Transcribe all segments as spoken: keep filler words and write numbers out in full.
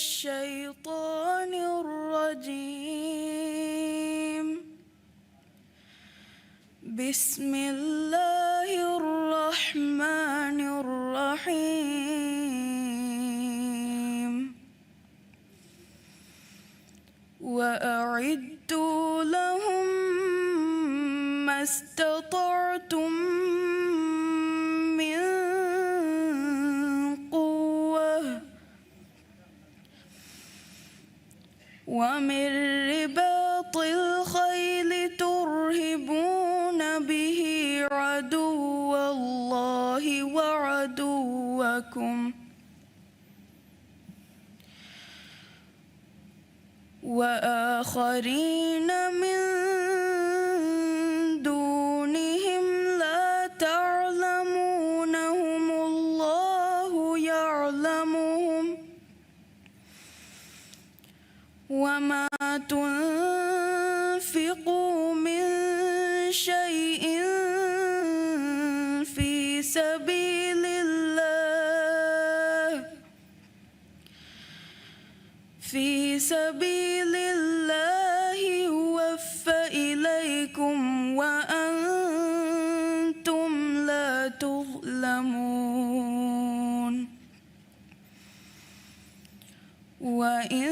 الشيطان الرجيم. بسم الله الرحمن الرحيم. وأعدوا لهم ما استطعتم من قوة ومن رباط الخيل ترهبون به عدو الله وعدوكم وآخرين من دونهم لا تعلمونهم الله يعلمهم وما تنفقوا من شيء في سبيل الله في سبيل الله يوف إليكم وأنتم لا تظلمون. وإن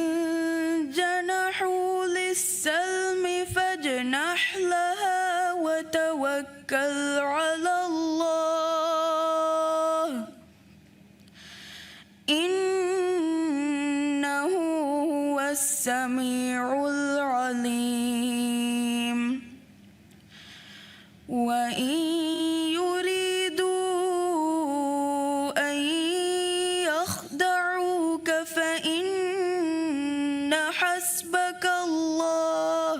جنحوا للسلم فاجنح لها وتوكل على الله إنه هو السميع العليم. وإن يريدوا أن يخدعوك فإن حسبك الله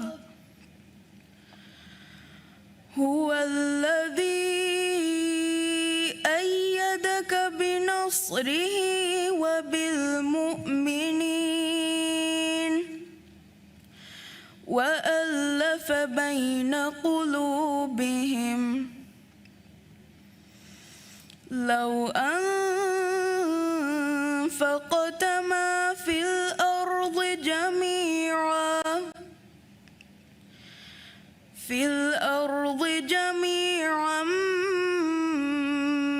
هو الذي أيدك بنصره وبالمؤمنين وألف بين قلوبهم لو أنفقت ما في الأرض جميعا في الأرض جميعا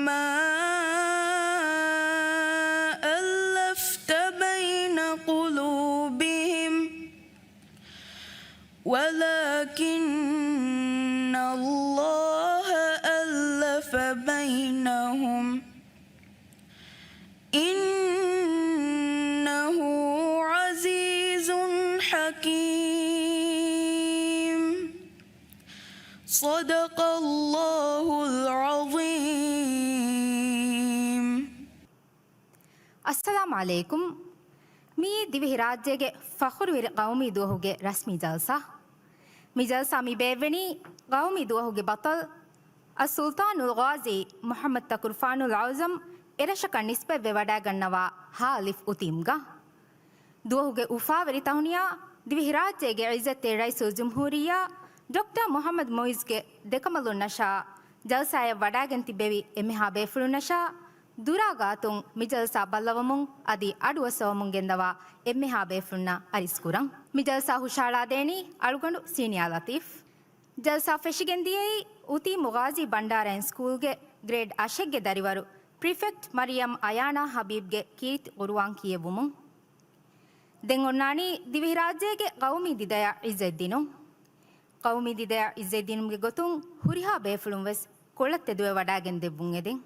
ما ألفت بين قلوبهم ولكن الله ألف بينهم إنه عزيز حكيم. صدق الله العظيم. އައްސަލާމު ޢަލައިކުމް. މިއީ ދިވެހިރާއްޖޭގެ ފަޚުރުވެރި ޤައުމީ ދުވަހުގެ ރަސްމީ ޖަލްސާ. މި ޖަލްސާ މި ބޭއްވެނީ ޤައުމީ ދުވަހުގެ ބަޠަލް އައްސުލްޠާނުލް ޣާޒީ މުޙައްމަދު ތަކުރުފާނުލް އަޢުޒަމް އެރަށަކަށް ނިސްބަތްވެ ވަޑައިގަންނަވާ ހާލިފް އުތީމްގަ. ދުވަހުގެ އުފާވެރި ތަހުނިޔާ ދިވެހިރާއްޖޭގެ ޢިއްޒަތްތެރި ރައީސުލްޖުމްހޫރިއްޔާ ޑޮކްޓަރ މުޙައްމަދު މުޢިއްޒުގެ ދެކަނބަލުންނަށާ ޖަލްސާއަށް ވަޑައިގެން ތިއްބެވި އެންމެހާ ބޭފުޅުންނަށާ ދުރާ ގާތުން މި ޖަލްސާ ބައްލަވަމުން އަދި އަޑުއައްސަވަމުން ގެންދަވާ އެންމެހާ ބޭފުޅުންނަށް އަރިސްކުރަން. މި ޖަލްސާ ހުށަހަޅާދޭނީ އަޅުގަނޑު ސީނިއާ ލަތީފް. ޖަލްސާ ފެށިގެން ދިޔައީ އުތީމު ޣާޒީ ބަންޑާރަ އިން ސްކޫލްގެ ގްރޭޑް އަށެއްގެ ދަރިވަރު ޕްރިފެކްޓް މަރިޔަމް އަޔާނާ ހަބީބްގެ ކީރިތި ޤުރުއާން ކިޔެވުމުން. ދެން އޮންނާނީ ދިވެހިރާއްޖޭގެ ޤައުމީ ދިދަޔަށް ޢިއްޒަތްދިނުން. ޤައުމީ ދިދަޔަށް ޢިއްޒަތްދިނުމުގެ ގޮތުން ހުރިހާ ބޭފުޅުން ވެސް ކޮޅަށް ތެދުވެ ވަޑައިގެން ދެއްވުން އެދެން.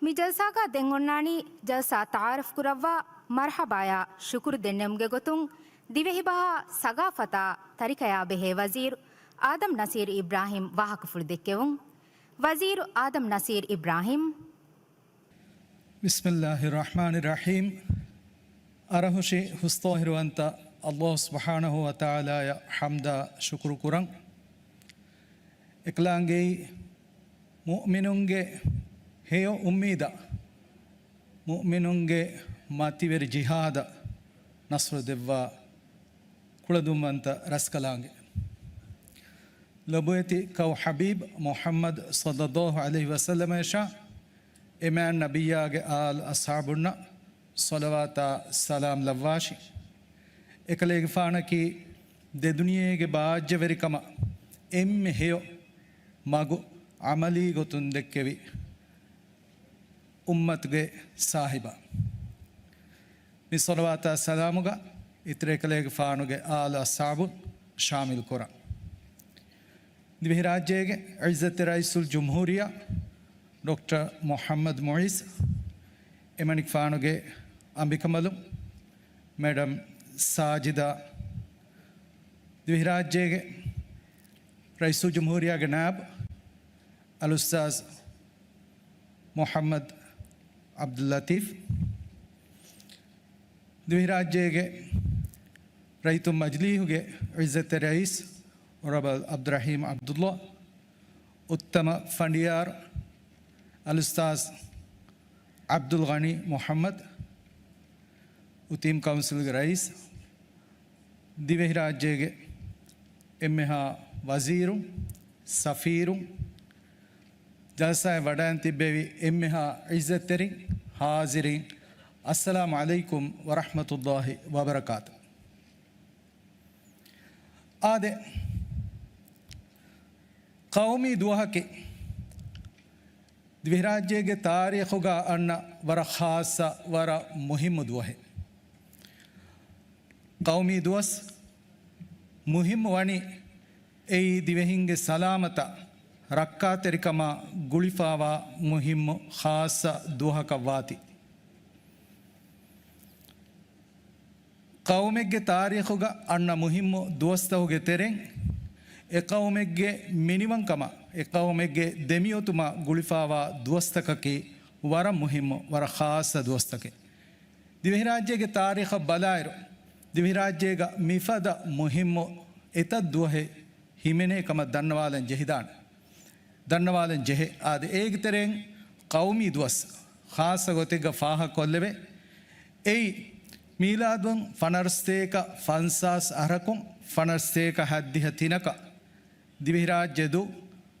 މި ޖަލްސާގަ ދެން އޮންނާނީ ޖަލްސާ ތަޢާރަފް ކުރައްވާ މަރުޙަބާޔާ ޝުކުރު ދެންނެވުމުގެ ގޮތުން ދިވެހިބަހާ ސަގާފަތާ ތަރިކަޔާ ބެހޭ ވަޒީރު އާދަމް ނަސީރު އިބްރާހީމް ވާހަކަފުޅު ދެއްކެވުން. ވަޒީރު އާދަމް ނަސީރު އިބްރާހީމް. بسم الله الرحمن الرحيم. އަރަހުށި ހުސްޠާހިރުވަންތަ އައްލާހު ސުބްޙާނަހު ވަތަޢާލާޔަށް ޙަމްދާ ޝުކުރު ކުރަން. އެކަލާނގެއީ މުއުމިނުންގެ ހެޔޮ އުއްމީދަށް، މުއުމިނުންގެ މަތިވެރި ޖިހާދަށް ނަޞްރު ދެއްވާ ކުޅަދުންވަންތަ ރަސްކަލާނގެ. ލޮބުވެތި ކައު ޙަބީބް މުޙައްމަދު ޞައްލައްލާހު ޢަލައިހި ވަސައްލަމައަށާ އެމާން ނަބިއްޔާގެ އާލް އަޞްޙާބުންނަށް ޞަލަވާތާ ސަލާމް ލައްވާށި. އެކަލޭގެފާނަކީ ދެދުނިޔޭގެ ބާއްޖަވެރިކަމަށް އެންމެ ހެޔޮ މަގު ޢަމަލީ ގޮތުން ދެއްކެވި އުއްމަތުގެ ސާހިބާ. މި ޞަލަވާތާ ސަލާމުގަ އިތުރަށް އެކަލޭގެފާނުގެ އާލު އަޞްޙާބު ޝާމިލް ކުރަން. ދިވެހިރާއްޖޭގެ ޢިއްޒަތްތެރި ރައީސުލް ޖުމްހޫރިއްޔާ ޑޮކްޓަރ މުޙައްމަދު މުޢިއްޒު، އެމަނިކުފާނުގެ އަނބިކަނބަލުން މެޑަމް ސާޖިދާ، ދިވެހިރާއްޖޭގެ ރައީސުލް ޖުމްހޫރިއްޔާގެ ނާއިބު އަލްއުސްތާޛު މުޙައްމަދު ޢަބްދުއްލަތީފް، ދިވެހިރާއްޖޭގެ ރައްޔިތުން މަޖިލީހުގެ ޢިއްޒަތްތެރި ރައީސް އޮނަރަބަލް ޢަބްދުއްރަޙީމް ޢަބްދުއްލާ، އުއްތަމަ ފަނޑިޔާރު އަލްއުސްތާޛު ޢަބްދުލްޣަނީ މުޙައްމަދު، އުތީމް ކައުންސިލްގެ ރައީސް، ދިވެހިރާއްޖޭގެ އެންމެހާ ވަޒީރުން، ސަފީރުން، ޖަލްސާއެއް ވަޑައިން ތިއްބެވި އެންމެހާ ޢިއްޒަތްތެރިން، ޙާޟިރީން، އައްސަލާމު ޢަލައިކުމް ވަރަޙްމަތުﷲި ވަބަރަކާތު. އާދެ، ޤައުމީ ދުވަހަކީ ދިވެހިރާއްޖޭގެ ތާރީޚުގަ އަންނަ ވަރަށް ޚާއްޞަ، ވަރަށް މުހިއްމު ދުވަހެއް. ޤައުމީ ދުވަސް މުހިއްމު ވަނީ އެއީ ދިވެހިންގެ ސަލާމަތާ ރައްކާތެރިކަމާ ގުޅިފާވާ މުހިއްމު ޚާއްޞަ ދުވަހަކަށް ވާތީ. ޤައުމެއްގެ ތާރީޚުގަ އަންނަ މުހިއްމު ދުވަސްތަހުގެ ތެރެއިން، އެ ޤައުމެއްގެ މިނިވަންކަމާ، އެ ޤައުމެއްގެ ދެމިއޮތުމާ ގުޅިފާވާ ދުވަސްތަކަކީ ވަރަށް މުހިއްމު، ވަރަށް ޚާއްޞަ ދުވަސްތަކެއް. ދިވެހިރާއްޖޭގެ ތާރީޚަށް ބަލާއިރު، ދިވެހިރާއްޖޭގަ މިފަދަ މުހިއްމު އެތައް ދުވަހެއް ހިމެނޭ ކަމަށް ދަންނަވާލަން ޖެހިދާނެ. ދަންނަވާލަން ޖެހޭ. އާދެ، އޭގެ ތެރެއިން ޤައުމީ ދުވަސް ޚާއްޞަ ގޮތެއްގަ ފާހަގަކޮށްލެވޭ. އެއީ، މީލާދުން ފަނަރަސްތޭކަ ފަންސާސް އަހަރަކުން ފަނަރަސްތޭކަ ހައްދިހަ ތިނަކަށް ދިވެހިރާއްޖެ ދޫ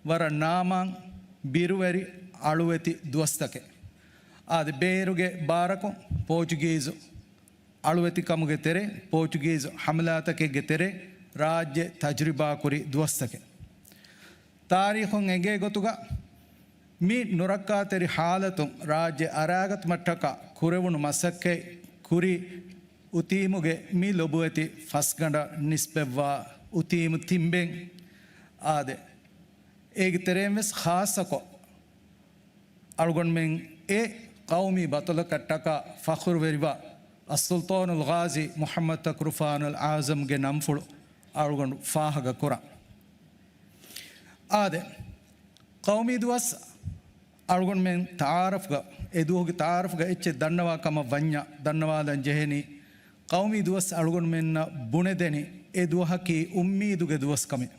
ވަރަށް ނާމާން ބިރުވެރި އަޅުވެތި ދުވަސްތަކެއް. އާދެ، ބޭރުގެ ބާރަކުން ޕޯޗުގީޒު އަޅުވެތިކަމުގެ ތެރޭ، ޕޯޗުގީޒު ހަމަލާތަކެއްގެ ތެރޭ ރާއްޖެ ތަޖުރިބާކުރި ދުވަސްތަކެއް. ތާރީޚުން އެނގޭ ގޮތުގަ، މި ނުރައްކާތެރި ހާލަތުން ރާއްޖެ އަރާގަތުމަށްޓަކާ ކުރެވުނު މަސައްކަތް ކުރި އުތީމުގެ މި ލޮބުވެތި ފަސްގަނޑަށް ނިސްބަތްވާ އުތީމު ތިން ބެން، އާދެ، އޭގެ ތެރެއިން ވެސް ޚާއްޞަކޮށް، އަޅުގަނޑުމެން އެ ޤައުމީ ބަޠަލަކަށްޓަކާ ފަޚުރުވެރިވާ އައްސުލްޠާނުލް ޣާޒީ މުޙައްމަދު ތަކުރުފާނުލް އަޢުޒަމްގެ ނަންފުޅު އަޅުގަނޑު ފާހަގަ ކުރަން. އާދެ، ޤައުމީ ދުވަސް އަޅުގަނޑުމެން ތަޢާރަފްގަ، އެ ދުވަހުގެ ތަޢާރަފްގަ އެއްޗެއް ދަންނަވާ ކަމަށް ވަންޏާ، ދަންނަވާލަން ޖެހެނީ، ޤައުމީ ދުވަސް އަޅުގަނޑުމެންނަށް ބުނެދެނީ އެ ދުވަހަކީ އުއްމީދުގެ ދުވަސް ކަމެއް.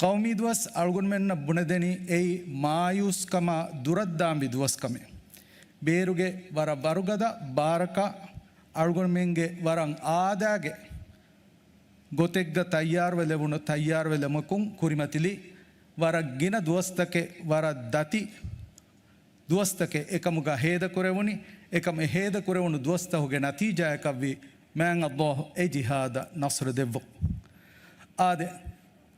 ޤައުމީ ދުވަސް އަޅުގަނޑުމެންނަށް ބުނެދެނީ އެއީ މާޔޫސްކަމާ ދުރަށްދާންވި ދުވަސް ކަމެއް. ބޭރުގެ ވަރަށް ވަރުގަދަ ބާރަކާ އަޅުގަނޑުމެންގެ ވަރަށް އާދައިގެ ގޮތެއްގަ ތައްޔާރުވެލެވުނު ތައްޔާރުވެލުމަކުން ކުރިމަތިލި ވަރަށް ގިނަ ދުވަސްތަކެއް، ވަރަށް ދަތި ދުވަސްތަކެއް އެކަމުގަ ހޭދަކުރެވުނީ. އެކަމު އެ ހޭދަކުރެވުނު ދުވަސްތަހުގެ ނަތީޖާއަކަށްވީ މާތް ﷲ އެ ޖިހާދަށް ނަޞްރު ދެއްވުން. އާދެ،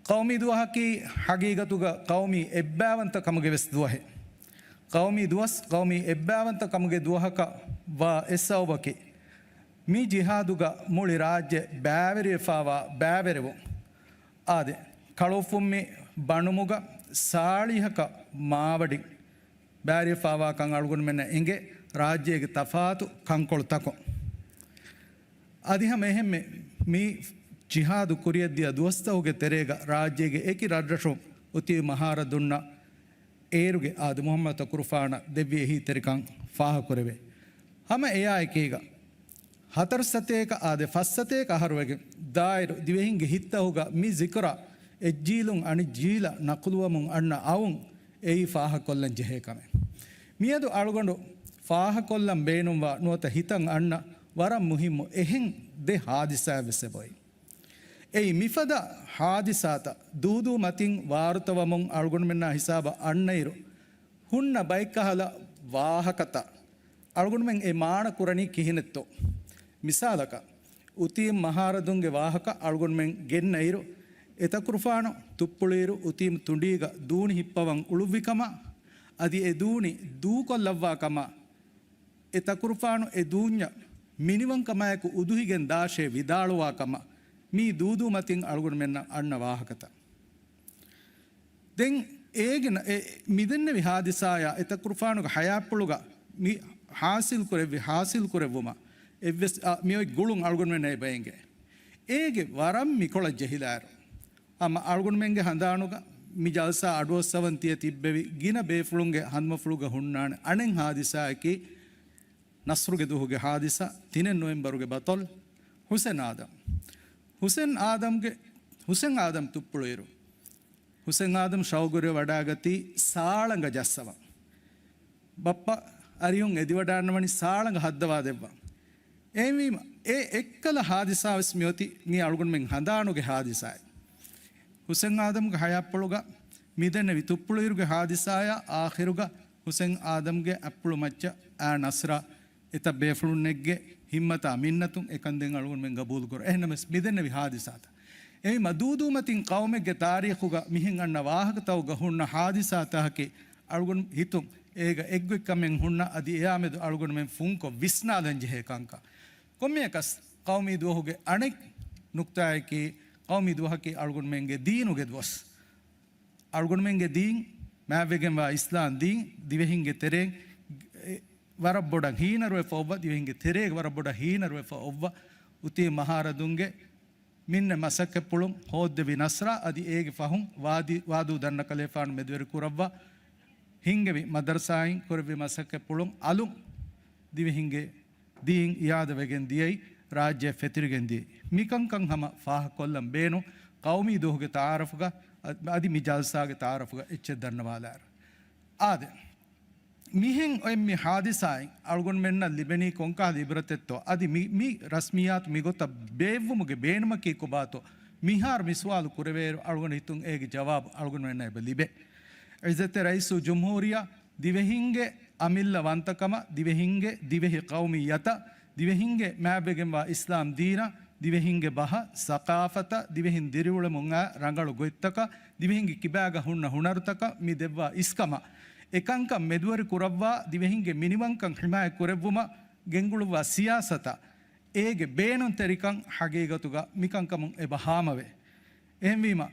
ޤައުމީ ދުވަހަކީ ޙަޤީޤަތުގަ ޤައުމީ އެއްބައިވަންތަ ކަމުގެ ވެސް ދުވަހެއް. ޤައުމީ ދުވަސް ޤައުމީ އެއްބައިވަންތަ ކަމުގެ ދުވަހަކަށް ވާ އެއް ސަބަބަކީ، މި ޖިހާދުގަ މުޅި ރާއްޖެ ބައިވެރިވެފާވާ ބައިވެރިވުން. އާދެ، ކަޅުއުފުންމި ބަނުމުގަ ސާޅީހަކަށް މާވަޑިން ބައިވެރިވެފައިވާކަން އަޅުގަނޑުމެންނަށް އެނގޭ ރާއްޖޭގެ ތަފާތު ކަންކޮޅުތަކުން. އަދި ހަމަ އެހެންމެ މި ޖިހާދު ކުރިއަށްދިޔަ ދުވަސްތަކުގެ ތެރޭގަ ރާއްޖޭގެ އެކި ރަށްރަށުން އުތީ މަހާރަދުންނަށް އޭރުގެ އާދެ މުޙައްމަދު ތަކުރުފާނަށް ދެއްވި އެހީތެރިކަން ފާހަގަކުރެވޭ. ހަމަ އެއާއެކީގަ، ހަތަރު ސަތޭކަ އާދެ ފަސް ސަތޭކަ އަހަރުވެގެން ދާއިރު ދިވެހިންގެ ހިތްތަކުގަ މި ޒިކުރާ އެއްޖީލުން އަނެއްޖީލަށް ނަޤުލުވަމުން އަންނަ އައުން އެއީ ފާހަގަކޮށްލަން ޖެހޭ ކަމެއް. މިއަދު އަޅުގަނޑު ފާހަގަކޮށްލަން ބޭނުންވާ ނުވަތަ ހިތަށް އަންނަ ވަރަށް މުހިއްމު އެހެން ދެ ހާދިސާއެއް ވެސް އެބައޮތް. އެއީ މިފަދަ ހާދިސާތައް ދޫދޫ މަތިން ވާރުތަވަމުން އަޅުގަނޑުމެންނާ ހިސާބަށް އަންނައިރު، ހުންނަ ބައެއްކަހަލަ ވާހަކަތައް އަޅުގަނޑުމެން އެ މާނަ ކުރަނީ ކިހިނެއްތޯ؟ މިސާލަކަށް، އުތީމް މަހާރަދުންގެ ވާހަކަ އަޅުގަނޑުމެން ގެންނައިރު، އެ ތަކުރުފާނު ތުއްޕުޅިއިރު އުތީމް ތުނޑީގަ ދޫނި ހިއްޕަވަން އުޅުއްވިކަމަށް، އަދި އެ ދޫނި ދޫކޮށްލައްވާ ކަމަށް، އެ ތަކުރުފާނު އެ ދޫންޏަށް މިނިވަންކަމާއެކު އުދުހިގެން ދާށޭ ވިދާޅުވާ ކަމަށް މީ ދޫދޫ މަތިން އަޅުގަނޑުމެންނަށް އަންނަ ވާހަކަތައް. ދެން އޭގެ ނަ-، އެ މިދެންނެވި ހާދިސާޔާ އެ ތަކުރުފާނުގެ ހަޔާތްޕުޅުގަ މި ހާސިލް ކުރެއްވި، ހާސިލް ކުރެއްވުމަށް އެއްވެސް އަ، މިއޮތް ގުޅުން އަޅުގަނޑުމެންނަށް އެބައެނގޭ. އޭގެ ވަރަށް މިކޮޅަށް ޖެހިލާއިރު، ހަމަ އަޅުގަނޑުމެންގެ ހަނދާނުގަ މި ޖަލްސާ އަޑުއައްސަވަން ތިޔަ ތިއްބެވި ގިނަ ބޭފުޅުންގެ ހަނދުމަފުޅުގަ ހުންނާނެ އަނެއް ހާދިސާއަކީ، ނަސްރުގެ ދުވަހުގެ ހާދިސާ، ތިނެއް ނޮވެމްބަރުގެ ބަޠަލު ހުސެން އާދަމް. ހުސެން އާދަމްގެ، ހުސެން އާދަމް ތުއްޕުޅުއިރު، ހުސެން އާދަމް ޝައުގުވެރިވެ ވަޑާގަތީ ސާޅަނގަ ޖައްސަވަން. ބައްޕަ އަރިހުން އެދިވަޑާންނަވަނީ ސާޅަނގަ ހައްދަވާ ދެއްވަން. އެހެންވީމަ، އެ އެއްކަލަ ހާދިސާ ވެސް މިއޮތީ މީ އަޅުގަނޑުމެން ހަނދާނުގެ ހާދިސާއެއް. ހުސެން އާދަމްގެ ހަޔާތްޕުޅުގަ މިދެންނެވި ތުއްޕުޅުއިރުގެ ހާދިސާޔާ އާޚިރުގަ ހުސެން އާދަމްގެ އަތްޕުޅު މައްޗަށް އާ ނަސްރާ އެތައް ބޭފުޅުންނެއްގެ ހިއްމަތާ މިންނަތުން އެކަން ދެން އަޅުގަނޑުމެން ގަބޫލުކުރަން. އެހެންނަމަވެސް މިދެންނެވި ހާދިސާތައް އެހެންމަ ދޫދޫމަތިން ޤައުމެއްގެ ތާރީޚުގަ މިހެން އަންނަ ވާހަކަތަކުގަ ހުންނަ ހާދިސާތަކަކީ އަޅުގަނޑު ހިތުން އޭގަ އެއްގޮތްކަމެއް ހުންނަ އަދި އެއާމެދު އަޅުގަނޑުމެން ފުންކޮށް ވިސްނާލަން ޖެހޭ ކަންކަން. ކޮންމެއަކަސް ޤައުމީ ދުވަހުގެ އަނެއް ނުކްތާއަކީ، ޤައުމީ ދުވަހަކީ އަޅުގަނޑުމެންގެ ދީނުގެ ދުވަސް. އަޅުގަނޑުމެންގެ ދީން، މާތްވެގެންވާ އިސްލާމް ދީން، ދިވެހިންގެ ތެރެއިން ވަރަށް ބޮޑަށް ހީނަރުވެފަ އޮއްވަ، ދިވެހިންގެ ތެރޭގަ ވަރަށް ބޮޑަށް ހީނަރުވެފަ އޮއްވަ، އުތީ މަހާރަދުންގެ މިންނަ މަސައްކަތްޕުޅުން ހޯއްދެވި ނަސްރާ އަދި އޭގެ ފަހުން ވާދި-، ވާދޫ ދަންނަކަލޭފާނު މެދުވެރި ކުރައްވާ، ހިންގެވި މަދަރުސާއިން ކުރެއްވި މަސައްކަތްޕުޅުން އަލުން ދިވެހިންގެ ދީން އިއާދަވެގެން ދިޔައީ، ރާއްޖެ ފެތުރިގެން ދިޔައީ. މިކަންކަން ހަމަ ފާހަގަކޮށްލަން ބޭނުން، ޤައުމީ ދުވަހުގެ ތައާރަފުގަ އަދި މި ޖަލްސާގެ ތައާރަފުގަ އެއްޗެއް ދަންނަވާލާއިރު. އާދެ، މިހެން އޮތް މި ހާދިސާއިން އަޅުގަނޑުމެންނަށް ލިބެނީ ކޮންކަހަލަ އިބްރަތެއްތޯ؟ އަދި މި، މި ރަސްމިއްޔާތު މިގޮތަށް ބޭއްވުމުގެ ބޭނުމަކީ ކޮބާތޯ؟ މިހާރު މި ސުވާލު ކުރެވޭއިރު، އަޅުގަނޑު ހިތުން އޭގެ ޖަވާބު އަޅުގަނޑުމެންނަށް އެބަ ލިބޭ. ޢިއްޒަތްތެރި ރައީސުލްޖުމްހޫރިއްޔާ ދިވެހިންގެ އަމިއްލަ ވަންތަކަމަށް، ދިވެހިންގެ ދިވެހި ޤައުމިއްޔަތަށް، ދިވެހިންގެ މާތްވެގެންވާ އިސްލާމް ދީނަށް، ދިވެހިންގެ ބަހަށް، ސަޤާފަތަށް، ދިވެހިން ދިރިއުޅެމުން އައި ރަނގަޅު ގޮތްތަކަށް، ދިވެހިންގެ ކިބާގަ ހުންނަ ހުނަރުތަކަށް މި ދެއްވާ އިސްކަމަށް، އެކަންކަން މެދުވެރި ކުރައްވާ، ދިވެހިންގެ މިނިވަންކަން ޙިމާޔަތް ކުރެއްވުމަށް ގެންގުޅުއްވާ ސިޔާސަތަށް، އޭގެ ބޭނުންތެރިކަން ޙަޤީޤަތުގަ މިކަންކަމުން އެބަ ހާމަވޭ. އެހެންވީމަ،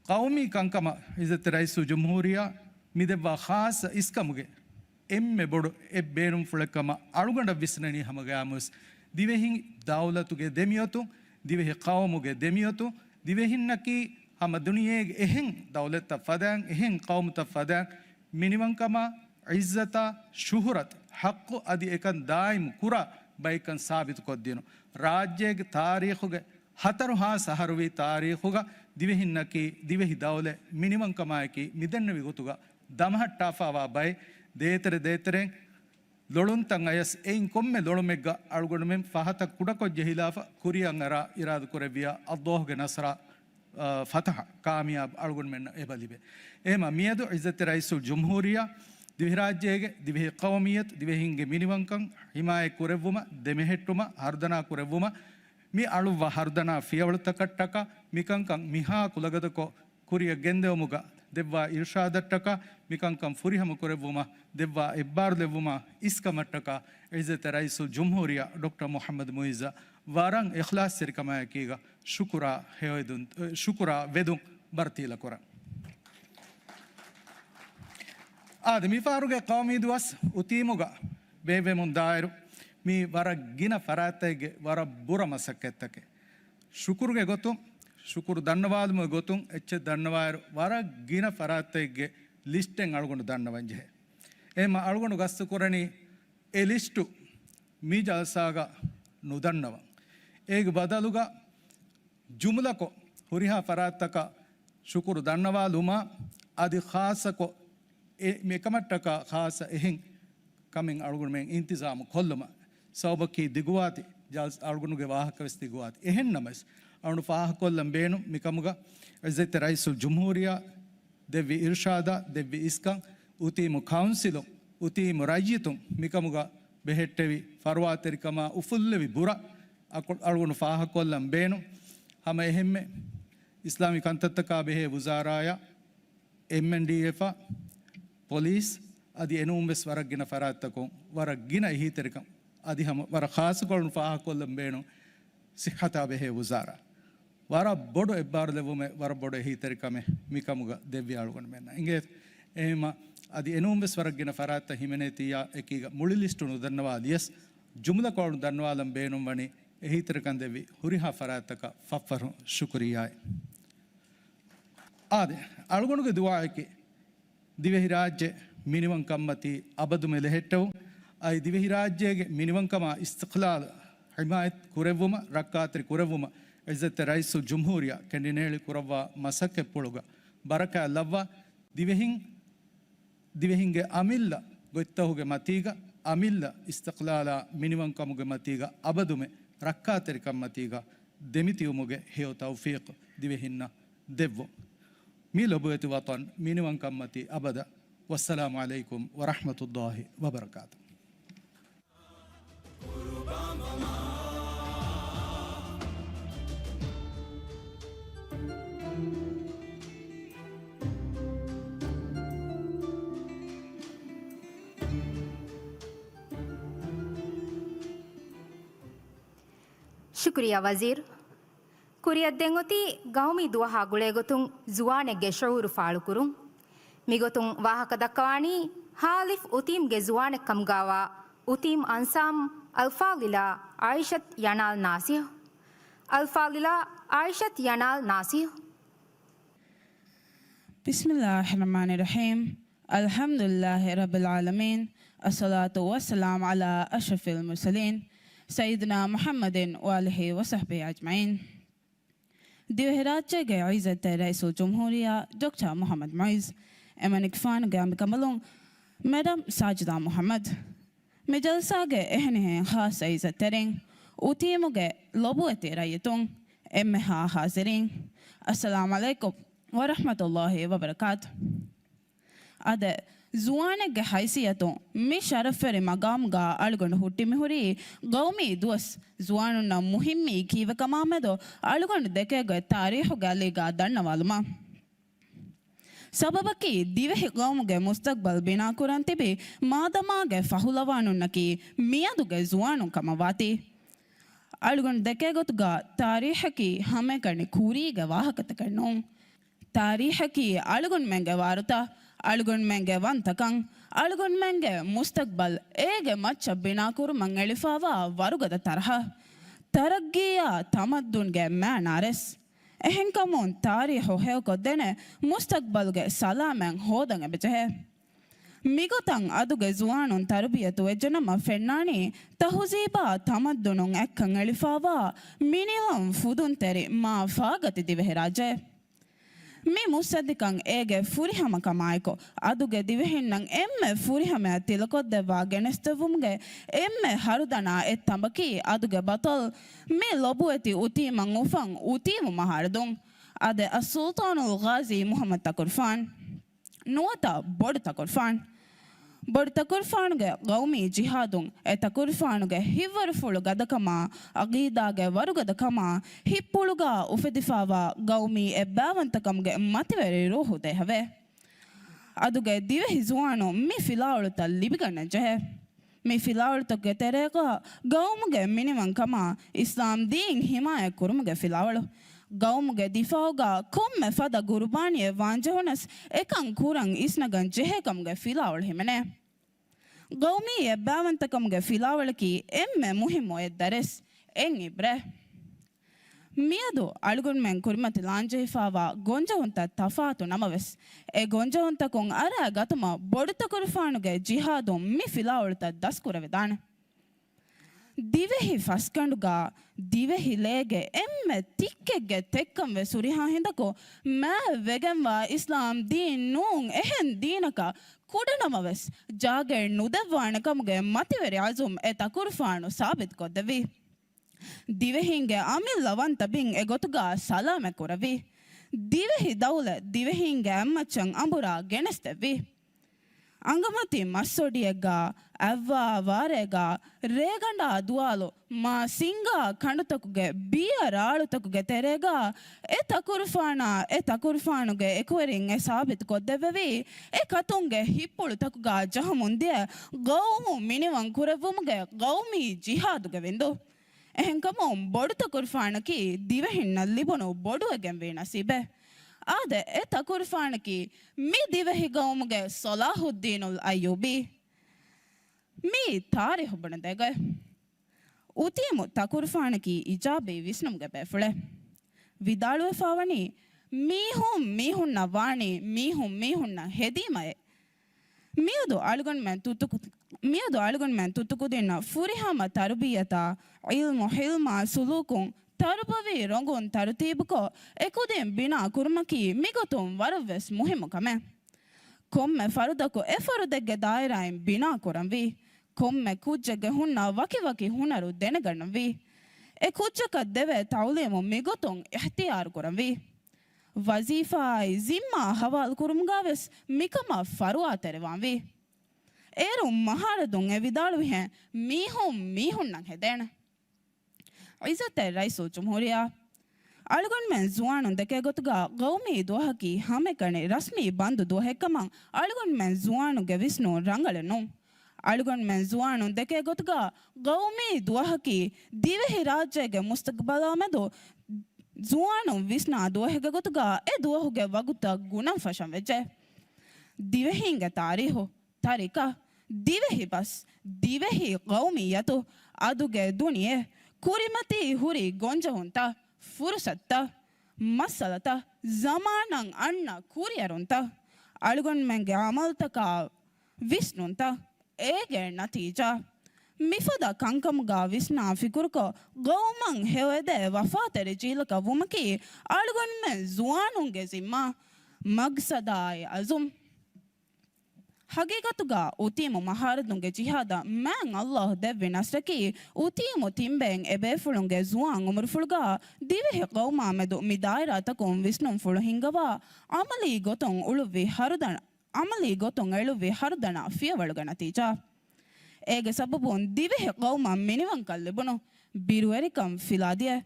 ޤައުމީ ކަންކަމަށް ޢިއްޒަތްތެރި ރައީސުލްޖުމްހޫރިއްޔާ މި ދެއްވާ ޚާއްޞަ އިސްކަމުގެ އެންމެ ބޮޑު އެއް ބޭނުންފުޅެއް ކަމަށް އަޅުގަނޑަށް ވިސްނެނީ ހަމަގައިމުވެސް ދިވެހި ދައުލަތުގެ ދެމިއޮތުން، ދިވެހި ޤައުމުގެ ދެމިއޮތުން، ދިވެހިންނަކީ ހަމަ ދުނިޔޭގެ އެހެން ދައުލަތްތައް ފަދައިން، އެހެން ޤައުމުތައް ފަދައިން މިނިވަންކަމާ، ޢިއްޒަތާ، ޝުހުރަތު، ޙައްޤު އަދި އެކަން ދާއިމު ކުރާ ބައެއްކަން ސާބިތުކޮށްދިނުން. ރާއްޖޭގެ ތާރީޚުގެ ހަތަރު ހާސް އަހަރުވީ ތާރީޚުގަ ދިވެހިންނަކީ ދިވެހި ދައުލަތް މިނިވަންކަމާއެކީ މިދެންނެވި ގޮތުގަ ދަމަހައްޓާފައިވާ ބައެއް. ދޭތެރެ ދޭތެރެން ލޮޅުންތައް އަޔަސް އެއިން ކޮންމެ ލޮޅުމެއްގަ އަޅުގަނޑުމެން ފަހަތަށް ކުޑަކޮށް ޖެހިލާފަ ކުރިއަށް އަރާ އިރާދަކުރެއްވިޔާ، ﷲ ގެ ނަޞްރާ، އާ، ފަތަޙަ ކާމިޔާބު އަޅުގަނޑުމެންނަށް އެބަ ލިބޭ. އެހެމަ މިއަދު ޢިއްޒަތްތެރި ރައީސުލްޖުމްހޫރިއްޔާ ދިވެހިރާއްޖޭގެ ދިވެހި ޤައުމިއްޔަތު ދިވެހިންގެ މިނިވަންކަން ޙިމާޔަތް ކުރެއްވުމަށް، ދެމެހެއްޓުމަށް، ހަރުދަނާ ކުރެއްވުމަށް، މި އަޅުއްވާ ހަރުދަނާ ފިޔަވަޅުތަކަށްޓަކާ މިކަންކަން މިހާ ކުލަގަދަކޮށް ކުރިއަށް ގެންދެވުމުގަ ދެއްވާ އިރުޝާދަށްޓަކާ، މިކަންކަން ފުރިހަމަ ކުރެއްވުމަށް ދެއްވާ އެއްބާރުލެއްވުމާ އިސްކަމަށްޓަކާ، ޢިއްޒަތްތެރި ރައީސުލްޖުމްހޫރިއްޔާ ޑޮކްޓަރ މުޙައްމަދު މުޢިއްޒަށް ވަރަށް އިޚްލާޞްތެރިކަމާއެކީގަ ޝުކުރާ ހެޔޮއެދުން، ޝުކުރާ ވެދުން ބަރުތީލަކުރަން. އާދެ، މިފަހަރުގެ ޤައުމީ ދުވަސް އުތީމުގަ ބޭއްވެމުން ދާއިރު، މީ ވަރަށް ގިނަ ފަރާތްތަކެއްގެ ވަރަށް ބުރަ މަސައްކަތްތަކެއް. ޝުކުރުގެ ގޮތުން، ޝުކުރު ދަންނަވާލުމުގެ ގޮތުން އެއްޗެއް ދަންނަވާއިރު، ވަރަށް ގިނަ ފަރާތްތަކެއްގެ ލިސްޓެއް އަޅުގަނޑު ދަންނަވަން ޖެހޭ. އެހެންމަ އަޅުގަނޑު ގަސްތު ކުރަނީ އެ ލިސްޓު މި ޖަލްސާގަ ނުދަންނަވަން. އޭގެ ބަދަލުގަ ޖުމުލަކޮށް ހުރިހާ ފަރާތްތަކަށް ޝުކުރު ދަންނަވާލުމާ، އަދި ޚާއްޞަކޮށް އެ މިކަމަށްޓަކާ ޚާއްޞަ އެހެން ކަމެއް އަޅުގަނޑުމެން އިންތިޒާމު ކޮށްލުމަށް. ސަބަބަކީ ދިގުވާތި، ޖަލްސް އަޅުގަނޑުގެ ވާހަކަވެސް ދިގުވާތި. އެހެންނަމަވެސް، އަޅުގަނޑު ފާހަގަކޮށްލަން ބޭނުން މިކަމުގަ ޢިއްޒަތްތެރި ރައީސުލްޖުމްހޫރިއްޔާ ދެއްވި އިރުޝާދާ، ދެއްވި އިސްކަން، އުތީމު ކައުންސިލުން، އުތީމު ރައްޔިތުން މިކަމުގަ ބެހެއްޓެވި ފަރުވާތެރިކަމާ އުފުއްލެވި ބުރަ އަޅު-، އަޅުގަނޑު ފާހަގަކޮށްލަން ބޭނުން. ހަމަ އެހެންމެ އިސްލާމީ ކަންތައްތަކާ ބެހޭ ވުޒާރާޔާ، އެމްއެންޑީއެފްއާ، ޕޮލީސް އަދި އެނޫންވެސް ވަރަށް ގިނަ ފަރާތްތަކުން ވަރަށް ގިނަ އެހީތެރިކަން އަދި ހަމަ ވަރަށް ޚާއްޞަކޮށް ފާހަގަކޮށްލަން ބޭނުން ސިއްހަތާ ބެހޭ ވުޒާރާ. ވަރަށް ބޮޑު އެއްބާރުލެއްވުމެއް، ވަރަށް ބޮޑު އެހީތެރިކަމެއް މިކަމުގަ ދެއްވި އަޅުގަނޑުމެންނަށް އިނގޭ. އެހެންމަ އަދި އެނޫންވެސް ވަރަށް ގިނަ ފަރާތްތައް ހިމެނޭތީއާ އެކީގަ މުޅި ލިސްޓު ނުދަންނަވާލިޔަސް، ޖުމުލަކޮޅު ދަންނަވާލަން ބޭނުންވަނީ އެހީތެރިކަން ދެއްވި ހުރިހާ ފަރާތްތަކަށް ފަށްފަށު ޝުކުރިއްޔާއި. އާދެ، އަޅުގަނޑުގެ ދުޢާއަކީ، ދިވެހިރާއްޖެ މިނިވަންކަންމަތީ އަބަދުމެ ލެހެއްޓެވުން، އައި ދިވެހިރާއްޖޭގެ މިނިވަންކަމާ އިސްތިޤްލާލް ޙިމާޔަތް ކުރެއްވުމަށް، ރައްކާތެރި ކުރެއްވުމަށް ޢިއްޒަތްތެރި ރައީސުލްޖުމްހޫރިއްޔާ ކެނޑިނޭޅި ކުރައްވާ މަސައްކަތްޕުޅުގަ ބަރަކާތް ލައްވާ، ދިވެހިން، ދިވެހިންގެ އަމިއްލަ ގޮތްތަހުގެ މަތީގަ، އަމިއްލަ އިސްތިޤްލާލާ މިނިވަންކަމުގެ މަތީގަ އަބަދުމެ ރައްކާތެރިކަން މަތީގަ ދެމިތިއުމުގެ ހެޔޮ ތައުފީޤު ދިވެހިންނަށް ދެއްވުން. މި ލޮބުވެތި ވަޠަން މިނިވަންކަންމަތީ އަބަދަށް. ވައްސަލާމު ޢަލައިކުމް ވަރަޙްމަތުﷲި ވަބަރަކާތު. ޝުކުރިއްޔާ ވަޒީރު. ކުރިއަށް ދެން އޮތީ ގައުމީ ދުވަހާ ގުޅޭގޮތުން ޒުވާނެއްގެ ޝުޢޫރު ފާޅުކުރުން. މިގޮތުން ވާހަކަ ދައްކަވާނީ ހާލިފް އުތީމްގެ ޒުވާނެއްކަމުގާވާ އުތީމް އަންސާމް އަލްފާޟިލާ ޢާއިޝަތު ޔަނާލް ނާސިހު. އަލްފާޟިލާ ޢާއިޝަތު ޔަނާލް ނާސިހު. بسم الله الرحمن الرحيم. الحمد لله رب العالمين. الصلاة والسلام على أشرف المرسلين سيدنا محمد وآله وصحبه أجمعين. ދިވެހިރާއްޖޭގެ ޢިއްޒަތްތެރި ރައީސުލްޖުމްހޫރިއްޔާ ޑޮކްޓަރ މުޙައްމަދު މުޢިއްޒު، އެމަނިކުފާނުގެ އަނބިކަނބަލުން މެޑަމް ސާޖިދާ މުޙައްމަދު، މި ޖަލްސާގެ އެހެނިހެން ޚާއްޞަ ޢިއްޒަތްތެރިން، އުތީމުގެ ލޮބުވެތި ރައްޔިތުން، އެންމެހާ ޙާޟިރީން، އައްސަލާމު ޢަލައިކުމް ވަރަޙްމަތުﷲި ވަބަރަކާތު. އާދެ، ޒުވާނެއްގެ ހައިސިއްޔަތުން މި ޝަރަފްވެރި މަގާމުގަ އަޅުގަނޑު ހުއްޓި މިހުރީ ގައުމީ ދުވަސް ޒުވާނުންނަށް މުހިއްމީ ކީއްވެކަމާމެދު އަޅުގަނޑު ދެކޭގޮތް ތާރީޚުގެ އަލީގަ ދަންނަވާލުމަށް. ސަބަބަކީ، ދިވެހި ގައުމުގެ މުސްތަޤްބަލް ބިނާކުރަން ތިބި މާދަމާގެ ފަހުލަވާނުންނަކީ މިއަދުގެ ޒުވާނުން ކަމަށް ވާތީ. އަޅުގަނޑު ދެކޭގޮތުގަ ތާރީޚަކީ ހަމައެކަނި ކުރީގެ ވާހަކަތަކެއް ނޫން. ތާރީޚަކީ އަޅުގަނޑުމެންގެ ވާރުތައް، އަޅުގަނޑުމެންގެ ވަންތަކަން، އަޅުގަނޑުމެންގެ މުސްތަޤްބަލް އޭގެ މައްޗަށް ބިނާކުރުމަށް އެޅިފައިވާ ވަރުގަދަ ތަރަހަ، ތަރައްގީއާ ތަމައްދުންގެ މައިނާރެސް. އެހެންކަމުން ތާރީޚު ހެޔޮކޮށްދޭނެ މުސްތަޤްބަލުގެ ސަލާމަތް ހޯދަން އެބަޖެހޭ. މިގޮތަށް އަދުގެ ޒުވާނުން ތަރުބިޔަތު ވެއްޖެނަމަ ފެންނާނީ ތަހުޒީބާ ތަމައްދުނުން އެއްކަން އެޅިފައިވާ މިނިވަން ފުދުންތެރި މާ ފާގަތި ދިވެހިރާއްޖެ. މި މުއްސަދިކަން އޭގެ ފުރިހަމަކަމާއެކު، އަދުގެ ދިވެހިންނަށް އެންމެ ފުރިހަމަޔަށް ތިލަކޮށްދެއްވާ ގެނެސްދެއްވުމުގެ އެންމެ ހަރުދަނާ އެއްތަނބަކީ އަދުގެ ބަޠަލް މި ލޮބުވެތި އުތީމަށް އުފަން އުތީމު މަހާރަދުން. އާދެ، އައްސުލްޠާނުލް ޣާޒީ މުޙައްމަދު ތަކުރުފާނު. ނުވަތަ ބޮޑު ތަކުރުފާނު. ބޮޑު ތަކުރުފާނުގެ ގައުމީ ޖިހާދުން އެ ތަކުރުފާނުގެ ހިތްވަރުފުޅު ގަދަކަމާ، އަގީދާގެ ވަރުގަދަކަމާ، ހިތްޕުޅުގަ އުފެދިފައިވާ ގައުމީ އެއްބައިވަންތަކަމުގެ މަތިވެރި ރޫޙު ދޭހަވޭ. އަދުގެ ދިވެހި ޒުވާނުން މި ފިލާވަޅުތައް ލިބިގަންނަން ޖެހޭ. މި ފިލާވަޅުތަކުގެ ތެރޭގަ ގައުމުގެ މިނިވަންކަމާ، އިސްލާމް ދީން ހިމާޔަތް ކުރުމުގެ ފިލާވަޅު، ގައުމުގެ ދިފާއުގަ ކޮންމެ ފަދަ ގުރުބާނިއެއް ވާންޖެހުނަސް އެކަން ކުރަން އިސްނަގަން ޖެހޭކަމުގެ ފިލާވަޅު ހިމެނޭ. ގައުމީ އެއްބައިވަންތަކަމުގެ ފިލާވަޅަކީ އެންމެ މުހިއްމު އެއް ދަރެސް، އެއް އިބްރަތް. މިއަދު އަޅުގަނޑުމެން ކުރިމަތިލާންޖެހިފާވާ ގޮންޖެހުންތައް ތަފާތު ނަމަވެސް، އެ ގޮންޖެހުންތަކުން އަރާ ގަތުމަށް ބޮޑުތަކުރުފާނުގެ ޖިހާދުން މި ފިލާވަޅުތައް ދަސްކުރެވިދާނެ. ދިވެހި ފަސްގަނޑުގަ ދިވެހި ލޭގެ އެންމެ ތިއްކެއްގެ ތެއްކަން ވެސް ހުރިހާ ހިނދަކު މާތް ވެގެންވާ އިސްލާމް ދީން ނޫން އެހެން ދީނަކަށް ކުޑަނަމަވެސް ޖާގައެއް ނުދެއްވާނެ ކަމުގެ މަތިވެރި އަޒުމް އެ ތަކުރުފާނު ސާބިތުކޮށްދެއްވި. ދިވެހީންގެ އަމިއްލަވަންތަ ބިން އެގޮތުގަ ސަލާމަތް ކުރެއްވި. ދިވެހި ދައުލަތް ދިވެހީންގެ އަތްމައްޗަށް އަނބުރާ ގެނެސްދެއްވި. އަނގަމަތި މައްސޮޑިއެއްގަ އަތްވާ ވާރޭގަ ރޭގަނޑާ ދުވާލު މާ ސިންގާ ކަނޑުތަކުގެ ބިޔަ ރާޅުތަކުގެ ތެރޭގަ އެ ތަކުރުފާނާ އެ ތަކުރުފާނުގެ އެކުވެރިން އެ ސާބިތު ކޮށްދެއްވެވީ، އެ ކަތުންގެ ހިތްޕުޅުތަކުގަ ޖަހަމުން ދިޔަ ގައުމު މިނިވަން ކުރެއްވުމުގެ ގައުމީ ޖިހާދުގެ ވިންދު. އެހެންކަމުން ބޮޑު ތަކުރުފާނަކީ ދިވެހިންނަށް ލިބުނު ބޮޑުވެގެންވީ ނަސީބެއް. އާދެ، އެ ތަކުރުފާނަކީ މި ދިވެހި ގައުމުގެ ޞަލާޙުއްދީނުލް އައްޔޫބީ. މިއީ ތާރީޚު ބުނެދޭގޮތް. އުތީމު ތަކުރުފާނަކީ އިޖާބީ ވިސްނުމުގެ ބޭފުޅެއް. ވިދާޅުވެފާވަނީ، މީހުން މީހުންނަށް ވާނީ މީހުން މީހުންނަށް ހެދީމައޭ. މިއަދު އަޅުގަނޑުމެން ތުއްތުކު-، މިއަދު އަޅުގަނޑުމެން ތުއްތުކުދިންނަށް ފުރިހަމަ ތަރުބިއްޔަތާ، ޢިލްމު، ޙިލްމާ، ސުލޫކުން، ތަރުބަވީ ރޮނގުން ތަރުތީބުކޮށް، އެކުދިން ބިނާ ކުރުމަކީ މިގޮތުން ވަރަށްވެސް މުހިއްމު ކަމެއް. ކޮންމެ ފަރުދަކު އެ ފަރުދެއްގެ ދާއިރާއިން ބިނާ ކުރަންވީ. ކޮންމެ ކުއްޖެއްގެ ހުންނަ ވަކިވަކި ހުނަރު ދެނެގަންނަންވީ. އެ ކުއްޖަކަށް ދެވޭ ތަޢުލީމު މިގޮތުން އިޙްތިޔާރު ކުރަންވީ. ވަޒީފާއާއި ޒިންމާ ހަވާލު ކުރުމުގަވެސް މިކަމަށް ފަރުވާތެރިވާންވީ. އޭރު މަހާރަދުން އެ ވިދާޅުވިހެން، މީހުން މީހުންނަށް ހެދޭނެ. ޢިއްޒަތްތެރި ރައީސުލްޖުމްހޫރިއްޔާ، އަޅުގަނޑުމެން ޒުވާނުން ދެކޭ ގޮތުގަ ގައުމީ ދުވަހަކީ ހަމައެކަނި ރަސްމީ ބަންދު ދުވަހެއްކަމަށް އަޅުގަނޑުމެން ޒުވާނުންގެ ވިސްނުން ރަނގަޅެއް ނޫން. އަޅުގަނޑުމެން ޒުވާނުން ދެކޭ ގޮތުގަ ގައުމީ ދުވަހަކީ ދިވެހި ރާއްޖޭގެ މުސްތަގްބަލާމެދު ޒުވާނުން ވިސްނާ ދުވަހެއްގެ ގޮތުގަ އެ ދުވަހުގެ ވަގުތަށް ގުނަން ފަށަން ވެއްޖެ. ދިވެހީންގެ ތާރީހު، ތަރިކަ، ދިވެހި ބަސް، ދިވެހި ޤައުމިއްޔަތު، އަދުގެ ދުނިޔެ، ކުރިމަތީ ހުރި ގޮންޖެހުންތައް، ފުރުސަތުތައް، މައްސަލަތައް، ޒަމާނަށް އަންނަ ކުރިއެރުންތައް، އަޅުގަނޑުމެންގެ ޢަމަލުތަކާ ވިސްނުންތައް، އޭގެ ނަތީޖާ. މިފަދަ ކަންކަމުގަ ވިސްނާ ފިކުރުކޮށް، ގައުމަށް ހެޔޮއެދޭ ވަފާތެރި ޖީލަކަށް ވުމަކީ، އަޅުގަނޑުމެން ޒުވާނުންގެ ޒިންމާ، މަގްސަދާއި އަޒުމް. ހަގީގަތުގަ އުތީމު މަހާރަދުންގެ ޖިހާދަށް މާތް ﷲ ދެއްވި ނަޞްރަކީ، އުތީމު ތިންބެއިން އެބޭފުޅުންގެ ޒުވާން އުމުރުފުޅުގަ ދިވެހި ޤައުމާމެދު މި ދާއިރާތަކުން ވިސްނުންފުޅު ހިންގަވާ، ޢަމަލީ ގޮތުން އުޅުއްވި ހަރުދަނ-، ޢަމަލީ ގޮތުން އެޅުއްވި ހަރުދަނާ ފިޔަވަޅުގެ ނަތީޖާ. އޭގެ ސަބަބުން ދިވެހި ޤައުމަށް މިނިވަންކަން ލިބުނު، ބިރުވެރިކަން ފިލާދިޔަ،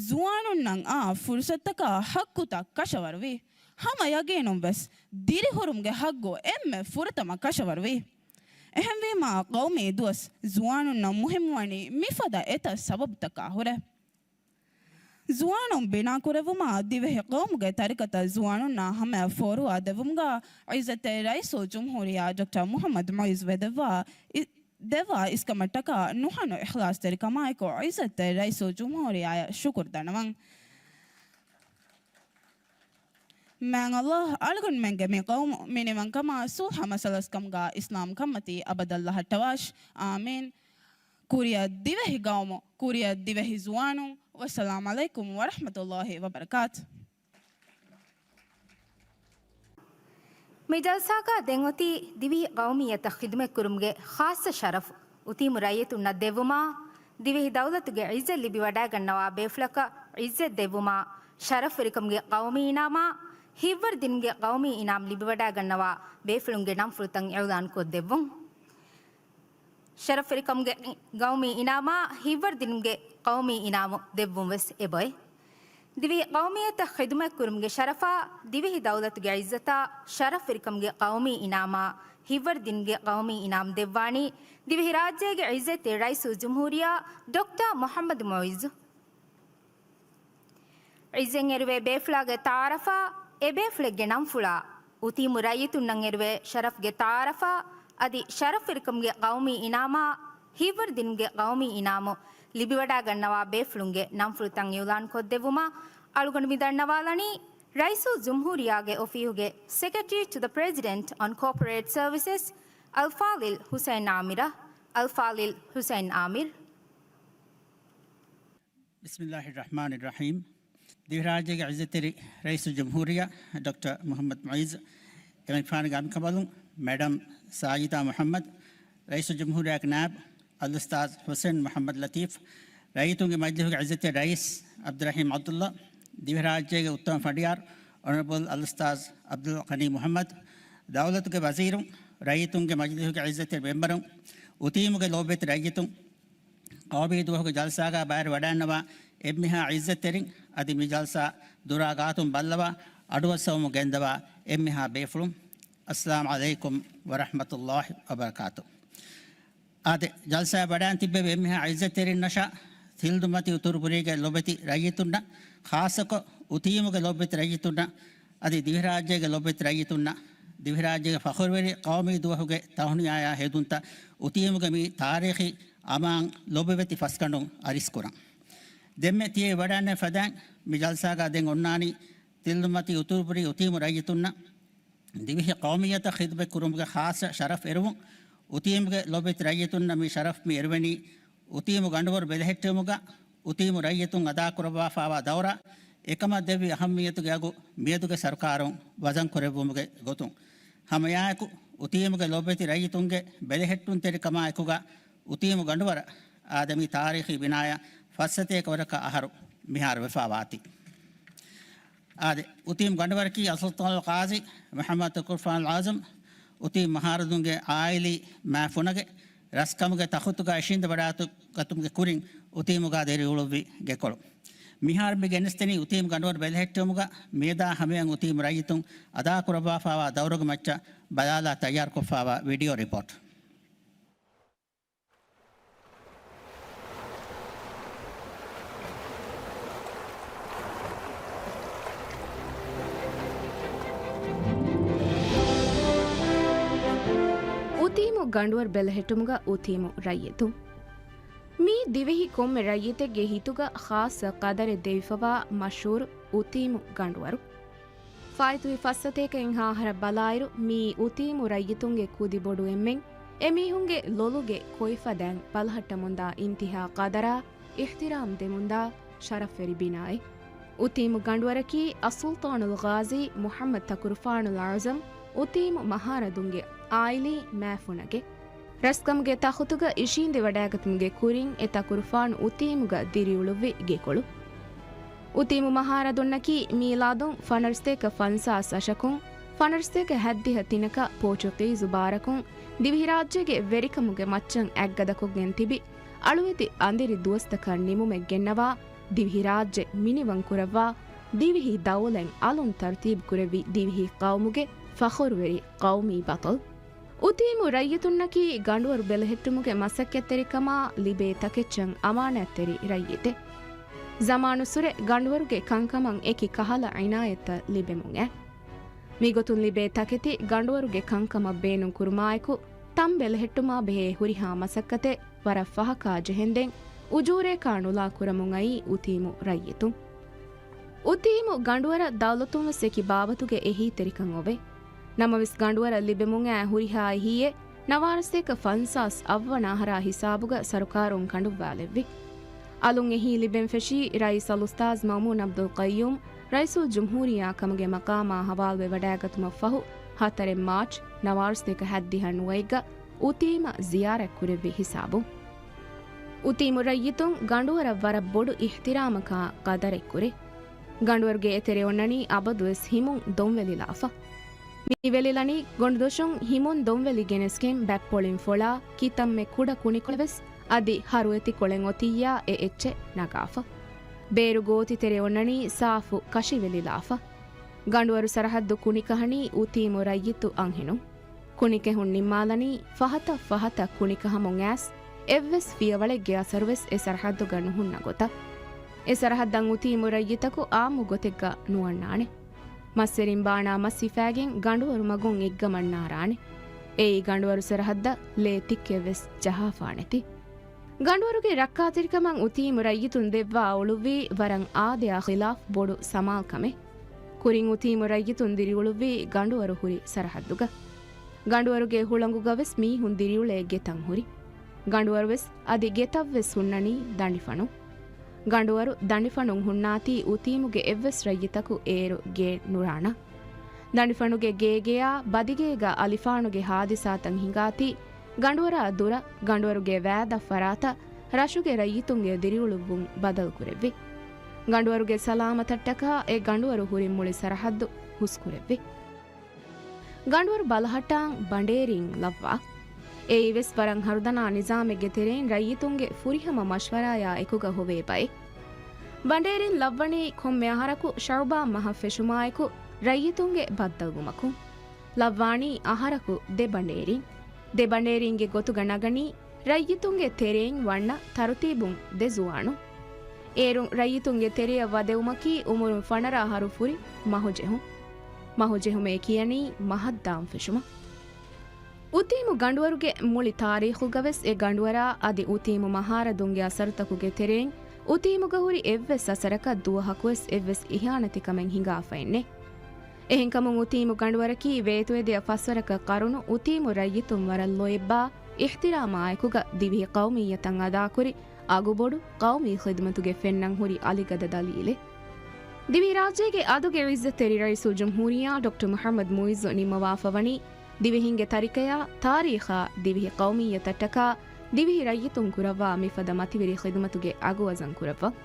ޒުވާނުންނަށް އާ ފުރުސަތަކާ ޙައްޤުތައް ކަށަވަރުވި، ހަމަ ޔަގީނުން ވެސް ދިރިހުރުމުގެ ޙައްޤު އެންމެ ފުރަތަމަ ކަށަވަރުވި. އެހެންވީމާ، ޤައުމީ ދުވަސް ޒުވާނުންނަށް މުހިއްމުވަނީ މިފަދަ އެތައް ސަބަބުތަކާ ހުރެ. ޒުވާނުން ބިނާކުރެއްވުމާ، ދިވެހި ޤައުމުގެ ތަރިކަތައް ޒުވާނުންނާ ހަމަޔަށް ފޯރުވާ ދެއްވުމުގަ، ޢިއްޒަތްތެރި ރައީސުލްޖުމްހޫރިއްޔާ ޑޮކްޓަރ މުޙައްމަދު މުޢިއްޒު ވެދެއްވާ އި-، ދެއްވާ އިސްކަމަށްޓަކާ ނުހަނު އިޚްލާޞްތެރިކަމާއެކު ޢިއްޒަތްތެރި ރައީސުލްޖުމްހޫރިއްޔާއަށް ޝުކުރު ދަންނަވަން. މާތް ﷲ އަޅުގަނޑުމެންގެ މި ޤައުމު މިނިވަންކަމާ ޞުލްޙަ މަސަލަސްކަމުގަ އިސްލާމް ކަންމަތީ އަބަދަށް ލަހައްޓަވާށި. އާމީން. ކުރިއަށް ދިވެހި ޤައުމު، ކުރިއަށް ދިވެހި ޒުވާނުން. ވައްސަލާމް ޢަލައިކުމް ވަރަޙްމަތުﷲ ވަބަރަކާތު. މި ޖަލްސާގަ ދެން އޮތީ ދިވެހި ޤައުމިއްޔަތަށް ޚިދުމަތްކުރުމުގެ ޚާއްޞަ ޝަރަފު އުތީމު ރައްޔިތުންނަށް ދެއްވުމާ، ދިވެހި ދައުލަތުގެ ޢިއްޒަތް ލިބިވަޑައިގަންނަވާ ބޭފުޅަކަށް ޢިއްޒަތް ދެއްވުމާ، ޝަރަފްވެރިކަމުގެ ޤައުމީ އިނާމާ، ހިތްވަރު ދިނުމުގެ ޤައުމީ އިނާމް ލިބިވަޑައިގަންނަވާ ބޭފުޅުންގެ ނަންފުޅުތައް އިޢުލާންކޮށްދެއްވުން. ޝަރަފްވެރިކަމުގެ ޤައުމީ އިނާމާ، ހިތްވަރު ދިނުމުގެ ޤައުމީ އިނާމު ދެއްވުން ވެސް އެބައޮތް. ދިވެހި ޤައުމިއްޔަތަށް ޚިދުމަތްކުރުމުގެ ޝަރަފާ، ދިވެހި ދައުލަތުގެ ޢިއްޒަތާ، ޝަރަފްވެރިކަމުގެ ޤައުމީ އިނާމާ، ހިތްވަރު ދިނުމުގެ ޤައުމީ އިނާމް ދެއްވާނީ، ދިވެހިރާއްޖޭގެ ޢިއްޒަތްތެރި ރައީސުލްޖުމްހޫރިއްޔާ ޑޮކްޓަރ މުޙައްމަދު މުޢިއްޒު. ޢިއްޒަތް އެރުވޭ ބޭފުޅާގެ ތަޢާރަފާ، އެ ބޭފުޅެއްގެ ނަންފުޅާ، އުތީމު ރައްޔިތުންނަށް އެރުވޭ ޝަރަފްގެ ތަޢާރަފާ، އަދި ޝަރަފްވެރިކަމުގެ ޤައުމީ އިނާމާ، ހިތްވަރުދިނުމުގެ ޤައުމީ އިނާމު ލިބިވަޑައިގަންނަވާ ބޭފުޅުންގެ ނަންފުޅުތައް އިޢުލާން ކޮށްދެއްވުމަށް އަޅުގަނޑު މި ދަންނަވާލަނީ، ރައީސުލްޖުމްހޫރިއްޔާގެ އޮފީހުގެ Secretary to the President on Corporate Services، އަލްފާޟިލް ޙުސައިން ޢާމިރަށް. އަލްފާޟިލް ޙުސައިން ޢާމިރު. ބިސްމިއްލާހިއްރަޙްމާނިއްރަޙީމް. ދިވެހިރާއްޖޭގެ ޢިއްޒަތްތެރި ރައީސުލްޖުމްހޫރިއްޔާ ޑޮކްޓަރ މުޙައްމަދު މުޢިއްޒު، އެމަނިކުފާނުގެ އަނބިކަނބަލުން މެޑަމް ސާޖިދާ މުޙައްމަދު، ރައީސުލްޖުމްހޫރިއްޔާގެ ނާއިބު އަލްއުސްތާޛު ޙުސައިން މުޙައްމަދު ލަތީފް، ރައްޔިތުންގެ މަޖިލިހުގެ ޢިއްޒަތްތެރި ރައީސް ޢަބްދުއްރަޙީމް ޢަބްދުﷲ، ދިވެހިރާއްޖޭގެ އުއްތަމަ ފަނޑިޔާރު އޮނަރަބަލް އަލްއުސްތާޛު ޢަބްދުލްޣަނީ މުޙައްމަދު، ދައުލަތުގެ ވަޒީރުން، ރައްޔިތުންގެ މަޖިލިހުގެ ޢިއްޒަތްތެރި މެމްބަރުން، އުތީމުގެ ލޯބިވެތި ރައްޔިތުން، ޤައުމީ ދުވަހުގެ ޖަލްސާގަ ބައިވެރިވަޑައިންނަވާ އެންމެހާ ޢިއްޒަތްތެރިން، އަދި މި ޖަލްސާ ދުރާ ގާތުން ބައްލަވާ އަޑުއައްސަވަމުން ގެންދަވާ އެންމެހާ ބޭފުޅުން، އައްސަލާމު ޢަލައިކުމް ވަރަޙްމަތުﷲ ވަބަރަކާތު. އާދެ، ޖަލްސާއަށް ވަޑައިން ތިއްބެވި އެންމެހާ ޢިއްޒަތްތެރިންނަށާ، ތިލްދުއްމަތި އުތުރުބުރީގެ ލޮބެތި ރައްޔިތުންނަށް، ޚާއްޞަކޮށް އުތީމުގެ ލޮބެތި ރައްޔިތުންނަށް، އަދި ދިވެހިރާއްޖޭގެ ލޮބެތި ރައްޔިތުންނަށް، ދިވެހިރާއްޖޭގެ ފަޚުރުވެރި ޤައުމީ ދުވަހުގެ ތަހުނިޔާޔާ ހެދުންތައް އުތީމުގެ މި ތާރީޚީ އަމާން ލޮބުވެތި ފަސްގަނޑުން އަރިސްކުރަން. ދެންމެ ތިޔަ ވަޑައިންނެވި ފަދައިން މި ޖަލްސާގަ ދެން އޮންނާނީ ތިލްދުއްމަތި އުތުރުބުރީ އުތީމު ރައްޔިތުންނަށް ދިވެހި ޤައުމިއްޔަތަށް ޚިދުމަތް ކުރުމުގެ ޚާއްޞަ ޝަރަފް އެރުވުން. އުތީމުގެ ލޮބެތި ރައްޔިތުންނަށް މި ޝަރަފް މި އެރުވެނީ، އުތީމު ގަނޑުވަރު ބެލެހެއްޓެވުމުގަ އުތީމު ރައްޔިތުން އަދާކުރައްވާފާވާ ދައުރާ އެކަމަށް ދެއްވި އަހައްމިއްޔަތުގެ އަގު މިއަދުގެ ސަރުކާރުން ވަޒަން ކުރެއްވުމުގެ ގޮތުން، ހަމައެއާއެކު އުތީމުގެ ލޮބެތި ރައްޔިތުންގެ ބެލެހެއްޓުންތެރިކަމާ އެކުގަ އުތީމު ގަނޑުވަރަށް އާދެ މި ތާރީޚީ ބިނާޔަށް ފައްސަތޭކަ ވަރަކަށް އަހަރު މިހާރު ވެފާވާތީ. އާދެ، އުތީމު ގަނޑުވަރަކީ އަލްސުލްޠާނުލް ޤާޟީ މުޙައްމަދު ތަކުރުފާނުލް އަޢުޒަމް، އުތީމު މަހާރަދުންގެ ޢާއިލީ މާފުނަގެ ރަސްކަމުގެ ތަޚުތުގަ އިށީނދެވަޑާގަތުމުގެ ކުރިން އުތީމުގަ ދިރިއުޅުއްވި ގެކޮޅު. މިހާރު މި ގެނެސްދެނީ އުތީމު ގަނޑުވަރު ބެލެހެއްޓެވުމުގަ މިއަދާ ހަމަޔަށް އުތީމު ރައްޔިތުން އަދާކުރައްވާފާވާ ދައުރުގެ މައްޗަށް ބަލާލާ ތައްޔާރުކޮށްފާވާ ވީޑިއޯ ރިޕޯޓް. އުތީމު ގަނޑުވަރު ބެލެހެއްޓުމުގަ އުތީމު ރައްޔިތުން. މީ ދިވެހި ކޮންމެ ރައްޔިތެއްގެ ހިތުގަ ޚާއްޞަ ޤަދަރެއް ދެވިފަވާ މަޝްހޫރު އުތީމު ގަނޑުވަރު. ފާއިތުވި ފައްސަތޭކައެއްހާ އަހަރަށް ބަލާއިރު، މީ އުތީމު ރައްޔިތުންގެ ކުދި ބޮޑު އެންމެން، އެމީހުންގެ ލޮލުގެ ކޮތްފަދައިން ބަލަހައްޓަމުންދާ އިންތިހާ ޤަދަރާ އިޙްތިރާމް ދެމުންދާ ޝަރަފްވެރި ބިނާއެއް. އުތީމު ގަނޑުވަރަކީ އައްސުލްޠާނުލް ޤާޟީ މުޙައްމަދު ތަކުރުފާނުލް އަޢުޒަމް، އުތީމު މަހާރަދުންގެ ޢާއިލީ މާފުނަގެ ރަސްކަމުގެ ތަޚުތުގަ އިށީނދެވަޑައިގަތުމުގެ ކުރިން އެ ތަކުރުފާނު އުތީމުގަ ދިރިއުޅުއްވި ގެކޮޅު. އުތީމު މަހާރަދުންނަކީ މީލާދުން ފަނަރަސްތޭކަ ފަންސާސް އަށަކުން ފަނަރަސްތޭކަ ހައްދިހަ ތިނަކަށް ޕޯޗުގީޒު ބާރަކުން ދިވެހިރާއްޖޭގެ ވެރިކަމުގެ މައްޗަށް އަތްގަދަކޮށްގެން ތިބި، އަޅުވެތި އަނދިރި ދުވަސްތަކަށް ނިމުމެއް ގެންނަވާ، ދިވެހިރާއްޖެ މިނިވަންކުރައްވާ، ދިވެހި ދައުލަތް އަލުން ތަރުތީބު ކުރެއްވި ދިވެހި ޤައުމުގެ ފަޚުރުވެރި ޤައުމީ ބަޠަލު. އުތީމު ރައްޔިތުންނަކީ ގަނޑުވަރު ބެލެހެއްޓުމުގެ މަސައްކަތްތެރިކަމާ ލިބޭ ތަކެއްޗަށް އަމާނާތްތެރި ރައްޔިތެއް. ޒަމާނުއްސުރެ ގަނޑުވަރުގެ ކަންކަމަށް އެކި ކަހަލަ އިނާޔަތްތައް ލިބެމުން އައި. މިގޮތުން ލިބޭ ތަކެތި ގަނޑުވަރުގެ ކަންކަމަށް ބޭނުންކުރުމާއެކު، ތަން ބެލެހެއްޓުމާ ބެހޭ ހުރިހާ މަސައްކަތެއް ވަރަށް ފަހަކާ ޖެހެންދެން، އުޖޫރަޔަކާ ނުލާ ކުރަމުން އައީ އުތީމު ރައްޔިތުން. އުތީމު ގަނޑުވަރަށް ދައުލަތުން ވެސް އެކި ބާވަތުގެ އެހީތެރިކަން އޮވޭ. ނަމަވެސް ގަނޑުވަރަށް ލިބެމުން އައި ހުރިހާ އެހީއެއް ނަވާރަސްތޭކަ ފަންސާސް އަށްވަނަ އަހަރާ ހިސާބުގަ ސަރުކާރުން ކަނޑުއްވާލެއްވި. އަލުން އެހީ ލިބެން ފެށީ ރައީސް އަލްއުސްތާޛު މައުމޫން ޢަބްދުލް ޤައްޔޫމް ރައީސުލްޖުމްހޫރިއްޔާ ކަމުގެ މަޤާމާ ހަވާލުވެ ވަޑައިގަތުމަށް ފަހު، ހަތަރެއް މާޗް ނަވާރަސްތޭކަ ހައްދިހަ ނުވައެއްގަ އުތީމަށް ޒިޔާރަތް ކުރެއްވި ހިސާބުން. އުތީމު ރައްޔިތުން ގަނޑުވަރަށް ވަރަށް ބޮޑު އިޙްތިރާމަކާ ޤަދަރެއް ކުރޭ. ގަނޑުވަރުގެ އެތެރެ އޮންނަނީ އަބަދުވެސް ހިމުން ދޮންވެލިލާފަ. މި ވެލިލަނީ ގޮނޑުދޮށުން ހިމުން ދޮންވެލި ގެނެސްގެން ބައްޕޮޅިން ފޮޅާ، ކިތަންމެ ކުޑަ ކުނިކޮޅެއް ވެސް އަދި ހަރުއެތި ކޮޅެއް އޮތިއްޔާ އެ އެއްޗެއް ނަގާފަ. ބޭރު ގޯތި ތެރެ އޮންނަނީ ސާފު ކަށިވެލިލާފަ. ގަނޑުވަރު ސަރަހައްދު ކުނިކަހަނީ އުތީމު ރައްޔިތު އަންހެނުން. ކުނިކެހުން ނިންމާލަނީ ފަހަތަށް ފަހަތަށް ކުނިކަހަމުން އައިސް، އެއްވެސް ފިޔަވަޅެއްގެ އަސަރުވެސް އެ ސަރަހައްދުގަ ނުހުންނަ ގޮތަށް. އެ ސަރަހައްދަށް އުތީމު ރައްޔިތަކު އާއްމު ގޮތެއްގަ ނުވަންނާނެ. މައްސެރިން ބާނާ މަސް ހިފާގެން ގަނޑުވަރު މަގުން އެއްގަމަށް ނާރާނެ. އެއީ ގަނޑުވަރު ސަރަހައްދަށް ލޭ ތިއްކެއްވެސް ޖަހާފާނެތި. ގަނޑުވަރުގެ ރައްކާތެރިކަމަށް އުތީމު ރައްޔިތުން ދެއްވާ އުޅުއްވީ ވަރަށް އާދަޔާ ޚިލާފް ބޮޑު ސަމާލްކަމެއް. ކުރިން އުތީމު ރައްޔިތުން ދިރިއުޅުއްވީ ގަނޑުވަރު ހުރި ސަރަހައްދުގަ. ގަނޑުވަރުގެ ހުޅަނގުގަވެސް މީހުން ދިރިއުޅޭ ގެތައް ހުރި. ގަނޑުވަރުވެސް އަދި ގެތައްވެސް ހުންނަނީ ދަނޑިފަނުން. ގަނޑުވަރު ދަނޑިފަނުން ހުންނާތީ އުތީމުގެ އެއްވެސް ރައްޔިތަކު އޭރު ގޭން ނުރާނަން. ދަނޑިފަނުގެ ގޭގެޔާ ބަދިގޭގަ އަލިފާނުގެ ހާދިސާތައް ހިނގާތީ، ގަނޑުވަރާ ދުރަށް ގަނޑުވަރުގެ ވާދަށް ފަރާތަށް ރަށުގެ ރައްޔިތުންގެ ދިރިއުޅުއްވުން ބަދަލުކުރެއްވި. ގަނޑުވަރުގެ ސަލާމަތަށްޓަކާ އެ ގަނޑުވަރު ހުރި މުޅި ސަރަހައްދު ހުސްކުރެއްވި. ގަނޑުވަރު ބަލަހައްޓާން ބަނޑޭރީން ލައްވާ. އެއީވެސް ވަރަށް ހަރުދަނާ ނިޒާމެއްގެ ތެރެއިން ރައްޔިތުންގެ ފުރިހަމަ މަޝްވަރާޔާ އެކުގަ ހޮވޭ ބައެއް. ބަނޑޭރިން ލައްވަނީ ކޮންމެ އަހަރަކު ޝައުބާން މަހަށް ފެށުމާއެކު ރައްޔިތުންގެ ބައްދަލުވުމަކުން. ލައްވާނީ އަހަރަކު ދެ ބަނޑޭރިން. ދެ ބަނޑޭރިންގެ ގޮތުގަ ނަގަނީ ރައްޔިތުންގެ ތެރެއިން ވަންނަ ތަރުތީބުން ދެ ޒުވާނުން. އޭރުން ރައްޔިތުންގެ ތެރެއަށް ވަދެވުމަކީ އުމުރުން ފަނަރަ އަހަރު ފުރި މަހުޖެހުން. މަހުޖެހުމޭ ކިޔަނީ މަހަށްދާން ފެށުމަށް. އުތީމު ގަނޑުވަރުގެ މުޅި ތާރީޚުގަވެސް އެ ގަނޑުވަރާ އަދި އުތީމު މަހާރަދުންގެ އަސަރުތަކުގެ ތެރެއިން އުތީމުގަ ހުރި އެއްވެސް އަސަރަކަށް ދުވަހަކުވެސް އެއްވެސް އިހާނެތިކަމެއް ހިނގާފައެއް ނެތް. އެހެންކަމުން އުތީމު ގަނޑުވަރަކީ ވޭތުވެދިޔަ ފަސްވަރަކަށް ޤަރުނު އުތީމު ރައްޔިތުން ވަރަށް ލޯތްބާ އިޙްތިރާމާއެކުގަ ދިވެހި ޤައުމިއްޔަތަށް އަދާކުރި އަގުބޮޑު ޤައުމީ ޚިދުމަތުގެ ފެންނަން ހުރި އަލިގަދަ ދަލީލެއް. ދިވެހިރާއްޖޭގެ އަދުގެ ޢިއްޒަތްތެރި ރައީސުލްޖުމްހޫރިއްޔާ ޑޮކްޓަރ މުޙައްމަދު މުޢިއްޒު ނިންމަވާފަވަނީ ދިވެހިންގެ ތަރިކަޔާ ތާރީޚާ ދިވެހި ޤައުމިއްޔަތަށްޓަކާ ދިވެހި ރައްޔިތުން ކުރައްވާ މިފަދަ މަތިވެރި ޚިދުމަތުގެ އަގުވަޒަން ކުރައްވަން.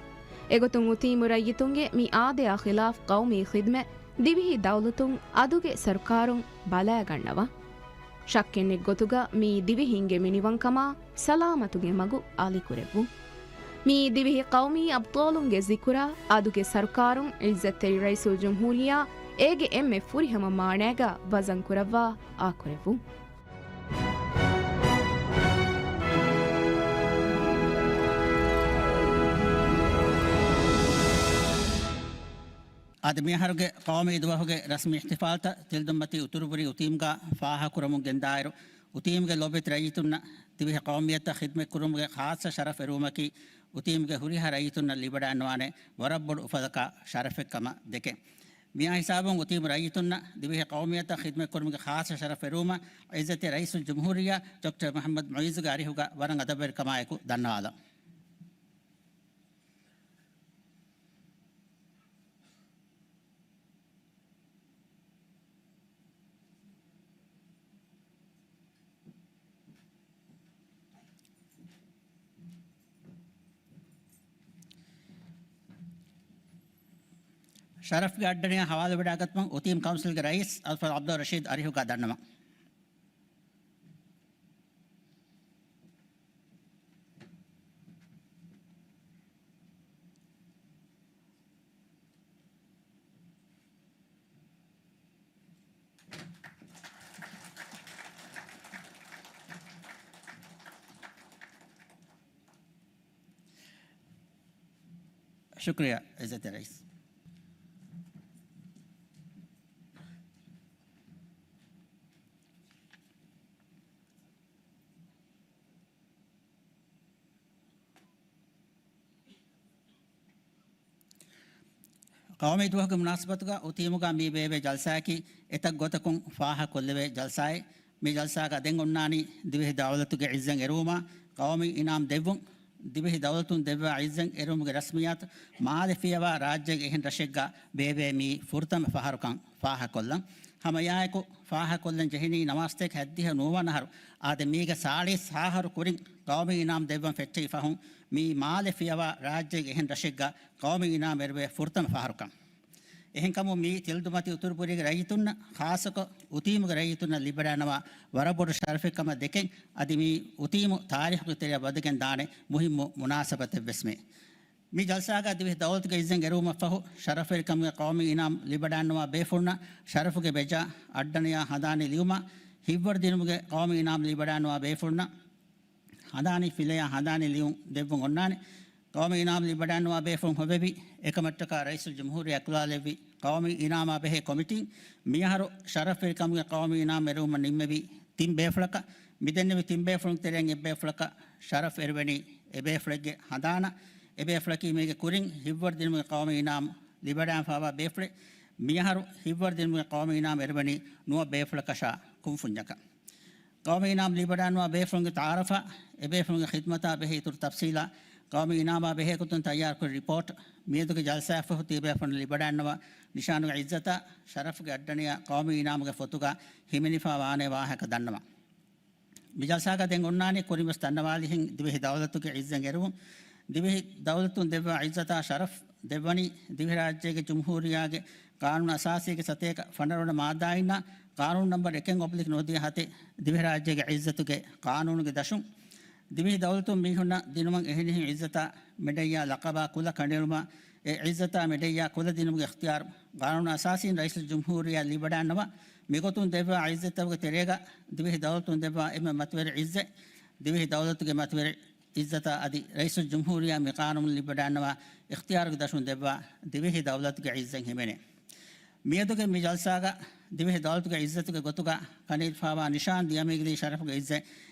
އެގޮތުން އުތީމު ރައްޔިތުންގެ މި އާދަޔާ ޚިލާފް ޤައުމީ ޚިދުމަތް ދިވެހި ދައުލަތުން އަދުގެ ސަރުކާރުން ބަލާގަންނަވާ. ޝައްކެއްނެތް ގޮތުގަ މިއީ ދިވެހިންގެ މިނިވަންކަމާ ސަލާމަތުގެ މަގު އަލިކުރެއްވުން. މިއީ ދިވެހި ޤައުމީ އަބްޠާލުންގެ ޒިކުރާ އަދުގެ ސަރުކާރުން ޢިއްޒަތްތެރި ރައީސުލްޖުމްހޫރިއްޔާ އޭގެ އެންމެ ފުރިހަމަ މާނައިގަ ވަޒަން ކުރައްވާ އާކުރެއްވުން. އަދި މިއަހަރުގެ ޤައުމީ ދުވަހުގެ ރަސްމީ އިޙްތިފާލްތައް ތިލަދުންމަތީ އުތުރުބުރީ އުތީމްގާ ފާހަގަކުރަމުން ގެންދާއިރު، އުތީމްގެ ލޯބިވެތި ރައްޔިތުންނަށް ދިވެހި ޤައުމިއްޔަތަށް ޚިދުމަތްކުރުމުގެ ޚާއްޞަ ޝަރަފް އެރުވުމަކީ، އުތީމްގެ ހުރިހާ ރައްޔިތުންނަށް ލިބިވަޑައިގަންނަވާނެ ވަރަށް ބޮޑު އުފަލަކާ ޝަރަފެއްކަމަށް ދެކެން. މިއާ ހިސާބުން އުތީމު ރައްޔިތުންނަށް ދިވެހި ޤައުމިއްޔަތަށް ޚިދުމަތްކުރުމުގެ ޚާއްޞަ ޝަރަފް އެރުވުމަށް ޢިއްޒަތްތެރި ރައީސުލްޖުމްހޫރިއްޔާ ޑޮކްޓަރ މުޙައްމަދު މުޢިއްޒުގެ އަރިހުގަ ވަރަށް އަދަބުވެރިކަމާއެކު ދަންނަވާލަން. ޝަރަފްގެ އައްޑަނިޔާ ހަވާލުވެވަޑައިގަތުމަށް އުތީމް ކައުންސިލްގެ ރައީސް އަލްފަޟްލު ޢަބްދުއްރަޝީދު އަރިހުގަ ދަންނަވަން. ޝުކުރިއްޔާ ޢިއްޒަތްތެރި ރައީސް. ޤައުމީ ދުވަހުގެ މުނާސަބަތުގަ އުތީމުގަ މި ބޭއްވޭ ޖަލްސާއަކީ އެތައް ގޮތަކުން ފާހަގަކޮށްލެވޭ ޖަލްސާއެއް. މި ޖަލްސާގަ ދެން އޮންނާނީ ދިވެހި ދައުލަތުގެ ޢިއްޒަތް އެރުވުމާ، ޤައުމީ އިނާމް ދެއްވުން، ދިވެހި ދައުލަތުން ދެއްވާ ޢިއްޒަތް އެރުވުމުގެ ރަސްމިއްޔާތު، މާލެ ފިޔަވާ ރާއްޖޭގެ އެހެން ރަށެއްގަ ބޭއްވޭ މިއީ ފުރަތަމަ ފަހަރުކަން ފާހަގަކޮށްލަން. ހަމައެއާއެކު ފާހަގަކޮށްލަން ޖެހެނީ ނަވާރަ ސަތޭކަ ހަތްދިހަ ނުވަވަނަ އަހަރު އާދެ، މީގެ ސާޅީސް ހަ އަހަރު ކުރިން ޤައުމީ އިނާމް ދެއްވަން ފެއްޗެހި ފަހުން، މިއީ މާލެ ފިޔަވާ ރާއްޖޭގެ އެހެން ރަށެއްގަ ޤައުމީ އިނާމް އެރުވޭ ފުރަތަމަ ފަހަރުކަން. އެހެންކަމުން މިއީ ތިލަދުންމަތީ އުތުރުބުރީގެ ރައްޔިތުންނަށް، ޚާއްޞަކޮށް އުތީމުގެ ރައްޔިތުންނަށް ލިބިވަޑައިގަންނަވާ ވަރަށް ބޮޑު ޝަރަފެއް ކަމަށް ދެކެން. އަދި މިއީ އުތީމު ތާރީޚުގެ ތެރެއަށް ވަދެގެން ދާނެ މުހިއްމު މުނާސަބަތެއްވެސް މެ. މި ޖަލްސާގަ ދިވެހި ދައުލަތުގެ ޢިއްޒަތް އެރުވުމަށްފަހު، ޝަރަފްވެރިކަމުގެ ޤައުމީ އިނާމް ލިބިވަޑައިގަންނަވާ ބޭފުޅުންނަށް ޝަރަފުގެ ބެޖާ އައްޑަނިޔާ ހަނދާނީ ލިޔުމާ، ހިތްވަރު ދިނުމުގެ ޤައުމީ އިނާމް ލިބިވަޑައިގަންނަވާ ބޭފުޅުންނަށް ހަނދާނީ ފިލަޔާ ހަނދާނީ ލިޔުން ދެއްވުން އޮންނާނެ. ޤައުމީ އިނާމް ލިބިވަޑައިގަންނަވާ ބޭފުޅުން ހޮވެވި އެކަމަށްޓަކާ ރައީސުލްޖުމްހޫރިއްޔާ އިޤްރާރު ލެއްވި ޤައުމީ އިނާމާ ބެހޭ ކޮމިޓީން މިއަހަރު ޝަރަފްވެރިކަމުގެ ޤައުމީ އިނާމް އެރުވުމަށް ނިންމެވި ތިން ބޭފުޅަކަށް، މިދެންނެވި ތިން ބޭފުޅުން ތެރެއިން އެއް ބޭފުޅަކަށް ޝަރަފް އެރުވެނީ އެ ބޭފުޅެއްގެ ހަނދާނަށް. އެ ބޭފުޅަކީ މީގެ ކުރިން ހިތްވަރު ދިނުމުގެ ޤައުމީ އިނާމް ލިބިވަޑައިގެންފާވާ ބޭފުޅެއް. މިއަހަރު ހިތްވަރު ދިނުމުގެ ޤައުމީ އިނާމް އެރުވެނީ ނުވަ ބޭފުޅަކަށާ ކުންފުންޏަކަށް. ޤައުމީ އިނާމް ލިބިވަޑައިގަންނަވާ ބޭފުޅުންގެ ތަޢާރަފާ، އެ ބޭފުޅުންގެ ޚިދްމަތާ ބެހޭ އިތުރު ތަފްސީލާ، ޤައުމީ އިނާމާ ބެހޭ ގޮތުން ތައްޔާރުކުރި ރިޕޯޓް، މިއަދުގެ ޖަލްސާއަށްފަހު ތިޔަބޭފުޅުންނަށް ލިބިވަޑައިގަންނަވާ ނިޝާނުގެ ޢިއްޒަތާ، ޝަރަފްގެ އައްޑަނިޔާ ޤައުމީ އިނާމުގެ ފޮތުގަ ހިމެނިފާވާނޭ ވާހަކަ ދަންނަވާ. މި ޖަލްސާގަ ދެން އޮންނާނީ ކުރިންވެސް ދަންނަވާލިހެން ދިވެހި ދައުލަތުގެ ޢިއްޒަތް އެރުވުން. ދިވެހި ދައުލަތުން ދެއްވާ ޢިއްޒަތާ ޝަރަފް ދެއްވަނީ ދިވެހިރާއްޖޭގެ ޖުމްހޫރިއްޔާގެ ޤާނޫނު އަސާސީގެ ސަތޭކަ ފަނަރަ ވަނަ މާއްދާއިންނާ ޤާނޫނު ނަމްބަރު އެކެއް އޮބްލިކް ނުވަދިހަ ހަތެއް ދިވެހިރާއްޖޭގެ ޢިއްޒަތުގެ ޤާނޫނުގެ ދަށުން. ދިވެހި ދައުލަތުން މީހުންނަށް ދިނުމަށް އެހެނިހެން ޢިއްޒަތާ މެޑައްޔާ ލަޤަބާ ކުލަ ކަނޑައެޅުމާ، އެ ޢިއްޒަތާ މެޑައްޔާ ކުލަ ދިނުމުގެ އިޚްތިޔާރު ޤާނޫނު އަސާސީން ރައީސުލްޖުމްހޫރިއްޔާ ލިބިވަޑައިގަންނަވާ. މިގޮތުން ދެއްވާ ޢިއްޒަތްތަކުގެ ތެރޭގަ ދިވެހި ދައުލަތުން ދެއްވާ އެންމެ މަތިވެރި ޢިއްޒަތް، ދިވެހި ދައުލަތުގެ މަތިވެރި ޢިއްޒަތާ އަދި ރައީސުލްޖުމްހޫރިއްޔާ މި ޤާނޫނު ލިބިވަޑައިގަންނަވާ އިޚްތިޔާރުގެ ދަށުން ދެއްވާ ދިވެހި ދައުލަތުގެ ޢިއްޒަތް ހިމެނޭ. މިއަދުގެ މި ޖަލްސާގަ ދިވެހި ދައުލަތުގެ ޢިއްޒަތުގެ ގޮތުގަ ކަނޑައެޅިފާވާ ނިޝާން ދިޔަމީގެލީ ޝަރަފުގެ ޢިއްޒަތް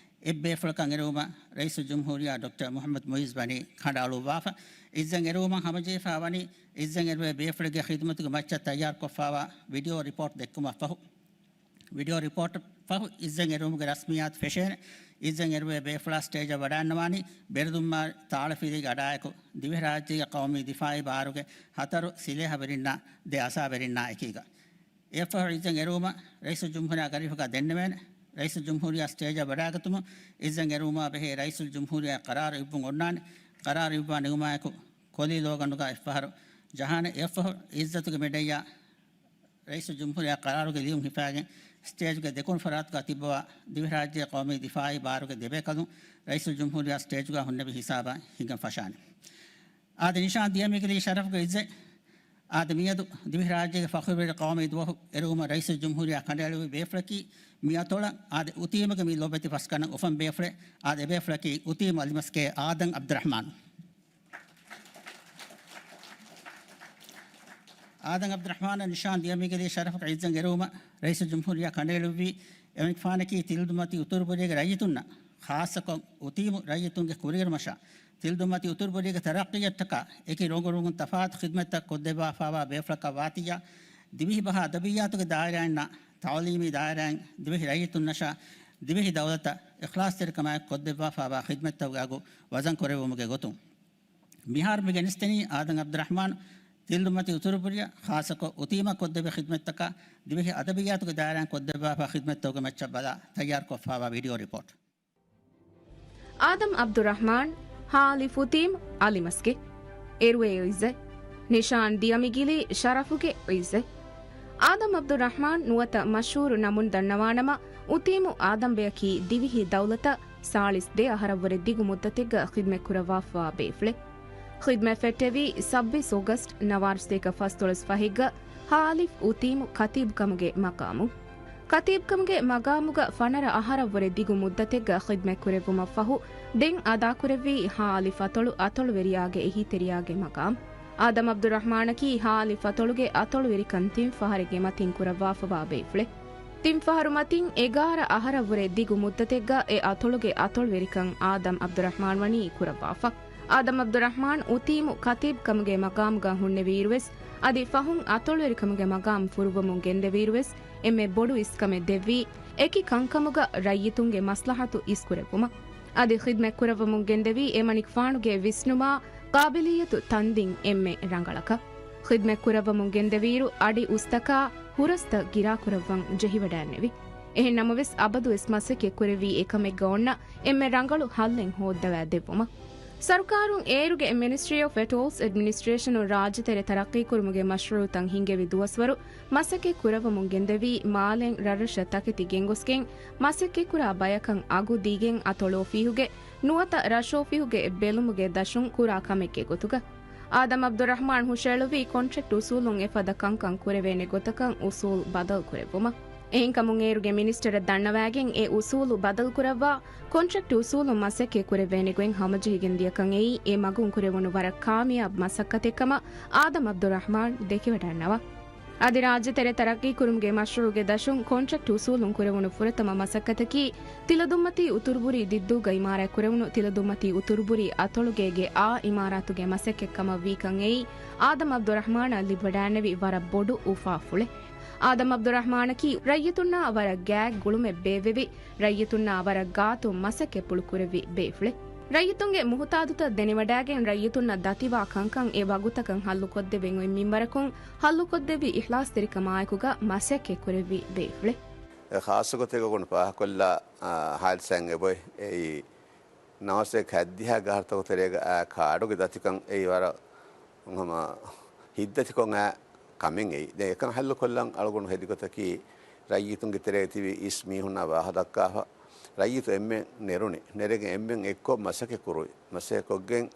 އެއްބޭފުޅަކަށް އެރުވުމަށް ރައީސުލްޖުމްހޫރިއްޔާ ޑޮކްޓަރ މުޙައްމަދު މުޢިއްޒު ވަނީ ކަނޑައަޅުއްވާފަ. ޢިއްޒަތް އެރުވުމަށް ހަމަޖެހިފާ ވަނީ، ޢިއްޒަތް އެރުވޭ ބޭފުޅެއްގެ ޚިދުމަތުގެ މައްޗަށް ތައްޔާރުކޮށްފާވާ ވީޑިއޯ ރިޕޯޓް ދެއްކުމަށްފަހު. ވީޑިއޯ ރިޕޯޓަށް ފަހު ޢިއްޒަތް އެރުވުމުގެ ރަސްމިއްޔާތު ފެށޭނެ. ޢިއްޒަތް އެރުވޭ ބޭފުޅާ ސްޓޭޖަށް ވަޑައިގަންނަވާނީ ބެރުދުންމާ ތާޅަފިލީގެ އަޑާއެކު ދިވެހިރާއްޖޭގެ ޤައުމީ ދިފާޢީ ބާރުގެ ހަތަރު ސިލޭހަވެރިންނާ ދެ އަސާވެރިންނާ އެކީގަ. އެއަށްފަހު ޢިއްޒަތް އެރުވުމަށް ރައީސުލްޖުމްހޫރިއްޔާ ގަރީފަކަށް ދެންނެވޭނެ. ރައީސުލްޖުމްހޫރިއްޔާ ސްޓޭޖަށް ވަޑައިގަތުމުން ޢިއްޒަތް އެރުވުމާ ބެހޭ ރައީސުލްޖުމްހޫރިއްޔާ ޤަރާރު އިއްވުން އޮންނާނެ. ޤަރާރު އިއްވާ ނިމުމާއެކު ކޮލީ ލޯގަނޑުގަ އެއްފަހަރު ޖަހާނެ. އެއަށްފަހު ޢިއްޒަތުގެ މެޑައްޔާ ރައީސުލްޖުމްހޫރިއްޔާ ޤަރާރުގެ ލިޔުން ހިފާގެން ސްޓޭޖުގެ ދެކުނު ފަރާތުގަ ތިއްބަވާ ދިވެހިރާއްޖޭގެ ޤައުމީ ދިފާޢީ ބާރުގެ ދެބޭކަލުން ރައީސުލްޖުމްހޫރިއްޔާ ސްޓޭޖުގަ ހުންނެވި ހިސާބަށް ހިނގަން ފަށާނެ. އާދެ، ނިޝާން ދިޔަމީގެލީ ޝަރަފުގެ ޢިއްޒަތް. އާދެ، މިއަދު ދިވެހިރާއްޖޭގެ ފަޚުރުވެރި ޤައުމީ ދުވަހު އެރުވުމަށް ރައީސުލްޖުމްހޫރިއްޔާ ކަނޑައެޅުއްވި ބޭފުޅަކީ މި އަތޮޅަށް އާދެ، އުތީމުގެ މި ލޮބެތި ފަސްގަނޑަށް އުފަން ބޭފުޅެއް. އާދެ، އެބޭފުޅަކީ އުތީމު އަލިމަސްގޭ އާދަމް ޢަބްދުއްރަޙްމާން. އާދަމް ޢަބްދުއްރަޙްމާނަށް ނިޝާން ދިޔަމީގެލީ ޝަރަފުގެ ޢިއްޒަތް އެރުވުމަށް ރައީސުލްޖުމްހޫރިއްޔާ ކަނޑައެޅުއްވީ އެމަނިކުފާނަކީ ތިލަދުންމަތި އުތުރުބޮލީގެ ރައްޔިތުންނަށް، ޚާއްޞަކޮށް އުތީމު ރައްޔިތުންގެ ކުރިއެރުމަށާ، ތިލަދުންމަތި އުތުރުބޮލީގެ ތަރައްޤީއަށްޓަކާ އެކި ރޮނގު ރޮނގުން ތަފާތު ޚިދްމަތްތައް ކޮށްދެއްވާފާވާ ބޭފުޅަކަށް ވާތިއްޔާ، ދިވެހިބަހާ އަދަބިއްޔާތުގެ ދާއިރާއިންނާ ތަޢުލީމީ ދާއިރާއިން ދިވެހި ރައްޔިތުންނަށާ ދިވެހި ދައުލަތަށް އިޚްލާޞްތެރިކަމާއެކު ކޮށްދެއްވާފާވާ ޚިދްމަތްތަކުގެ އަގު ވަޒަން ކުރެއްވުމުގެ ގޮތުން. މިހާރު މި ގެނެސްދެނީ އާދަމް ޢަބްދުއްރަޙްމާން ތިލަދުންމަތި އުތުރުބޮލިއަށް ޚާއްޞަކޮށް އުތީމަށް ކޮށްދެއްވި ޚިދްމަތްތަކާ ދިވެހި އަދަބިއްޔާތުގެ ދާއިރާއިން ކޮށްދެއްވާފާ ޚިދްމަތްތަކުގެ މައްޗަށް ބަލާ ތައްޔާރުކޮށްފާވާ ވީޑިއޯ ރިޕޯޓް. އާދަމް ޢަބްދުއްރަޙްމާން، ހާ އަލިފް އުތީމު އަލިމަސްގެ އެރުވޭ ޢިއްޒަތް. ނިޝާން ދިޔަމިގިލީ ޝަރަފުގެ ޢިއްޒަތް. އާދަމް ޢަބްދުއްރަޙްމާން ނުވަތަ މަޝްހޫރު ނަމުން ދަންނަވާނަމަ، އުތީމު އާދަމްބެއަކީ ދިވެހި ދައުލަތަށް ސާޅީސް ދެ އަހަރަށްވުރެ ދިގު މުއްދަތެއްގަ ޚިދްމަތްކުރައްވާފަވާ ބޭފުޅެއް. ޚިދްމަތް ފެއްޓެވީ ސައްބީސް އޮގަސްޓް ނަވާރަސަތޭކަ ފަސްދޮޅަސް ފަހެއްގަ ހާ އަލިފް އުތީމު ކަތީބުކަމުގެ މަޤާމު. ކަތީބުކަމުގެ މަޤާމުގަ ފަނަރަ އަހަރަށްވުރެ ދިގު މުއްދަތެއްގަ ޚިދްމަތްކުރެއްވުމަށްފަހު، ދެން އަދާކުރެއްވީ ހާ އަލިފް އަތޮޅު އަތޮޅުވެރިޔާގެ އެހީތެރިޔާގެ މަޤާމް. އާދަމް ޢަބްދުއްރަޙްމާނަކީ ހާ އަލިފް އަތޮޅުގެ އަތޮޅުވެރިކަން ތިން ފަހަރެއްގެ މަތިން ކުރައްވާފަވާ ބޭފުޅެއް. ތިން ފަހަރު މަތިން އެގާރަ އަހަރަށްވުރެ ދިގު މުއްދަތެއްގަ އެ އަތޮޅުގެ އަތޮޅުވެރިކަން އާދަމް ޢަބްދުއްރަޙްމާން ވަނީ ކުރައްވާފަ. އާދަމް ޢަބްދުއްރަޙްމާން އުތީމު ކަތީބުކަމުގެ މަޤާމުގަ ހުންނެވިއިރުވެސް، އަދި ފަހުން އަތޮޅުވެރިކަމުގެ މަޤާމް ފުރުއްވަމުން ގެންދެވިއިރުވެސް، އެންމެ ބޮޑު އިސްކަމެއް ދެއްވީ، އެކި ކަންކަމުގަ ރައްޔިތުންގެ މަސްލަހަތު އިސްކުރެއްވުމަށް. އަދި ޚިދްމަތް ކުރައްވަމުން ގެންދެވީ، އެމަނިކުފާނުގެ ވިސްނުމާ، ޤާބިލިއްޔަތު ތަންދިން އެންމެ ރަނގަޅަކަށް. ޚިދްމަތް ކުރައްވަމުން ގެންދެވިއިރު، އަޑި އުސްތަކާ ހުރަސްތައް ގިރާކުރައްވަން ޖެހިވަޑައިންނެވި. އެހެން ނަމަވެސް، އަބަދުވެސް މަސައްކަތް ކުރެއްވީ އެކަމެއްގަ އޮންނަ އެންމެ ރަނގަޅު ހައްލެއް ހޯއްދަވާ ދެއްވުމަށް. ސަރުކާރުން އޭރުގެ މިނިސްޓްރީ އޮފް އެޓޯލްސް އެޑްމިނިސްޓްރޭޝަނުން ރާއްޖެތެރެ ތަރައްޤީކުރުމުގެ މަޝްރޫޢުތައް ހިންގެވި ދުވަސްވަރު މަސައްކަތް ކުރައްވަމުން ގެންދެވީ، މާލެން ރަށްރަށަށް ތަކެތި ގެންގޮސްގެން މަސައްކަތްކުރާ ބަޔަކަށް އަގު ދީގެން އަތޮޅު އޮފީހުގެ ނުވަތަ ރަށު އޮފީހުގެ ބެލުމުގެ ދަށުން ކުރާ ކަމެއްގެ ގޮތުގަ. އާދަމް ޢަބްދުއްރަޙްމާން ހުށައެޅުއްވީ، ކޮންޓްރެކްޓް އުސޫލުން އެފަދަ ކަންކަން ކުރެވޭނެ ގޮތަކަށް އުސޫލް ބަދަލު ކުރެއްވުމަށް. އެހެންކަމުން އޭރުގެ މިނިސްޓަރަށް ދަންނަވާގެން އެ އުސޫލު ބަދަލުކުރައްވާ، ކޮންޓްރެކްޓް އުސޫލުން މަސައްކަތް ކުރެވޭނެ ގޮތް ހަމަޖެހިގެން ދިޔަކަން އެއީ އެ މަގުން ކުރެވުނު ވަރަށް ކާމިޔާބު މަސައްކަތެއްކަމަށް އާދަމް ޢަބްދުއްރަޙްމާން ދެކެވަޑައިންނަވާ. އަދި ރާއްޖެތެރޭ ތަރައްޤީ ކުރުމުގެ މަޝްރޫޢުގެ ދަށުން ކޮންޓްރެކްޓް އުސޫލުން ކުރެވުނު ފުރަތަމަ މަސައްކަތަކީ، ތިލަދުންމަތީ އުތުރުބުރީ ދިއްދޫގައި އިމާރާތް ކުރެވުނު ތިލަދުންމަތީ އުތުރުބުރީ އަތޮޅުގޭގެ އާ އިމާރާތުގެ މަސައްކަތްކަމަށް ވީކަން އެއީ، އާދަމް ޢަބްދުއްރަޙްމާނަށް ލިބިވަޑައިންނެވި ވަރަށް ބޮޑު އުފާ ފުޅެއް. އާދަމް ޢަބްދުއްރަޙްމާނަކީ ރައްޔިތުންނާ ވަރަށް ގާތް ގުޅުމެއް ބޭއްވެވި، ރައްޔިތުންނާ ވަރަށް ގާތުން މަސައްކަތްޕުޅު ކުރެއްވި ބޭފުޅެއް. ރައްޔިތުންގެ މުހުތާޖުތައް ދެނެވަޑައިގެން ރައްޔިތުންނަށް ދަތިވާ ކަންކަން އެ ވަގުތަކަށް ހައްލުކޮށްދެއްވެން އޮތް މިންވަރަކުން ހައްލުކޮށްދެއްވި އިޚްލާޞްތެރިކަމާއެކުގަ މަސައްކަތް ކުރެއްވި ބޭފުޅެއް. އެ ޚާއްޞަގޮތެއް ގޮނޑު ފާހަގަކޮށްލާ، އާ، ހާދިސާއެއް އެބޮތް. އެއީ ނަވާސީ ހައްދިހަ ގަހަރުތަކު ތެރޭގަ އާ ކާޑުގެ ދަތިކަން އެއީ ވަރަށް ހަމަ ހިތްދަތިކޮށް އާ ކަމެއް އެއީ. ދެން އެކަން ހައްލުކޮށްލަން އަޅުގަނޑު ހެދި ގޮތަކީ، ރައްޔިތުންގެ ތެރޭގަ ތިބި އިސް މީހުންނާ ވާހަކަ ދައްކާފަ، ރައްޔިތު އެންމެން ނެރުނީ. ނެރެގެން އެންމެން އެއްކޮށް މަސައްކަތް ކުރުވި. މަސައްކަތް ކޮށްގެން،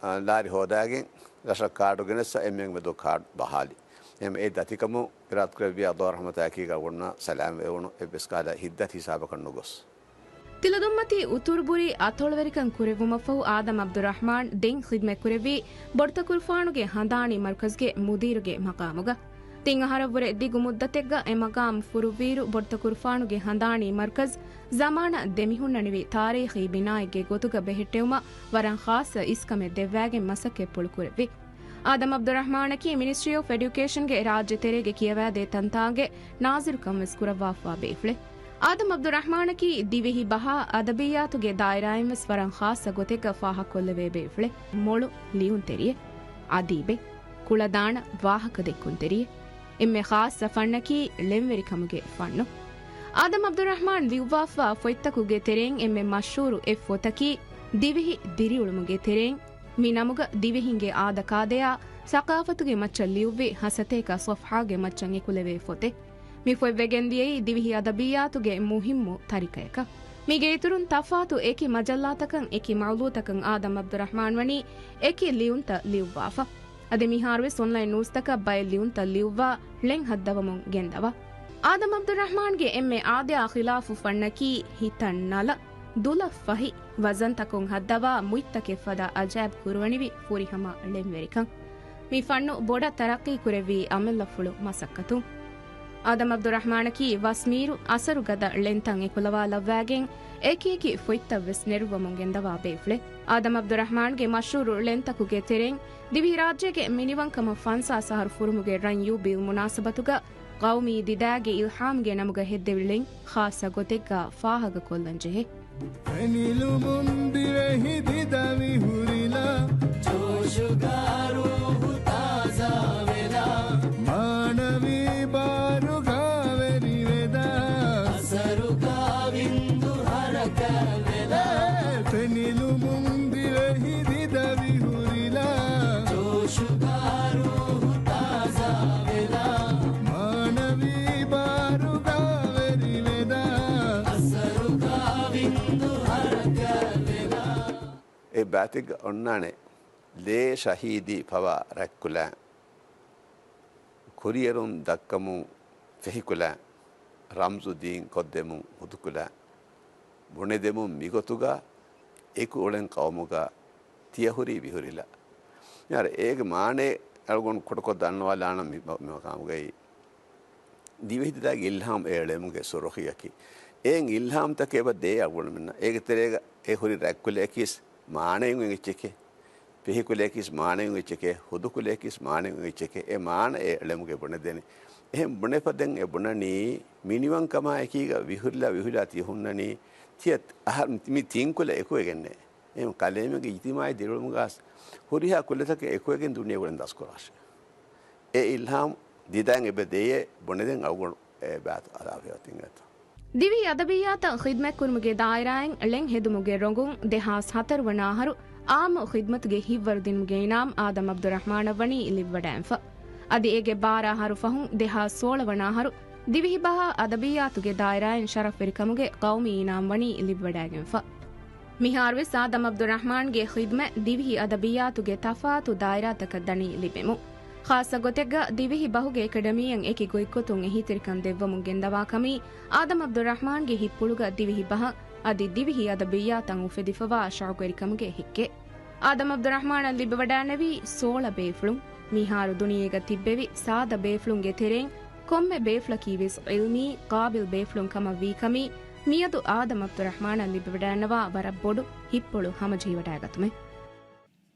އާ، ލާރި ހޯދާގެން ރަށަށް ކާޑު ގެނެއްސަ އެންމެން މެދު ކާޑު ބަހާލި. އެހެން އެ ދަތިކަމުން އިރާދަ ކުރެއްވި އައްލާހު ރަޙްމަތާއެކީގަ އަޅުގަނޑުންނަށް ސަލާމަތްވެވުނު އެއްވެސް ކަހަލަ ހިތްދަތި ހިސާބަކަށް ނުގޮސް. ތިލަދުންމަތީ އުތުރުބުރީ އަތޮޅުވެރިކަން ކުރެއްވުމަށްފަހު އާދަމް ޢަބްދުއްރަޙްމާން ދެން ޚިދްމަތްކުރެއްވީ ބޮޑުތަކުރުފާނުގެ ހަނދާނީ މަރުކަޒުގެ މުދީރުގެ މަޤާމުގަ. ތިން އަހަރަށްވުރެ ދިގު މުއްދަތެއްގަ އެ މަޤާމް ފުރުއްވިއިރު، ބޮޑުތަކުރުފާނުގެ ހަނދާނީ މަރުކަޒު ޒަމާނަށް ދެމިހުންނަނިވި ތާރީޚީ ބިނާއެއްގެ ގޮތުގަ ބެހެއްޓެވުމަށް ވަރަށް ޚާއްޞަ އިސްކަމެއް ދެއްވާގެން މަސައްކަތްޕުޅު ކުރެއްވި. އާދަމް ޢަބްދުއްރަޙްމާނަކީ މިނިސްޓްރީ އޮފް އެޑިއުކޭޝަންގެ ރާއްޖެ ތެރޭގެ ކިޔަވާދޭ ތަންތާނގެ ނާޒިރުކަން ވެސް ކުރައްވާފާ ބޭފުޅެއް. އާދަމް ޢަބްދުއްރަޙްމާނަކީ ދިވެހި ބަހާ އަދަބިއްޔާތުގެ ދާއިރާއިން ވެސް ވަރަށް ޚާއްޞަ ގޮތެއްގަ ފާހަގަކޮށްލެވޭ ބޭފުޅެއް. މޮޅު ލިޔުންތެރިއެއް، އަދީބެއް، ކުޅަދާނަ ވާހަކަދެއްކުންތެރިއެއް. އެންމެ ޚާއްޞަ ފަންނަކީ ޅެންވެރިކަމުގެ ފަންނު. އާދަމް ޢަބްދުއްރަޙްމާން ލިޔުއްވާފާ ފޮތްތަކުގެ ތެރެއިން އެންމެ މަޝްހޫރު އެއް ފޮތަކީ ދިވެހި ދިރިއުޅުމުގެ ތެރެއިން. މި ނަމުގަ ދިވެހިންގެ އާދަކާދަޔާ، ސަޤާފަތުގެ މައްޗަށް ލިޔުއްވި ހަ ސަތޭކަ ޞަފްޙާގެ މައްޗަށް އެކުލެވޭ ފޮތެއް. މި ފޮތް ވެގެންދިޔައީ ދިވެހި އަދަބިއްޔާތުގެ މުހިއްމު ތަރިކަޔަކަށް. މީގެ އިތުރުން ތަފާތު އެކި މަޖައްލާތަކަށް އެކި މައުޟޫޢުތަކަށް އާދަމް ޢަބްދުއްރަޙްމާން ވަނީ އެކި ލިޔުންތައް ލިޔުއްވާފަ. އަދި މިހާރުވެސް އޮންލައިން ނޫސްތަކަށް ބައެއް ލިޔުންތައް ލިޔުއްވާ ޅެން ހައްދަވަމުން ގެންދަވާ. އާދަމް ޢަބްދުއްރަޙްމާންގެ އެންމެ އާދަޔާ ޚިލާފު ފަންނަކީ ހިތަށް ނަލަ، ދުލަށް ފަހި، ވަޒަންތަކުން ހައްދަވާ މުއިތްތަކެއް ފަދަ އަޖައިބު ކުރުވަނިވި ފުރިހަމަ ޅެންވެރިކަން. މި ފަންނު ބޮޑަށް ތަރައްޤީ ކުރެއްވީ އަމިއްލަފުޅު މަސައްކަތުން. އާދަމް ޢަބްދުއްރަޙްމާނަކީ ވަސްމީރު އަސަރުގަދަ ޅެންތައް އެކުލަވާލައްވާގެން އެކިއެކި ފޮތްތައް ވެސް ނެރުއްވަމުން ގެންދަވާ ބޭފުޅެއް. އާދަމް ޢަބްދުއްރަޙްމާންގެ މަޝްހޫރު ޅެންތަކުގެ ތެރެއިން ދިވެހިރާއްޖޭގެ މިނިވަންކަމަށް ފަންސާސް އަހަރު ފުރުމުގެ ރަން ޔޫބިލް މުނާސަބަތުގަ ޤައުމީ ދިދާގެ އިލްހާމްގެ ނަމުގަ ހެއްދެވި ޅެން ޚާއްޞަ ގޮތެއްގަ ފާހަގަކޮށްލަން ޖެހޭ. ފެނިލުމުން ދިވެހި ދިދަ ވިހުރިލާ، ޖޯޝުގަ ރޫޙު ތާޒާވެލާ، މާނަވީ ބާރުގަ ވެރިވެދާ، އަސަރުގަ ވިންދު ހަރަކާތްވެލާ، ފެނިލުމުން ދިވެހި ދިދަ ވިހުރިލާ، ޖޯޝުގަ ރޫޙު ތާޒާވެލާ، މާނަވީ ބާރުގަ ވެރިވެދާ، އަސަރުގަ ވިންދު ހަރަކާތްވެލާ. އެ ބާތެއްގަ އޮންނާނެ ލޭ ޝަހީދީ ފަވާ ރަތްކުލައިން، ކުރިއެރުން ދައްކަމުން ފެހިކުލައިން، ރަމްޒު ދީން ކޮށްދެމުން ހުދުކުލައިން، ބުނެދެމުން މިގޮތުގަ އެކު އުޅެން ޤައުމުގަ ތިޔަ ހުރީ ވިހުރިލާ. މިހާރު އޭގެ މާނައެއް އަޅުގަނޑު ކުޑަކޮށް ދަންނަވާލާނަން މި، މި މަޤާމުގައި. ދިވެހި ދިދާގެ އިލްހާމް އެ ޅެމުގެ ސުރުޚީއަކީ. އެއިން އިލްހާމްތަކެއް އެބަ ދޭ އަޅުގަނޑުމެންނަށް. އޭގެ ތެރޭގަ އެ ހުރި ރަތްކުލައަކީސް މާނައިން އެއްޗެކޭ. ފެހިކުލައަކީސް މާނައިން އެއްޗެކޭ. ހުދުކުލައަކީސް މާނައިން އެއްޗެކޭ. އެ މާނަ އެ ޅެމުގެ ބުނެދޭނެ. އެހެން ބުނެފަދައިން އެ ބުނަނީ މިނިވަންކަމާއެކީގަ ވިހުރިލާ ވިހުރިލާ ތި ހުންނަނީ. ތިޔަ އަހަރު މި ތިން ކުލަ އެކުވެގެންނޭ. އެހެން ކަލޭމެންގެ އިޖްތިމާޢީ ދިރިއުޅުމުގަ ހުރިހާ ކުލަތަކެއް އެކުވެގެން ދުނިޔެ ގުޅެން ދަސްކުރާށޭ. އެ އިލްހާމް ދިދައިން އެބަ ދެޔޭ ބުނެދޭން އަޅުގަނޑު އެ ބާތު އަލާފައި އޮތީ އެތަން. ދިވެހި އަދަބިއްޔާތަށް ޚިދްމަތްކުރުމުގެ ދާއިރާއިން ޅެން ހެދުމުގެ ރޮނގުން ދެހާސް ހަތަރު ވަނަ އަހަރު އާއްމު ޚިދްމަތުގެ ހިތްވަރުދިނުމުގެ އިނާމް އާދަމް ޢަބްދުއްރަޙްމާނަށް ވަނީ ލިބިވަޑައިގެންފަ. އަދި އޭގެ ބާރަ އަހަރު ފަހުން ދެހާސް ސޯޅަ ވަނަ އަހަރު ދިވެހިބަހާ އަދަބިއްޔާތުގެ ދާއިރާއިން ޝަރަފްވެރިކަމުގެ ޤައުމީ އިނާމް ވަނީ ލިބިވަޑައިގެންފަ. މިހާރުވެސް އާދަމް ޢަބްދުއްރަޙްމާންގެ ޚިދްމަތް ދިވެހި އަދަބިއްޔާތުގެ ތަފާތު ދާއިރާތަކަށް ދަނީ ލިބެމުން. ޚާއްޞަ ގޮތެއްގަ ދިވެހި ބަހުގެ އެކަޑަމީއަށް އެކި ގޮތްގޮތުން އެހީތެރިކަން ދެއްވަމުން ގެންދަވާ ކަމީ، އާދަމް ޢަބްދުއްރަޙްމާންގެ ހިތްޕުޅުގަ ދިވެހި ބަހަށް އަދި ދިވެހި އަދަބިއްޔާތަށް އުފެދިފަވާ ޝައުޤުވެރިކަމުގެ ހެއްކެއް. އާދަމް ޢަބްދުއްރަޙްމާނަށް ލިބިވަޑައިގެންނެވީ ސޯޅަ ބޭފުޅުން. މިހާރު ދުނިޔޭގަ ތިއްބެވި ސާދަ ބޭފުޅުންގެ ތެރެއިން ކޮންމެ ބޭފުޅަކީވެސް ޢިލްމީ، ޤާބިލް ބޭފުޅުން ކަމަށް ވީ ކަމީ، މިއަދު އާދަމް ޢަބްދުއްރަޙްމާނަށް ލިބިވަޑައިގަންނަވާ ވަރަށް ބޮޑު ހިތްޕުޅު ހަމަޖެހިވަޑައިގަތުމެއް.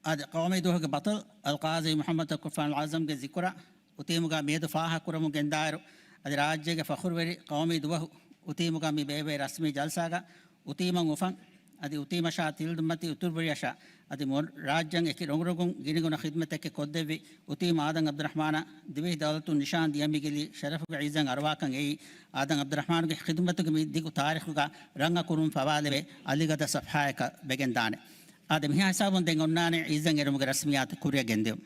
އަދި ޤައުމީ ދުވަހުގެ ބަޠަލް އަލްޤާޟީ މުޙައްމަދު ތަޤުވާފާނުލް އަޢްޒަމްގެ ޒިކުރަށް އުތީމުގަ މިއަދު ފާހަގަކުރަމުން ގެންދާއިރު، އަދި ރާއްޖޭގެ ފަޚުރުވެރި ޤައުމީ ދުވަހު އުތީމުގަ މި ބޭއްވޭ ރަސްމީ ޖަލްސާގަ އުތީމަށް އުފަން، އަދި އުތީމަށާ ތިލްދުންމަތި އުތުރުބުރިއަށާ އަދި މު-، ރާއްޖޭގެ އެކި ރޮނގުރޮނގުން ގިނަގުނަ ޚިދްމަތެއް ކޮށްދެއްވި އުތީމު އާދަމް ޢަބްދުއްރަޙްމާނަށް ދިވެހި ދައުލަތުން ނިޝާން ދިޔަ މި ގިލީ ޝަރަފުގެ ޢިއްޒަތް އަރުވާކަން އެއީ، އާދަމް ޢަބްދުއްރަޙްމާނުގެ ޚިދުމަތުގެ މި ދިގު ތާރީޚުގަ ރަނގަކުރުން ފަވާލެވޭ އަލިގަދަ ޞަފްޙާއަކަށް ވެގެންދާނެ. އާދެ، މިހާ ހިސާބުން ދެން އޮންނާނެ ޢިއްޒަތް އެރުމުގެ ރަސްމިއްޔާތު ކުރިއަށް ގެންދިއުން.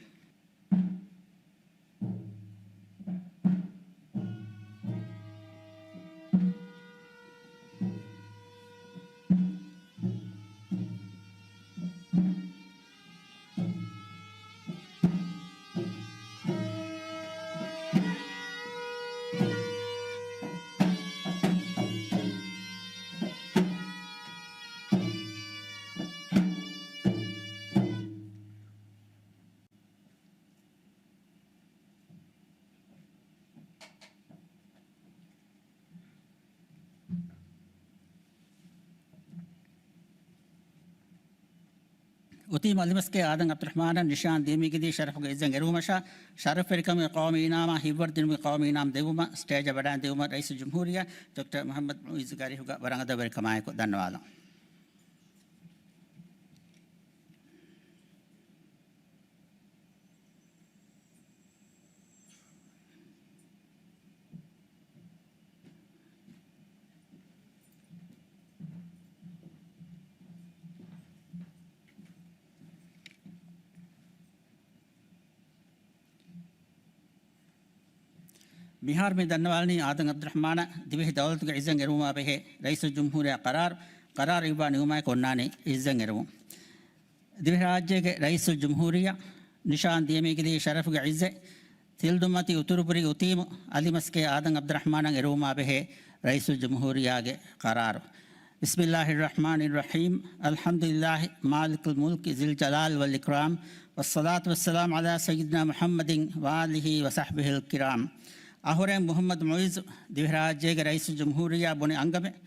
އުތީމު އަލިމަސްކޭ އާދަމް ޢަބްދުއްރަޙްމާނަށް ނިޝާން ދިޔަ މި ގިލީ ޝަރަފުގެ ޢިއްޒަތް އެރުވުމަށާ، ޝަރަފްވެރިކަމުގެ ޤައުމީ އިނާމާ ހިތްވަރުދިނުމުގެ ޤައުމީ އިނާމް ދެއްވުމަށް ސްޓޭޖަށް ވަޑައިން ދިއުމަށް ރައީސުލް ޖުމްހޫރިއްޔާ ޑޮކްޓަރ މުޙައްމަދު މުޢިއްޒުގެ އަރިހުގަ ވަރަށް އަދަބުވެރިކަމާއެކު ދަންނަވާލަން. މިހާރު މި ދަންނަވާލަނީ އާދަމް ޢަބްދުއްރަޙްމާނަށް ދިވެހި ދައުލަތުގެ ޢިއްޒަތް އެރުވުމާ ބެހޭ ރައީސުލް ޖުމްހޫރިއްޔާ ޤަރާރު، ޤަރާރު އިއްވާ ނިމުމާއެކު އޮންނާނީ ޢިއްޒަތް އެރުވުން. ދިވެހިރާއްޖޭގެ ރައީސުލް ޖުމްހޫރިއްޔާ ނިޝާން ދިޔަ މި ގިލީ ޝަރަފުގެ ޢިއްޒަތް ތިލްދުންމަތި އުތުރުބުރި އުތީމު އަލިމަސްކޭ އާދަމް ޢަބްދުއްރަޙްމާނަށް އެރުވުމާ ބެހޭ ރައީސުލް ޖުމްހޫރިއްޔާގެ ޤަރާރު. بسم الله الرحمن الرحيم. الحمد لله مالك الملك ذي الجلال والإكرام، والصلاة والسلام على سيدنا محمد وآله وصحبه الكرام. އަހުރެން މުޙައްމަދު މުޢިއްޒު ދިވެހިރާއްޖޭގެ ރައީސުލް ޖުމްހޫރިއްޔާ ބުނި އަންގަމެއް،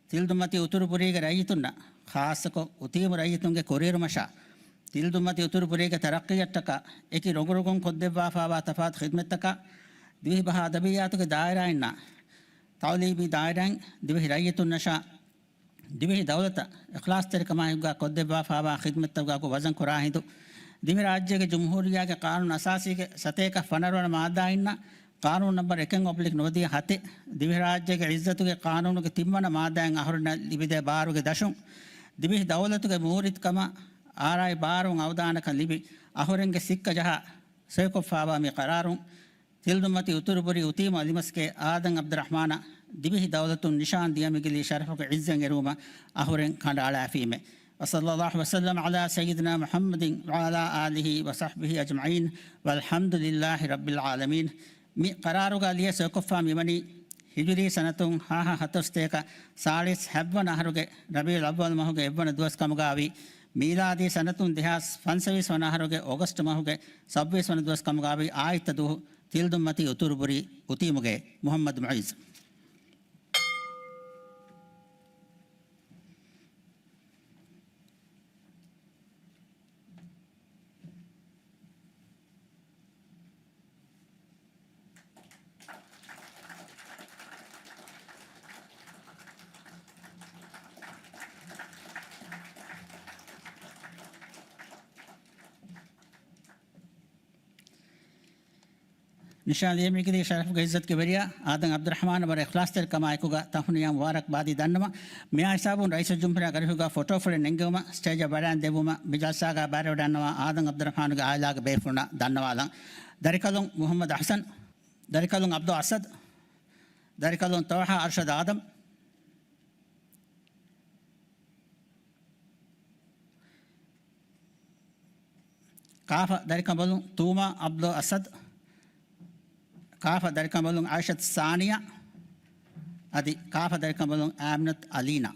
ތިލްދުންމަތި އުތުރުބުރީގެ ރައްޔިތުންނަށް، ޚާއްޞަކޮށް އުތީމު ރައްޔިތުންގެ ކުރިއެރުމަށާ، ތިލްދުންމަތި އުތުރުބުރީގެ ތަރައްޤީއަށްޓަކާ އެކި ރޮނގުރޮނގުން ކޮށްދެއްވާފާވާ ތަފާތު ޚިދްމަތްތަކާ، ދިވެހި ބަހާ އަދަބިއްޔާތުގެ ދާއިރާއިންނާ، ތަޢުލީމީ ދާއިރާއިން، ދިވެހި ރައްޔިތުންނަށާ، ދިވެހި ދައުލަތަށް އިޚްލާޞްތެރިކަމާއެކުގަ ކޮށްދެއްވާފާވާ ޚިދްމަތްތަކުގައި ވަޒަން ކުރާ ހިނދު، ދިވެހިރާއްޖޭގެ ޖުމްހޫރިއްޔާގެ ޤާނޫނު އަސާސީގެ ސަތޭކަ ފަނަރަ ވަނަ މާއްދާއިންނާ، ޤާނޫނު ނަންބަރު އެކެއް އޮބްލިކް ނުވަދިހަ ހަތެއް، ދިވެހިރާއްޖޭގެ ޢިއްޒަތުގެ ޤާނޫނުގެ ތިންވަނަ މާއްދާއިން އަހުރެންނަށް ލިބިދޭ ބާރުގެ ދަށުން، ދިވެހި ދައުލަތުގެ މޫރިތިކަމަށް އާރާއި ބާރުން އަވަދާނަކަން ލިބި، އަހުރެންގެ ސިއްކަ ޖަހާ ސޮއިކޮށްފާވާ މި ޤަރާރުން، ތިލްދުންމަތި އުތުރުބުރި އުތީމު އަލިމަސްކޭ އާދަމް ޢަބްދުއްރަޙްމާނަށް ދިވެހި ދައުލަތުން ނިޝާން ދިޔަ މި ގިލީ ޝަރަފުގެ ޢިއްޒަތް އެރުވުމަށް އަހުރެން ކަނޑައަޅާފީމެ. وصلى الله وسلم على سيدنا محمد وعلى آله وصحبه أجمعين والحمد لله رب العالمين. މި ޤަރާރުގަ ލިޔެ ސޮއިކޮށްފާ މިވަނީ ހިޖުރީ ސަނަތުން ހާހަ ހަތަރުސަތޭކަ ސާޅީސް ހަތްވަނަ އަހަރުގެ ރަބީޢުލް އައްވަލް މަހުގެ އެއްވަނަ ދުވަސް ކަމުގައިވި، މީލާދީ ސަނަތުން ދެހާސް ފަންސަވީސް ވަނަ އަހަރުގެ އޮގަސްޓް މަހުގެ ސައްބީސް ވަނަ ދުވަސް ކަމުގައިވި އާއްތަ ދުވަހު ތިލްދުންމަތި އުތުރުބުރި އުތީމުގެ މުޙައްމަދު މުޢިއްޒު. ނިޝާން ލިޔެ މި ގިލީ ޝަރަފުގެ ޢިއްޒަތުގެ ވެރިޔާ އާދަމް ޢަބްދުއްރަޙްމާން ވަރަށް އިޚްލާޞްތެރިކަމާއެކުގަ ތަހުނިޔާ މުބާރަކްބާދީ ދަންނަވަން. މިއާ ހިސާބުން ރައީސުލްޖުމްހޫރިއްޔާގެ އަރިހުގަ ފޮޓޯ ފުޅެއް ނެންގެވުމަށް ސްޓޭޖަށް ވަޑައިން ދެއްވުމަށް މި ޖަލްސާގަ ބައިވެރިވެވަޑައިގަންނަވާ އާދަމް ޢަބްދުއްރަޙްމާންގެ އާއިލާގެ ބޭފުޅުންނަށް ދަންނަވާލަން. ދަރިކަލުން މުޙައްމަދު އަޙްސަން، ދަރިކަލުން ޢަބްދުލް އަސަދް، ދަރިކަލުން ޠާހާ އަރްޝަދް އާދަމް، ކާފަ ދަރިކަނބަލުން ތޫމާ ޢަބްދުލް އަސަދް، ކ އަށް ދަރިކަނބަލުން އާއިޝަތު ސާނިޔާ، އަދި ކ އަށް ދަރިކަނބަލުން އާމިނަތު އަލީނާ.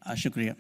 އާ، ޝުކުރިއްޔާ.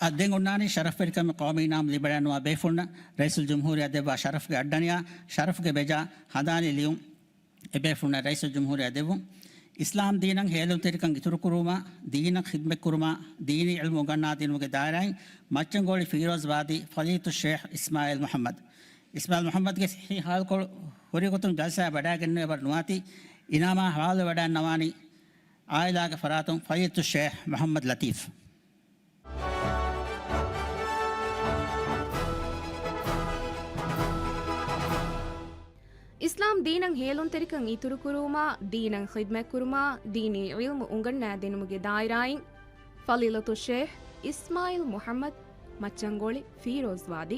އަދި ދެން އޮންނާނީ ޝަރަފްވެރިކަމެއް ޤައުމީ އިނާމް ލިބިވަޑައިގަންނަވާ ބޭފުޅުންނަށް ރައީސުލްޖުމްހޫރިއްޔާ ދެއްވާ ޝަރަފްގެ އައްޑަނިޔާ، ޝަރަފްގެ ބެޖާ ހަނދާނީ ލިޔުން އެބޭފުޅުންނަށް ރައީސުލްޖުމްހޫރިއްޔާ ދެއްވުން. އިސްލާމް ދީނަށް ހޭލުންތެރިކަން އިތުރުކުރުވުމާ، ދީނަށް ޚިދްމަތްކުރުމާ، ދީނީ ޢިލްމު އުނގަންނާދިނުމުގެ ދާއިރާއިން މައްޗަންގޮޅި ފީރޯޒްވާދީ ފަޟީލަތު ޝޭޚް އިސްމާޢީލް މުޙައްމަދު. އިސްމާޢީލް މުޙައްމަދުގެ ސިއްހީ ޙާލުކޮޅު ހުރި ގޮތުން ޖަލްސާއަށް ވަޑައިގެންނެވި އެބަރު ނުވާތީ، އިނާމާ ޙަވާލުވެވަޑައިގަންނަވާނީ ޢާއިލާގެ ފަރާތުން ފަޟީލަތު ޝޭޚް މުޙައްމަދު ލަތީފް. އިސްލާމް ދީނަށް ހޭލުންތެރިކަން އިތުރުކުރުވުމާ، ދީނަށް ޚިދްމަތްކުރުމާ، ދީނީ ޢިލްމު އުނގަންނާދިނުމުގެ ދާއިރާއިން، ފަޟީލަތު ޝޭޚް އިސްމާޢީލް މުޙައްމަދު، މައްޗަންގޮޅި ފީރޯޒްވާދީ.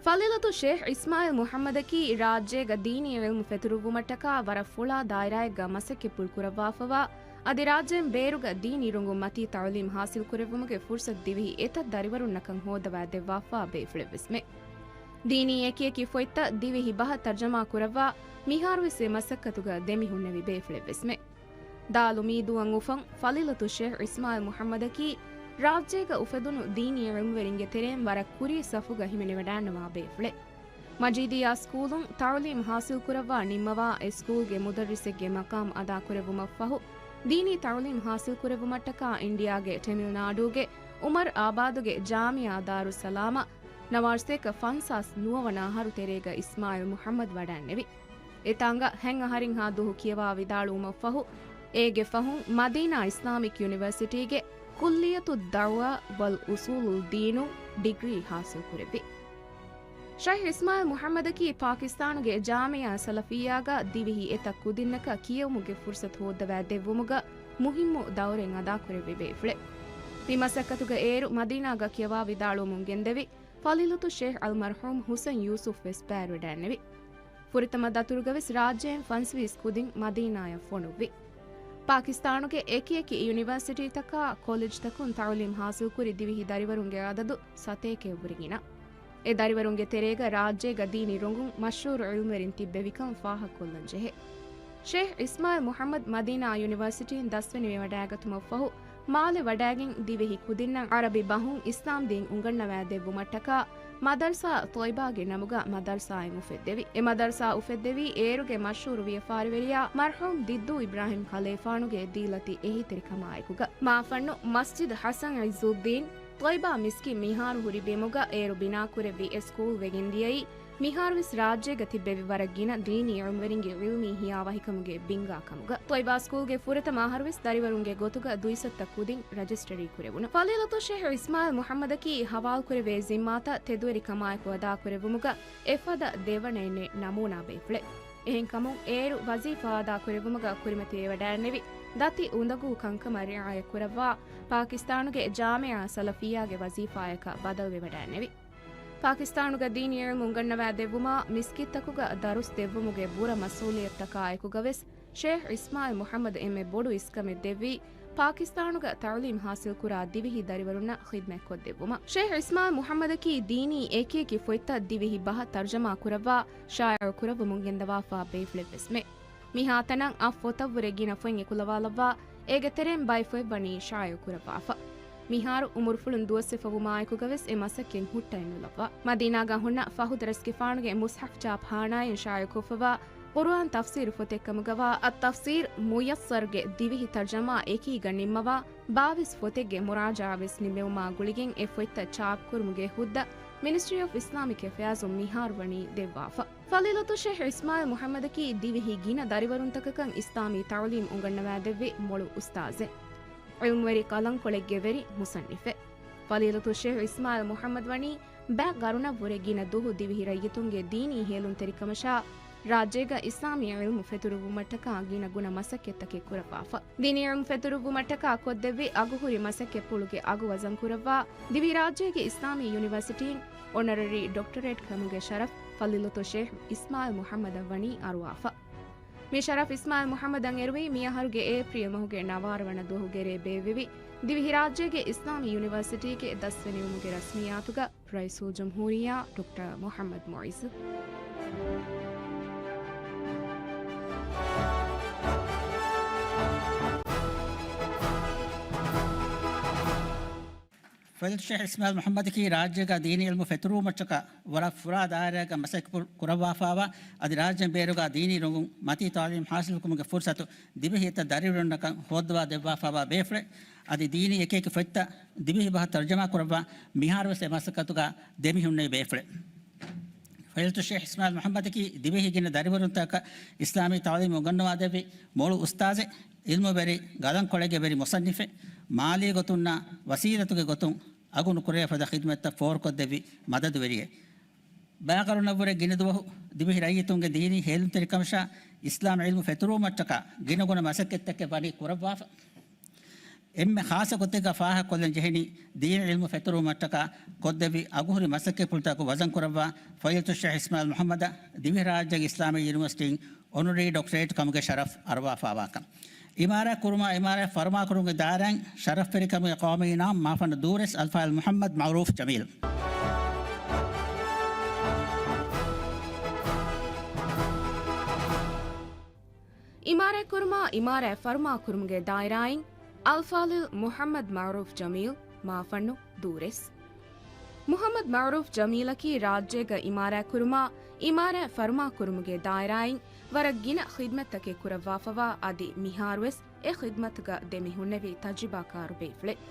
ފަޟީލަތު ޝޭޚް އިސްމާޢީލް މުޙައްމަދަކީ ރާއްޖޭގަ ދީނީ ޢިލްމު ފެތުރުއްވުމަށްޓަކާ ވަރަށް ފުޅާ ދާއިރާއެއްގަ މަސައްކަތްޕުޅު ކުރައްވާފަވާ، އަދި ރާއްޖޭން ބޭރުގަ ދީނީ ރޮނގުން މަތީ ތަޢުލީމް ޙާޞިލް ކުރެއްވުމުގެ ފުރުޞަތު ދިވެހި އެތައް ދަރިވަރުންނަކަށް ހޯއްދަވާ ދެއްވާފަ ބޭފުޅެއްވެސްމެ. ދީނީ އެކިއެކި ފޮތްތައް ދިވެހި ބަހަށް ތަރްޖަމާ ކުރައްވާ، މިހާރުވެސް އެ މަސައްކަތުގަ ދެމިހުންނެވި ބޭފުޅެއްވެސްމެ. ދާލުމީދޫއަށް އުފަން ފަޟީލަތު ޝޭޚް އިސްމާޢީލް މުޙައްމަދަކީ، ރާއްޖޭގަ އުފެދުނު ދީނީ ޢިލްމުވެރިންގެ ތެރެއިން ވަރަށް ކުރީ ސަފުގަ ހިމެނިވަޑައިގަންނަވާ ބޭފުޅެއް. މަޖީދިއްޔާ ސްކޫލުން ތަޢުލީމް ޙާޞިލްކުރައްވާ ނިންމަވާ، އެ ސްކޫލްގެ މުދައްރިސެއްގެ މަޤާމް އަދާކުރެއްވުމަށްފަހު، ދީނީ ތަޢުލީމް ޙާޞިލްކުރެއްވުމަށްޓަކާ އިންޑިއާގެ ޓެމިލްނާޑޫގެ އުމަރު އާބާދުގެ ޖާމިޢާ ދާރުއްސަލާމަށް ނަވާރަ ސަތޭކަ ފަންސާސް ނުވަވަނަ އަހަރު ތެރޭގަ އިސްމާޢީލް މުޙައްމަދު ވަޑައިންނެވި. އެތާނގަ ހަތް އަހަރެއްހާ ދުވަހު ކިޔަވާ ވިދާޅުވުމަށްފަހު، އޭގެ ފަހުން މަދީނާ އިސްލާމިކް ޔުނިވަރސިޓީގެ ކުއްލިއްޔަތުއް ދަޢުވާ ވަލް އުޞޫލުއް ދީނުން ޑިގްރީ ޙާޞިލްކުރެއްވި. ޝައިޚް އިސްމާޢީލް މުޙައްމަދަކީ ޕާކިސްތާނުގެ ޖާމިޢާ ސަލަފިއްޔާގަ ދިވެހި އެތައް ކުދިންނަކަށް ކިޔެވުމުގެ ފުރުޞަތު ހޯއްދަވާ ދެއްވުމުގަ މުހިއްމު ދައުރެއް އަދާކުރެއްވި ބޭފުޅެއް. މި މަސައްކަތުގަ އޭރު މަދީނާގަ ކިޔަވާ ވިދާޅުވަމުން ގެންދެވި، ފަޟީލަތު ޝޭޚް އަލްމަރްޙޫމް ޙުސައިން ޔޫސުފް ވެސް ބައިވެރިވެޑައިންނެވި. ފުރަތަމަ ދަތުރުގަ ވެސް ރާއްޖޭން ފަންސަވީސް ކުދިން މަދީނާއަށް ފޮނުއްވި. ޕާކިސްތާނުގެ އެކިއެކި ޔުނިވަރސިޓީތަކާ ކޮލެޖްތަކުން ތަޢުލީމް ޙާޞިލްކުރި ދިވެހި ދަރިވަރުންގެ އަދަދު ސަތޭކައަށްވުރެ ގިނަ. އެ ދަރިވަރުންގެ ތެރޭގަ ރާއްޖޭގަ ދީނީ ރޮނގުން މަޝްހޫރު ޢިލްމުވެރިން ތިއްބެވިކަން ފާހަގަކޮށްލަން ޖެހޭ. ޝޭޚް އިސްމާޢީލް މުޙައްމަދު މަދީނާ ޔުނިވަރސިޓީން ދަސްވެ ނިމިވަޑައިގަތުމަށްފަހު، މާލެ ވަޑައިގެން ދިވެހި ކުދިންނަށް ޢަރަބި ބަހުން އިސްލާމް ދީން އުނގަންނަވާ ދެއްވުމަށްޓަކާ، މަދަރްސާ ޠޮއިބާގެ ނަމުގަ މަދަރްސާއެއް އުފެއްދެވި. އެ މަދަރްސާ އުފެއްދެވީ އޭރުގެ މަޝްހޫރު ވިޔަފާރިވެރިޔާ މަރްޙޫމް ދިއްދޫ އިބްރާހިމް ޚަލީފާނުގެ ދީލަތި އެހީތެރިކަމާއެކުގަ. މާފަންނު މަސްޖިދު ޙަސަން ޢިއްޒުއްދީން ޠޮއިބާ މިސްކިތް މިހާރު ހުރި ބިމުގަ އޭރު ބިނާކުރެއްވި އެ ސްކޫލް ވެގެންދިޔައީ، މިހާރުވެސް ރާއްޖޭގަ ތިއްބެވި ވަރަށް ގިނަ ދީނީ ޢިލްމުވެރިންގެ ޢިލްމީ ހިޔާވަހިކަމުގެ ބިންގާ ކަމުގަ. ޠޮއިބާ ސްކޫލްގެ ފުރަތަމަ އަހަރުވެސް ދަރިވަރުންގެ ގޮތުގަ ދުއިސައްތަ ކުދިން ރަޖިސްޓަރީ ކުރެވުނު. ފަޟީލަތު ޝޭޚް އިސްމާޢީލް މުޙައްމަދަކީ ހަވާލުކުރެވޭ ޒިންމާތައް ތެދުވެރިކަމާއެކު އަދާކުރެއްވުމުގަ އެފަދަ ދެވަނައެއް ނެތް ނަމޫނާ ބޭފުޅެއް. އެހެންކަމުން އޭރު ވަޒީފާ އަދާކުރެއްވުމުގަ ކުރިމަތިވެވަޑައިންނެވި. ދަތި އުނދަގޫ ކަންކަމަށް ރިޢާޔަތްކުރައްވާ، ޕާކިސްތާނުގެ ޖާމިޢާ ސަލަފިއްޔާގެ ވަޒީފާއަކަށް ބަދަލުވެވަޑައިންނެވި. ޕާކިސްތާނުގަ ދީނީ ޢިލްމު އުނގަންނަވާ ދެއްވުމާ، މިސްކިތްތަކުގަ ދަރުސް ދެއްވުމުގެ ބުރަ މަސްއޫލިއްޔަތުތަކާއެކުގަވެސް، ޝޭޚް އިސްމާޢީލް މުޙައްމަދު އެންމެ ބޮޑު އިސްކަމެއް ދެއްވީ، ޕާކިސްތާނުގަ ތަޢުލީމް ޙާޞިލްކުރާ ދިވެހި ދަރިވަރުންނަށް ޚިދްމަތްކޮށްދެއްވުމަށް. ޝޭޚް އިސްމާޢީލް މުޙައްމަދަކީ ދީނީ އެކިއެކި ފޮތްތައް ދިވެހި ބަހަށް ތަރުޖަމާ ކުރައްވާ، ޝާއިޢު ކުރައްވަމުން ގެންދަވާފާ ބޭފުޅެއްވެސްމެ. މިހާތަނަށް އަށް ފޮތަށްވުރެ ގިނަ ފޮތް އެކުލަވާލައްވާ، އޭގެ ތެރެއިން ބައެއް ފޮތް ވަނީ ޝާއިޢު ކުރައްވާފަ. މިހާރު އުމުރުފުޅުން ދުވަސްވެފަވުމާއެކުގަވެސް އެ މަސައްކަތް ހުއްޓައެއްނުލައްވާ. މަދީނާގަ ހުންނަ ފަހު ދަރަސްގެފާނުގެ މުޞްޙަފް ޗާޕް ހާނާއިން ޝާއިޢުކޮށްފަވާ ޤުރުއާން ތަފްސީރު ފޮތެއްކަމުގަވާ އައްތަފްސީރު މުޔައްސަރުގެ ދިވެހި ތަރުޖަމާ އެކީގަ ނިންމަވާ ބާވީސް ފޮތެއްގެ މުރާޖަޢާވެސް ނިމެވުމާ ގުޅިގެން އެ ފޮތްތައް ޗާޕްކުރުމުގެ ހުއްދަ މިނިސްޓްރީ އޮފް އިސްލާމިކް އެފެއާޒުން މިހާރު ވަނީ ދެއްވާފަ. ފަޟީލަތު ޝޭޚް އިސްމާޢީލް މުޙައްމަދަކީ ދިވެހި ގިނަ ދަރިވަރުންތަކަކަށް އިސްލާމީ ތަޢުލީމް އުނގަންނަވާދެއްވި މޮޅު އުސްތާޛެއް. ޢިލްމުވެރި ޤަލަންކޮޅެއްގެ ވެރި މުޞައްނިފެއް. ފަޟީލަތު ޝޭޚް އިސްމާޢީލް މުޙައްމަދު ވަނީ ބައެއް ގަރުނަށްވުރެ ގިނަ ދުވަހު ދިވެހި ރައްޔިތުންގެ ދީނީ ހޭލުންތެރިކަމަށާ، ރާއްޖޭގަ އިސްލާމީ ޢިލްމު ފެތުރުއްވުމަށްޓަކާ ގިނަ ގުނަ މަސައްކަތްތަކެއް ކުރައްވާފަ. ދީނީ ޢިލްމު ފެތުރުއްވުމަށްޓަކާ ކޮށްދެއްވި އަގުހުރި މަސައްކަތްޕުޅުގެ އަގު ވަޒަންކުރައްވާ، ދިވެހިރާއްޖޭގެ އިސްލާމީ ޔުނިވަރސިޓީން އޮނަރަރީ ޑޮކްޓަރޭޓް ކަމުގެ ޝަރަފް ފަޟީލަތު ޝޭޚް އިސްމާޢީލް މުޙައްމަދަށް ވަނީ އަރުވާފަ. މި ޝަރަފް އިސްމާޢީލް މުޙައްމަދަށް އެރުވީ މިއަހަރުގެ އޭޕްރީލް މަހުގެ ނަވާރަ ވަނަ ދުވަހުގެ ރޭ ބޭއްވެވި، ދިވެހިރާއްޖޭގެ އިސްލާމީ ޔުނިވަރސިޓީގެ ދަސްވެނިވުމުގެ ރަސްމިއްޔާތުގަ ރައީސުލްޖުމްހޫރިއްޔާ ޑޮކްޓަރ މުޙައްމަދު މުޢިއްޒު. ފަޟީލަތު ޝޭޚް އިސްމާޢީލް މުޙައްމަދަކީ ރާއްޖޭގަ ދީނީ ޢިލްމު ފެތުރުވުމަށްޓަކާ ވަރަށް ފުރާ ދާއިރާއެއްގަ މަސައްކަތް ކުރައްވާފައިވާ، އަދި ރާއްޖޭން ބޭރުގަ ދީނީ ރޮނގުން މަތީ ތަޢުލީމް ޙާޞިލުކުރުމުގެ ފުރުޞަތު ދިވެހި އެތައް ދަރިވަރުންނަކަށް ހޯއްދަވާ ދެއްވާފައިވާ ބޭފުޅެއް. އަދި ދީނީ އެކިއެކި ފޮތްތައް ދިވެހި ބަހަށް ތަރުޖަމާ ކުރައްވާ، މިހާރުވެސް އެ މަސައްކަތުގަ ދެމިހުންނެވި ބޭފުޅެއް. ފަޟީލަތު ޝޭޚް އިސްމާޢީލް މުޙައްމަދަކީ ދިވެހި ގިނަ ދަރިވަރުންތަކަށް އިސްލާމީ ތަޢުލީމް އުނގަންނަވާދެއްވި މޮޅު އުސްތާޛެއް، ޢިލްމުވެރި، ގަލަންކޮޅެއްގެ ވެރި މުޞައްނިފެއް، މާލީ ގޮތުންނާ ވަސީލަތުގެ ގޮތުން އަގު ނުކުރޭ ފަދަ ޚިދުމަތްތައް ފޯރުކޮށްދެއްވި މަދަދުވެރިއެއް. ބައެއް ގަރުނަށްވުރެ ގިނަ ދުވަހު ދިވެހި ރައްޔިތުންގެ ދީނީ ހޭލުންތެރިކަމަށާ އިސްލާމް ޢިލްމު ފެތުރުވުމަށްޓަކާ ގިނަގުނަ މަސައްކަތްތަކެއް ވަނީ ކުރައްވާފަ. އެންމެ ޚާއްޞަ ގޮތެއްގަ ފާހަގަކޮށްލަން ޖެހެނީ، ދީނީ ޢިލްމު ފެތުރުވުމަށްޓަކާ ކޮށްދެއްވި އަގުހުރި މަސައްކަތްޕުޅުތަކުގެ ވަޒަންކުރައްވާ ފަޟީލަތު ޝޭޚް އިސްމާޢީލް މުޙައްމަދަށް ދިވެހިރާއްޖޭގެ އިސްލާމީ ޔުނިވަރސިޓީން އޮނަރަރީ ޑޮކްޓަރޭޓް ކަމުގެ ޝަރަފް އަރުވާފައިވާކަން. އިމާރާތް ކުރުމާ، އިމާރާތް ފަރުމާކުރުމުގެ ދާއިރާއިން ޝަރަފްވެރިކަމުގެ ޤައުމީ އިނާމް މާފަންނު ދޫރެސް އަލްފާޟިލް މުޙައްމަދު މަޢުރޫފް ޖަމީލް. އިމާރާތް ކުރުމާ، އިމާރާތް ފަރުމާކުރުމުގެ ދާއިރާއިން އަލްފާޟިލް މުޙައްމަދު މަޢުރޫފް ޖަމީލް މާފަންނު ދޫރެސް. މުޙައްމަދު މަޢުރޫފް ޖަމީލަކީ ރާއްޖޭގަ އިމާރާތް ކުރުމާ، އިމާރާތް ފަރުމާކުރުމުގެ ދާއިރާއިން ވަރަށް ގިނަ ޚިދްމަތްތަކެއް ކުރައްވާފަވާ، އަދި މިހާރުވެސް އެ ޚިދްމަތުގަ ދެމިހުންނެވި ތަޖުރިބާކާރު ބޭފުޅެއް.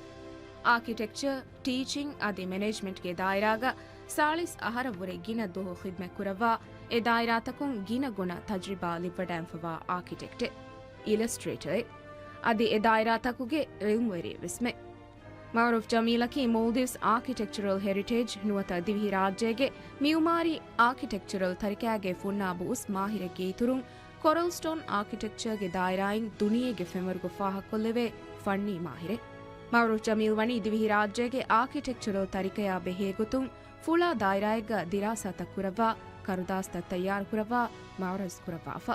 އާކިޓެކްޗަރ، ޓީޗިން އަދި މެނޭޖްމަންޓްގެ ދާއިރާގަ ސާޅީސް އަހަރަށްވުރެ ގިނަ ދުވަހު ޚިދްމަތް ކުރައްވާ، އެ ދާއިރާތަކުން ގިނަ ގުނަ ތަޖުރިބާ ލިބިވަޑައިގެންފަވާ އާކިޓެކްޓެއް، އިލަސްޓްރޭޓަރެއް، އަދި އެ ދާއިރާތަކުގެ ޢިލްމުވެރިއެއްވެސްމެ. މަޢުރޫފް ޖަމީލަކީ މޯލްޑިވްސް އާކިޓެކްޗަރަލް ހެރިޓޭޖް ނުވަތަ ދިވެހިރާއްޖޭގެ މިޢުމާރީ އާކިޓެކްޗަރަލް ތަރިކައިގެ ފުންނާބު އުސް މާހިރެއްގެ އިތުރުން، ކޮރަލް ސްޓޯން އާކިޓެކްޗަރގެ ދާއިރާއިން ދުނިޔޭގެ ފެންވަރުގަ ފާހަގަކޮށްލެވޭ ފަންނީ މާހިރެއް. މަޢުރޫފް ޖަމީލް ވަނީ ދިވެހިރާއްޖޭގެ އާކިޓެކްޗަރަލް ތަރިކަޔާ ބެހޭގޮތުން ފުޅާ ދާއިރާއެއްގަ ދިރާސާތައް ކުރައްވާ، ކަރުދާސްތައް ތައްޔާރުކުރައްވާ، މަޢުރަޒު ކުރައްވާފަ.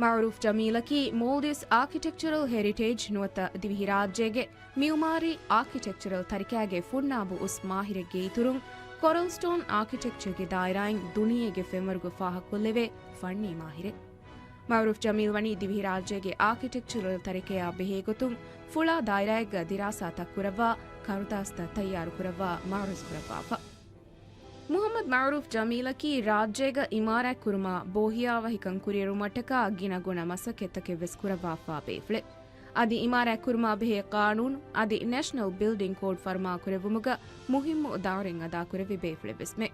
މަޢުރޫފް ޖަމީލަކީ މޯލްޑިވްސް އާކިޓެކްޗަރަލް ހެރިޓޭޖް ނުވަތަ ދިވެހިރާއްޖޭގެ މިޢުމާރީ އާކިޓެކްޗަރަލް ތަރިކައިގެ ފުންނާބު އުސް މާހިރެއްގެ އިތުރުން، ކޮރަލް ސްޓޯން އާކިޓެކްޗަރގެ ދާއިރާއިން ދުނިޔޭގެ ފެންވަރުގަ ފާހަގަކޮށްލެވޭ ފަންނީ މާހިރެއް. މަޢުރޫފް ޖަމީލް ވަނީ ދިވެހިރާއްޖޭގެ އާކިޓެކްޗަރަލް ތަރިކަޔާ ބެހޭގޮތުން ފުޅާ ދާއިރާއެއްގަ ދިރާސާތައް ކުރައްވާ، ކަރުދާސްތައް ތައްޔާރުކުރައްވާ، މަޢުރަޒު ކުރައްވާފަ. މުޙައްމަދު މަޢުރޫފް ޖަމީލަކީ ރާއްޖޭގަ އިމާރާތް ކުރުމާ، ބޯހިޔާވަހިކަން ކުރިއެރުމަށްޓަކާ ގިނަ ގުނަ މަސައްކަތްތަކެއްވެސް ކުރައްވާފާ ބޭފުޅެއް. އަދި އިމާރާތް ކުރުމާ ބެހޭ ޤާނޫނު އަދި ނޭޝަނަލް ބިލްޑިން ކޯޑް ފަރުމާކުރެއްވުމުގަ މުހިއްމު ދައުރެއް އަދާކުރެއްވި ބޭފުޅެއްވެސްމެ.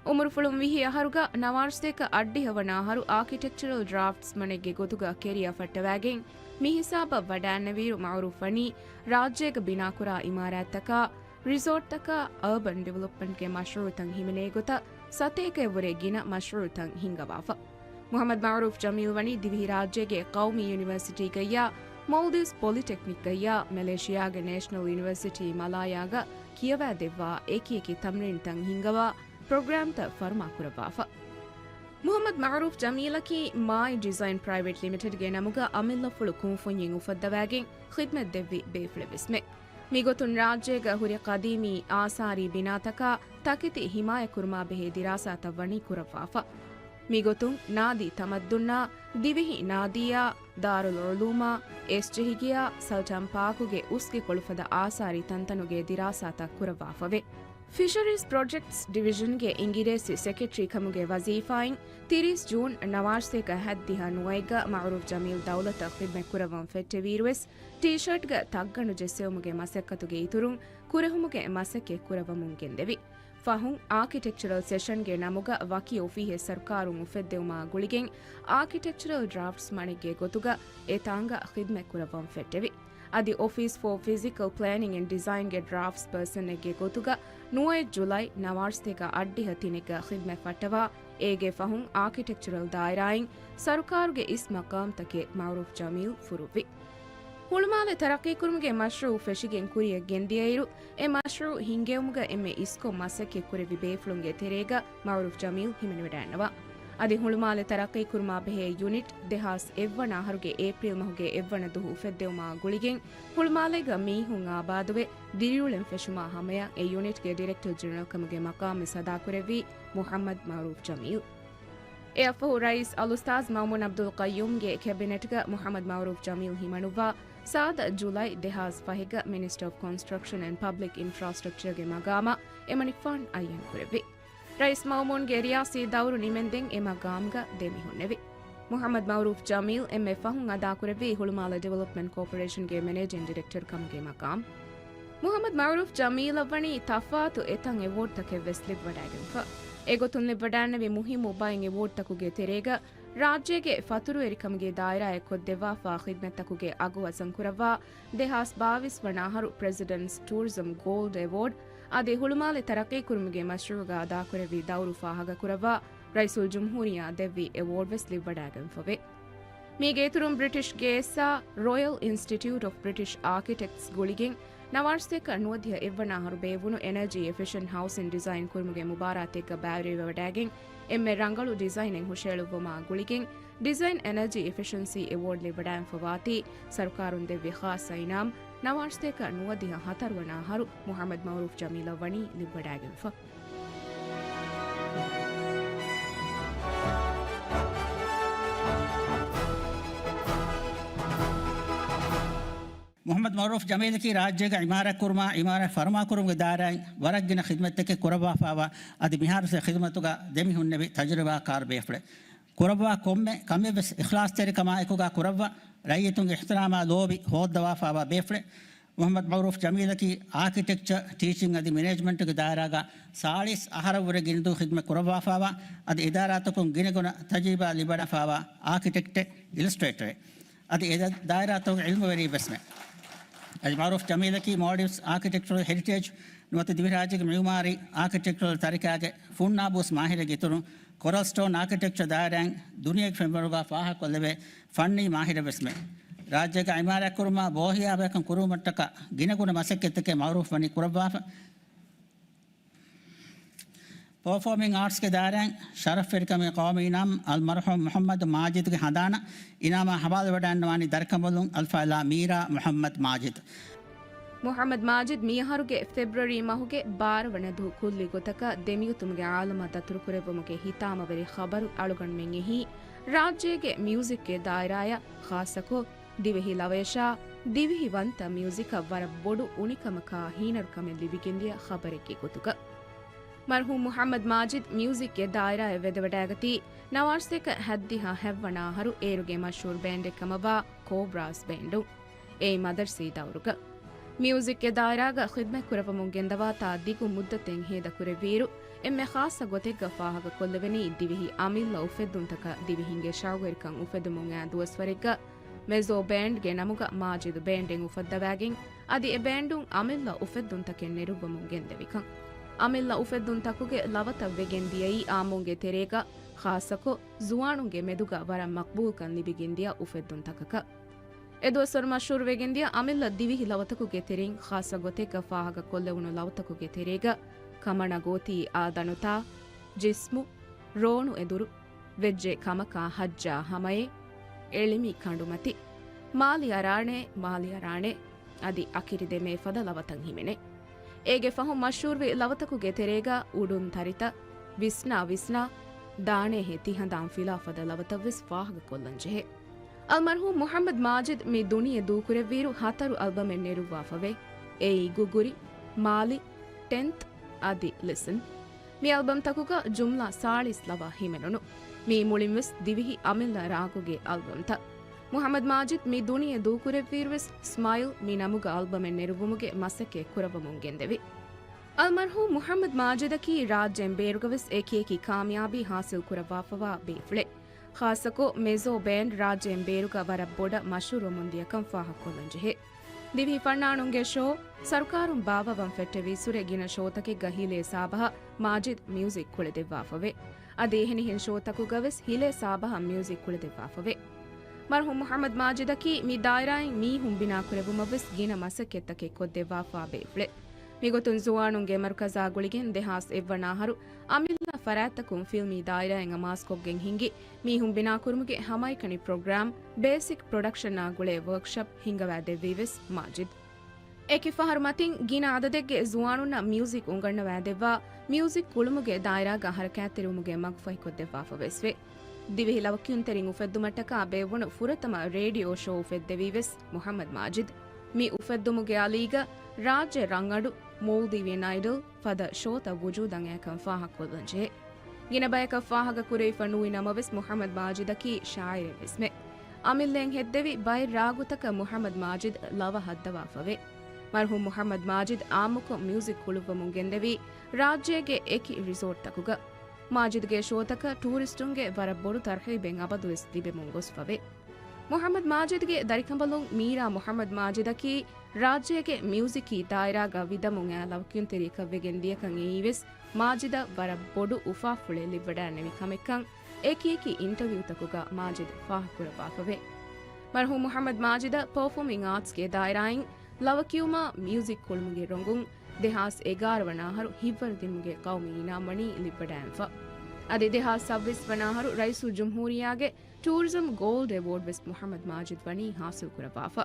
އުމުރުފުޅުން ވިހި އަހަރުގަ ނަވާރަ ސަތޭކަ އަށްޑިހަ ވަނަ އަހަރު އާކިޓެކްޗަރަލް ޑްރާފްޓްސްމަނެއްގެ ގޮތުގަ ކެރިއާ ފައްޓަވައިގެން މި ހިސާބަށް ވަޑައިންނެވިއިރު މަޢުރޫފް ވަނީ ރާއްޖޭގަ ބިނާކުރާ އިމާރާތްތަކާ، ރިސޯޓްތަކާ، އަރބަން ޑިވެލޮޕްމަންޓްގެ މަޝްރޫޢުތައް ހިމެނޭ ގޮތަށް ސަތޭކައަށްވުރެ ގިނަ މަޝްރޫޢުތައް ހިންގަވާފަ. މުޙައްމަދު މަޢުރޫފް ޖަމީލް ވަނީ ދިވެހިރާއްޖޭގެ ޤައުމީ ޔުނިވަރސިޓީގައްޔާ، މޯލްޑިވްސް ޕޮލިޓެކްނިކްގައްޔާ، މެލޭޝިޔާގެ ނޭޝަނަލް ޔުނިވަރސިޓީ މަލާޔާގަ ކިޔަވައިދެއްވާ އެކިއެކި ތަމްރީންތައް ހިންގަވާ ޕްރޮގްރާމްތައް ފަރުމާކުރައްވާފަ. މުޙައްމަދު މަޢުރޫފް ޖަމީލަކީ މާއި ޑިޒައިން ޕްރައިވެޓް ލިމިޓެޑްގެ ނަމުގަ އަމިއްލަފުޅު ކުންފުންޏެއް އުފައްދަވާގެން ޚިދްމަތް ދެއްވި ބޭފުޅެއް ވެސްމެ. މިގޮތުން ރާއްޖޭގަ ހުރި ޤަދީމީ އާސާރީ ބިނާތަކާ ތަކެތި ޙިމާޔަތްކުރުމާ ބެހޭ ދިރާސާތައް ވަނީ ކުރައްވާފަ. މިގޮތުން ނާދީ ތަމައްދުންނާ، ދިވެހި ނާދީއާ، ދާރުލްޢުލޫމާ، އެސްޖެހިގެއާ، ސަލްޓަން ޕާކުގެ އުސްގެކޮޅު ފަދަ އާސާރީ ތަންތަނުގެ ދިރާސާތައް ކުރައްވާފަވޭ. ފިޝަރީޒް ޕްރޮޖެކްޓްސް ޑިވިޝަންގެ އިނގިރޭސި ސެކްރެޓަރީ ކަމުގެ ވަޒީފާއިން ތިރީސް ޖޫން ނަވާރަސަތޭކަ ހަތްދިހަ ނުވައެއްގަ މަޢުރޫފް ޖަމީލް ދައުލަތަށް ޚިދްމަތްކުރައްވަން ފެއްޓެވިއިރުވެސް، ޓީޝާޓްގަ ތައްގަނޑު ޖެއްސެވުމުގެ މަސައްކަތުގެ އިތުރުން ކުރެހުމުގެ މަސައްކަތް ކުރައްވަމުން ގެންދެވި. ފަހުން އާކިޓެކްޗަރަލް ސެޝަންގެ ނަމުގަ ވަކި އޮފީހެއް ސަރުކާރުން އުފެއްދެވުމާ ގުޅިގެން، އާކިޓެކްޗަރަލް ޑްރާފްޓްސް މަނެއްގެ ގޮތުގަ އެ ތާނގަ ޚިދްމަތް ކުރައްވަން ފެއްޓެވި. އަދި އޮފީސް ފޯ ފިޒިކަލް ޕްލޭނިން އެންޑް ޑިޒައިންގެ ޑްރާފްޓްސް ޕާސަނެއްގެ ގޮތުގަ ނުވައެއް ޖުލައި ނަވާރަސަތޭކަ އަށްޑިހަ ތިނެއްގަ ޚިދްމަތް ފައްޓަވާ، އޭގެ ފަހުން އާކިޓެކްޗަރަލް ދާއިރާއިން ސަރުކާރުގެ އިސް މަޤާމްތަކެއް މަޢުރޫފް ޖަމީލް ފުރުއްވި. ހުޅުމާލެ ތަރައްޤީކުރުމުގެ މަޝްރޫޢު ފެށިގެން ކުރިއަށް ގެންދިޔައިރު، އެ މަޝްރޫޢު ހިންގެވުމުގަ އެންމެ އިސްކޮށް މަސައްކަތް ކުރެއްވި ބޭފުޅުންގެ ތެރޭގަ މަޢުރޫފް ޖަމީލް ހިމެނިވަޑައިންނަވާ. އަދި ހުޅުމާލެ ތަރައްޤީކުރުމާ ބެހޭ ޔުނިޓް ދެހާސް އެއްވަނަ އަހަރުގެ އޭޕްރީލް މަހުގެ އެއްވަނަ ދުހު އުފެއްދެވުމާ ގުޅިގެން، ހުޅުމާލޭގަ މީހުން އާބާދުވެ، ދިރިއުޅެން ފެށުމާ ހަމަޔަށް އެ ޔުނިޓްގެ ޑިރެކްޓަރ ޖެނެރަލް ކަމުގެ މަޤާމެއް ސަދާކުރެއްވީ މުޙައްމަދު މަޢުރޫފް ޖަމީލް. އެއަށްފަހު ރައީސް އަލްއުސްތާޛް މައުމޫން ޢަބްދުލް ޤައްޔޫމްގެ ކެބިނެޓްގަ މުޙައްމަދު މަޢުރޫފް ޖަމީލް ހިމަނުއްވާ، ސާދަ ޖުލައި ދެހާސް ފަހެއްގަ މިނިސްޓަރ އޮފް ކޮންސްޓްރަކްޝަން އެންޑް ޕަބްލިކް އިންފްރާސްޓްރަކްޗަރގެ މަގާމަށް އެމަނިކުފާނު އައްޔަން ކުރެއްވި. ރައީސް މައުމޫންގެ ރިޔާސީ ދައުރު ނިމެންދެން އެ މަގާމްގަ ދެމިހުންނެވި. މުޙައްމަދު މަޢުރޫފް ޖަމީލް އެންމެ ފަހުން އަދާކުރެއްވީ ހުޅުމާލެ ޑިވެލޮޕްމަންޓް ކޯޕަރޭޝަންގެ މެނޭޖިން ޑިރެކްޓަރ ކަމުގެ މަޤާމް. މުޙައްމަދު މަޢުރޫފް ޖަމީލަށް ވަނީ ތަފާތު އެތަން އެވޯޑްތަކެއް ވެސް ލިބިވަޑައިގެންފަ. އެގޮތުން ލިބިވަޑައިގެންނެވި މުހިއްމު ބައެއް އެވޯޑްތަކުގެ ތެރޭގަ ރާއްޖޭގެ ފަތުރުވެރިކަމުގެ ދާއިރާއަށް ކޮށްދެއްވާފާ ޚިދްމަތްތަކުގެ އަގު ވަޒަންކުރައްވާ، ދެހާސް ބާވީސް ވަނަ އަހަރު ޕްރެޒިޑެންޓްސް ޓޫރިޒަމް ގޯލްޑް އެވޯޑް އަދި ހުޅުމާލެ ތަރައްޤީކުރުމުގެ މަޝްރޫޢުގަ އަދާކުރެއްވި ދައުރު ފާހަގަކުރައްވާ، ރައީސުލްޖުމްހޫރިއްޔާ ދެއްވި އެވޯޑް ވެސް ލިބިވަޑައިގެންފަވޭ. މީގެ އިތުރުން ބްރިޓިޝް ގޭސްއާ ރޮޔަލް އިންސްޓިޓިއުޓް އޮފް ބްރިޓިޝް އާކިޓެކްޓްސް ގުޅިގެން، ނަވާރަސަތޭކަ ނުވަދިހަ އެއްވަނަ އަހަރު ބޭއްވުނު އެނަރޖީ އެފިޝަންޓް ހައުސިން ޑިޒައިން ކުރުމުގެ މުބާރާތެއްގަ ބައިވެރިވެވަޑައިގެން، އެންމެ ރަނގަޅު ޑިޒައިނެއް ހުށައެޅުއްވުމާ ގުޅިގެން، ޑިޒައިން އެނަރޖީ އެފިޝަންސީ އެވޯޑް ލިބިވަޑައިގެންފަވާތީ، ސަރުކާރުން ދެއްވި ޚާއްޞަ އިނާމް، ނަވާރަސަތޭކަ ނުވަދިހަ ހަތަރުވަނަ އަހަރު މުޙައްމަދު މަޢުރޫފް ޖަމީލަށް ވަނީ ލިބިވަޑައިގެންފަ. މުޙައްމަދު މަޢުރޫފް ޖަމީލަކީ ރާއްޖޭގަ ޢިމާރާތްކުރުމާ، ޢިމާރާތް ފަރުމާކުރުމުގެ ދާއިރާއިން ވަރަށް ގިނަ ޚިދްމަތްތަކެއް ކުރައްވާފާވާ، އަދި މިހާރުވެސް އެ ޚިދްމަތުގަ ދެމިހުންނެވި ތަޖުރިބާކާރު ބޭފުޅެއް. ކުރައްވާ ކޮންމެ ކަމެއްވެސް އިޚްލާޞްތެރިކަމާއެކުގަ ކުރައްވާ، ރައްޔިތުންގެ އިޙްތިރާމާ ލޯބި ހޯއްދަވާފާވާ ބޭފުޅެއް. މުޙައްމަދު މަޢުރޫފް ޖަމީލަކީ އާކިޓެކްޗަރ، ޓީޗިން އަދި މެނޭޖްމަންޓުގެ ދާއިރާގަ ސާޅީސް އަހަރަށްވުރެ ގިނަދުވަހު ޚިދްމަތް ކުރައްވާފާވާ، އަދި އިދާރާތަކުން ގިނަގުނަ ތަޖުރިބާ ލިބިވަޑައިފާވާ އާކިޓެކްޓެއް، އިލަސްޓްރޭޓަރެއް. އަދި އެ ދަ-، ދާއިރާތަކުގެ ޢިލްމުވެރިއެއްވެސްމެ. އަދި މަޢުރޫފް ޖަމީލަކީ މޯލްޑިވްސް އާކިޓެކްޗަރަލް ހެރިޓޭޖް ނުވަތަ ދިވެހިރާއްޖޭގެ މިޢުމާރީ އާކިޓެކްޗަރަލް ތަރިކާގެ ފުންނާބޫސް މާހިރެއްގެ އިތުރުން، ކޮރަލް ސްޓޯން އާކިޓެކްޗަރ ދާއިރާއިން ދުނިޔޭގެ ފެންވަރުގަ ފާހަގަކޮށްލެވޭ ފަންނީ މާހިރެއްވެސްމެ. ރާއްޖޭގަ ޢިމާރާތްކުރުމާ ބޯހިޔާވަހިކަން ކުރުވުމަށްޓަކާ ގިނަގުނަ މަސައްކަތްތަކެއް މަޢުރޫފް ވަނީ ކުރައްވާފަ. ޕަރފޯމިން އާޓްސްގެ ދާއިރާއިން ޝަރަފްވެރިކަމުގެ ޤައުމީ އިނާމް އަލްމަރްޙޫމް މުޙައްމަދު މާޖިދުގެ ހަނދާނަށް އިނާމާ ހަވާލުވެވަޑައިގަންނަވާނީ ދަރިކަނބަލުން އަލްފާޟިލާ މީރާ މުޙައްމަދު މާޖިދު. މުޙައްމަދު މާޖިދު މިއަހަރުގެ ފެބްރުއަރީ މަހުގެ ބާރަ ވަނަ ދުހު ކުއްލި ގޮތަކަށް ދެމިއޮތުމުގެ އާލަމަށް ދަތުރުކުރެއްވުމުގެ ހިތާމަވެރި ޚަބަރު އަޅުގަނޑުމެން އެހީ، ރާއްޖޭގެ މިއުޒިކްގެ ދާއިރާއަށް ޚާއްޞަކޮށް، ދިވެހި ލަވަޔަށާ، ދިވެހިވަންތަ މިއުޒިކަށް ވަރަށް ބޮޑު އުނިކަމަކާ ހީނަރުކަމެއް ލިބިގެންދިޔަ ޚަބަރެއްގެ ގޮތުގަ. މަރްޙޫމް މުޙައްމަދު މާޖިދު މިއުޒިކްގެ ދާއިރާއަށް ވެދެވަޑައިގަތީ، ނަވާރަސަތޭކަ ހައްދިހަ ހައްވަނަ އަހަރު އޭރުގެ މަޝްހޫރު ބޭންޑެއް ކަމަށްވާ ކޯބްރާސް ބޭންޑުން. އެއީ މަދަރްސީ ދައުރުގަ. މިއުޒިކްގެ ދާއިރާގަ ޚިދްމަތް ކުރައްވަމުން ގެންދަވާތާ ދިގު މުއްދަތެއް ހޭދަކުރެއްވިއިރު، އެންމެ ޚާއްޞަ ގޮތެއްގަ ފާހަގަކޮށްލެވެނީ ދިވެހި އަމިއްލަ އުފެއްދުންތަކަށް ދިވެހިންގެ ޝައުގުވެރިކަން އުފެދުމުން އައި ދުވަސްވަރެއްގަ، މެޒޯ ބޭންޑްގެ ނަމުގަ މާޖިދު ބޭންޑެއް އުފައްދަވާގެން، އަދި އެ ބޭންޑުން އަމިއްލަ އުފެއްދުންތަކެއް ނެރުއްވަމުން ގެންދެވިކަން. އަމިއްލަ އުފެއްދުންތަކުގެ ލަވަތައް ވެގެން ދިޔައީ އާއްމުންގެ ތެރޭގަ، ޚާއްޞަކޮށް، ޒުވާނުންގެ މެދުގަ ވަރަށް މަޤްބޫލްކަން ލިބިގެންދިޔަ އުފެއްދުންތަކަކަށް. އެދުވަސްވަރު މަޝްހޫރުވެގެންދިޔަ އަމިއްލަ ދިވެހި ލަވަތަކުގެ ތެރެއިން ޚާއްޞަ ގޮތެއްގަ ފާހަގަކޮށްލެވުނު ލަވަތަކުގެ ތެރޭގަ، ކަމަނަ ގޯތީ އާ ދަނުތާ، ޖިސްމު، ރޯނު އެދުރު، ވެއްޖެ ކަމަކާ ހައްޖާ ހަމައޭ، އެޅިމި ކަނޑުމަތި، މާލި އަރާނޭ، މާލި އަރާނޭ، އަދި އަކިރި ދެމޭ ފަދަ ލަވަތައް ހިމެނޭ. އޭގެ ފަހުން މަޝްހޫރުވި ލަވަތަކުގެ ތެރޭގަ އުޑުން ތަރިތައް، ވިސްނާ ވިސްނާ، ދާނޭހޭ ތިހަނދާން ފިލާ ފަދަ ލަވަތައް ވެސް ފާހަގަކޮށްލަން ޖެހޭ. އަލްމަރްޙޫމް މުޙައްމަދު މާޖިދު މި ދުނިޔެ ދޫކުރެއްވިއިރު ހަތަރު އަލްބަމެއް ނެރުއްވާފަވޭ. އެއީ ގުގުރި، މާލި، ޓެންތް އަދި ލިސަން. މި އަލްބަމްތަކުގަ ޖުމްލަ ސާޅީސް ލަވަ ހިމެނުނު. މީ މުޅިންވެސް ދިވެހި އަމިއްލަ ރާގުގެ އަލްބަމްތައް. މުޙައްމަދު މާޖިދު މި ދުނިޔެ ދޫކުރެއްވިއިރުވެސް ސްމައިލް މި ނަމުގަ އަލްބަމެއް ނެރުއްވުމުގެ މަސައްކަތް ކުރައްވަމުން ގެންދެވި. އަލްމަރްޙޫމް މުޙައްމަދު މާޖިދަކީ ރާއްޖޭން ބޭރުގަވެސް އެކިއެކި ކާމިޔާބީ ހާސިލް ކުރައްވާފަވާ ބޭފުޅެއް. ޚާއްޞަކޮށް މެޒޯ ބޭންޑް ރާއްޖޭން ބޭރުގަ ވަރަށް ބޮޑަށް މަޝްހޫރުވަމުން ދިޔަކަން ފާހަގަކޮށްލަން ޖެހޭ. ދިވެހި ފަންނާނުންގެ ޝޯ ސަރުކާރުން ބާއްވަވަން ފެއްޓެވި އިސުރެ ގިނަ ޝޯތަކެއްގަ ހިލޭ ސާބަހަށް މާޖިދު މިއުޒިކް ކުޅެދެއްވާފަވޭ. އަދި އެހެނިހެން ޝޯތަކުގަވެސް ހިލޭ ސާބަހަށް މިއުޒިކް ކުޅެދެއްވާފަވޭ. މަރްޙޫމް މުޙައްމަދު މާޖިދަކީ މި ދާއިރާއިން މީހުން ބިނާކުރެއްވުމަށްވެސް ގިނަ މަސައްކަތްތަކެއް ކޮށްދެއްވާފާ ބޭފުޅެއް. މިގޮތުން ޒުވާނުންގެ މަރުކަޒާ ގުޅިގެން ދެހާސް އެއްވަނަ އަހަރު އަމިއްލަ ފަރާތްތަކުން ފިލްމީ ދާއިރާއިން އަމާޒުކޮށްގެން ހިންގި މީހުން ބިނާކުރުމުގެ ހަމައެކަނި ޕްރޮގްރާމް ބޭސިކް ޕްރޮޑަކްޝަނާ ގުޅޭ ވަރކްޝޮޕް ހިންގަވާދެއްވީވެސް މާޖިދު. އެކި ފަހަރު މަތިން ގިނަ އަދަދެއްގެ ޒުވާނުންނަށް މިއުޒިކް އުނގަންނަވާދެއްވާ، މިއުޒިކް ކުޅުމުގެ ދާއިރާގަ ހަރަކާތްތެރިވުމުގެ މަގުފަހިކޮށްދެއްވާފަވެސްވޭ. ދިވެހި ލަވަކިޔުންތެރިން އުފެއްދުމަށްޓަކާ ބޭއްވުނު ފުރަތަމަ ރޭޑިއޯ ޝޯ އުފެއްދެވީވެސް މުޙައްމަދު މާޖިދު. މި އުފެއްދުމުގެ އަލީގަ ރާއްޖެ ރަނގަޅު، މޯލްޑިވިއަން އައިޑަލް ފަދަ ޝޯތައް ވުޖޫދަށް އައިކަން ފާހަގަކޮށްލަންޖެހޭ. ގިނަ ބަޔަކަށް ފާހަގަކުރެވިފަ ނުވި ނަމަވެސް، މުޙައްމަދު މާޖިދަކީ ޝާއިރެއްވެސްމެ. އަމިއްލައިން ހެއްދެވި ބައެއް ރާގުތަކަށް މުޙައްމަދު މާޖިދު ލަވަ ހައްދަވާފަވޭ. މަރްޙޫމް މުޙައްމަދު މާޖިދު އާއްމުކޮށް މިއުޒިކް ކުޅުއްވަމުން ގެންދެވީ ރާއްޖޭގެ އެކި ރިސޯޓްތަކުގަ. މާޖިދުގެ ޝޯތަކަށް ޓޫރިސްޓުންގެ ވަރަށް ބޮޑު ތަރްހީބެއް އަބަދުވެސް ލިބެމުން ގޮސްފަވޭ. މުޙައްމަދު މާޖިދުގެ ދަރިކަނބަލުން މީރާ މުޙައްމަދު މާޖިދަކީ ރާއްޖޭގެ މިއުޒިކީ ދާއިރާގަ ވިދަމުން އައި ލަވަކިޔުންތެރިއަކަށް ވެގެން ދިޔަކަން އެއީވެސް މާޖިދަށް ވަރަށް ބޮޑު އުފާފުޅެއް ލިބިވަޑައިންނެވި ކަމެއްކަން އެކިއެކި އިންޓަވިއުތަކުގަ މާޖިދު ފާހަގަކުރައްވާފަވޭ. މަރްޙޫމް މުޙައްމަދު މާޖިދަށް ޕަރފޯމިން އާޓްސްގެ ދާއިރާއިން ލަވަކިޔުމާ މިއުޒިކް ކުޅުމުގެ ރޮނގުން ދެހާސް އެގާރަ ވަނަ އަހަރު ހިތްވަރުދިނުމުގެ ޤައުމީ އިނާމް ވަނީ ލިބިވަޑައިގެންފަ. އަދި ދެހާސް ސައްބީސް ވަނަ އަހަރު ރައީސުލްޖުމްހޫރިއްޔާގެ ޓޫރިޒަމް ގޯލްޑް އެވޯޑް ވެސް މުޙައްމަދު މާޖިދު ވަނީ ހާސިލް ކުރައްވާފަ.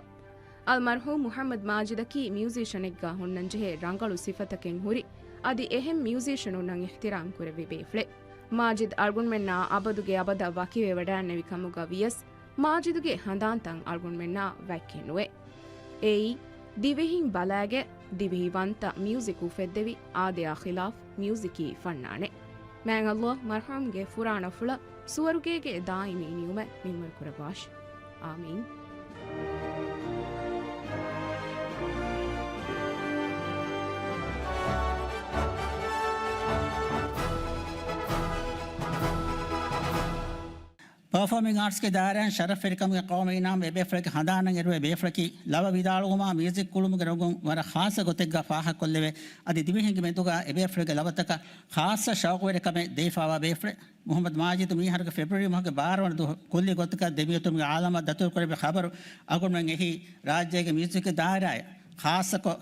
އަލްމަރްޙޫމް މުޙައްމަދު މާޖިދަކީ މިއުޒީޝަނެއްގަ ހުންނަންޖެހޭ ރަނގަޅު ސިފަތަކެއް ހުރި، އަދި އެހެން މިއުޒީޝަނުންނަށް އިޙްތިރާމް ކުރެއްވި ބޭފުޅެއް. މާޖިދު އަޅުގަނޑުމެންނާ އަބަދުގެ އަބަދަށް ވަކިވެވަޑައިންނެވި ކަމުގަ ވިޔަސް، މާޖިދުގެ ހަނދާންތައް އަޅުގަނޑުމެންނާ ވައްކެއް ނުވޭ. އެއީ، ދިވެހިން ބަލާގެ ދިވެހި ވަންތަ މިއުޒިކް އުފެއްދެވި އާދަޔާ ޚިލާފް މިއުޒިކީ ފަންނާނެއް. މާތް ﷲ މަރްޙޫމްގެ ފުރާނަ ފުޅަށް ސުވަރުގޭގެ ދާއިމީ ނިޢުމަތް މިންވަރު ކުރައްވާށި. އާމީން. ޕަރފޯމިން އާޓްސްގެ ދާއިރާއިން ޝަރަފްވެރިކަމުގެ ޤައުމީ އިނާމް އެބޭފުޅެއްގެ ހަނދާނަށް އެރުވޭ ބޭފުޅަކީ، ލަވަ ވިދާޅުވުމާ މިއުޒިކް ކުޅުމުގެ ރޮނގުން ވަރަށް ޚާއްޞަ ގޮތެއްގަ ފާހަގަކޮށްލެވޭ، އަދި ދިވެހިންގެ މެދުގަ އެބޭފުޅެއްގެ ލަވަތަކަށް ޚާއްޞަ ޝައުޤުވެރިކަމެއް ދެވިފައިވާ ބޭފުޅެއް. މުޙައްމަދު މާޖިދު މިއަހަރުގެ ފެބްރުއަރީ މަހުގެ ބާރަ ވަނަ ދުވަހު ކުއްލި ގޮތަކަށް ދެމިއޮތުމުގެ އާލަމަށް ދަތުރުކުރެއްވި ޚަބަރު އަޅުގަނޑުމެން އެހީ، ރާއްޖޭގެ މިއުޒިކްގެ ދާއިރާއަށް ޚާއްޞަކޮށް،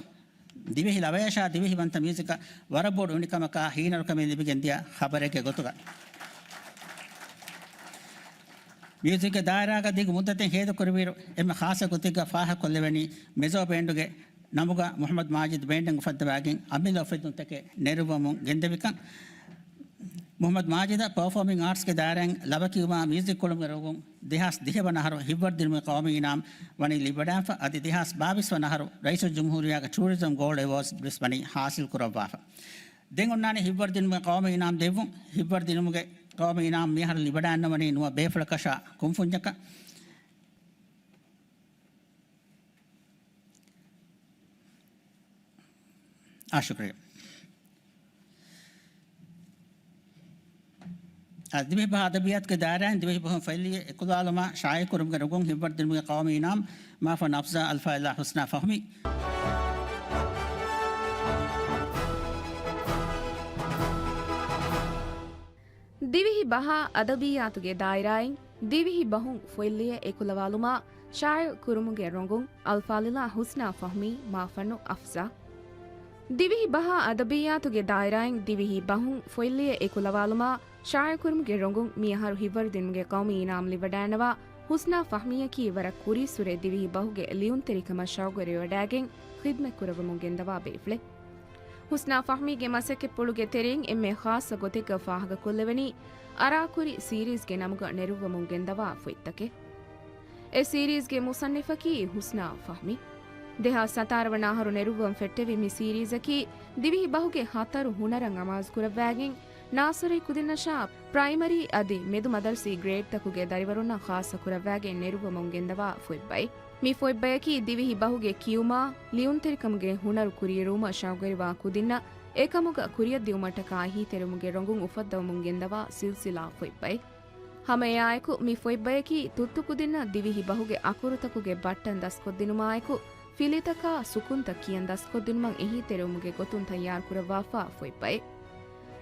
ދިވެހި ލަވަޔަށާ ދިވެހި ވަންތަ މިއުޒިކަށް ވަރަށް ބޮޑު އުނިކަމަކާ ހީނަރުކަމެއް ލިބިގެންދިޔަ ޚަބަރެއްގެ ގޮތުގަ، މިއުޒިކްގެ ދާއިރާގަ ދިގު މުއްދަތެއް ހޭދަކުރެއްވިއިރު، އެންމެ ޚާއްޞަ ގޮތެއްގަ ފާހަގަކޮށްލެވެނީ، މެޒޯ ބޭންޑުގެ ނަމުގަ މުޙައްމަދު މާޖިދު ބޭންޑެއް އުފައްދަވާގެން އަމިއްލަ އުފެއްދުންތަކެއް ނެރުއްވަމުން ގެންދެވިކަން. މުޙައްމަދު މާޖިދަށް ޕަރފޯމިން އާޓްސްގެ ދާއިރާއިން ލަވަ ކިޔުމާ މިއުޒިކް ކުޅުމުގެ ރޮނގުން ދެހާސް ދިހަ ވަނަ އަހަރު ހިތްވަރުދިނުމުގެ ޤައުމީ އިނާމް ވަނީ ލިބިވަޑައިފަ، އަދި ދެހާސް ބާވީސް ވަނަ އަހަރު ރައީސުލްޖުމްހޫރިއްޔާގެ ޓޫރިޒަމް ގޯލްޑް އެވޯޑްސް ވެސް ވަނީ ހާސިލް ކުރައްވާފަ. ދެން އޮންނާނީ ހިތްވަރުދިނުމުގެ ޤައުމީ އިނާމް ދެއްވުން. ހިތްވަރުދިނުމުގެ ޤައުމީ އިނާމް މިއަހަރު ލިބިވަޑައިގަންނަވަނީ ނުވަ ބޭފުޅަކަށާ ކުންފުންޏަކަށް. އާ، ޝުކުރިއްޔާ. އަދި ދިވެހި ބަހާ އަދަބިއްޔާތުގެ ދާއިރާއިން ދިވެހި ބަހުން ފޮތްލިޔެ އެކުލަވާލުމާ ޝާއިޢުކުރުމުގެ ރޮނގުން ހިތްވަރުދިނުމުގެ ޤައުމީ އިނާމް މާފަން އަފްޒާ އަލްފާޟިލާ ޙުސްނާ ފަހުމީ. ދިވެހި ބަހާ އަދަބިއްޔާތުގެ ދާއިރާއިން ދިވެހި ބަހުން ފޮތްލިޔެ އެކުލަވާލުމާ ޝާއިޢު ކުރުމުގެ ރޮނގުން އަލްފާޟިލާ ޙުސްނާ ފަހުމީ މާފަންނު އަފްޒާ. ދިވެހި ބަހާ އަދަބިއްޔާތުގެ ދާއިރާއިން ދިވެހި ބަހުން ފޮތްލިޔެ އެކުލަވާލުމާ ޝާއިޢުކުރުމުގެ ރޮނގުން މިއަހަރު ހިތްވަރުދިނުމުގެ ޤައުމީ އިނާމް ލިބިވަޑައިގަންނަވާ ހުސްނާ ފަހްމީއަކީ ވަރަށް ކުރީއްސުރެ ދިވެހި ބަހުގެ ލިޔުންތެރިކަމަށް ޝައުގުވެރިވެވަޑައިގެން ޚިދްމަތްކުރައްވަމުން ގެންދަވާ ބޭފުޅެއް. ހުސްނާ ފަހްމީގެ މަސައްކަތްޕުޅުގެ ތެރެއިން އެންމެ ޚާއްޞަ ގޮތެއްގަ ފާހަގަކޮށްލެވެނީ، އަރާކުރި ސީރީޒްގެ ނަމުގަ ނެރުއްވަމުން ގެންދަވާ ފޮތްތަކެއް. އެ ސީރީޒްގެ މުޞައްނިފަކީ ހުސްނާ ފަހްމީ. ދެހާސް ސަތާރަ ވަނަ އަހަރު ނެރުއްވަން ފެއްޓެވި މި ސީރީޒަކީ ދިވެހި ބަހުގެ ހަތަރު ހުނަރަށް އަމާޒުކުރައްވާގެން، ނާސަރީ ކުދިންނަށާ ޕްރައިމަރީ އަދި މެދު މަދަރުސީ ގްރޭޑްތަކުގެ ދަރިވަރުންނަށް ޚާއްޞަކުރައްވާގެން ނެރުއްވަމުން ގެންދަވާ ފޮތްބައެއް. މި ފޮތްބަޔަކީ ދިވެހި ބަހުގެ ކިޔުމާ، ލިޔުންތެރިކަމުގެ ހުނަރު ކުރިއެރުވުމަށް ޝައުގުވެރިވާ ކުދިންނަށް އެކަމުގަ ކުރިއަށްދިއުމަށްޓަކާ އެހީތެރިވުމުގެ ރޮނގުން އުފައްދަވަމުން ގެންދަވާ ސިލްސިލާ ފޮތްބައެއް. ހަމައެއާއެކު، މި ފޮތްބަޔަކީ ތުއްތު ކުދިންނަށް ދިވެހި ބަހުގެ އަކުރުތަކުގެ ބައްޓަން ދަސްކޮށްދިނުމާއެކު، ފިލިތަކާ ސުކުންތައް ކިޔަން ދަސްކޮށްދިނުމަށް އެހީތެރިވުމުގެ ގޮތުން ތައްޔާރުކުރައްވާފާ ފޮތްބައެއް.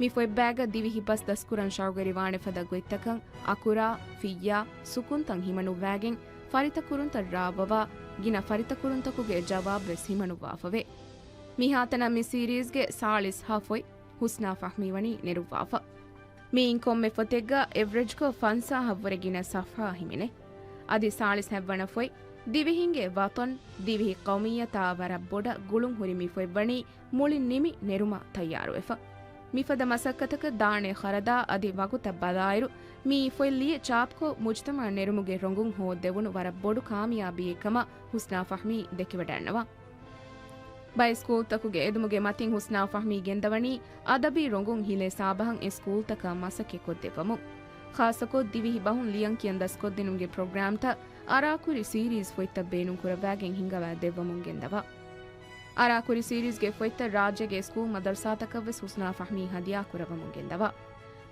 މި ފޮތްބައިގަ ދިވެހި ބަސް ދަސްކުރަން ޝައުގުވެރިވާނެ ފަދަ ގޮތްތަކަށް އަކުރާ، ފިއްޔާ، ސުކުންތައް ހިމަނުއްވާގެން، ފަރިތަކުރުންތައް ރާވަވާ، ގިނަ ފަރިތަކުރުންތަކުގެ ޖަވާބުވެސް ހިމަނުއްވާފަވޭ. މިހާތަނަށް މި ސީރީޒްގެ ސާޅީސް ހަ ފޮތް ހުސްނާ ފަހްމީ ވަނީ ނެރުއްވާފަ. މިއިން ކޮންމެ ފޮތެއްގަ އެވްރެޖްކޮށް ފަންސާހަށްވުރެ ގިނަ ސަފްހާ ހިމެނޭ. އަދި ސާޅީސް ހަތްވަނަ ފޮތް، ދިވެހިންގެ ވަޠަން، ދިވެހި ޤައުމިއްޔަތާ ވަރަށް ބޮޑަށް ގުޅުން ހުރި މި ފޮތްވަނީ މުޅިން ނިމި ނެރުމަށް ތައްޔާރުވެފަ. މިފަދަ މަސައްކަތަކަށް ދާނެ ޚަރަދާ އަދި ވަގުތަށް ބަލާއިރު، މި ފޮތް ލިޔެ ޗާޕްކޮށް މުޖްތަމަޢަށް ނެރުމުގެ ރޮނގުން ހޯއްދެވުނު ވަރަށް ބޮޑު ކާމިޔާބީއެއް ކަމަށް ހުސްނާ ފަހްމީ ދެކިވަޑައިގަންނަވާ. ބައެއް ސްކޫލްތަކުގެ އެދުމުގެ މަތިން ހުސްނާ ފަހްމީ ގެންދަވަނީ އަދަބީ ރޮނގުން ހިލޭ ސާބަހަށް އެ ސްކޫލްތަކަށް މަސައްކަތްކޮށްދެއްވަމުން. ޚާއްޞަކޮށް ދިވެހި ބަހުން ލިޔަން ކިޔަން ދަސްކޮށްދިނުމުގެ ޕްރޮގްރާމްތައް އަރާކުރި ސީރީޒް ފޮތްތައް ބޭނުންކުރައްވާގެން ހިންގަވާ ދެއްވަމުން ގެންދަވާ. އަރާކުރި ސީރީޒްގެ ފޮތްތައް ރާއްޖޭގެ ސްކޫލް މަދަރުސާތަކަށްވެސް ހުސްނާ ފަހްމީ ހަދިޔާކުރައްވަމުން ގެންދަވާ.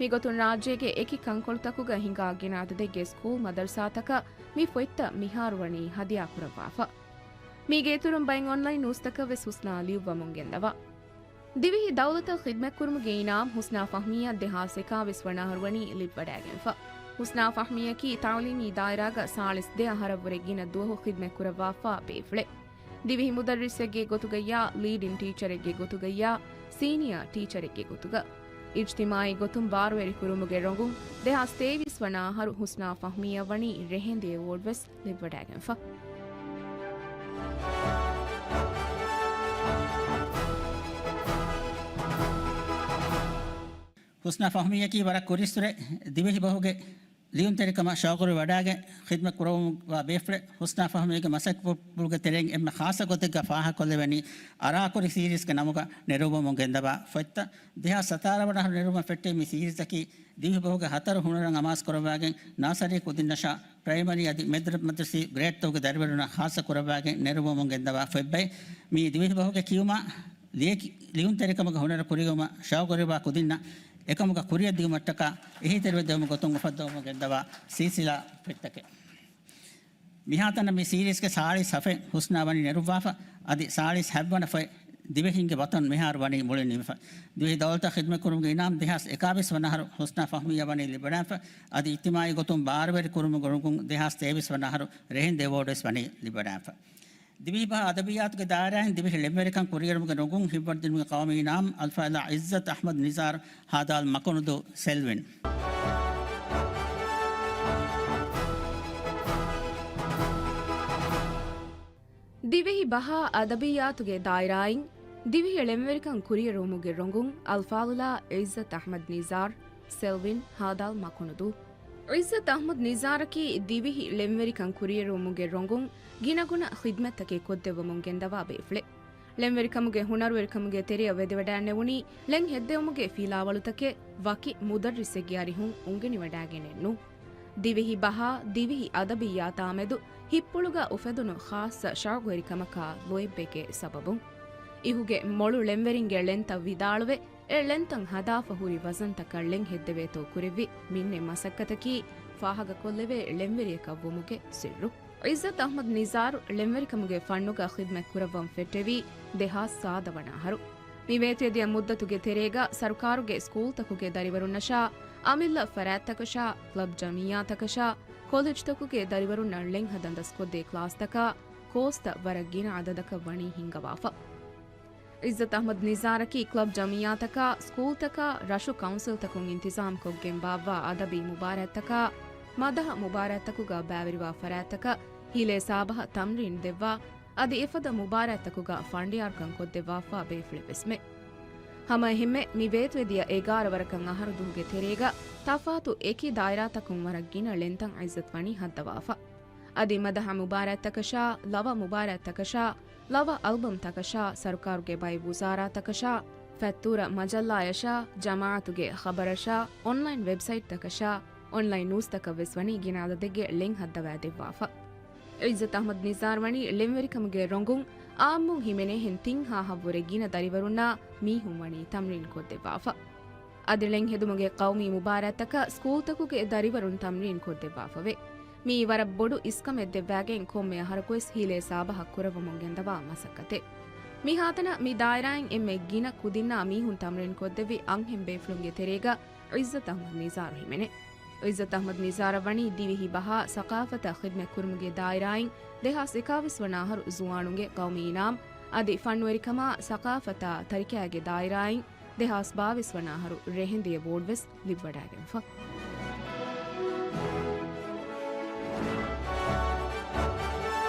މިގޮތުން ރާއްޖޭގެ އެކި ކަންކޮޅުތަކުގަ ހިނގާ ގިނަ އަދަދެއްގެ ސްކޫލް މަދަރުސާތަކަށް މި ފޮތްތައް މިހާރު ވަނީ ހަދިޔާކުރައްވާފަ. މީގެ އިތުރުން ބައެއް އޮންލައިން ނޫސްތަކަށްވެސް ހުސްނާ ލިޔުއްވަމުން ގެންދަވާ. ދިވެހި ދައުލަތަށް ޚިދްމަތްކުރުމުގެ އިނާމް ހުސްނާ ފަހްމީއަށް ދެހާސް އެކާވީސް ވަނަ އަހަރު ވަނީ ލިބިވަޑައިގެންފަ. ހުސްނާ ފަހްމީއަކީ ތަޢުލީމީ ދާއިރާގަ ސާޅީސް ދެ އަހަރަށްވުރެ ގިނަ ދުވަހު ޚިދްމަތްކުރައްވާފާ ބޭފުޅެއް. ދިވެހި މުދައްރިސެއްގެ ގޮތުގައްޔާ، ލީޑިން ޓީޗަރެއްގެ ގޮތުގައްޔާ، ސީނިއާ ޓީޗަރެއްގެ ގޮތުގަ، އިޖްތިމާޢީ ގޮތުން ބާރުވެރިކުރުމުގެ ރޮނގުން ދެހާސް ތޭވީސް ވަނަ އަހަރު ހުސްނާ ފަހްމީއަށް ވަނީ ރެހެންދި އެވޯޑްވެސް ލިބިވަޑައިގެންފަ. ހުސްނާ ފަހްމީއަކީ ވަރަށް ކުރީއްސުރެ ދިވެހި ބަހުގެ ލިޔުންތެރިކަމަށް ޝައުގުވެރިވަޑައިގެން ޚިދްމަތް ކުރައްވާ ބޭފުޅެއް. ހުސްނާ ފަހްމީގެ މަސައްކަތްޕުޅުގެ ތެރެއިން އެންމެ ޚާއްޞަ ގޮތެއްގަ ފާހަގަކޮށްލެވެނީ އަރާކުރި ސީރީޒްގެ ނަމުގަ ނެރުއްވަމުން ގެންދަވާ ފޮތްތައް. ދެހާސް ސަތާރަ ވަނަ އަހަރު ނެރުމަށް ފެއްޓި މި ސީރީޒަކީ ދިވެހި ބަހުގެ ހަތަރު ހުނަރަށް އަމާޒުކުރައްވާގެން ނާސަރީ ކުދިންނަށާ ޕްރައިމަރީ އަދި މެދު މަދްރަސީ ގްރޭޑްތަކުގެ ދަރިވަރުންނަށް ޚާއްޞަކުރައްވާގެން ނެރުއްވަމުން ގެންދަވާ ފޮތްބައެއް. މި ދިވެހި ބަހުގެ ކިޔުމާ، ލިޔެކި-، ލިޔުންތެރިކަމުގެ ހުނަރު ކުރިއުމަށް ޝައުގުވެރިވާ ކުދިންނަށް އެކަމުގަ ކުރިއަށް ދިއުމަށްޓަކާ އެހީތެރިވެ ދެވުމުގެ ގޮތުން އުފައްދަވަމުން ގެންދަވާ ސިލްސިލާ ފޮތްތަކެއް. މިހާތަނަށް މި ސީރީޒްގެ ސާޅީސް ހަ ފޮތް ހުސްނާ ވަނީ ނެރުއްވާފަ، އަދި ސާޅީސް ހަ ވަނަ ފޮތް ދިވެހިންގެ ވަޠަން މިހާރު ވަނީ މުޅިން ނިމިފަ. ދިވެހި ދައުލަތަށް ޚިދްމަތްކުރުމުގެ އިނާމް ދެހާސް އެކާވީސް ވަނަ އަހަރު ހުސްނާ ފަހްމީއަށް ވަނީ ލިބިވަޑައިގެންފަ، އަދި އިޖްތިމާޢީ ގޮތުން ބާރުވެރި ކުރުމުގެ ރޮނގުން ދެހާސް ތޭވީސް ވަނަ އަހަރު ރެހެންދި އެވޯޑްވެސް ވަނީ ލިބިވަޑައިގެންފަ. ދިވެހި ބަހަށް އަދަބިއްޔާތުގެ ދާއިރާއިން ދިވެހި ޅެންވެރިކަން ކުރިއެރުމުގެ ރޮނގުން ހިތްވަރުދިނުމުގެ ޤައުމީ އިނާމް އަލްފާޟިލާ ޢިއްޒަތް އަޙްމަދު ނިޒާރު ހާދާލް މަކުނުދޫ ސެލްވިން. ދިވެހި ބަހާ އަދަބިއްޔާތުގެ ދާއިރާއިން ދިވެހި ޅެންވެރިކަން ކުރިއެރުވުމުގެ ރޮނގުން އަލްފާޟިލާ ޢިއްޒަތް އަޙްމަދު ނިޒާރު ސެލްވިން ހާދާލް މަކުނުދޫ. ޢިއްޒަތް އަޙްމަދު ނިޒާރަކީ ދިވެހި ޅެންވެރިކަން ކުރިއެރުވުމުގެ ރޮނގުން ގިނަގުނަ ޚިދްމަތްތަކެއް ކޮށްދެއްވަމުން ގެންދަވާ ބޭފުޅެއް. ޅެންވެރިކަމުގެ ހުނަރުވެރިކަމުގެ ތެރެއަށް ވެދެވަޑައިނެވުނީ ޅެން ހެއްދެވުމުގެ ފިލާވަޅުތަކެއް ވަކި މުދައްރިސެއްގެ އަރިހުން އުނގެނިވަޑައިގެނެއްނޫން. ދިވެހި ބަހާ ދިވެހި އަދަބިއްޔާތާ މެދު ހިތްޕުޅުގަ އުފެދުނު ޚާއްޞަ ޝައުގުވެރިކަމަކާ ލޯތްބެއްގެ ސަބަބުން. އިހުގެ މޮޅު ޅެންވެރިންގެ ޅެންތައް ވިދާޅުވެ، އެ ޅެންތައް ހަދާފަ ހުރި ވަޒަންތަކަށް ޅެން ހެއްދެވޭތޯ ކުރެއްވި މިންނެ މަސައްކަތަކީ ފާހަގަކޮށްލެވޭ ޅެންވެރިޔަކަށް ވުމުގެ ސިއްރު. ޢިއްޒަތް އަޙްމަދު ނިޒާރު ޅެންވެރިކަމުގެ ފަންނުގަ ޚިދްމަތް ކުރައްވަން ފެއްޓެވީ ދެހާސް ސާދަ ވަނަ އަހަރު. މި ވޭތުވެދިޔަ މުއްދަތުގެ ތެރޭގަ ސަރުކާރުގެ ސްކޫލްތަކުގެ ދަރިވަރުންނަށާ، އަމިއްލަ ފަރާތްތަކަށާ، ކްލަބް ޖަމިއްޔާތަކަށާ، ކޮލެޖްތަކުގެ ދަރިވަރުންނަށް ޅެން ހަދަން ދަސްކޮށްދޭ ކްލާސްތަކާ، ކޯސްތައް ވަރަށް ގިނަ އަދަދަކަށް ވަނީ ހިންގަވާފަ. ޢިއްޒަތް އަޙްމަދު ނިޒާރަކީ ކްލަބް ޖަމިއްޔާތަކާ، ސްކޫލްތަކާ، ރަށު ކައުންސިލްތަކުން އިންތިޒާމްކޮށްގެން ބާއްވާ އަދަބީ މުބާރާތްތަކާ، މަދަހަ މުބާރާތްތަކުގަ ބައިވެރިވާ ފަރާތްތަކަށް ހިލޭ ސާބަހަށް ތަމްރީން ދެއްވާ، އަދި އެފަދަ މުބާރާތްތަކުގަ ފަނޑިޔާރުކަން ކޮށްދެއްވާފާ ބޭފުޅެއްވެސްމެ. ހަމައެހެންމެ، މި ވޭތުވެދިޔަ އެގާރަ ވަރަކަށް އަހަރު ދުހުގެ ތެރޭގަ ތަފާތު އެކި ދާއިރާތަކުން ވަރަށް ގިނަ ޅެންތައް ޢިއްޒަތް ވަނީ ހައްދަވާފަ. އަދި މަދަހަ މުބާރާތްތަކަށާ، ލަވަ މުބާރާތްތަކަށާ، ލަވަ އަލްބަމްތަކަށާ، ސަރުކާރުގެ ބައެއް ވުޒާރާތަކަށާ، ފަތްތޫރަ މަޖައްލާޔަށާ، ޖަމާޢަތުގެ ޚަބަރަށާ، އޮންލައިން ވެބްސައިޓްތަކަށާ، އޮންލައިން ނޫސްތަކަށްވެސް ވަނީ ގިނަ އަދަދެއްގެ ޅެން ހައްދަވާ ދެއްވާފަ. ޢިއްޒަތް އަޙްމަދު ނިޒާރު ވަނީ ޅެންވެރިކަމުގެ ރޮނގުން އާއްމުން ހިމެނޭހެން ތިން ހާހަށްވުރެ ގިނަ ދަރިވަރުންނާ މީހުން ވަނީ ތަމްރީން ކޮށްދެއްވާފަ. އަދި ޅެން ހެދުމުގެ ޤައުމީ މުބާރާތްތަކަށް ސްކޫލްތަކުގެ ދަރިވަރުން ތަމްރީން ކޮށްދެއްވާފަވޭ. މިއީ ވަރަށް ބޮޑު އިސްކަމެއް ދެއްވާގެން ކޮންމެ އަހަރަކުވެސް ހިލޭ ސާބަހަށް ކުރައްވަމުން ގެންދަވާ މަސައްކަތެއް. މިހާތަނަށް މި ދާއިރާއިން އެންމެ ގިނަ ކުދިންނާ މީހުން ތަމްރީން ކޮށްދެއްވި އަންހެން ބޭފުޅުންގެ ތެރޭގަ ޢިއްޒަތް އަޙްމަދު ނިޒާރު ހިމެނޭ. ޢިއްޒަތް އަޙްމަދު ނިޒާރަށް ވަނީ ދިވެހި ބަހާ ސަޤާފަތަށް ޚިދްމަތް ކުރުމުގެ ދާއިރާއިން ދެހާސް އެކާވީސް ވަނަ އަހަރު ޒުވާނުންގެ ޤައުމީ އިނާމް، އަދި ފަންނުވެރިކަމާ ސަޤާފަތާ ތަރިކައިގެ ދާއިރާއިން ދެހާސް ބާވީސް ވަނަ އަހަރު ރެހެންދިޔަ ބޯޑްވެސް ލިބިވަޑައިގެންފަ.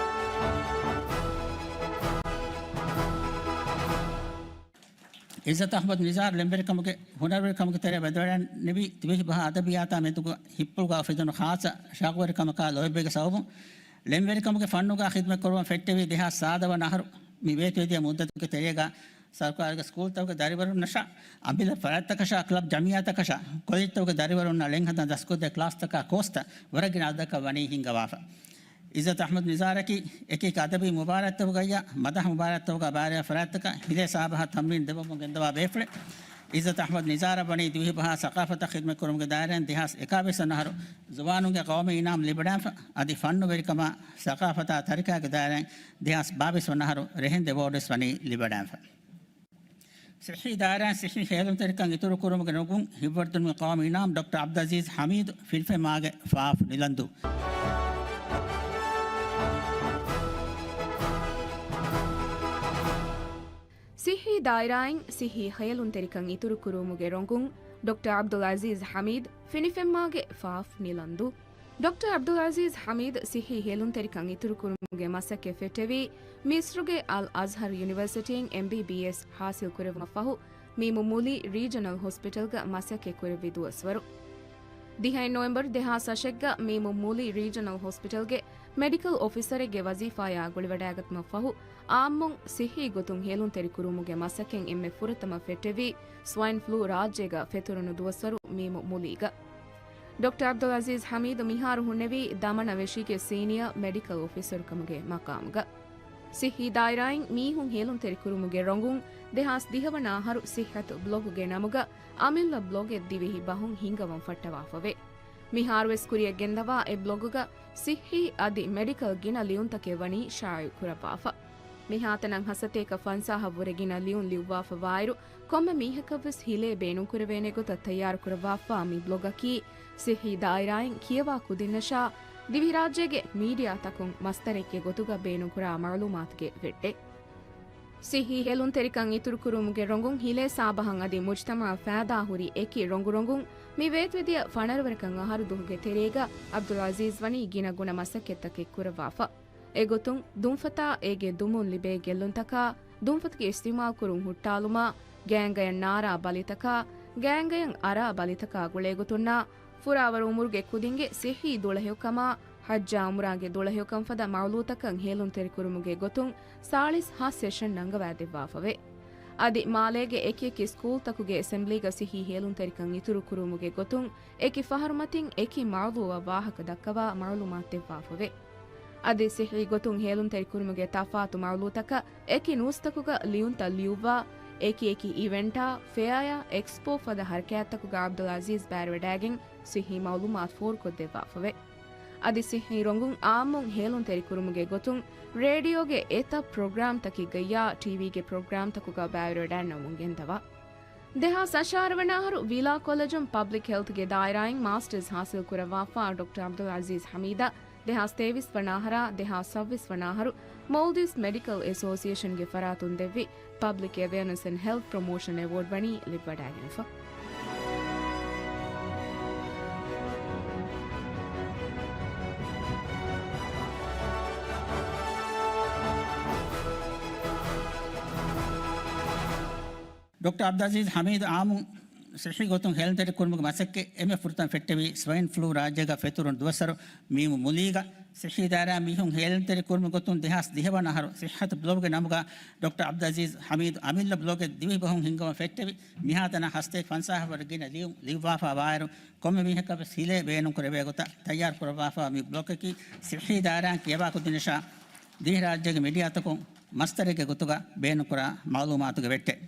ޢިއްޒަތް އަޙްމަދު ނިޒާރު ޅެންވެރިކަމުގެ ހުނަރުވެރިކަމުގެ ތެރެއަށް ވަދެވަޑައިންނެވީ ދިވެހި ބަހާ އަދަބިއްޔާތާ މެދުގަ ހިއްޕުޅުގަ އުފެދުނު ޚާއްޞަ ޝައުގުވެރިކަމަކާ ލޯތްބެއްގެ ސަބަބުން. ޅެންވެރިކަމުގެ ފަންނުގަ ޚިދްމަތް ކުރުމަށް ފެއްޓެވި ދެހާސް ސާދަ ވަނަ އަހަރު މި ވޭތުވެދިޔަ މުއްދަތުގެ ތެރޭގަ ސަރުކާރުގެ ސްކޫލްތަކުގެ ދަރިވަރުންނަށާ، އަނބިލަ ފަރާތްތަކަށާ، ކްލަބް ޖަމިއްޔާތަކަށާ، ކޮލެޖްތަކުގެ ދަރިވަރުންނަށް ޅެން ހަދަން ދަސްކޮށްދޭ ކްލާސްތަކާ ކޯސްތައް ވަރަށް ގިނަ އަދަދަކަށް ވަނީ ހިންގަވާފަ. ޢިއްޒަތް އަޙްމަދު ނިޒާރަކީ އެކި އެކި އަދަބީ މުބާރާތްތަކުގައްޔާ މަދަހަ މުބާރާތްތަކުގަ ބައިވެރިވާ ފަރާތްތަކަށް ހިލޭ ސާބަހަށް ތަމްރީން ދެއްވަމުން ގެންދަވާ ބޭފުޅެއް. ޢިއްޒަތް އަޙްމަދު ނިޒާރަށް ވަނީ ދިވެހި ބަހާ ސަޤާފަތަށް ޚިދްމަތް ކުރުމުގެ ދާއިރާއިން ދެހާސް އެކާވީސް ވަނަ އަހަރު ޒުވާނުންގެ ޤައުމީ އިނާމް ލިބިވަޑައިފަ، އަދި ފަންނުވެރިކަމާ ސަޤާފަތާ ތަރިކައިގެ ދާއިރާއިން ދެހާސް ބާވީސް ވަނަ އަހަރު ރެހެންދިޔަ ބޯޑްވެސް ވަނީ ލިބިވަޑައިފަ. ޞިއްޙީ ދާއިރާއިން ޞިއްޙީ ހޭލުންތެރިކަން އިތުރުކުރުމުގެ ރޮނގުން ހިއްވަރުދިނުމުގެ ޤައުމީ އިނާމް ޑޮކްޓަރ ޢަބްދުލް ޢަޒީޒް ޙަމީދު ފިނިފެންމާގެ ފާފް ނިލަންދޫ. ޞިއްޙީ ދާއިރާއިން ޞިއްޙީ ހޭލުންތެރިކަން އިތުރުކުރުމުގެ ރޮނގުން ޑޮކްޓަރ ޢަބްދުލް ޢަޒީޒް ޙަމީދު ފިނިފެންމާގެ ފާފް ނިލަންދޫ. ޑޮކްޓަރ ޢަބްދުލް ޢަޒީޒް ޙަމީދު ޞިއްޙީ ހޭލުންތެރިކަން އިތުރުކުރުމުގެ މަސައްކަތް ފެއްޓެވީ، މިސްރުގެ އަލް އަޒްހަރު ޔުނިވަރސިޓީން އެމްބީބީއެސް ޙާޞިލް ކުރެއްވުމަށް ފަހު، މީމު މުލި ރީޖަނަލް ހޮސްޕިޓަލްގަ މަސައްކަތް ކުރެއްވި ދުވަސްވަރު. ދިހައެއް ނޮވެމްބަރު ދެހާސް އަށެއްގަ މީމު މުލި ރީޖަނަލް ހޮސްޕިޓަލްގެ މެޑިކަލް އޮފިސަރެއްގެ ވަޒީފާޔާ ގުޅިވަޑައިގަތުމަށް ފަހު، އާއްމުން ޞިއްޙީ ގޮތުން ހޭލުންތެރި ކުރުމުގެ މަސައްކަތް އެންމެ ފުރަތަމަ ފެއްޓެވީ، ސްވައިން ފްލޫ ރާއްޖޭގަ ފެތުރުނު ދުވަސްވަރު މީމު މުލީގަ. ޑޮކްޓަރ ޢަބްދުލް ޢަޒީޒް ޙަމީދު މިހާރު ހުންނެވީ ދަމަނަ ވެށީގެ ސީނިއާ މެޑިކަލް އޮފިސަރު ކަމުގެ މަޤާމުގަ. ޞިއްޙީ ދާއިރާއިން މީހުން ހޭލުންތެރި ކުރުމުގެ ރޮނގުން ދެހާސް ދިހަ ވަނަ އަހަރު ޞިއްޙަތު ބްލޮގުގެ ނަމުގަ އަމިއްލަ ބްލޮގެއް ދިވެހި ބަހުން ހިންގަވަން ފައްޓަވާފަވޭ. މިހާރުވެސް ކުރިއަށް ގެންދަވާ އެ ބްލޮގުގަ ޞިއްޙީ އަދި މެޑިކަލް ގިނަ ލިޔުންތަކެއް ވަނީ ޝާއިޢު ކުރައްވާފަ. މިހާތަނަށް ހަސަތޭކަ ފަންސާހަށް ވުރެ ގިނަ ލިޔުން ލިޔުއްވާފަ ވާއިރު، ކޮންމެ މީހަކަށްވެސް ހިލޭ ބޭނުންކުރެވޭނެ ގޮތަށް ތައްޔާރުކުރައްވާފަ މި ބްލޮގަކީ، ޞިއްޙީ ދާއިރާއިން ކިޔަވާ ކުދިންނަށާ، ދިވެހިރާއްޖޭގެ މީޑިއާތަކުން މަސްތަރެއްގެ ގޮތުގަ ބޭނުންކުރާ މަޢުލޫމާތުގެ ވެއްޓެއް. ޞިއްޙީ ހޭލުންތެރިކަން އިތުރުކުރުމުގެ ރޮނގުން ހިލޭ ސާބަހަށް އަދި މުޖްތަމަޢަށް ފައިދާހުރި އެކި ރޮނގުރޮނގުން މި ވޭތުވެދިޔަ ފަނަރަވަރަކަށް އަހަރު ދުހުގެ ތެރޭގަ ޢަބްދުލް ޢަޒީޒް ވަނީ ގިނަ ގުނަ މަސައްކަތްތަކެއް ކުރައްވާފަ. އެގޮތުން، ދުންފަތާ އޭގެ ދުމުން ލިބޭ ގެއްލުންތަކާ، ދުންފަތުގެ އިސްތިޢުމާލުކުރުން ހުއްޓާލުމާ، ގާތްގަޔަށް ނާރާ ބަލިތަކާ، ގާތްގަޔަށް އަރާ ބަލިތަކާ ގުޅޭގޮތުންނާ، ފުރާވަރު އުމުރުގެ ކުދިންގެ ޞިއްޙީ ދުޅަހެޔޮކަމާ، ޙައްޖާ ޢުމްރާގެ ދުޅަހެޔޮކަން ފަދަ މައުޟޫޢުތަކަށް ހޭލުންތެރިކުރުމުގެ ގޮތުން ސާޅީސް ހަ ސެޝަން ނަންގަވާދެއްވާފަވޭ. އަދި މާލޭގެ އެކިއެކި ސްކޫލްތަކުގެ އެސެމްބްލީގަ ޞިއްޙީ ހޭލުންތެރިކަން އިތުރުކުރުމުގެ ގޮތުން އެކި ފަހަރުމަތިން އެކި މައުޟޫޢަށް ވާހަކަ ދައްކަވާ މަޢުލޫމާތު ދެއްވާފަވޭ. އަދި ޞިއްޙީ ގޮތުން ހޭލުންތެރިކުރުމުގެ ތަފާތު މައުޟޫޢުތަކަށް އެކި ނޫސްތަކުގަ ލިޔުންތައް ލިޔުއްވާ، އެކި އެކި އިވެންޓާ، ފެއާޔާ، އެކްސްޕޯ ފަދަ ޙަރަކާތްތަކުގަ ޢަބްދުލް ޢަޒީޒް ބައިވެރިވަޑައިގެން ޞިއްޙީ މަޢުލޫމާތު ފޯރުކޮށްދެއްވާފަވޭ. އަދި ޞިއްޙީ ރޮނގުން އާއްމުން ހޭލުންތެރިކުރުމުގެ ގޮތުން ރޭޑިއޯގެ އެތައް ޕްރޮގްރާމްތަކެއްގައްޔާ ޓީވީގެ ޕްރޮގްރާމްތަކުގަ ބައިވެރިވަޑައިންނެވުމުން ގެންދަވާ. ދެހާސް އަށާރަ ވަނަ އަހަރު ވިލާ ކޮލެޖުން ޕަބްލިކް ހެލްތްގެ ދާއިރާއިން މާސްޓަރސް ޙާޞިލް ކުރައްވާފާ ޑޮކްޓަރ ޢަބްދުލް ޢަޒީޒް ޙަމީދަށް ދެހާސް ތޭވީސް ވަނަ އަހަރާ ދެހާސް ސައްބީސް ވަނަ އަހަރު މޯލްޑިވްސް މެޑިކަލް އެސޯސިއޭޝަންގެ ފަރާތުން ދެއްވި ޕަބްލިކް އެވެއަރނަސް އެންޑް ހެލްތް ޕްރޮމޯޝަން އެވޯޑް ވަނީ ލިބިވަޑައިގެންފަ. ޑޮކްޓަރ އަބްދުލްއަޒީޒް ހަމީދު އާއްމު ސިއްހީ ގޮތުން ހޭލުންތެރިކުރުމުގެ މަސައްކަތް އެންމެ ފުރަތަމަ ފެއްޓެވީ ސްވައިން ފްލޫ ރާއްޖޭގަ ފެތުރުނު ދުވަސްވަރު މީމު މުލީގަ. ސިއްހީ ދާއިރާއިން މީހުން ހޭލުންތެރިކުރުމުގެ ގޮތުން ދެހާސް ދިހަ ވަނަ އަހަރު ސިއްހަތު ބްލޮގުގެ ނަމުގަ ޑޮކްޓަރ އަބްދުލްއަޒީޒް ހަމީދު އަމިއްލަ ބްލޮގެއް ދިވެހި ބަހުން ހިންގަވަން ފެއްޓެވި. މިހާތަނަށް ހަސަތޭކަ ފަންސާހަށް ވަރަށް ގިނަ ލިޔުން ލިޔުއްވާފަ ވާއިރު، ކޮންމެ މީހަކަށް ވެސް ހިލޭ ބޭނުންކުރެވޭ ގޮތަށް ތައްޔާރު ކުރައްވާފަ މި ބްލޮގަކީ ސިއްހީ ދާއިރާއިން ކިޔަވާ ކުދިންނަށާ ދިވެހިރާއްޖޭގެ މީޑިއާތަކުން މަސްދަރެއްގެ ގޮތުގަ ބޭނުންކުރާ މައުލޫމާތުގެ ވެއްޓެއް.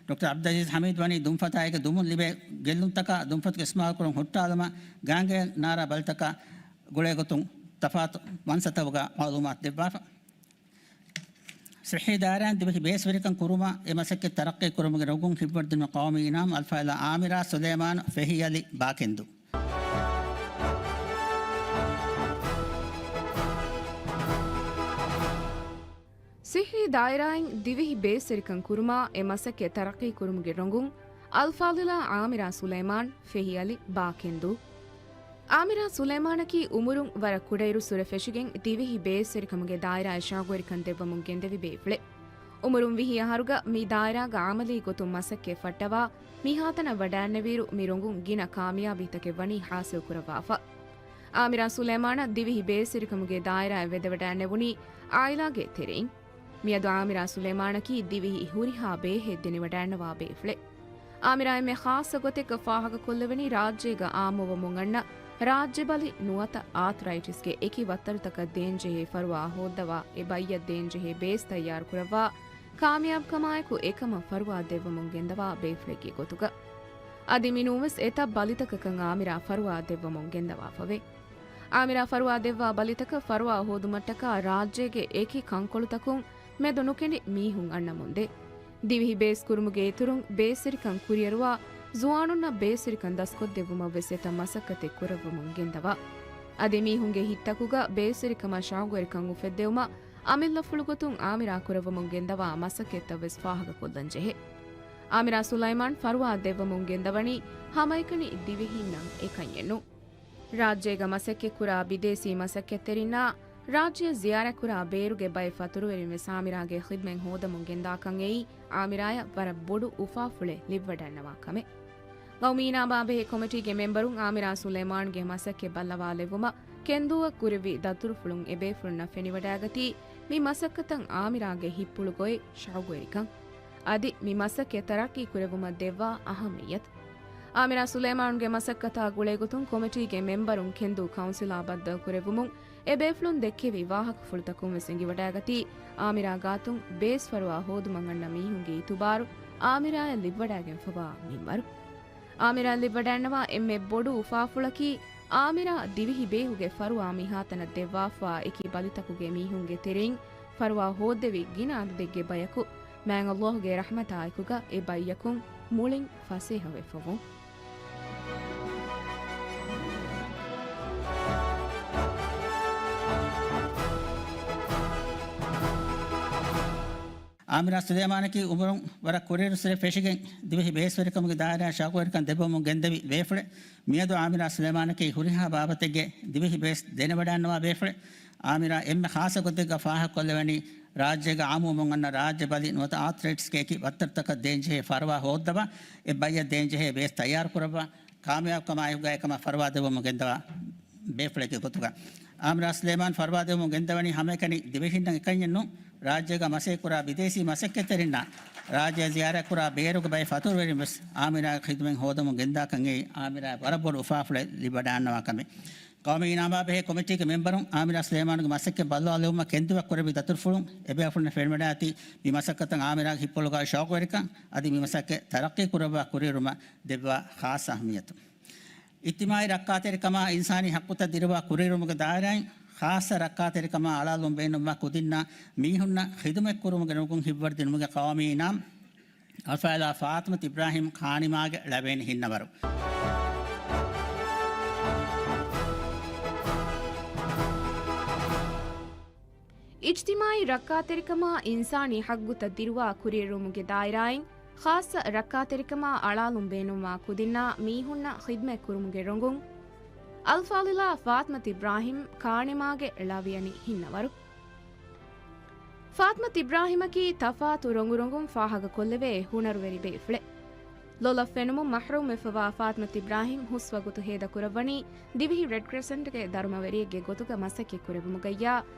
ޑޮކްޓަރ އަބްދުލްއަޒީޒް ހަމީދު ވަނީ ދުންފަތާއެކު ދުމުން ލިބޭ ގެއްލުންތަކާ ދުންފަތުގެ އިސްތިމާލްކުރުން ހުއްޓާލުމަށް ގާނގޭ ނާރާ ބަލިތަކާ ގުޅޭ ގޮތުން ތަފާތު މަންސަތަކުގަ މައުލޫމާތު ދެއްވާފަ. ސިއްހީ ދާއިރާއިން ދިވެހި ބޭސްވެރިކަން ކުރުމަށް އެ މަސައްކަތް ތަރައްޤީ ކުރުމުގެ ރޮނގުން ހިތްވަރުދިނުމަށް ޤައުމީ އިނާމު އަލްފާޟިލާ އާމިރާ ސުލައިމާނު ފެހިއަލި ބާކެންދޫ. ސިއްހީ ދާއިރާއިން ދިވެހި ބޭސްވެރިކަން ކުރުމާ އެ މަސައްކަތް ތަރައްޤީ ކުރުމުގެ ރޮނގުން އަލްފާޟިލާ އާމިރާ ސުލައިމާން ފެހިއަލި ބާކެންދޫ. އާމިރާ ސުލައިމާނަކީ އުމުރުން ވަރަށް ކުޑައިރުއްސުރެ ފެށިގެން ދިވެހި ބޭސްވެރިކަމުގެ ދާއިރާއަށް ޝައުގުވެރިކަން ދެއްވަމުން ގެންދެވި ބޭފުޅެއް. އުމުރުން ވިހި އަހަރުގަ މި ދާއިރާގަ އަމަލީ ގޮތުން މަސައްކަތް ފައްޓަވާ މިހާތަނަށް ވަޑައިންނެވިއިރު މި ރޮނގުން ގިނަ ކާމިޔާބީތަކެއް ވަނީ ހާސިލް ކުރައްވާފަ. އާމިރާ ސުލައިމާނަށް ދިވެހި ބޭސްވެރިކަމުގެ ދާއިރާއަށް ވެދެވަޑައިންނެވުނީ އާއިލާގެ ތެރެއިން. މިއަދު އާމިރާ ސުލައިމާނަކީ ދިވެހި ހުރިހާ ބޭހެއް ދެނެވަޑައިންނަވާ ބޭފުޅެއް. އާމިރާ އެންމެ ޚާއްޞަ ގޮތެއްގަ ފާހަގަކޮށްލެވެނީ ރާއްޖޭގަ އާއްމުވަމުން އަންނަ ރާއްޖެ ބަލި ނުވަތަ އާތްރައިޓިސްގެ އެކި ވައްތަރުތަކަށް ދޭންޖެހޭ ފަރުވާ ހޯއްދަވާ އެ ބައްޔަށް ދޭންޖެހޭ ބޭސް ތައްޔާރުކުރައްވާ ކާމިޔާބުކަމާއެކު އެކަމަށް ފަރުވާ ދެއްވަމުން ގެންދަވާ ބޭފުޅެއްގެ ގޮތުގަ. އަދި މިނޫންވެސް އެތައް ބަލިތަކަކަށް އާމިރާ ފަރުވާ ދެއްވަމުން ގެންދަވާފަވޭ. އާމިރާ ފަރުވާ ދެއްވާ ބަލިތަކަށް ފަރުވާ ހޯދުމަށްޓަކާ ރާއްޖޭގެ އެކި ކަންކޮޅުތަކުން މެދު ނުކެނޑި މީހުން އަންނަމުންދޭ. ދިވެހި ބޭސް ކުރުމުގެ އިތުރުން ބޭސްވެރިކަން ކުރިއަރުވާ، ޒުވާނުންނަށް ބޭސްވެރިކަން ދަސްކޮށްދެއްވުމަށް ވެސް އެތައް މަސައްކަތެއް ކުރައްވަމުން ގެންދަވާ. އަދި މީހުންގެ ހިތްތަކުގަ ބޭސްވެރިކަމަށް ޝައުގުވެރިކަން އުފެއްދެވުމަށް އަމިއްލަފުޅު ގޮތުން އާމިރާ ކުރައްވަމުން ގެންދަވާ މަސައްކަތްތައް ވެސް ފާހަގަކޮށްލަން ޖެހޭ. އާމިރާ ސުލައިމާން ފަރުވާ ދެއްވަމުން ގެންދަވަނީ ހަމައެކަނި ދިވެހީންނަށް އެކަންޏެއް ނޫން. ރާއްޖޭގަ މަސައްކަތްކުރާ ބިދޭސީ މަސައްކަތްތެރިންނާ ރާއްޖެއަށް ޒިޔާރަތްކުރާ ބޭރުގެ ބައެއް ފަތުރުވެރިން ވެސް އާމިރާގެ ޚިދްމަތް ހޯދަމުން ގެންދާކަން އެއީ އާމިރާޔަށް ވަރަށް ބޮޑު އުފާފުޅެއް ލިބިވަޑައިންނަވާ ކަމެއް. ގައުމީ އިނާމާ ބެހޭ ކޮމިޓީގެ މެމްބަރުން އާމިރާ ސުލައިމާންގެ މަސައްކަތް ބައްލަވާލެއްވުމަށް ކެންދޫއަށް ކުރެއްވި ދަތުރުފުޅުން އެބޭފުޅުންނަށް ފެނިވަޑައިގަތީ މި މަސައްކަތަށް އާމިރާގެ ހިތްޕުޅުގައި ޝައުގުވެރިކަން. އަދި މި މަސައްކަތް ތަރައްޤީ ކުރެއްވުމަށް ދެއްވާ އަހައްމިއްޔަތު. އާމިރާ ސުލައިމާނުގެ މަސައްކަތާ ގުޅޭގޮތުން ކޮމިޓީގެ މެމްބަރުން ކެންދޫ ކައުންސިލާ ބައްދަލުކުރެއްވުމުން އެބޭފުޅުން ދެއްކެވި ވާހަކަފުޅުތަކުން ވެސް އެނގިވަޑައިގަތީ، އާމިރާ ގާތުން ބޭސް ފަރުވާ ހޯދުމަށް އަންނަ މީހުންގެ އިތުބާރު އާމިރާޔަށް ލިބިވަޑައިގެންފަވާ މިންވަރު. އާމިރާ ލިބިވަޑައިންނަވާ އެންމެ ބޮޑު އުފާފުޅަކީ، އާމިރާ ދިވެހި ބޭހުގެ ފަރުވާ މިހާތަނަށް ދެއްވާފަވާ އެކި ބަލިތަކުގެ މީހުންގެ ތެރެއިން ފަރުވާ ހޯއްދެވި ގިނަ އަދަދެއްގެ ބަޔަކު މާތް ﷲ ގެ ރަޙްމަތާއެކުގަ އެ ބައްޔަކުން މުޅިން ފަސޭހަވެފަވުން. އާމިރާ ސުލައިމާނަކީ އުމުރުން ވަރަށް ކުރިއެރުއްސުރެ ފެށިގެން، ދިވެހި ބޭސްވެރިކަމުގެ ދާއިރާއަށް ޝައުގުވެރިކަން ދެއްވަމުން ގެންދެވި ބޭފުޅެއް. މިއަދު އާމިރާ ސުލައިމާނަކީ ހުރިހާ ބާވަތެއްގެ ދިވެހި ބޭސް ދެނެވަޑައިންނަވާ ބޭފުޅެއް. އާމިރާ އެންމެ ޚާއްޞަ ގޮތެއްގަ ފާހަގަކޮށްލެވެނީ، ރާއްޖޭގަ އާއްމުވަމުން އަންނަ ރާއްޖެ ބަލި ނުވަތަ އާތްރައިޓިސްގެ އެކި ވައްތަރުތަކަށް ދޭންޖެހޭ ފަރުވާ ހޯއްދަވާ، އެ ބައްޔަށް ދޭންޖެހޭ ބޭސް ތައްޔާރުކުރައްވާ، ކާމިޔާބުކަމާއެކުގައި އެކަމަށް ފަރުވާ ދެއްވަމުން ގެންދަވާ ބޭފުޅެއްގެ ގޮތުގަ. އާމިރާ ސުލައިމާން ފަރުވާ ދެއްވަމުން ގެންދަވަނީ ހަމައެކަނި ދިވެހިންނަށް އެކަންޏެއް ނޫން، ރާއްޖޭގަ މަސައްކަތްކުރާ ބިދޭސީ މަސައްކަތްތެރިންނާ، ރާއްޖެއަށް ޒިޔާރަތްކުރާ ބޭރުގެ ބައެއް ފަތުރުވެރިން ވެސް އާމިރާގެ ޚިދުމަތް ހޯދަމުން ގެންދާކަން އެއީ އާމިރާއަށް ވަރަށް ބޮޑު އުފާފުޅެއް ލިބިވަޑައިންނަވާ ކަމެއް. ޤައުމީ އިނާމާ ބެހޭ ކޮމިޓީގެ މެމްބަރުން އާމިރާ ސުލައިމާނުގެ މަސައްކަތް ބައްލަވާލެއްވުމަށް ކެންދޫއަށް ކުރެއްވި ދަތުރުފުޅުން އެބޭފުޅުންނަށް ފެނިވަޑައިގަތީ މި މަސައްކަތަށް އާމިރާގެ ހިތްޕުޅުގައި ޝައުގުވެރިކަން އަދި މި މަސައްކަތް ތަރައްޤީ ކުރައްވާ ކުރިއެރުމަށް ދެއްވާ ޚާއްޞަ އަހައްމިއްޔަތު. އިޖްތިމާޢީ ރައްކާތެރިކަމާ އިންސާނީ ޙައްޤުތައް ދިރުވާ ކުރިއެރުމުގެ ދާއިރާއިން، ޚާއްޞަ ރައްކާތެރިކަމާ އަޅާލުން ބޭނުންވާ ކުދިންނާ މީހުންނަށް ޚިދުމަތްކުރުމުގެ ނުގުން ހިތްވަރުދިނުމުގެ ޤައުމީ އިނާމު އަލްފާޟިލާ ފާޠިމަތު އިބްރާހީމް ޚާނިމާގެ ޅަވައިން ހިންނަވަރު. އިޖްތިމާޢީ ރައްކާތެރިކަމާ އިންސާނީ ޙައްޤުތައް ދިރުވާ ކުރިއެރުވުމުގެ ދާއިރާއިން، ޚާއްޞަ ރައްކާތެރިކަމާ އަޅާލުން ބޭނުންވާ ކުދިންނާ މީހުންނަށް ޚިދްމަތް ކުރުމުގެ ރޮނގުން، އަލްފާޟިލާ ފާތިމަތު އިބްރާހިމް ކާނެމާގެ ޅަވިޔަނި ހިންނަވަރު. ފާތިމަތު އިބްރާހިމަކީ ތަފާތު ރޮނގުރޮނގުން ފާހަގަކޮށްލެވޭ ހުނަރުވެރި ބޭފުޅެއް. ލޮލަށް ފެނުމުން މަޙްރޫމްވެފަވާ ފާތިމަތު އިބްރާހިމް ހުސްވަގުތު ހޭދަކުރައްވަނީ ދިވެހި ރެޑް ކްރެސެންޓްގެ ދަރުމަވެރިއެއްގެ ގޮތުގަ މަސައްކަތްކުރެއްވުމުގައްޔާ،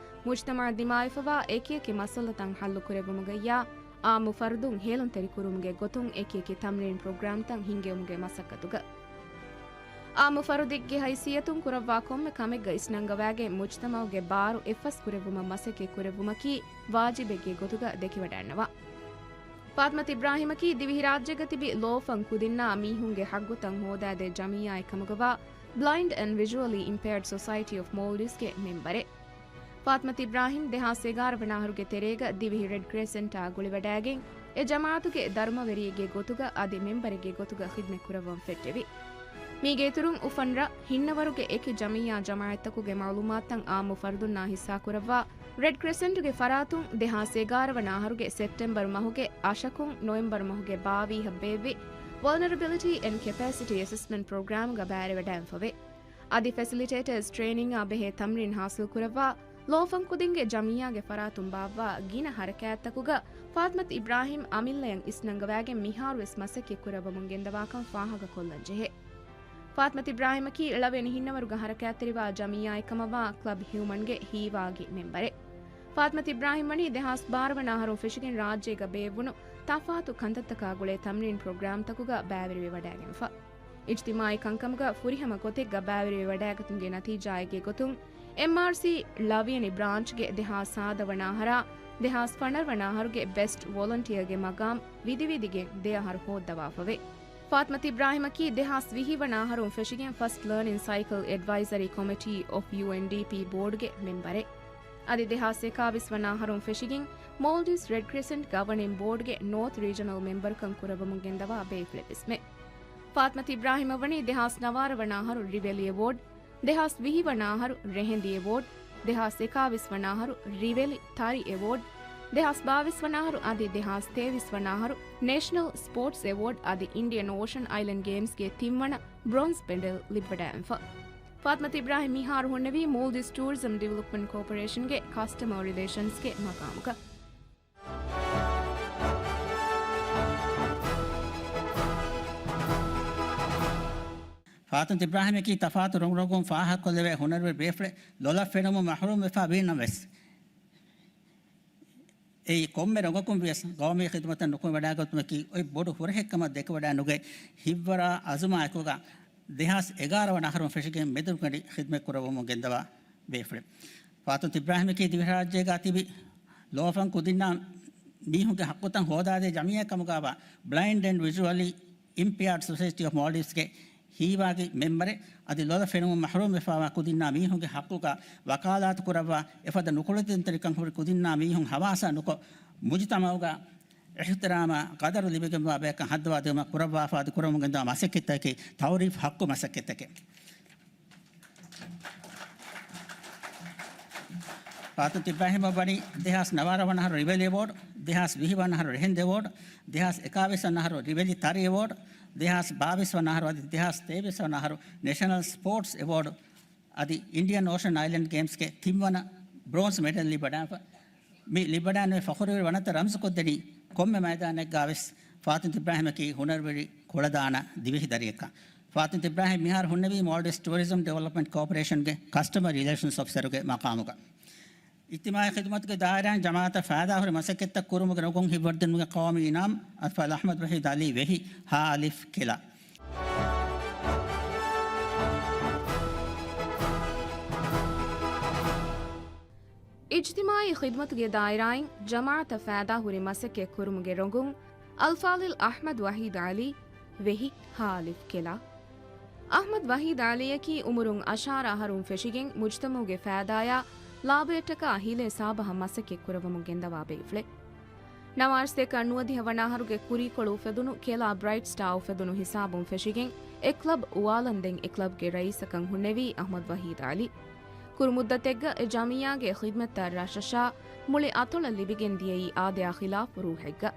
މުޖްތަމަޢަށް ދިމާވެފަވާ އެކިއެކި މައްސަލަތައް ޙައްލުކުރެއްވުމުގައްޔާ، ޢާއްމު ފަރުދުން ހޭލުންތެރިކުރުމުގެ ގޮތުން އެކިއެކި ތަމްރީން ޕްރޮގްރާމްތައް ހިންގެވުމުގެ މަސައްކަތުގަ. ޢާއްމު ފަރުދެއްގެ ހައިސިއްޔަތުން ކުރައްވާ ކޮންމެ ކަމެއްގަ އިސްނަންގަވާގެން މުޖްތަމަޢުގެ ބާރު އެއްފަސްކުރެއްވުމަށް މަސައްކަތްކުރެއްވުމަކީ ވާޖިބެއްގެ ގޮތުގަ ދެކިވަޑައިންނަވާ. ފާތިމަތު އިބްރާހިމަކީ ދިވެހިރާއްޖޭގަ ތިބި ލޯފަން ކުދިންނާ މީހުންގެ ޙައްޤުތައް ހޯދާދޭ ޖަމިއްޔާއެއް ކަމުގަވާ Blind and Visually Impaired Society of Maldives ގެ މެމްބަރެއް. ފާތިމަތު އިބްރާހިމް ދެހާސް އެގާރަ ވަނަ އަހަރުގެ ތެރޭގަ ދިވެހި ރެޑް ކްރެސެންޓާ ގުޅިވަޑައިގެން، އެ ޖަމާޢަތުގެ ދަރުމަވެރިއެއްގެ ގޮތުގަ އަދި މެމްބަރެއްގެ ގޮތުގަ ޚިދްމަތް ކުރައްވަން ފެއްޓެވި. މީގެ އިތުރުން އުފަން ރަށް ހިންނަވަރުގެ އެކި ޖަމިއްޔާ ޖަމާޢަތްތަކުގެ މަޢުލޫމާތުތައް ޢާއްމު ފަރުދުންނާ ހިއްސާކުރައްވާ، ރެޑް ކްރެސެންޓުގެ ފަރާތުން ދެހާސް އެގާރަ ވަނަ އަހަރުގެ ސެޕްޓެމްބަރު މަހުގެ އަށަކުން ނޮވެމްބަރު މަހުގެ ބާވީހަށް ބޭއްވި ވަލްނަރަބިލިޓީ އެންޑް ކެޕޭސިޓީ އެސެސްމަންޓް ޕްރޮގްރާމްގަ ބައިވެވަޑައިންފަވޭ. އަދި ފެސިލިޓޭޓަރސް ޓްރޭނިންއާ ބެހޭ ތަމްރީން ޙާޞިލްކުރައްވާ، ލޯފަން ކުދިންގެ ޖަމިއްޔާގެ ފަރާތުން ބާއްވާ ގިނަ ޙަރަކާތްތަކުގަ ފާތިމަތު އިބްރާހިމް އަމިއްލަޔަށް އިސްނަންގަވާގެން މިހާރުވެސް މަސައްކަތްކުރައްވަމުން ގެންދަވާކަން ފާހަގަކޮށްލަން ޖެހޭ. ފާތިމަތު އިބްރާހިމަކީ ޅަވިޔަނި ހިންނަވަރުގަ ޙަރަކާތްތެރިވާ ޖަމިއްޔާއެއްކަމަށްވާ ކްލަބް ހިއުމަންގެ ހީވާގި މެމްބަރެއް. ފާތިމަތު އިބްރާހިމް ވަނީ ދެހާސް ބާރަ ވަނަ އަހަރުން ފެށިގެން ރާއްޖޭގަ ބޭއްވުނު ތަފާތު ކަންތައްތަކާ ގުޅޭ ތަމްރީން ޕްރޮގްރާމްތަކުގަ ބައިވެރިވެވަޑައިގެންފަ. އިޖްތިމާޢީ ކަންކަމުގަ ފުރިހަމަ ގޮތެއްގަ ބައިވެރިވެވަޑައިގަތުމުގެ ނަތީޖާއެއްގެ ގޮތުން، އެމްއާރްސީ ޅަވިޔަނި ބްރާންޗްގެ ދެހާސް ސާދަ ވަނަ އަހަރާ، ދެހާސް ފަނަރަ ވަނަ އަހަރުގެ ބެސްޓް ވޮލަންޓިއަރގެ މަގާމް ވިދިވިދިގެން ދެ އަހަރު ހޯއްދަވާފަވޭ. ފާތިމަތު އިބްރާހިމަކީ ދެހާސް ވިހި ވަނަ އަހަރުން ފެށިގެން ފަސްޓް ލާނިން ސައިކަލް އެޑްވައިޒަރީ ކޮމިޓީ އޮފް ޔޫއެންޑީޕީ ބޯޑްގެ މެމްބަރެއް. އަދި ދެހާސް އެކާވީސް ވަނަ އަހަރުން ފެށިގެން މޯލްޑިވްސް ރެޑް ކްރެސެންޓް ގަވަނިން ބޯޑްގެ ނޯތް ރީޖަނަލް މެމްބަރުކަން ކުރައްވަމުން ގެންދަވާ ބޭފުޅެއްވެސްމެ. ފާތިމަތު އިބްރާހިމަށް ވަނީ ދެހާސް ނަވާރަ ވަނަ އަހަރު ރިވެލި އެވޯޑް، ދެހާސް ވިހި ވަނަ އަހަރު ރެހެންދި އެވޯޑް، ދެހާސް އެކާވީސް ވަނަ އަހަރު ރިވެލި ތަރި އެވޯޑް، ދެހާސް ބާވީސް ވަނަ އަހަރު އަދި ދެހާސް ތޭވީސް ވަނަ އަހަރު ނޭޝަނަލް ސްޕޯޓްސް އެވޯޑް އަދި އިންޑިއަން އޯޝަން އައިލެންޑް ގޭމްސްގެ ތިންވަނަ ބްރޮންޒް މެޑަލް ލިބިވަޑައިގެންފަ. ފާތިމަތު އިބްރާހިމް މިހާރު ހުންނެވީ މޯލްޑިވްސް ޓޫރިޒަމް ޑިވެލޮޕްމަންޓް ކޯޕަރޭޝަންގެ ކަސްޓަމަރ ރިލޭޝަންސްގެ މަގާމުގަ. ފާތިމަތު އިބްރާހިމަކީ ތަފާތު ރޮނގުރޮނގުން ފާހަގަކޮށްލެވޭ ހުނަރުވެރި ބޭފުޅެއް. ލޮލަށް ފެނުމުން މަޙްރޫމްވެފަ ވީނަމަވެސް، އެއީ ކޮންމެ ރޮނގަކުން ވިޔަސް ގައުމީ ޚިދުމަތަށް ނުކުމެވަޑައިގަތުމަކީ އޮތް ބޮޑު ހުރަހެއްކަމަށް ދެކެވަޑައިނުގަތް، ހިތްވަރާ އަޒުމާ އެކުގަ ދެހާސް އެގާރަ ވަނަ އަހަރުން ފެށިގެން މެދުގަޑި ޚިދުމަތް ކުރައްވަމުން ގެންދަވާ ބޭފުޅެއް. ފާތިމަތު އިބްރާހިމަކީ ދިވެހިރާއްޖޭގަ ތިބި ލޯފަން ކުދިންނާ މީހުންގެ ޙައްޤުތައް ހޯދާދޭ ޖަމިއްޔާ ކަމުގަވާ ބްލައިންޑް އެންޑް ވިޒުއަލީ އިމްޕެއާޑް ސޮސައިޓީ އޮފް މޯލްޑިވްސްގެ ހީވާގި މެމްބަރެއް އަދި ލޮލަށް ފެނުމުން މަޙްރޫމްވެފަވާ ކުދިންނާ މީހުންގެ ޙައްޤުގަ ވަކާލާތު ކުރައްވާ އެފަދަ ނުކުޅެދުންތެރިކަން ހުރި ކުދިންނާ މީހުން ހަވާސާ ނުކޮށް، މުޖުތަމަޢުގަ އިޙްތިރާމާ ޤަދަރު ލިބިގެންވާ ބަޔަކަށް ހައްދަވާދިއުމަށް ކުރައްވާފަ އަދި ކުރަމުން ގެންދަވާ މަސައްކަތްތަކަކީ ތަޢުރީފް ޙައްޤު މަސައްކަތްތަކެއް. ފާތިމަތު އިބްރާހިމަށް ވަނީ ދެހާސް ނަވާރަ ވަނަ އަހަރު ރިވެލި އެވޯޑް، ދެހާސް ވިހި ވަނަ އަހަރު ރެހެންދެ އެވޯޑް، ދެހާސް އެކާވީސް ވަނަ އަހަރު ރިވެލި ތަރި އެވޯޑް، ދެހާސް ބާވީސް ވަނަ އަހަރު އަދި ދެހާސް ތޭވީސް ވަނަ އަހަރު ނޭޝަނަލް ސްޕޯޓްސް އެވޯޑް އަދި އިންޑިއަން އޯޝަން އައިލެންޑް ގޭމްސްގެ ތިންވަނަ ބްރޯންޒް މެޑަލް ލިބިވަޑައިފަ. މި ލިބިވަޑައިނުވެ ފަޚުރުވެރި ވަނަތައް ރަމްޒުކޮށްދެނީ ކޮންމެ މައިދާނެއްގަވެސް ފާތިމަތު އިބްރާހިމަކީ ހުނަރުވެރި ކުޅަދާނަ ދިވެހި ދަރިއެއްކަން. ފާތިމަތު އިބްރާހިމް މިހާރު ހުންނެވީ މޯލްޑިވްސް ޓޫރިޒަމް ޑިވެލޮޕްމަންޓް ކޯޕަރޭޝަންގެ ކަސްޓަމަރ ރިލޭޝަންސް އޮފިސަރުގެ މަޤާމުގަ. އިޖްތިމާޢީ ޚިދުމަތުގެ ދާއިރާއިން ޖަމާޢަތަށް ފައިދާހުރި މަސައްކަތްތައް ކުރުމުގެ ރޮނގުން ހިތްވަރުދިނުމުގެ ޤައުމީ އިނާމް އަލްފާޟިލް އަޙްމަދު ވަޙީދު ޢަލީ ވެހި ހާ އަލިފް ކެލާ. އިޖްތިމާޢީ ޚިދުމަތުގެ ދާއިރާއިން ޖަމާޢަތަށް ފައިދާހުރި މަސައްކަތް ކުރުމުގެ ރޮނގުން އަލްފާޟިލް އަޙްމަދު ވަޙީދު ޢަލީ ވެހި ހާ އަލިފް ކެލާ. އަޙްމަދު ވަޙީދު ޢަލީއަކީ އުމުރުން އަށާރަ އަހަރުން ފެށިގެން މުޖްތަމަޢުގެ ފައިދާޔާ ލާބަޔަށްޓަކާ ހިލޭ ސާބަހަށް މަސައްކަތް ކުރައްވަމުން ގެންދަވާ ބޭފުޅެއް. ނަވާރަ ސަތޭކަ ނުވަދިހަ ވަނަ އަހަރުގެ ކުރީކޮޅު އުފެދުނު ކެލާ ބްރައިޓް ސްޓާ އުފެދުނު ހިސާބުން ފެށިގެން އެ ކްލަބް އުވާލަންދެން އެ ކްލަބްގެ ރައީސަކަށް ހުންނެވީ އަޙްމަދު ވަޙީދު ޢަލީ. ކުރު މުއްދަތެއްގަ އެ ޖަމިއްޔާގެ ޚިދްމަތްތައް ރަށަށާ މުޅި އަތޮޅަށް ލިބިގެން ދިޔައީ އާދަޔާ ޚިލާފު ރޫޙެއްގަ.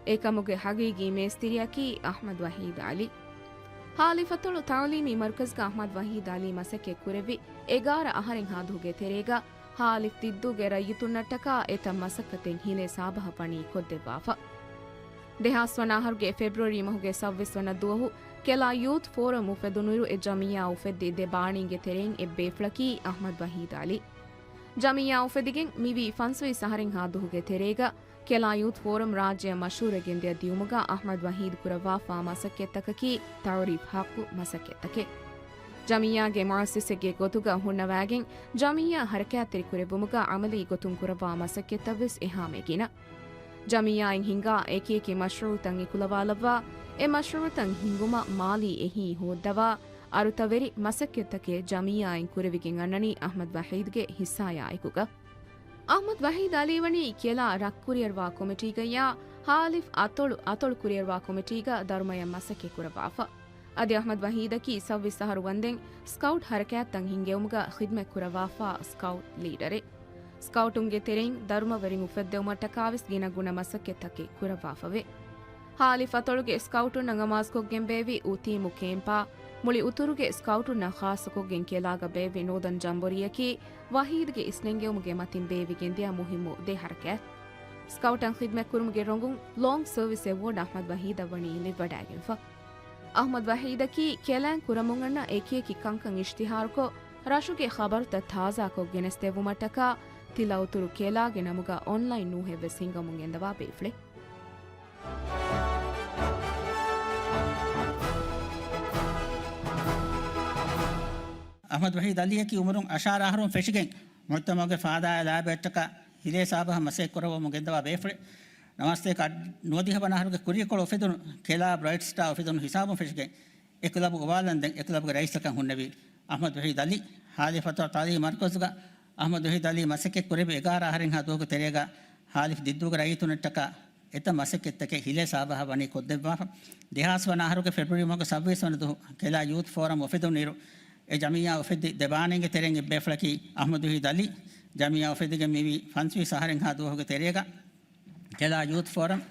އެކަމުގެ ހަގީގީ މޭސްތިރިއަކީ އަޙްމަދު ވަޙީދު ޢަލީ. ހާލިފް އަތޮޅު ތަޢުލީމީ މަރުކަޒުގަ އަޙްމަދު ވަޙީދު ޢަލީ މަސައްކަތް ކުރެއްވި އެގާރަ އަހަރެއްހާ ދުހުގެ ތެރޭގަ، ހާލިފް ދިއްދޫގެ ރައްޔިތުންނަށްޓަކާ އެތައް މަސައްކަތެއް ހިލޭ ސާބަހަށް ވަނީ ކޮށްދެއްވާފަ. ދެހާސް ވަނަ އަހަރުގެ ފެބްރުއަރީ މަހުގެ ސައްބީސް ވަނަ ދުވަހު ކެލާ ޔޫތު ފޯރަމް އުފެދުނުއިރު އެ ޖަމިއްޔާ އުފެއްދި ދެ ބާނީގެ ތެރެއިން އެއްބޭފުޅަކީ އަޙްމަދު ވަޙީދު ޢަލީ. ޖަމިއްޔާ އުފެދިގެން މިވީ ފަންސަވީސް އަހަރެއްހާ ދުހުގެ ތެރޭގަ، ކެލާ ޔޫތު ފޯރަމް ރާއްޖެއަށް މަޝްހޫރުވެގެން ދިޔަ ދިޔުމުގަ އަޙްމަދު ވަޙީދު ކުރައްވާފާ މަސައްކަތްތަކަކީ ތަޢުރީފް ޙައްޤު މަސައްކަތްތަކެއް. ޖަމިއްޔާގެ މުއައްސިސެއްގެ ގޮތުގަ ހުންނަވާގެން، ޖަމިއްޔާ ޙަރަކާތްތެރިކުރެއްވުމުގަ ޢަމަލީ ގޮތުން ކުރައްވާ މަސައްކަތްތައްވެސް އެހާމެ ގިނަ. ޖަމިއްޔާއިން ހިންގާ އެކިއެކި މަޝްރޫޢުތައް އެކުލަވާލައްވާ، އެ މަޝްރޫޢުތައް ހިންގުމަށް މާލީ އެހީ ހޯއްދަވާ، އަރުތަވެރި މަސައްކަތްތަކެއް ޖަމިއްޔާއިން ކުރެވިގެން އަންނަނީ އަޙްމަދު ވަޙީދުގެ ހިއްސާޔާއެކުގަ. އަޙްމަދު ވަޙީދު ޢަލީ ވަނީ ކެލާ ރަށް ކުރިއަރުވާ ކޮމިޓީގައްޔާ ހާލިފް އަތޮޅު، އަތޮޅު ކުރިއަރުވާ ކޮމިޓީގަ ދަރުމަޔަށް މަސައްކަތް ކުރައްވާފަ. އަދި އަޙްމަދު ވަޙީދަކީ ސައްބީސް އަހަރު ވަންދެން ސްކައުޓް ޙަރަކާތްތައް ހިންގެވުމުގަ ޚިދްމަތް ކުރައްވާފާ ސްކައުޓް ލީޑަރެއް. ސްކައުޓުންގެ ތެރެއިން ދަރުމަވެރިން އުފެއްދެވުމަށްޓަކާވެސް ގިނަގުނަ މަސައްކަތްތަކެއް ކުރައްވާފަވޭ. ހާލިފް އަތޮޅުގެ ސްކައުޓުންނަށް އަމާޒުކޮށްގެން ބޭއްވި އުތީމު ކޭމްޕާ، މުޅި އުތުރުގެ ސްކައުޓުންނަށް ޚާއްޞަކޮށްގެން ކެލާގަ ބޭއްވި ނޯދަން ޖަމްބޮރީއަކީ ވަޙީދުގެ އިސްނެންގެވުމުގެ މަތިން ބޭއްވިގެން ދިޔަ މުހިއްމު ދެ ޙަރަކާތް. ސްކައުޓަށް ޚިދްމަތްކުރުމުގެ ރޮނގުން ލޯންގް ސަރވިސް އެވޯޑް އަޙްމަދު ވަޙީދަށް ވަނީ ލިބިވަޑައިގެންފަ. އަޙްމަދު ވަޙީދަކީ ކެލާން ކުރަމުން އަންނަ އެކިއެކި ކަންކަން އިޝްތިހާރުކޮށް، ރަށުގެ ޚަބަރުތައް ތާޒާކޮށް ގެނެސްދެއްވުމަށްޓަކާ، ތިލައުތުރު ކެލާގެ ނަމުގަ އޮންލައިން ނޫހެއްވެސް ހިންގަމުން ގެންދަވާ ބޭފުޅެއް. އަޙްމަދު ވަޙީދު ޢަލީއަކީ އުމުރުން އަށާރަ އަހަރުން ފެށިގެން، މުޖްތަމަޢުގެ ފާދާއާ ލާބައަށްޓަކާ ހިލޭ ސާބަހަށް މަސައްކަތް ކުރައްވަމުން ގެންދަވާ ބޭފުޅެއް. ނަވާސްތޭކަ ނުވަދިހަ ވަނަ އަހަރުގެ ކުރިއަކޮޅު އުފެދުނު ކެލާ ބްރައިޓް ސްޓާ އުފެދުނު ހިސާބުން ފެށިގެން، އެ ކްލަބު އުވާލަންދެން އެ ކްލަބުގެ ރައީސްކަން ހުންނެވީ އަޙްމަދު ވަޙީދު ޢަލީ. ހާލިފް އަތޮޅު ތަޢުލީމީ މަރުކަޒުގަ އަޙްމަދު ވަޙީދު ޢަލީ މަސައްކަތް ކުރެއްވި އެގާރަ އަހަރެއްހާ ދުވަހުގެ ތެރޭގަ ހާލިފް ދިއްދޫގެ ރައްޔިތުންނަށްޓަކާ އެތައް މަސައްކަތްތަކެއް ހިލޭ ސާބަހަށް ވަނީ ކޮށްދެއްވާފަ. ދެހާސް ވަނަ އަހަރުގެ ފެބްރުއަރީ މަހުގެ ސައްބީސް ވަނަ ދުވަހު ކެލާ ޔޫތު ފޯރަމް އުފެދުނުއިރު، އެ ޖަމިއްޔާ އުފެއްދި ދެ ބާނީގެ ތެރެއިން އެއްބޭފުޅަކީ އަޙްމަދު ވަޙީދު ޢަލީ. ޖަމިއްޔާ އުފެއްދިގެން މިވީ ފަންސަވީސް އަހަރެއްހާ ދުވަހުގެ ތެރޭގަ. ކެލާ ޔޫތު ފޯރަމް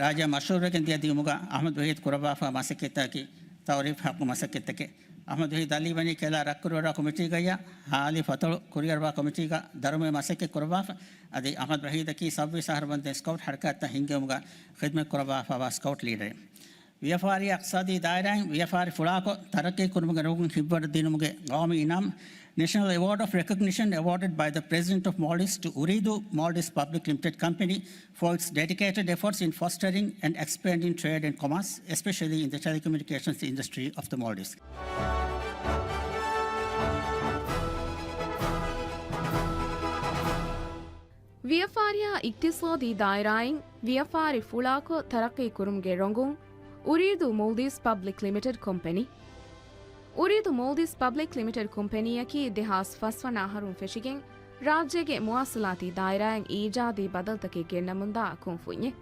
ރާއްޖެއަށް މަޝްހޫރުވެގެން ދިޔަ ދިޔުމުގަ އަޙްމަދު ވަޙީދު ކުރައްވާފާ މަސައްކަތްތަކަކީ ތަޢުރީފް ޙައްޤު މަސައްކަތްތަކެއް. އަޙްމަދު ވަޙީދު ޢަލީ ވަނީ ކެލާ ރަށްކުރިއަރުވާ ކޮމިޓީގައްޔާ ހާލިފް އަތޮޅު ކުރިއަރުވާ ކޮމިޓީގަ ދަރުމަޔަށް މަސައްކަތް ކުރައްވާފަ. އަދި އަޙްމަދު ވަޙީދަކީ ސައްބީސް އަހަރު ވަންދެން ސްކައުޓް ޙަރަކާތްތައް ހިންގެވުމުގަ ޚިދްމަތް ކުރައްވާފާވާ ސްކައުޓް ލީޑަރެއް. ވިޔަފާރި އިޤްތިޞާދީ ދާއިރާއިން ވިޔަފާރި ފުޅާކޮށް ތަރައްޤީ ކުރުމުގެ ރޮނގުން ހިއްވަރު ދިނުމުގެ ގައުމީ އިނާމު، National Award of Recognition awarded by the President of Maldives to Ooredoo Maldives Public Limited Company for its dedicated efforts in fostering and expanding trade and commerce, especially in the telecommunications industry of the Maldives. ވިޔަފާރިއާ އިޤްތިޞާދީ ދާއިރާއިން ވިޔަފާރި ފުޅާކޮށް ތަރައްޤީ ކުރުމުގެ ރޮނގުން، އުރީދޫ މޯލްޑިވްސް ޕަބްލިކް ލިމިޓެޑް ކޮމްޕެނީ. އުރީދޫ މޯލްޑިވްސް ޕަބްލިކް ލިމިޓެޑް ކޮމްޕެނީއަކީ ދެހާސް ފަސް ވަނަ އަހަރުން ފެށިގެން ރާއްޖޭގެ މުވާޞަލާތީ ދާއިރާއިން އީޖާދީ ބަދަލުތަކެއް ގެންނަމުންދާ ކުންފުންޏެއް.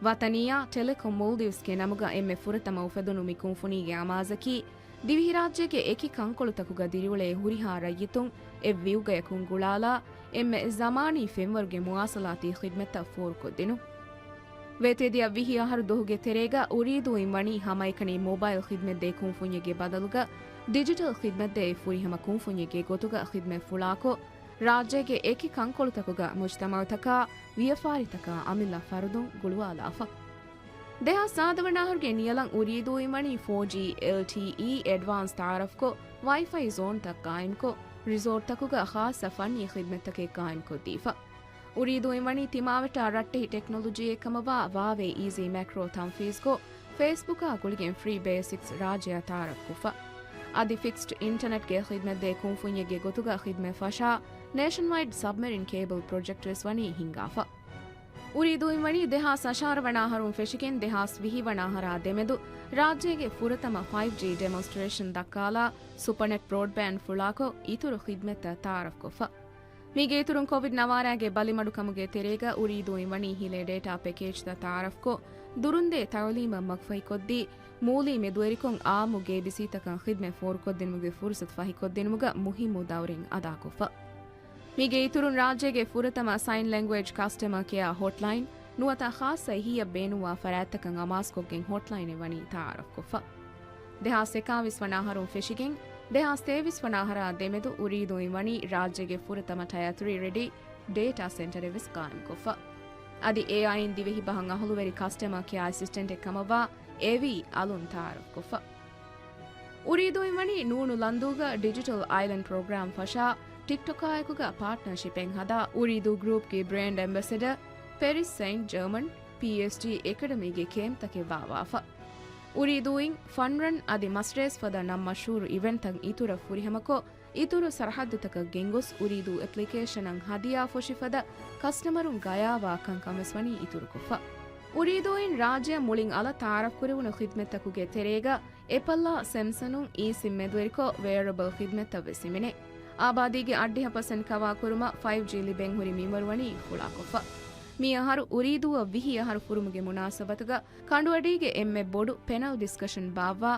ވަޠަނިއްޔާ ޓެލެކޮމް މޯލްޑިވްސްގެ ނަމުގަ އެންމެ ފުރަތަމަ އުފެދުނު މި ކުންފުނީގެ އަމާޒަކީ، ދިވެހިރާއްޖޭގެ އެކި ކަންކޮޅުތަކުގަ ދިރިއުޅޭ ހުރިހާ ރައްޔިތުން އެއް ވިއުގަޔަކުން ގުޅާލާ، އެންމެ ޒަމާނީ ފެންވަރުގެ މުވާޞަލާތީ ޚިދްމަތްތައް ފޯރުކޮށްދިނުން. ވޭތުވެދިޔަ ވިހި އަހަރު ދުވަހުގެ ތެރޭގަ އުރީދޫއިން ވަނީ ހަމައެކަނި މޮބައިލް ޚިދްމަތްދޭ ކުންފުންޏެއްގެ ބަދަލުގަ ޑިޖިޓަލް ޚިދްމަތްދޭ ފުރިހަމަ ކުންފުންޏެއްގެ ގޮތުގަ ޚިދްމަތް ފުޅާކޮށް، ރާއްޖޭގެ އެކި ކަންކޮޅުތަކުގަ މުޖްތަމަޢުތަކާ ވިޔަފާރިތަކާ އަމިއްލަ ފަރުދުން ގުޅުވާލާފަ. ދެހާސް ސާދަ ވަނަ އަހަރުގެ ނިޔަލަށް އުރީދޫއިން ވަނީ ފޯ ޖީ އެލް ޓީ އީ އެޑްވާންސް ތައާރަފްކޮށް، ވައިފައި ޒޯންތައް ޤާއިމްކޮށް، ރިސޯޓްތަކުގަ ޚާއްޞަ ފަންނީ ޚިދްމަތްތަކެއް ޤާއިމްކޮށްދީފަ. އުރީދޫއިން ވަނީ ތިމާވެއްޓާ ރައްޓެހި ޓެކްނޮލޮޖީއެއްކަމަށްވާ ވާވޭ އީޒީ މެކްރޯ ތަންފީޒްކޮށް، ފޭސްބުކާ ގުޅިގެން ފްރީ ބޭސިކްސް ރާއްޖެއަށް ތައާރަފްކޮށްފަ. އަދި ފިކްސްޑް އިންޓަނެޓްގެ ޚިދްމަތްދޭ ކުންފުންޏެއްގެ ގޮތުގަ ޚިދްމަތް ފަށާ، ނޭޝަންވައިޑް ސަބްމެރިން ކޭބަލް ޕްރޮޖެކްޓްވެސް ވަނީ ހިންގާފަ. އުރީދޫއިން ވަނީ ދެހާސް އަށާރަ ވަނަ އަހަރުން ފެށިގެން ދެހާސް ވިހި ވަނަ އަހަރާ ދެމެދު ރާއްޖޭގެ ފުރަތަމަ ފައިވް ޖީ ޑެމޮންސްޓްރޭޝަން ދައްކާލާ، ސުޕަނެޓް ބްރޯޑްބޭންޑް ފުޅާކޮށް، އިތުރު ޚިދްމަތްތައް ތައާރަފްކޮށްފަ. މީގެ އިތުރުން ކޮވިޑް ނަވާރައިގެ ބަލިމަޑުކަމުގެ ތެރޭގަ އުރީދޫއިން ވަނީ ހިލޭ ޑޭޓާ ޕެކޭޖްތައް ތައާރަފްކޮށް، ދުރުންދޭ ތައުލީމަށް މަގުފަހިކޮށްދީ، މޫލީ މެދުވެރިކޮށް އާއްމު ގޭބިސީތަކަށް ޚިދްމަތް ފޯރުކޮށްދިނުމުގެ ފުރުސަތު ފަހިކޮށްދިނުމުގަ މުހިއްމު ދައުރެއް އަދާކޮށްފަ. މީގެ އިތުރުން، ރާއްޖޭގެ ފުރަތަމަ ސައިން ލެންގުއޭޖް ކަސްޓަމަރ ކެއާ ހޮޓްލައިން، ނުވަތަ ޚާއްޞަ އެހީއަށް ބޭނުންވާ ފަރާތްތަކަށް އަމާޒުކޮށްގެން ހޮޓްލައިނެއް ވަނީ ތައާރަފްކޮށްފަ. ދެހާސް އެކާވީސް ވަނަ އަހަރުން ފެށިގެން، ދެހާސް ތޭވީސް ވަނަ އަހަރާ ދެމެދު އުރީދޫއިން ވަނީ ރާއްޖޭގެ ފުރަތަމަ ޓަޔަރ ތްރީ ރެޑީ ޑޭޓާ ސެންޓަރެއް ވެސް ޤާއިމްކޮށްފަ. އަދި އޭއައިން ދިވެހި ބަހަށް އަހުލުވެރި ކަސްޓަމަރ ކެއާ އެސިސްޓެންޓެއް ކަމަށްވާ އޭވީ އަލުން ތައާރަފްކޮށްފަ. އުރީދޫއިން ވަނީ ނޫނު ލަންދޫގަ ޑިޖިޓަލް އައިލެންޑް ޕްރޮގްރާމް ފަށާ، ޓިކްޓޮކާއެކުގަ ޕާޓްނަރޝިޕެއް ހަދާ، އުރީދޫ ގްރޫޕްގެ ބްރޭންޑް އެމްބެސެޑަރ ޕެރިސް ސެއިންޓް ޖަރމަން ޕީއެސްޖީ އެކަޑަމީގެ ކޭމްޕްތަކެއް ވާވާފަ. އުރީދޫއިން ފަންރަން އަދި މަސްރޭސް ފަދަ ނަން މަޝްހޫރު އިވެންޓްތައް އިތުރަށް ފުރިހަމަކޮށް، އިތުރު ސަރަހައްދުތަކަށް ގެންގޮސް އުރީދޫ އެޕްލިކޭޝަނަށް ހަދިޔާ ފޮށިފަދަ ކަސްޓަމަރުން ގަޔާވާ ކަންކަން ވެސް ވަނީ އިތުރުކޮށްފަ. އުރީދޫއިން ރާއްޖެއަށް މުޅިން އަލަށް ތައާރަފްކުރެވުނު ޚިދްމަތްތަކުގެ ތެރޭގަ އެޕަލްއާ ސެމްސަނުން އީ ސިމް މެދުވެރިކޮށް ވެއަރަބަލް ޚިދްމަތްތައް ވެސް ހިމެނޭ. އާބާދީގެ އަށްޑިހަ ޕަސެންޓް ކަވާ ކުރުމަށް ފައިވް ޖީ ލިބެން ހުރި މިންވަރު ވަނީ ފުޅާކޮށްފަ. މި އަހަރު އުރީދޫއަށް ވިހި އަހަރު ފުރުމުގެ މުނާސަބަތުގަ ކަނޑުއަޑީގެ އެންމެ ބޮޑު ޕެނަލް ޑިސްކަޝަން ބާއްވާ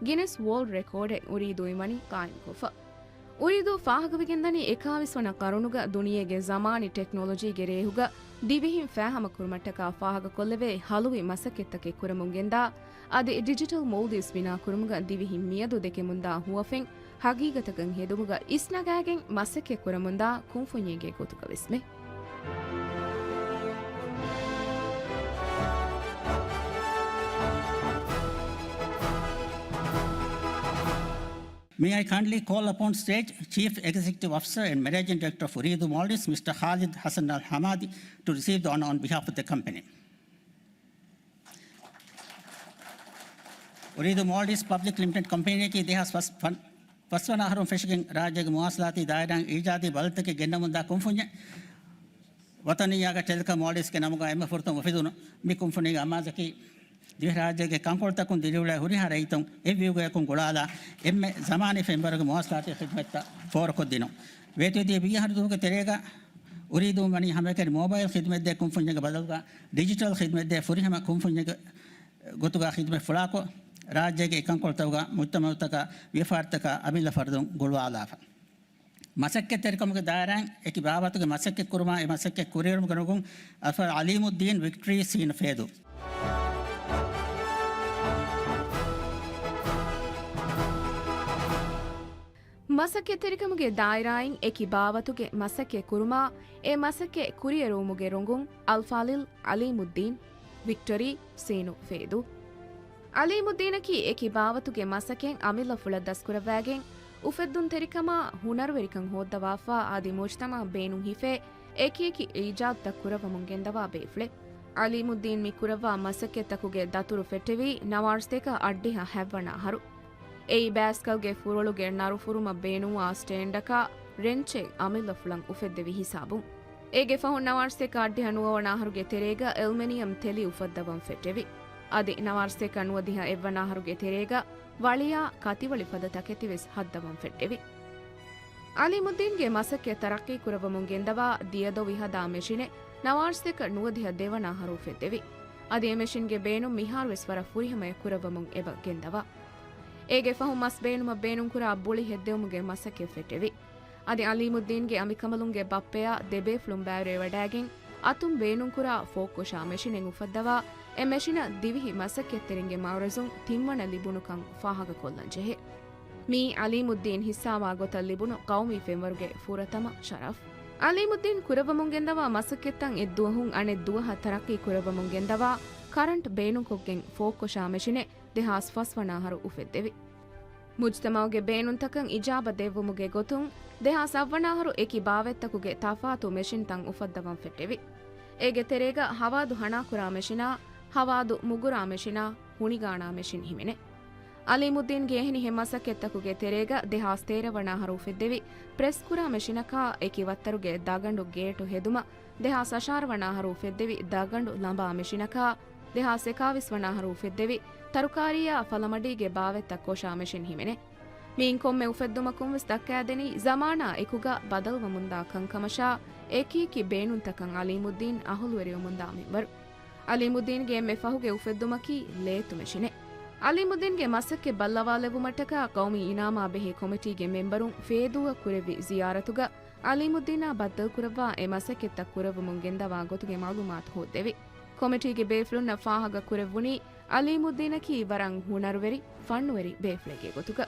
ގިނެސް ވޯލްޑް ރެކޯޑެއް އުރީދޫއިން ވަނީ ޤާއިމްކޮށްފަ. އުރީދޫ ފާހަގަވެގެންދަނީ އެކާވީސް ވަނަ ޤަރުނުގަ ދުނިޔޭގެ ޒަމާނީ ޓެކްނޮލޮޖީގެ ރޭހުގަ ދިވެހިން ފާހަމަކުރުމަށްޓަކާ ފާހަގަކޮށްލެވޭ ހަލުވި މަސައްކަތްތަކެއް ކުރަމުން ގެންދާ، އަދި ޑިޖިޓަލް މޯލްޑިވްސް ބިނާކުރުމުގަ ދިވެހިން މިއަދު ދެކެމުންދާ ހުވަފެން ހަގީގަތަކަށް ހެދުމުގަ އިސްނަގާގެން މަސައްކަތް ކުރަމުންދާ ކުންފުންޏެއްގެ ގޮތުގަ ވެސްމެ. May I kindly call upon stage Chief Executive Officer and Managing Director of Uridu Maldives, Mister Khalid Hassan Al Hamadi, to receive the honor on behalf of the company. އުރީދޫ މޯލްޑިވްސް ޕަބްލިކް ލިމިޓެޑް ކަމްޕެނީއަކީ ދެހާސް ފަސް ފަން، ފަސްވަނަ އަހަރުން ފެށިގެން ރާއްޖޭގެ މުވާސަލާތީ ދާއިރާއިން އީޖާދީ ބަދަލުތަކެއް ގެންނަމުންދާ ކުންފުންޏެއް. ވަތަނިއްޔާގަ ޓެލްކަ މޯލްޑިވްސްގެ ނަމުގަ އެންމެ ފުރަތަމަ އުފެދުނު މި ކުންފުނީގެ އަމާޒަކީ، ދިވެހިރާއްޖޭގެ ކަންކޮޅުތަކުން ދިރިއުޅޭ ހުރިހާ ރައްޔިތުން އެއްވިއުގަޔަކުން ގުޅާލާ، އެންމެ ޒަމާނީ ފެންވަރުގެ މުވާސަލާތީ ޚިދުމަތްތައް ފޯރުކޮށްދިނުން. ވޭތުވެދިޔަ ވީހަ ދުވަހުގެ ތެރޭގަ އުރީދޫ ވަނީ ހަމައެކަނި މޯބައިލް ޚިދުމަތްދޭ ކުންފުންޏެއްގެ ބަދަލުގަ ޑިޖިޓަލް ޚިދުމަތްދޭ ފުރިހަމަ ކުންފުންޏެއްގެ ގޮތުގަ ޚިދުމަތް ފުޅާކޮށް، ރާއްޖޭގެ އެކަންކޮޅުތަކުގަ މުޖްތަމަޢުތަކާ ވިޔަފާރިތަކާ އަމިއްލަ ފަރުދުން ގުޅުވާލާފަ. މަސައްކަތްތެރިކަމުގެ ދާއިރާއިން އެކި ބާވަތުގެ މަސައްކަތް ކުރުމާ، އެ މަސައްކަތް ކުރިއެރުމުގެ ރޮނގުން އަލްފާޟިލް ޢަލީމުއްދީން ވިކްޓަރީ ސީނު ފޭދޫ. މަސައްކަތްތެރިކަމުގެ ދާއިރާއިން އެކި ބާވަތުގެ މަސައްކަތް ކުރުމާ، އެ މަސައްކަތް ކުރިއެރުވުމުގެ ރޮނގުން އަލްފާޟިލް ޢަލީމުއްދީން ވިކްޓަރީ ސީނު ފޭދޫ. ޢަލީމުއްދީނަކީ އެކި ބާވަތުގެ މަސައްކަތް އަމިއްލަފުޅަށް ދަސްކުރައްވާގެން، އުފެއްދުންތެރިކަމާ ހުނަރުވެރިކަން ހޯއްދަވާފާ އަދި މުޖްތަމަޢަށް ބޭނުން ހިފޭ އެކިއެކި އީޖާދުތައް ކުރައްވަމުން ގެންދަވާ ބޭފުޅެއް. ޢަލީމުއްދީން މި ކުރައްވާ މަސައްކަތްތަކުގެ ދަތުރު ފެއްޓެވީ ނަވާރަސަތޭކަ އަށްޑިހަ ހަތްވަނަ އަހަރު. އެއީ ބައިސްކަލްގެ ފުރޮޅުގެ ނަރު ފުރުމަށް ބޭނުންވާ ސްޓޭންޑަކާ ރެންޗެއް އަމިއްލަފުޅަށް އުފެއްދެވި ހިސާބުން. އޭގެ ފަހުން ނަވާރަސަތޭކަ އަށްޑިހަ ނުވަވަނަ އަހަރުގެ ތެރޭގަ އެލްމެނިއަމް ތެލި އުފައްދަވަން ފެއްޓެވި. އަދި ނަވާރަސަތޭކަ ނުވަދިހަ އެއްވަނަ އަހަރުގެ ތެރޭގަ ވަޅިއާ ކަތިވަޅި ފަދަ ތަކެތި ވެސް ހައްދަވަން ފެއްޓެވި. ޢަލީމުއްދީންގެ މަސައްކަތް ތަރައްޤީ ކުރައްވަމުން ގެންދަވާ ދިޔަދޮވި ހަދާ މެޝިނެއް ނަވާރަސަތޭކަ ނުވަދިހަ ދެވަނަ އަހަރު އުފެއްދެވި. އަދި އެ މެޝިންގެ ބޭނުން މިހާރު ވެސް ވަރަށް ފުރިހަމަޔަށް ކުރައްވަމުން އެބަ ގެންދަވާ. އޭގެ ފަހުން މަސް ބޭނުމަށް ބޭނުންކުރާ ބުޅި ހެއްދެވުމުގެ މަސައްކަތް ފެއްޓެވި. އަދި ޢަލީމުއްދީންގެ އަނބިކަނބަލުންގެ ބައްޕަޔާ ދެބޭފުޅުން ބައިވެރިވެވަޑައިގެން އަތުން ބޭނުންކުރާ ފޯކްކޮށާ މެޝިނެއް އުފައްދަވާ، އެ މެޝިނަށް ދިވެހި މަސައްކަތްތެރިންގެ މައުރަޒުން ތިންވަނަ ލިބުނުކަން ފާހަގަކޮށްލަން ޖެހޭ. މިއީ ޢަލީމުއްދީން ހިއްސާވާ ގޮތަށް ލިބުނު ޤައުމީ ފެންވަރުގެ ފުރަތަމަ ޝަރަފް. ޢަލީމުއްދީން ކުރައްވަމުން ގެންދަވާ މަސައްކަތްތައް އެއްދުވަހުން އަނެއް ދުވަހަށް ތަރައްޤީ ކުރައްވަމުން ގެންދަވާ ކަރަންޓް ބޭނުންކޮށްގެން ފޯކްކޮށާ މެޝިނެއް ދެހާސް ފަސްވަނަ އަހަރު އުފެއްދެވި. މުޖްތަމަޢުގެ ބޭނުންތަކަށް އިޖާބަ ދެއްވުމުގެ ގޮތުން ދެހާސް އަށްވަނަ އަހަރު އެކި ބާވަތްތަކުގެ ތަފާތު މެޝިންތައް އުފައްދަވަން ފެއްޓެވި. އޭގެ ތެރޭގަ ހަވާދު ހަނާކުރާ މެޝިނާ، ހަވާދު މުގުރާ މެޝިނާ، ހުނިގާނާ މެޝިން ހިމެނޭ. ޢަލީމުއްދީންގެ އެހެނިހެން މަސައްކަތްތަކުގެ ތެރޭގަ ދެހާސް ތޭރަ ވަނަ އަހަރު އުފެއްދެވި ޕްރެސް ކުރާ މެޝިނަކާ، އެކި ވައްތަރުގެ ދަގަނޑު ގޭޓު ހެދުމަށް ދެހާސް އަށާރަ ވަނަ އަހަރު އުފެއްދެވި ދަގަނޑު ލަނބާ މެޝިނަކާ، ދެހާސް އެކާވީސް ވަނަ އަހަރު އުފެއްދެވި ތަރުކާރީއާ ފަލަމަޑީގެ ބާވަތްތައް ކޮށާ މެޝިން ހިމެނޭ. މިއިން ކޮންމެ އުފެއްދުމަކުން ވެސް ދައްކައިދެނީ ޒަމާނާ އެކުގަ ބަދަލުވަމުންދާ ކަންކަމަށާ، އެކިއެކި ބޭނުންތަކަށް ޢަލީމުއްދީން އަހުލުވެރިވަމުންދާ މިންވަރު. އަލީމުއްދީންގެ އެންމެ ފަހުގެ އުފެއްދުމަކީ ލޭތު މެޝިނެއް. އަލީމުއްދީންގެ މަސައްކަތް ބައްލަވާލެއްވުމަށްޓަކާ ޤައުމީ އިނާމާ ބެހޭ ކޮމިޓީގެ މެމްބަރުން ފޭދޫއަށް ކުރެއްވި ޒިޔާރަތުގަ އަލީމުއްދީނާ ބައްދަލުކުރައްވާ އެ މަސައްކަތްތައް ކުރައްވަމުން ގެންދަވާ ގޮތުގެ މަޢުލޫމާތު ހޯއްދެވި. ކޮމިޓީގެ ބޭފުޅުންނަށް ފާހަގަ ކުރެއްވުނީ އަލީމުއްދީނަކީ ވަރަށް ހުނަރުވެރި، ފަންނުވެރި ބޭފުޅެއްގެ ގޮތުގަ.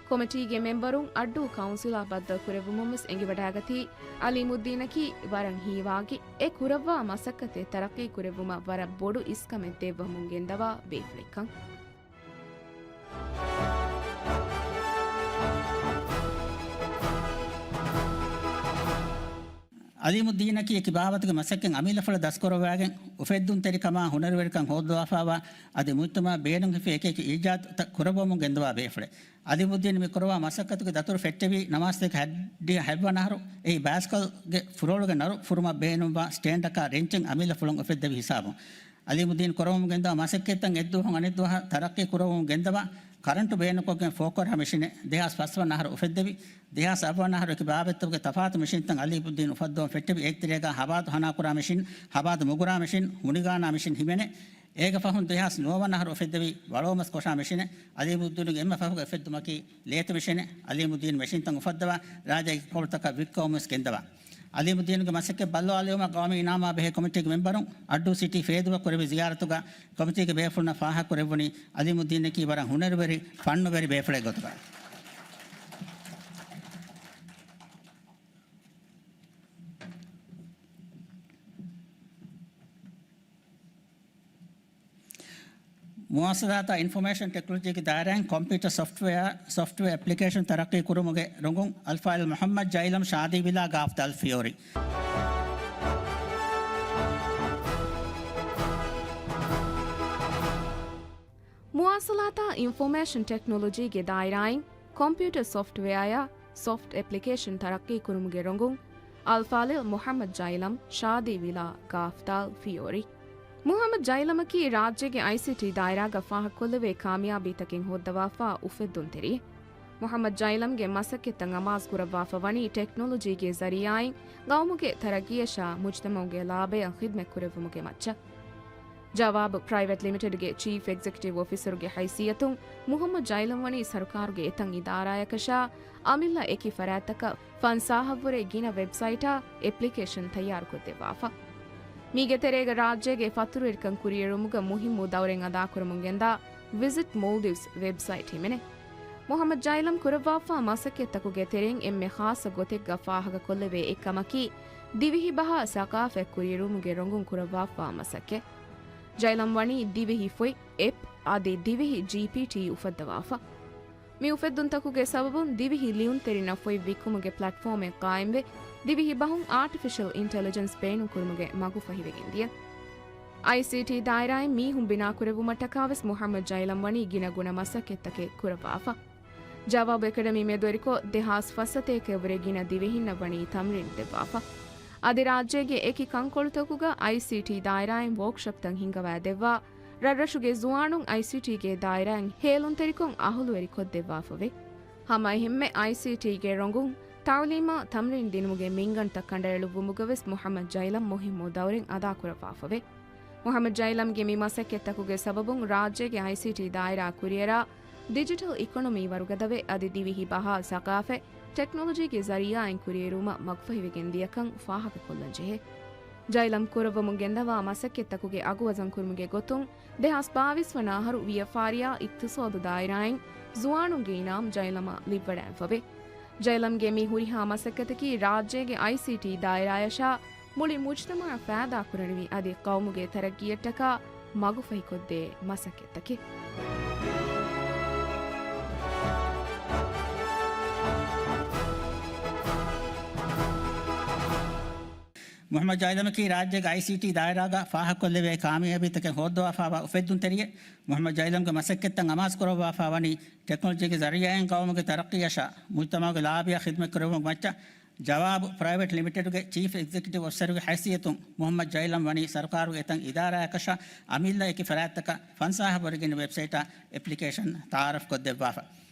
ކޮމިޓީގެ މެމްބަރުން އައްޑޫ ކައުންސިލާ ބައްދަލުކުރެއްވުމުން ވެސް އެނގިވަޑައިގަތީ، އަލީމުއްދީނަކީ ވަރަށް ހީވާގި، އެ ކުރައްވާ މަސައްކަތެއް ތަރައްޤީކުރެއްވުމަށް ވަރަށް ބޮޑު އިސްކަމެއް ދެއްވަމުން ގެންދަވާ ބޭފުޅެއްކަން. އަލީމުއްދީނަކީ އެކި ބާވަތުގެ މަސައްކަތް އަމިއްލަފުޅަށް ދަސްކުރައްވައިގެން، އުފެއްދުންތެރިކަމާ ހުނަރުވެރިކަން ހޯއްދަވާފައިވާ، އަދި މުޖްތަމަޢަށް ބޭނުންހިފޭ އެކި އެކި އީޖާދުތައް ކުރައްވަމުން ގެންދަވާ ބޭފުޅެއް. އަލީމުއްދީން މި ކުރައްވާ މަސައްކަތުގެ ދަތުރު ފެއްޓެވީ ނަވާރަ ސަތޭކަ ހައްޑިހަ ހަތްވަނަ އަހަރު އެއީ ބައިސްކަލްގެ ފުރޮޅުގެ ނަރު ފުރުމަށް ބޭނުންވާ ސްޓޭންޑަކާ ރެންޗެއް އަމިއްލަފުޅުން އުފެއްދެވި ހިސާބުން. އަލީމުއްދީން ކުރައްވަމުން ގެންދަވާ މަސައްކަތްތައް އެއްދުވަހުން އަނެއްދުވަހަށް ތަރައްޤީ ކުރައްވަމުން ގެންދަވާ ކަރަންޓު ބޭނުންކޮށްގެން ފޯކޮށާ މެޝިނެއް ދެހާސް ފަސްވަނަ އަހަރު އުފެއްދެވި. ދެހާސް އަށްވަނަ އަހަރު އެކި ބާވަތްތަކުގެ ތަފާތު މެޝިންތައް އަލީމުއްދީން އުފައްދަވަން ފެއްޓެވި. އޭގެ ތެރޭގަ ހަބާދު ހަނާ ކުރާ މެޝިން، ހަބާދު މުގުރާ މެޝިން، ހުނިގާނާ މެޝިން ހިމެނޭ. އޭގެ ފަހުން ދެހާސް ނުވަވަނަ އަހަރު އުފެއްދެވި ވަޅޯމަސް ކޮށާ މެޝިނެއް އަލީމުއްދީނުގެ އެންމެ ފަހުގަ އުފެއްދުމަކީ ލޭތު މެޝިނެއް. އަލީމުއްދީން މެޝިންތައް އުފައްދަވާ ރާއްޖޭގެ ކޮޅުތަކަށް ވިއްކަވަމުން ވެސް ގެންދަވާ. އަލީމުއްދީނުގެ މަސައްކަތް ބައްލަވާލެވުމަށް ޤައުމީ އިނާމާ ބެހޭ ކޮމިޓީގެ މެމްބަރުން އައްޑޫ ސިޓީ ފޭދޫއަށް ކުރެއްވި ޒިޔާރަތުގަ ކޮމިޓީގެ ބޭފުޅުންނަށް ފާހަގަކުރެއްވުނީ އަލީމުއްދީނަކީ ވަރަށް ހުނަރުވެރި، ފަންނުވެރި ބޭފުޅެއް ގޮތުގަ. މުވާޞަލާތާ އިންފޮމޭޝަން ޓެކްނޮލޮޖީގެ ދާއިރާއިން ކޮމްޕިއުޓަރ ސޮފްޓްވެއާ، ސޮފްޓްވެއާ އެޕްލިކޭޝަން ތަރައްޤީ ކުރުމުގެ ރޮނގުން އަލްފާޟިލް މުޙައްމަދު ޖައިލަމް ޝާދީ ވިލާ ގާފްދާލް ފިޔޯރި. މުވާޞަލާތާ އިންފޮމޭޝަން ޓެކްނޮލޮޖީގެ ދާއިރާއިން ކޮމްޕިއުޓަރ ސޮފްޓްވެއާއާ ސޮފްޓް އެޕްލިކޭޝަން ތަރައްޤީ ކުރުމުގެ ރޮނގުން އަލްފާޟިލް މުޙައްމަދު ޖައިލަމް ޝާދީ ވިލާ ގާފްދާލް ފިޔޯރި. މުޙައްމަދު ޖައިލަމަކީ ރާއްޖޭގެ އައިސީޓީ ދާއިރާގަ ފާހަގަކޮށްލެވޭ ކާމިޔާބީތަކެއް ހޯއްދަވާފާ އުފެއްދުންތެރިއެއް. މުޙައްމަދު ޖައިލަމްގެ މަސައްކަތްތައް އަމާޒުކުރައްވާފަ ވަނީ ޓެކްނޮލޮޖީގެ ޒަރީޢާއިން ގައުމުގެ ތަރައްޤީއަށާ މުޖްތަމަޢުގެ ލާބަޔަށް ޚިދްމަތްކުރެއްވުމުގެ މައްޗަށް. ޖަވާބު ޕްރައިވެޓް ލިމިޓެޑްގެ ޗީފް އެގްޒެކެޓިވް އޮފިސަރުގެ ހައިސިއްޔަތުން މުޙައްމަދު ޖައިލަމް ވަނީ ސަރުކާރުގެ އެތައް އިދާރާއަކަށާ އަމިއްލަ އެކި ފަރާތްތަކަށް ފަންސާހަށްވުރެ ގިނަ ވެބްސައިޓާ އެޕްލިކޭޝަން ތައްޔާރުކޮށްދެއްވާފަ. މީގެ ތެރޭގަ ރާއްޖޭގެ ފަތުރުވެރިކަން ކުރިއެރުމުގަ މުހިއްމު ދައުރެއް އަދާކުރަމުން ގެންދާ ވިޒިޓް މޯލްޑިވްސް ވެބްސައިޓް ހިމެނޭ. މުޙައްމަދު ޖައިލަމް ކުރައްވާފާ މަސައްކަތްތަކުގެ ތެރެއިން އެންމެ ޚާއްޞަ ގޮތެއްގަ ފާހަގަކޮށްލެވޭ އެއްކަމަކީ، ދިވެހި ބަހާ ސަޤާފަތް ކުރިއެރުވުމުގެ ރޮނގުން ކުރައްވާފާ މަސައްކަތް. ޖައިލަމް ވަނީ ދިވެހި ފޮތް، އެޕް އަދި ދިވެހި ޖީޕީޓީ އުފައްދަވާފަ. މި އުފެއްދުންތަކުގެ ސަބަބުން ދިވެހި ލިޔުންތެރިންނަށް ފޮތް ވިއްކުމުގެ ޕްލެޓްފޯމެއް ޤާއިމްވެ، ދިވެހި ބަހުން އާޓިފިޝަލް އިންޓެލިޖެންސް ބޭނުންކުރުމުގެ މަގުފަހިވެގެންދިޔަ. އައިސީޓީ ދާއިރާއިން މީހުން ބިނާކުރެއްވުމަށްޓަކާވެސް މުޙައްމަދު ޖައިލަމް ވަނީ ގިނަގުނަ މަސައްކަތްތަކެއް ކުރައްވާފަ. ޖަވާބު އެކަޑަމީ މެދުވެރިކޮށް، ދެހާސް ފަސްސަތޭކައަށްވުރެ ގިނަ ދިވެހިންނަށް ވަނީ ތަމްރީނު ދެއްވާފަ. އަދި ރާއްޖޭގެ އެކި ކަންކޮޅުތަކުގަ އައިސީޓީ ދާއިރާއިން ވޯކްޝޮޕްތައް ހިންގަވައިދެއްވާ، ރަށްރަށުގެ ޒުވާނުން އައިސީޓީގެ ދާއިރާއިން ހޭލުންތެރިކޮށް އަހުލުވެރިކޮށްދެއްވާފަވޭ. ހަމައެހެންމެ އައިސީޓީގެ ރޮނގުން ތަޢުލީމާ ތަމްރީން ދިނުމުގެ މިންގަނޑުތައް ކަނޑައެޅުއްވުމުގަވެސް މުޙައްމަދު ޖައިލަމް މުހިއްމު ދައުރެއް އަދާކުރައްވާފަވޭ. މުޙައްމަދު ޖައިލަމްގެ މި މަސައްކަތްތަކުގެ ސަބަބުން ރާއްޖޭގެ އައިސީޓީ ދާއިރާ ކުރިއަރާ ޑިޖިޓަލް އިކޮނޮމީ ވަރުގަދަވެ، އަދި ދިވެހި ބަހާ ސަޤާފަތް ޓެކްނޮލޮޖީގެ ޒަރީޢާއިން ކުރިއެރުވުމަށް މަގުފަހިވެގެން ދިޔަކަން ފާހަގަކޮށްލަންޖެހޭ. ޖައިލަމް ކުރައްވަމުން ގެންދަވާ މަސައްކަތްތަކުގެ އަގުވަޒަންކުރުމުގެ ގޮތުން، ދެހާސް ބާވީސް ވަނަ އަހަރު ވިޔަފާރިއާ އިޤްތިޞާދު ދާއިރާއިން ޒުވާނުންގެ އިނާމް ޖައިލަމަށް ލިއްވަޑައިފަވޭ. ޖައިލަމްގެ މި ހުރިހާ މަސައްކަތަކީ ރާއްޖޭގެ އައިސީޓީ ދާއިރާޔަށާ މުޅި މުޖްތަމަޢަށް ފައިދާކުރަނިވި އަދި ޤައުމުގެ ތަރައްޤީއަށްޓަކާ މަގުފަހިކޮށްދޭ މަސައްކަތްތަކެއް. މުޙައްމަދު ޖައިލަމަކީ ރާއްޖޭގެ އައިސީޓީ ދާއިރާގަ ފާހަގަކޮށްލެވޭ ކާމިޔާބީތަކެއް ހޯއްދަވާފާވާ އުފެއްދުންތެރިއެއް. މުޙައްމަދު ޖައިލަމްގެ މަސައްކަތްތައް އަމާޒުކުރައްވާފާ ވަނީ ޓެކްނޮލޮޖީގެ ޒަރީޢާއިން ޤައުމުގެ ތަރައްޤީއަށާ މުޖްތަމަޢުގެ ލާބަޔަށް ޚިދްމަތްކުރެއްވުމުގެ މައްޗަށް. ޖަވާބު ޕްރައިވެޓް ލިމިޓެޑުގެ ޗީފް އެގްޒެކެޓިވް އޮފިސަރުގެ ހައިސިއްޔަތުން މުޙައްމަދު ޖައިލަމް ވަނީ ސަރުކާރުގެ އެތައް އިދާރާއަކަށާ އަމިއްލަ އެކި ފަރާތްތަކަށް ފަންސާހަށްވުރެ ގިނަ ވެބްސައިޓާ އެޕްލިކޭޝަން ތަޢާރަފްކޮށްދެއްވާފަ.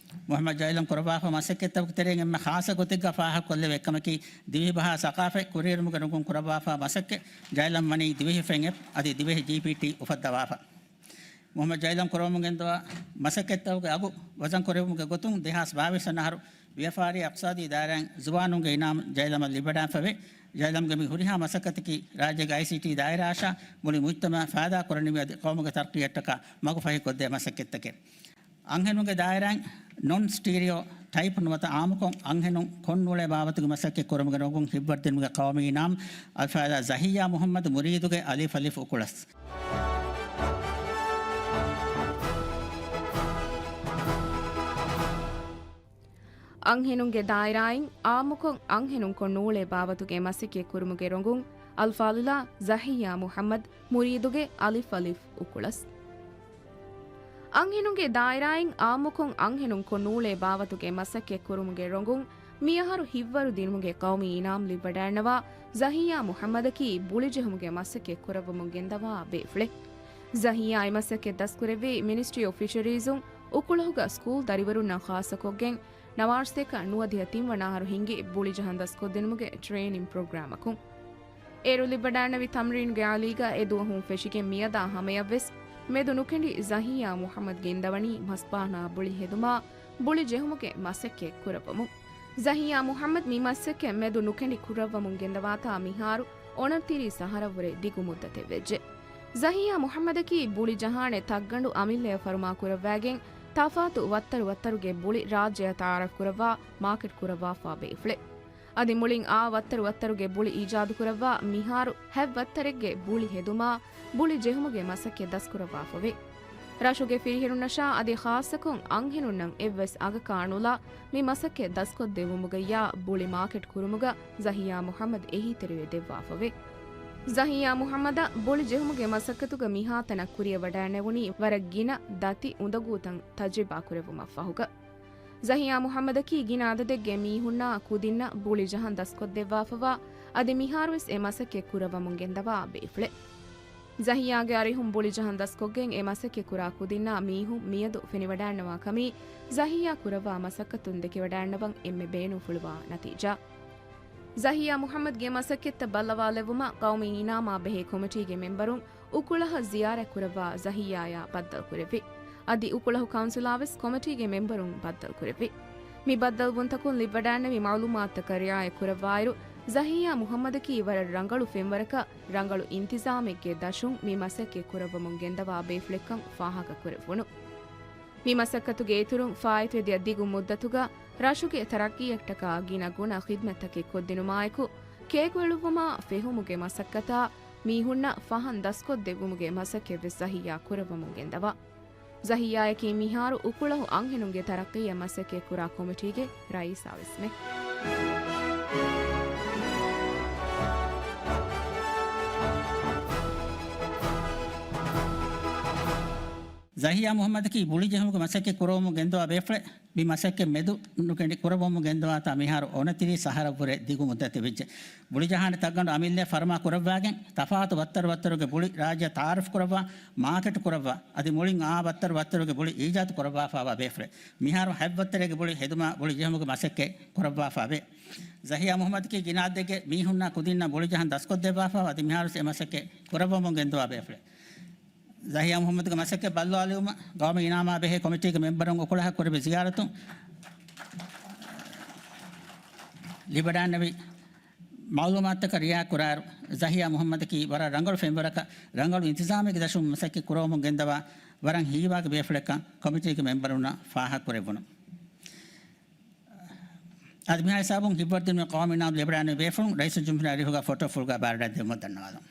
މުޙައްމަދު ޖައިލަމް ކުރައްވާފަ މަސައްކަތްތަކުގެ ތެރެއިން އެންމެ ޚާއްޞަ ގޮތެއްގަ ފާހަގަކޮށްލެވޭ އެއްކަމަކީ، ދިވެހިބަހާ ސަޤާފަތް ކުރިއެރުމުގެ ރޮނގުން ކުރައްވާފަ މަސައްކަތް. ޖައިލަމް ވަނީ ދިވެހި ފެން އެޕް އަދި ދިވެހި ޖީޕީޓީ އުފައްދަވާފަ. މުޙައްމަދު ޖައިލަމް ކުރައްވަމުން ގެންދަވާ މަސައްކަތްތަކުގެ އަގު ވަޒަން ކުރެއްވުމުގެ ގޮތުން ދެހާސް ބާވީސް ވަނަ އަހަރު ވިޔަފާރި އިޤްތިޞާދީ ދާއިރާއިން ޒުވާނުންގެ އިނާމް ޖައިލަމަށް ލިބިވަޑައިފަވޭ. ޖައިލަމްގެ މި ހުރިހާ މަސައްކަތަކީ ރާއްޖޭގެ އައިސީޓީ ދާއިރާއަށާ މުޅި މުޖްތަމަޢަށް ފައިދާ ކުރަނިވި އަދި ޤައުމުގެ ތަރައްޤީއަށްޓަކާ މަގުފަހިކޮށްދޭ މަސައްކަތްތަކެއް. އަންހެނުންގެ ދާއިރާއިން ނޮން ސްޓީރިއޯ ޓައިޕް ނުވަތަ އާއްމުކޮށް އަންހެނުން ކޮންނޫޅޭ ބާވަތުގެ މަސައްކަތް ކުރުމުގެ ރޮނގުން ހިތްވަރުދިނުމުގެ ޤައުމީ އިނާމް އަލްފާއިޒާ ޒަހިއްޔާ މުޙައްމަދު މުރީދުގެ އަލިފް އަލިފް އުކުޅަސް. އަންހެނުންގެ ދާއިރާއިން އާއްމުކޮށް އަންހެނުން ކޮންނޫޅޭ ބާވަތުގެ މަސައްކަތް ކުރުމުގެ ރޮނގުން އަލްފާޟިލާ ޒަހިއްޔާ މުޙައްމަދު މުރީދުގެ އަލިފް އަލިފް އުކުޅަސް. އަންހެނުންގެ ދާއިރާއިން އާއްމުކޮށް އަންހެނުން ކޮންނޫޅޭ ބާވަތުގެ މަސައްކަތް ކުރުމުގެ ރޮނގުން މިއަހަރު ހިތްވަރު ދިނުމުގެ ޤައުމީ އިނާމް ލިބިވަޑައިންނަވާ ޒަހިއްޔާ މުޙައްމަދަކީ ބުޅި ޖެހުމުގެ މަސައްކަތް ކުރައްވަމުން ގެންދަވާ ބޭފުޅެއް. ޒަހިއްޔާ އެ މަސައްކަތް ދަސްކުރެއްވީ މިނިސްޓްރީ އޮފް ފިޝަރީޒުން އުކުޅަހުގަ ސްކޫލް ދަރިވަރުންނާ ޚާއްޞަކޮށްގެން ނަވާރަސަތޭކަ ނުވަދިހަ ތިން ވަނަ އަހަރު ހިންގި ބުޅި ޖަހަން ދަސްކޮށްދިނުމުގެ ޓްރޭނިން ޕްރޮގްރާމަކުން. އޭރު ލިބިވަޑައިންނެވި ތަމްރީނުގެ އަލީގަ އެ ދުވަހުން ފެށިގެން މިއަދާ ހަމަޔަށްވެސް މެދު ނުކެނޑި ޒަހިއްޔާ މުޙައްމަދު ގެންދަވަނީ މަސްބާނާ ބުޅި ހެދުމާ، ބުޅި ޖެހުމުގެ މަސައްކަތް ކުރައްވަމުން. ޒަހިއްޔާ މުޙައްމަދު މި މަސައްކަތް މެދު ނުކެނޑި ކުރައްވަމުން ގެންދަވާތާ މިހާރު އޮނަތިރީސް އަހަރަށްވުރެ ދިގު މުއްދަތެއް ވެއްޖެ. ޒަހިއްޔާ މުޙައްމަދަކީ ބުޅި ޖަހާނެ ތައްގަނޑު އަމިއްލަޔަށް ފަރުމާ ކުރައްވައިގެން ތަފާތު ވައްތަރު ވައްތަރުގެ ބުޅި ރާއްޖެއަށް ތައާރަފް ކުރައްވާ މާކެޓް ކުރައްވާފާ ބޭފުޅެއް. އަދި މުޅިން އާ ވައްތަރު ވައްތަރުގެ ބުޅި އީޖާދު ކުރައްވާ މިހާރު ހަތް ވައްތަރެއްގެ ބުޅި ހެދުމާ، ބުޅި ޖެހުމުގެ މަސައްކަތް ދަސްކުރައްވާފަވޭ. ރަށުގެ ފިރިހެނުންނަށާ އަދި ޚާއްޞަކޮށް އަންހެނުންނަށް އެއްވެސް އަގަކާ ނުލާ މި މަސައްކަތް ދަސްކޮށްދެއްވުމުގައްޔާ ބުޅި މާކެޓް ކުރުމުގަ ޒަހިއްޔާ މުޙައްމަދު އެހީތެރިވެ ދެއްވާފަވޭ. ޒަހިއްޔާ މުޙައްމަދަށް ބުޅި ޖެހުމުގެ މަސައްކަތުގަ މިހާތަނަށް ކުރިއަށް ވަޑައިނެވުނީ ވަރަށް ގިނަ ދަތި އުނދަގޫތައް ތަޖްރިބާ ކުރެއްވުމަށްފަހުގަ. ޒަހިއްޔާ މުޙައްމަދަކީ ގިނަ އަދަދެއްގެ މީހުންނާ ކުދިންނަށް ބުޅި ޖަހަން ދަސްކޮށްދެއްވާފަވާ، އަދި މިހާރުވެސް އެ މަސައްކަތް ކުރައްވަމުން ގެންދަވާ ބޭފުޅެއް. ޒަހިއްޔާގެ އަރިހުން ބުޅި ޖަހަން ދަސްކޮށްގެން އެ މަސައްކަތް ކުރާ ކުދިންނާ މީހުން މިއަދު ފެނިވަޑައިންނަވާ ކަމީ ޒަހިއްޔާ ކުރައްވާ މަސައްކަތުން ދެކެވަޑައިންނަވަން އެންމެ ބޭނުންފުޅުވާ ނަތީޖާ. ޒަހިއްޔާ މުޙައްމަދުގެ މަސައްކަތްތައް ބައްލަވާލެއްވުމަށް ޤައުމީ އިނާމާ ބެހޭ ކޮމިޓީގެ މެމްބަރުން އުކުޅަހަށް ޒިޔާރަތް ކުރައްވާ ޒަހިއްޔާޔާ ބައްދަލުކުރެއްވި. އަދި އުކުޅަހު ކައުންސިލާ ވެސް ކޮމިޓީގެ މެމްބަރުން ބައްދަލުކުރެއްވި. މި ބައްދަލުވުންތަކުން ލިބިވަޑައިންނެވި މަޢުލޫމާތުތަކަށް ރިޢާޔަތް ކުރައްވާއިރު، ޒަހިއްޔާ މުޙައްމަދަކީ ވަރަށް ރަނގަޅު ފެންވަރަކަށް ރަނގަޅު އިންތިޒާމެއްގެ ދަށުން މި މަސައްކަތް ކުރައްވަމުން ގެންދަވާ ބޭފުޅެއްކަން ފާހަގަކުރެއްވުނު. މި މަސައްކަތުގެ އިތުރުން ފާއިތުވެދިޔަ ދިގު މުއްދަތުގަ ރަށުގެ ތަރައްޤީއަށްޓަކާ ގިނަ ގުނަ ޚިދްމަތްތަކެއް ކޮށްދިނުމާއެކު، ކޭކުއެޅުއްވުމާ ފެހުމުގެ މަސައްކަތާ މީހުންނަށް ފަހަން ދަސްކޮށްދެއްވުމުގެ މަސައްކަތްވެސް ޒަހިއްޔާ ކުރައްވަމުން ގެންދަވާ. ޒަހިއްޔާޔަކީ މިހާރު އުކުޅަހު އަންހެނުންގެ ތަރައްޤީއަށް މަސައްކަތްކުރާ ކޮމިޓީގެ ރައީސާވެސްމެ. ޒަހިއްޔާ މުޙައްމަދަކީ ބުޅި ޖެހުމުގެ މަސައްކަތް ކުރައްވަމުން ގެންދަވާ ބޭފުޅެއް. މި މަސައްކަތް މެދު ނުކެނޑި ކުރައްވަމުން ގެންދަވާތާ މިހާރު އޮނަތިރީސް އަހަރަށްވުރެ ދިގު މުއްދަތެއް ވެއްޖެ. ބުޅި ޖަހާނެ ތައްގަނޑު އަމިއްލަ ފަރުމާ ކުރައްވާގެން، ތަފާތު ވައްތަރު ވައްތަރުގެ ބުޅި ރާއްޖެ ތައާރަފް ކުރައްވާ، މާކެޓް ކުރައްވާ، އަދި މުޅިން އާ ވައްތަރު ވައްތަރުގެ ބުޅި އީޖާދު ކުރައްވާފާވާ ބޭފުޅެއް. މިހާރު ހަތް ވައްތަރެއްގެ ބުޅި ހެދުމާ ބުޅި ޖެހުމުގެ މަސައްކަތް ކުރައްވާފާވޭ. ޒަހިއްޔާ މުޙައްމަދަކީ ގިނަ އަދަދެއްގެ މީހުންނާ ކުދިންނަށް ބުޅި ޖަހަން ދަސްކޮށްދެއްވާފާވާ، އަދި މިހާރުވެސް އެ މަސައްކަތް ކުރައްވަމުން ގެންދަވާ ބޭފުޅެއް. ޒަހިއްޔާ މުޙައްމަދުގެ މަސައްކަތް ބައްލަވާލެވުމަށް ގައުމީ އިނާމާ ބެހޭ ކޮމިޓީގެ މެމްބަރުން އުކުޅަހަށް ކުރެއްވި ޒިޔާރަތުން ލިބިވަޑައިންނެވި މަޢުލޫމާތުތަކަށް ރިޢާޔަތް ކުރާއިރު، ޒަހިއްޔާ މުޙައްމަދަކީ ވަރަށް ރަނގަޅު ފެންވަރަކަށް ރަނގަޅު އިންތިޒާމެއްގެ ދަށުން މަސައްކަތް ކުރައްވަމުން ގެންދަވާ ވަރަށް ހީވާގި ބޭފުޅެއްކަން ކޮމިޓީގެ މެމްބަރުންނަށް ފާހަގަކުރެއްވުނު. އަދި މިހާ ހިސާބުން ހިތްވަރުދިނުމުގެ ޤައުމީ އިނާމް ލިބިވަޑައިންނެވި ބޭފުޅުން ރައީސުލްޖުމްހޫރިއްޔާ އަރިހުގަ ފޮޓޯ ފުޅުގަ ބާރަށް ދެއްވުމަށް ދަންނަވާލަން.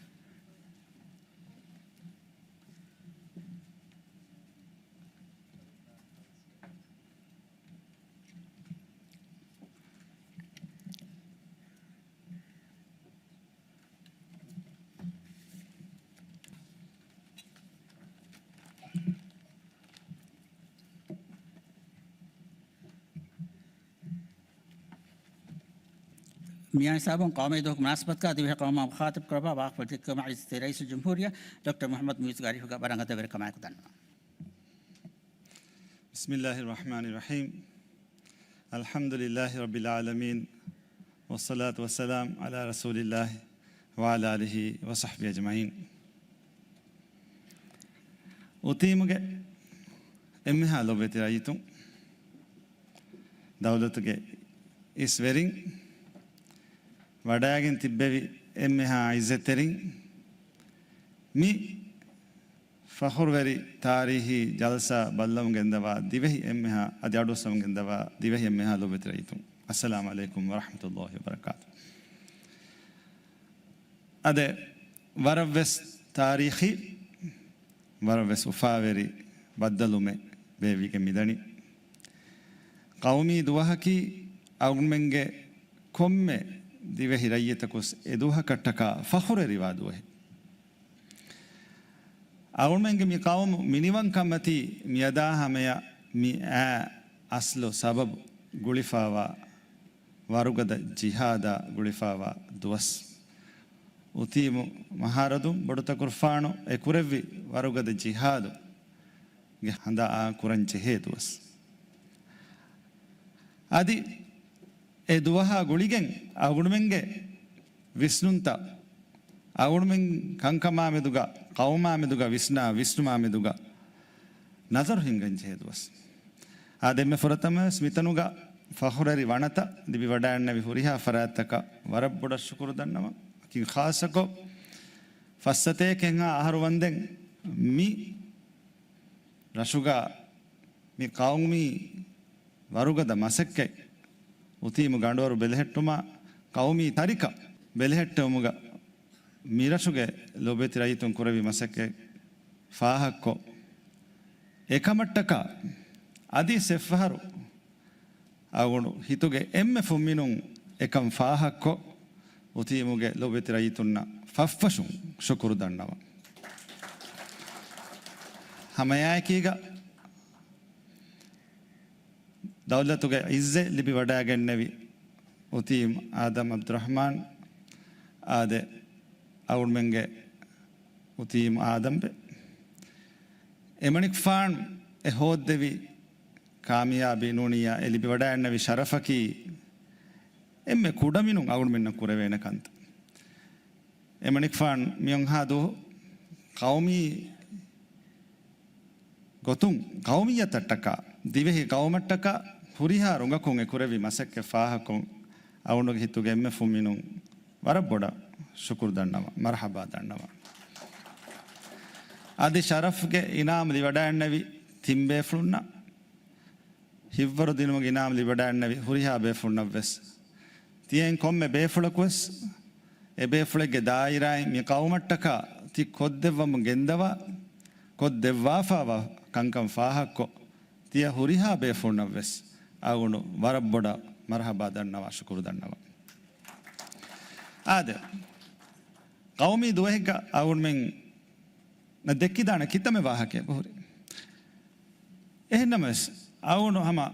މިއާ ހިސާބުން ޤައުމީ ދުވަހުގެ މުނާސަބަތުގަ ދިވެހި ޤައުމާ މުޚާޠަބު ކުރައްވާ ވާހަކަ ފޮތެއްގެ މަޖިލިސް ރައީސުލްޖުމްހޫރިއްޔާ ޑޮކްޓަރ މުޙައްމަދު މުޢިއްޒުގެ އަރިހުގަ ވަރަށް އަދަބުވެރިކަމާއެކު ދަންނަވަން. بسم الله الرحمن الرحيم. الحمد لله رب العالمين، والصلاة والسلام على رسول الله وعلى آله وصحبه أجمعين. އުތީމުގެ އެންމެހާ ލޮބުވެތި ރައްޔިތުން، ދައުލަތުގެ އިސްވެރިން، ވަޑައިގެން ތިއްބެވި އެންމެހާ އިއްޒަތްތެރިން، މި ފަޚުރުވެރި ތާރީހީ ޖަލްސާ ބައްލަވަމުން ގެންދަވާ ދިވެހި އެންމެހާ، އަދި އަޑުއައްސަވަމުން ގެންދަވާ ދިވެހި އެންމެހާ ލޮބުވެތި ރައްޔިތުން، އައްސަލާމު ޢަލައިކުމް ވަރަޙްމަތުﷲި ވަބަރަކާތު. އާދެ، ވަރަށްވެސް ތާރީޚީ، ވަރަށްވެސް އުފާވެރި ބައްދަލުމެއް ބޭއްވިގެން މިދަނީ. ޤައުމީ ދުވަހަކީ އަޅުގަނޑުމެންގެ ކޮންމެ ދިވެހި ރައްޔިތަކުވެސް އެ ދުވަހަކަށްޓަކާ ފަޚުރުވެރިވާ ދުވަހެއް. އަޅުގަނޑުމެންގެ މި ޤައުމު މިނިވަންކަންމަތީ މިއަދާ ހަމަޔަށް މި އާ އަސްލު ސަބަބު ގުޅިފާވާ ވަރުގަދަ ޖިހާދާ ގުޅިފާވާ ދުވަސް. އުތީމު މަހާރަދުން ބޮޑުތަކުރުފާނު އެކުރެއްވި ވަރުގަދަ ޖިހާދުގެ ހަނދާ އާ ކުރަން ޖެހޭ ދުވަސް. އަދި އެ ދުވަހާ ގުޅިގެން އަޅުގަނޑުމެންގެ ވިސްނުންތައް، އަޅުގަނޑުމެން ކަންކަމާމެދުގަ، ޤައުމާމެދުގަ ވިސްނާ ވިސްނުމާމެދުގަ ނަޒަރު ހިންގަން ޖެހޭ ދުވަސް. އާދެ، އެންމެ ފުރަތަމަވެސް މިތަނުގަ ފަޚުރުވެރި ވަނަތައް ލިބިވަޑައިގެންނެވި ހުރިހާ ފަރާތްތަކަށް ވަރަށް ބޮޑަށް ޝުކުރު ދަންނަވަން. އަކީ ޚާއްޞަކޮށް، ފައްސަތޭކައެއްހާ އަހަރު ވަންދެން މި ރަށުގަ މި ޤައުމީ ވަރުގަދަ މަސައްކަތް، އުތީމު ގަނޑުވަރު ބެލެހެއްޓުމާ، ޤައުމީ ތަރިކަ ބެލެހެއްޓެވުމުގަ މިރަށުގެ ލޮބުވެތި ރައްޔިތުން ކުރެއްވި މަސައްކަތް ފާހަގަކޮށް، އެކަމަށްޓަކާ އަދި ސެއްފަހަރު އަޅުގަނޑު ހިތުގެ އެންމެ ފުންމިނުން އެކަން ފާހަގަކޮށް، އުތީމުގެ ލޮބުވެތި ރައްޔިތުންނަށް ފަށްފަށުން ޝުކުރު ދަންނަވަން. ހަމައެއާއެކީގަ، ދައުލަތުގެ އިއްޒަތް ލިބިވަޑައިގެންނެވި އުތީމް އާދަމް އަބްދުއްރަޙްމާން، އާދެ، އަޅުގަނޑުމެންގެ އުތީމް އާދަމްބެ، އެމަނިކުފާން އެ ހޯއްދެވި ކާމިޔާބީ ނޫނިއްޔާ އެ ލިބިވަޑައިގެންނެވި ޝަރަފަކީ އެންމެ ކުޑަމިނުން އަޅުގަނޑުމެންނަށް ކުރެވޭނެ ކަންތައް. އެމަނިކުފާން މިއޮންހާ ދުވަހު ޤައުމީ ގޮތުން ޤައުމިއްޔަތަށްޓަކާ، ދިވެހި ޤައުމަށްޓަކާ ހުރިހާ ރުނގަކުން އެ ކުރެއްވި މަސައްކަތް ފާހަގަކޮށް، އަޅުގަނޑުގެ ހިތުގެ އެންމެ ފުންމިނުން ވަރަށް ބޮޑަށް ޝުކުރު ދަންނަވަން، މަރުޙަބާ ދަންނަވަން. އަދި ޝަރަފްގެ އިނާމް ލިބިވަޑައިގެންނެވި ތިން ބޭފުޅުންނަށް ހިތްވަރު ދިނުމުގެ އިނާމް ލިބިވަޑައިގެންނެވި ހުރިހާ ބޭފުޅުންނަށްވެސް، ތިޔައިން ކޮންމެ ބޭފުޅަކުވެސް އެ ބޭފުޅެއްގެ ދާއިރާއިން މި ޤައުމަށްޓަކާ ތި ކޮށްދެއްވަމުން ގެންދަވާ، ކޮށްދެއްވާފައިވާ ކަންކަން ފާހަގަކޮށް، ތިޔަ ހުރިހާ ބޭފުޅުންނަށްވެސް އަޅުގަނޑު ވަރަށް ބޮޑަށް މަރުޙަބާ ދަންނަވާ، ޝުކުރު ދަންނަވަން. އާދެ، ޤައުމީ ދުވަހެއްގަ އަޅުގަނޑުމެން ދެއްކިދާނެ ކިތަންމެ ވާހަކައެއް ހުރި. އެހެންނަމަވެސް، އަޅުގަނޑު ހަމަ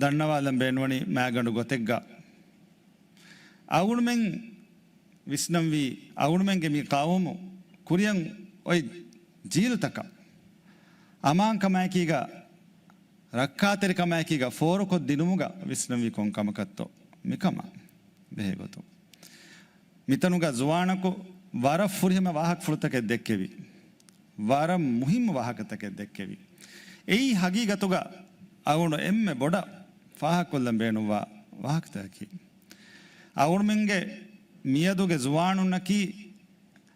ދަންނަވާލަން ބޭނުންވަނީ މާގަނޑު ގޮތެއްގަ އަޅުގަނޑުމެން ވިސްނަންވީ، އަޅުގަނޑުމެންގެ މި ޤައުމު ކުރިއަށް އޮތް ޖީލުތަކަށް އަމާންކަމާއެކީގަ، ރައްކާތެރިކަމާއެކީގަ ފޯރުކޮށްދިނުމުގަ ވިސްނަންވީ ކޮން ކަމަކަށްތޯ މިކަމާ ބެހޭ ގޮތުން. މިތަނުގަ ޒުވާނަކު ވަރަށް ފުރިހަމަ ވާހަކަފުޅުތަކެއް ދެއްކެވި. ވަރަށް މުހިއްމު ވާހަކަތަކެއް ދެއްކެވި. އެއީ ހަގީގަތުގަ އަޅުގަނޑު އެންމެ ބޮޑަށް ފާހަގަކޮށްލަން ބޭނުންވާ ވާހަކަތަކަކީ، އަޅުގަނޑުމެންގެ މިއަދުގެ ޒުވާނުންނަކީ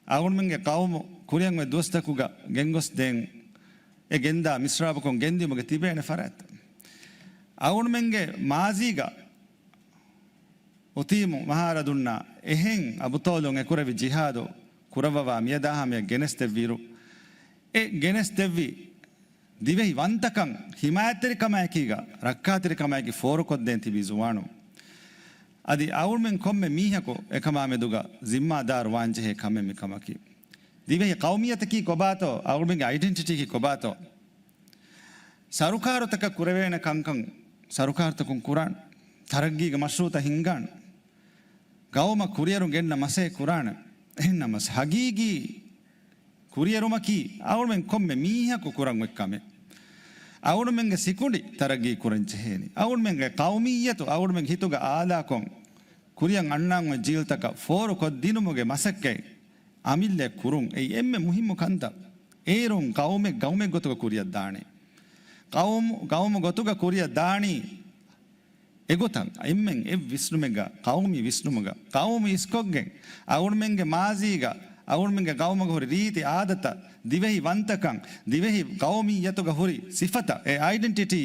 އަޅުގަނޑުމެންގެ ޤައުމު ކުރިއަށް އޮތް ދުވަސްތަކުގަ ގެންގޮސްދޭން އެ ގެންދާ މިސްރާބުކޮށް ގެންދިއުމުގެ ތިބޭނެ ފަރާތްތައް. އަޅުގަނޑުމެންގެ މާޒީގަ އުތީމު މަހާރަދުންނާ އެހެން އަބުޠާލުން އެކުރެއްވި ޖިހާދު ކުރައްވަވާ މިއަދާ ހަމަޔަށް ގެނެސްދެއްވިއިރު، އެ ގެނެސްދެއްވި ދިވެހި ވަންތަކަން ހިމާޔަތްތެރިކަމާއެކީގަ، ރައްކާތެރިކަމާއެކީ ފޯރުކޮށްދޭން ތިބީ ޒުވާނުން. އަދި އަޅުގަނޑުމެން ކޮންމެ މީހަކު އެކަމާމެދުގަ ޒިންމާދާރު ވާންޖެހޭ ކަމެއް މިކަމަކީ. ދިވެހި ޤައުމިއްޔަތަކީ ކޮބާތޯ، އަޅުގަނޑުމެންގެ އައިޑެންޓިޓީއަކީ ކޮބާތޯ؟ ސަރުކާރުތަކަށް ކުރެވޭނެ ކަންކަން ސަރުކާރުތަކުން ކުރާނެ. ތަރައްގީގެ މަޝްރޫޢުތައް ހިންގާނެ. ޤައުމަށް ކުރިއެރުން ގެންނަ މަސައްކަތް ކުރާނެ. އެހެންނަމަސް ހަގީގީ ކުރިއެރުމަކީ އަޅުގަނޑުމެން ކޮންމެ މީހަކު ކުރަން އޮތް ކަމެއް. އަޅުމެންގެ ސިކުނޑި ތަރައްގީ ކުރަން ޖެހޭނީ. އަޅުމެންގެ ޤައުމިއްޔަތު އަޅުމެންގެ ހިތުގަ އާލާކޮށް، ކުރިއަށް އަންނަން އޮތް ޖީލްތަކަށް ފޯރުކޮށްދިނުމުގެ މަސައްކަތް އަމިއްލަ ކުރުން އެއީ އެންމެ މުހިއްމު ކަންތައް. އޭރުން ޤައުމެއް ޤައުމެއް ގޮތުގަ ކުރިއަށް ދާނެ. ޤައުމު، ޤައުމު ގޮތުގަ ކުރިއަށް ދާނީ އެގޮތަށް އެންމެން އެއް ވިސްނުމެއްގަ، ޤައުމީ ވިސްނުމުގަ، ޤައުމު އިސްކޮށްގެން، އަޅުމެންގެ މާޒީގަ، އަޅުމެންގެ ޤައުމުގަ ހުރި ރީތި އާދަތައް، ދިވެހި ވަންތަކަން، ދިވެހި ޤައުމިއްޔަތުގަ ހުރި ސިފަތައް، އެ އައިޑެންޓިޓީ،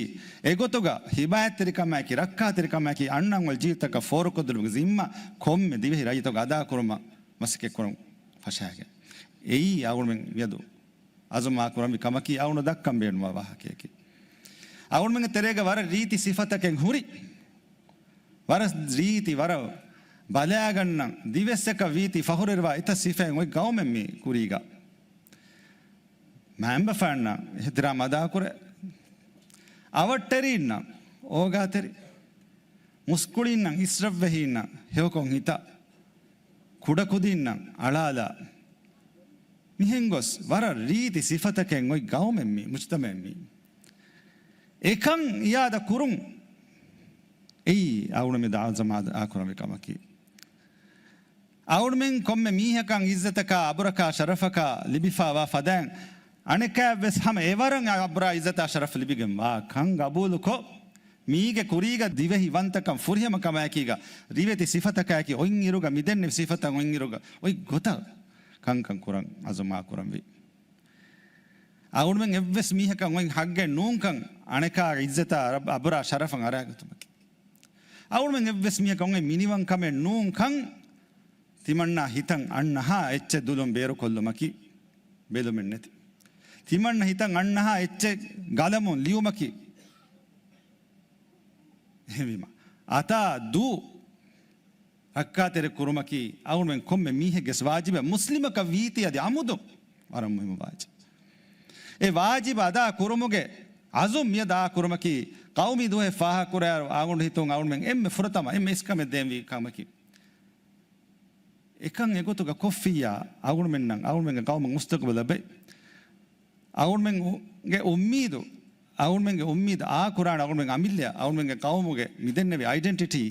އެގޮތުގަ ހިމާޔަތްތެރިކަމާއެކީ، ރައްކާތެރިކަމާއެކީ، އަންނަން އޮތް ޖީލްތަކަށް ފޯރުކޮށްދިނުމުގެ ޒިންމާ ކޮންމެ ދިވެހި ރައްޔިތަކު އަދާކުރުމަށް މަސައްކަތްކުރަން ފަށާގެން. އެއީ އަޅުމެން މިއަދު އަޒުމާ ކުރަންވީ ކަމަކީ އަޅުގަނޑު ދައްކަން ބޭނުންވާ ވާހަކަޔަކީ. އަޅުމެންގެ ތެރޭގަ ވަރަށް ރީތި ސިފަތަކެއް ހުރި، ވަރަށް ރީތި، ވަރަށް ބަލާގަންނަ، ދިވެއްސަކަށް ވީތި ފަހުރެރިވާ އެތައް ސިފައެއް އޮތް ޤައުމެއް މި ކުރީގަ. މައިންބަފައިންނަށް އިޙްތިރާމް އަދާކުރޭ. އަވަށްޓެރީންނަށް އޯގާތެރި. މުސްކުޅީންނަށް އިސްރަށްވެހީންނަށް ހެޔޮކޮށް ހިތާ. ކުޑަކުދީންނަށް އަޅާލާ. މިހެން ގޮސް ވަރަށް ރީތި ސިފަތަކެއް އޮތް ޤައުމެއް މީ، މުޖްތަމަޢެއް މީ. އެކަން އިޢާދަ ކުރުން އެއީ އަޅުމެން އަޒުމާ އާކުރަންވީ ކަމަކީ. އަޅުމެން ކޮންމެ މީހަކަށް ޢިއްޒަތަކާ، އަބުރަކާ، ޝަރަފަކާ ލިބިފާވާ ފަދައިން، އަނެކާވެސް ހަމަ އެވަރަށް އަބުރާ ޢިއްޒަތާ ޝަރަފް ލިބިގެން ވާ ކަން ގަބޫލުކޮށް، މީގެ ކުރީގަ ދިވެހި ވަންތަކަން ފުރިހަމަ ކަމާއެކީގަ، ރިވެތި ސިފަތަކާއެކީ އޮތްއިރުގަ މިދެންނެވި ސިފަތައް އޮތްއިރުގަ އޮތް ގޮތަށް ކަންކަން ކުރަން އަޒުމާ ކުރަންވީ. އަޅުމެން އެއްވެސް މީހަކަށް އޮތް ޙައްޤެއް ނޫންކަން، އަނެކާ ޢިއްޒަތާ އަބުރާ ޝަރަފަށް އަރާގަތުމަކީ. އަޅުމެން އެއްވެސް މީހަކަށް އޮތް މިނިވަންކަމެއް ނޫންކަން، ތިމަންނަ ހިތަށް އަންނަހާ އެއްޗެއް ދުލުން ބޭރުކޮށްލުމަކީ ބެލުމެއް ނެތި. ތިމަންނަ ހިތަށް އަންނަހާ އެއްޗެއް ގަލަމުން ލިޔުމަކީ. އެހެންވީމަ، އަތާ ދޫ ރައްކާތެރި ކުރުމަކީ އަޅުމެން ކޮންމެ މީހެއްގެ ވާޖިބެއް. މުސްލިމަކަށް ވީތީ އަދި އަމުދު ވަރަށް މުހިއްމު ވާޖިބެއް. އެ ވާޖިބު އަދާ ކުރުމުގެ އަޒުމް މިއަދާ ކުރުމަކީ، ޤައުމީ ދުވަހެއް ފާހަގަކުރާއިރު އަޅުގަނޑު ހިތުން އަޅުމެން އެންމެ ފުރަތަމަ އެންމެ އިސްކަމެއް ދޭންވީ ކަމަކީ. އެކަން އެގޮތުގަ ކޮށްފިއްޔާ، އަޅުމެންނަށް އަޅުމެންގެ ޤައުމަށް މުސްތަޤުބަލް ލަބޭ. އަޅުމެންގެ އުއްމީދު، އަޅުމެންގެ އުއްމީދު އާކުރާނެ އަޅުމެން އަމިއްލަޔަށް، އަޅުމެންގެ ޤައުމުގެ މިދެންނެވި އައިޑެންޓިޓީ،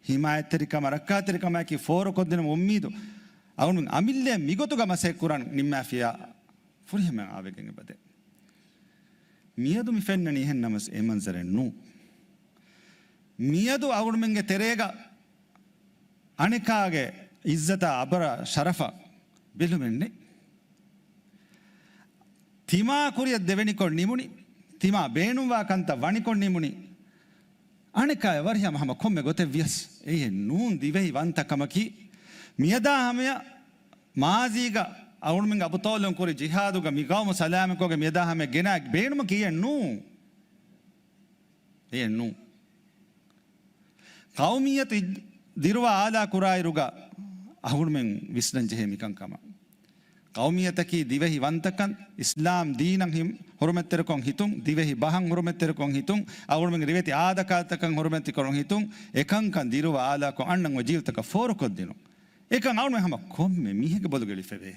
ހިމާޔަތްތެރިކަމަށް، ރައްކާތެރިކަމާއެކީ ފޯރުކޮށްދިނުމަށް އުއްމީދު، އަޅުމެން އަމިއްލަޔަށް މިގޮތުގަ މަސައްކަތް ކުރަން ނިންމާފިއްޔާ، ފުރިހަމައަށް އާވެގެން އެބަދޭ. މިއަދު މި ފެންނަނީ އެހެން ނަމަވެސް އެ މަންޒަރެއް ނޫން. މިއަދު އަޅުމެންގެ ތެރޭގަ އަނެކާގެ ޢިއްޒަތާ އަބުރާ ޝަރަފަށް ބެލުމެއް ނެތް. ތިމާ ކުރިއަށް ދެވެނިކޮށް ނިމުނީ، ތިމާ ބޭނުންވާ ކަންތައް ވަނިކޮށް ނިމުނީ، އަނެކާ އެ ވަރިހަމަ ހަމަ ކޮންމެ ގޮތެއް ވިޔަސް. އެހެން ނޫން. ދިވެހި ވަންތަ ކަމަކީ، މިއަދާ ހަމަޔަށް މާޒީގަ އަޅުމެންގެ އަބުޠާލުން ކުރި ޖިހާދުގަ މި ޤައުމު ސަލާމަތްކޮށްގެން މިއަދާ ހަމަޔަށް ގެނައި ބޭނުމަކީ އެ ނޫން. އެ ނޫން. ޤައުމިއްޔަތު ދިރުވާ އާލާ ކުރާއިރުގަ އަހުރުމެން ވިސްނަން ޖެހޭ މިކަން ކަމަށް. ޤައުމިއްޔަތަކީ ދިވެހި ވަންތަކަން، އިސްލާމް ދީނަށް ހި-، ހުރުމަތްތެރިކޮށް ހިތުން، ދިވެހި ބަހަށް ހުރުމަތްތެރިކޮށް ހިތުން، އަހުރުމެންގެ ރިވެތި އާދަކާދަތަކަށް ހުރުމަތިކޮށް ހިތުން، އެކަންކަން ދިރުވާ އާލާކޮށް އަންނަން އޮތް ޖީލްތަކަށް ފޯރުކޮށްދިނުން. އެކަން އަޅުމެން ހަމަ ކޮންމެ މީހެއްގެ ބޮލުގަ އެޅިފަވޭ.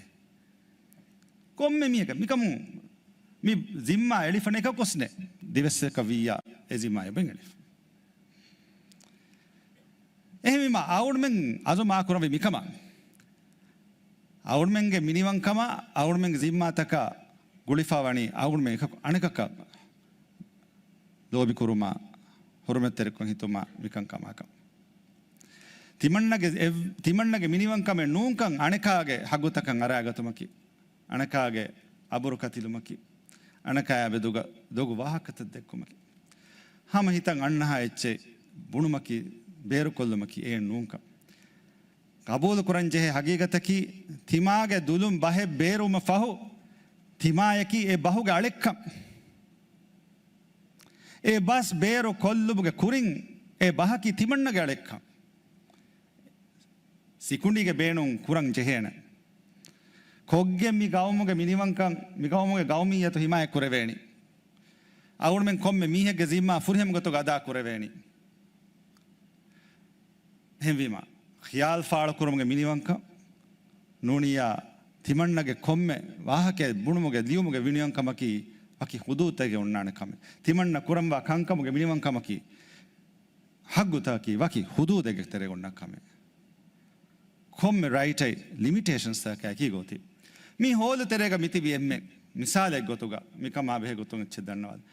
ކޮންމެ މީހަކަށް މިކަމުން މި ޒިންމާ އެޅިފަނެ އެކަކުސްނެ ދިވެއްސަކަށް ވިއްޔާ އެ ޒިންމާ އެބައިން އެޅިފަ. އެހެންވީމަ އަޅުމެން އަޒުމް އާކުރަންވީ މިކަމަށް. އަޅުމެންގެ މިނިވަންކަމާ އަޅުމެންގެ ޒިންމާތަކާ ގުޅިފަ ވަނީ އަޅުމެން އެކަކު އަނެކަކަށް ލޯބިކުރުމާ، ހުރުމަތްތެރިކޮށް ހިތުމާ މިކަންކަމާކަން. ތިމަންނަގެ އެ-، ތިމަންނަގެ މިނިވަންކަމެއް ނޫންކަން އަނެކާގެ ހައްގުތަކަށް އަރާގަތުމަކީ، އަނެކާގެ އަބުރު ކަތިލުމަކީ، އަނެކާޔާ މެދުގަ ދޮގު ވާހަކަތައް ދެއްކުމަކީ، ހަމަ ހިތަށް އަންނަހާ އެއްޗެއް ބުނުމަކީ، ބޭރުކޮށްލުމަކީ އެއެއް ނޫންކަން. ޤަބޫލުކުރަންޖެހޭ ހަގީގަތަކީ، ތިމާގެ ދުލުން ބަހެއް ބޭރުވުމަށް ފަހު، ތިމާޔަކީ އެ ބަހުގެ އަޅެއްކަން. އެ ބަސް ބޭރު ކޮށްލުމުގެ ކުރިން އެ ބަހަކީ ތިމަންނަގެ އަޅެއްކަން. ސިކުނޑީގެ ބޭނުން ކުރަން ޖެހޭނެ. ކޮށްގެން މި ގައުމުގެ މިނިވަންކަން، މި ގައުމުގެ ގައުމިއްޔަތު ހިމާޔަތް ކުރެވޭނީ. އަޅުމެން ކޮންމެ މީހެއްގެ ޒިންމާ ފުރިހަމަ ގޮތުގަ އަދާ ކުރެވޭނީ. އެހެންވީމަ، ޚިޔާލު ފާޅުކުރުމުގެ މިނިވަންކަން ނޫނިއްޔާ، ތިމަންނަގެ ކޮންމެ ވާހަކައެއް ބުނުމުގެ، ލިޔުމުގެ މިނިވަންކަމަކީ ވަކި ޙުދޫދުތަކެއް އޮންނާނެ ކަމެއް. ތިމަންނަ ކުރަންވާ ކަންކަމުގެ މިނިވަންކަމަކީ ޙައްޤުތަކަކީ ވަކި ޙުދޫދެއްގެ ތެރޭ އޮންނަ ކަމެއް. ކޮންމެ ރައިޓެއް ލިމިޓޭޝަންސްތަކަކާއެކީ ގޯތި. މި ހޯލު ތެރޭގަ މިތިބި އެންމެ މިސާލެއް ގޮތުގަ މިކަމާ ބެހޭ ގޮތުން އެއްޗެއް ދަންނަވާލި.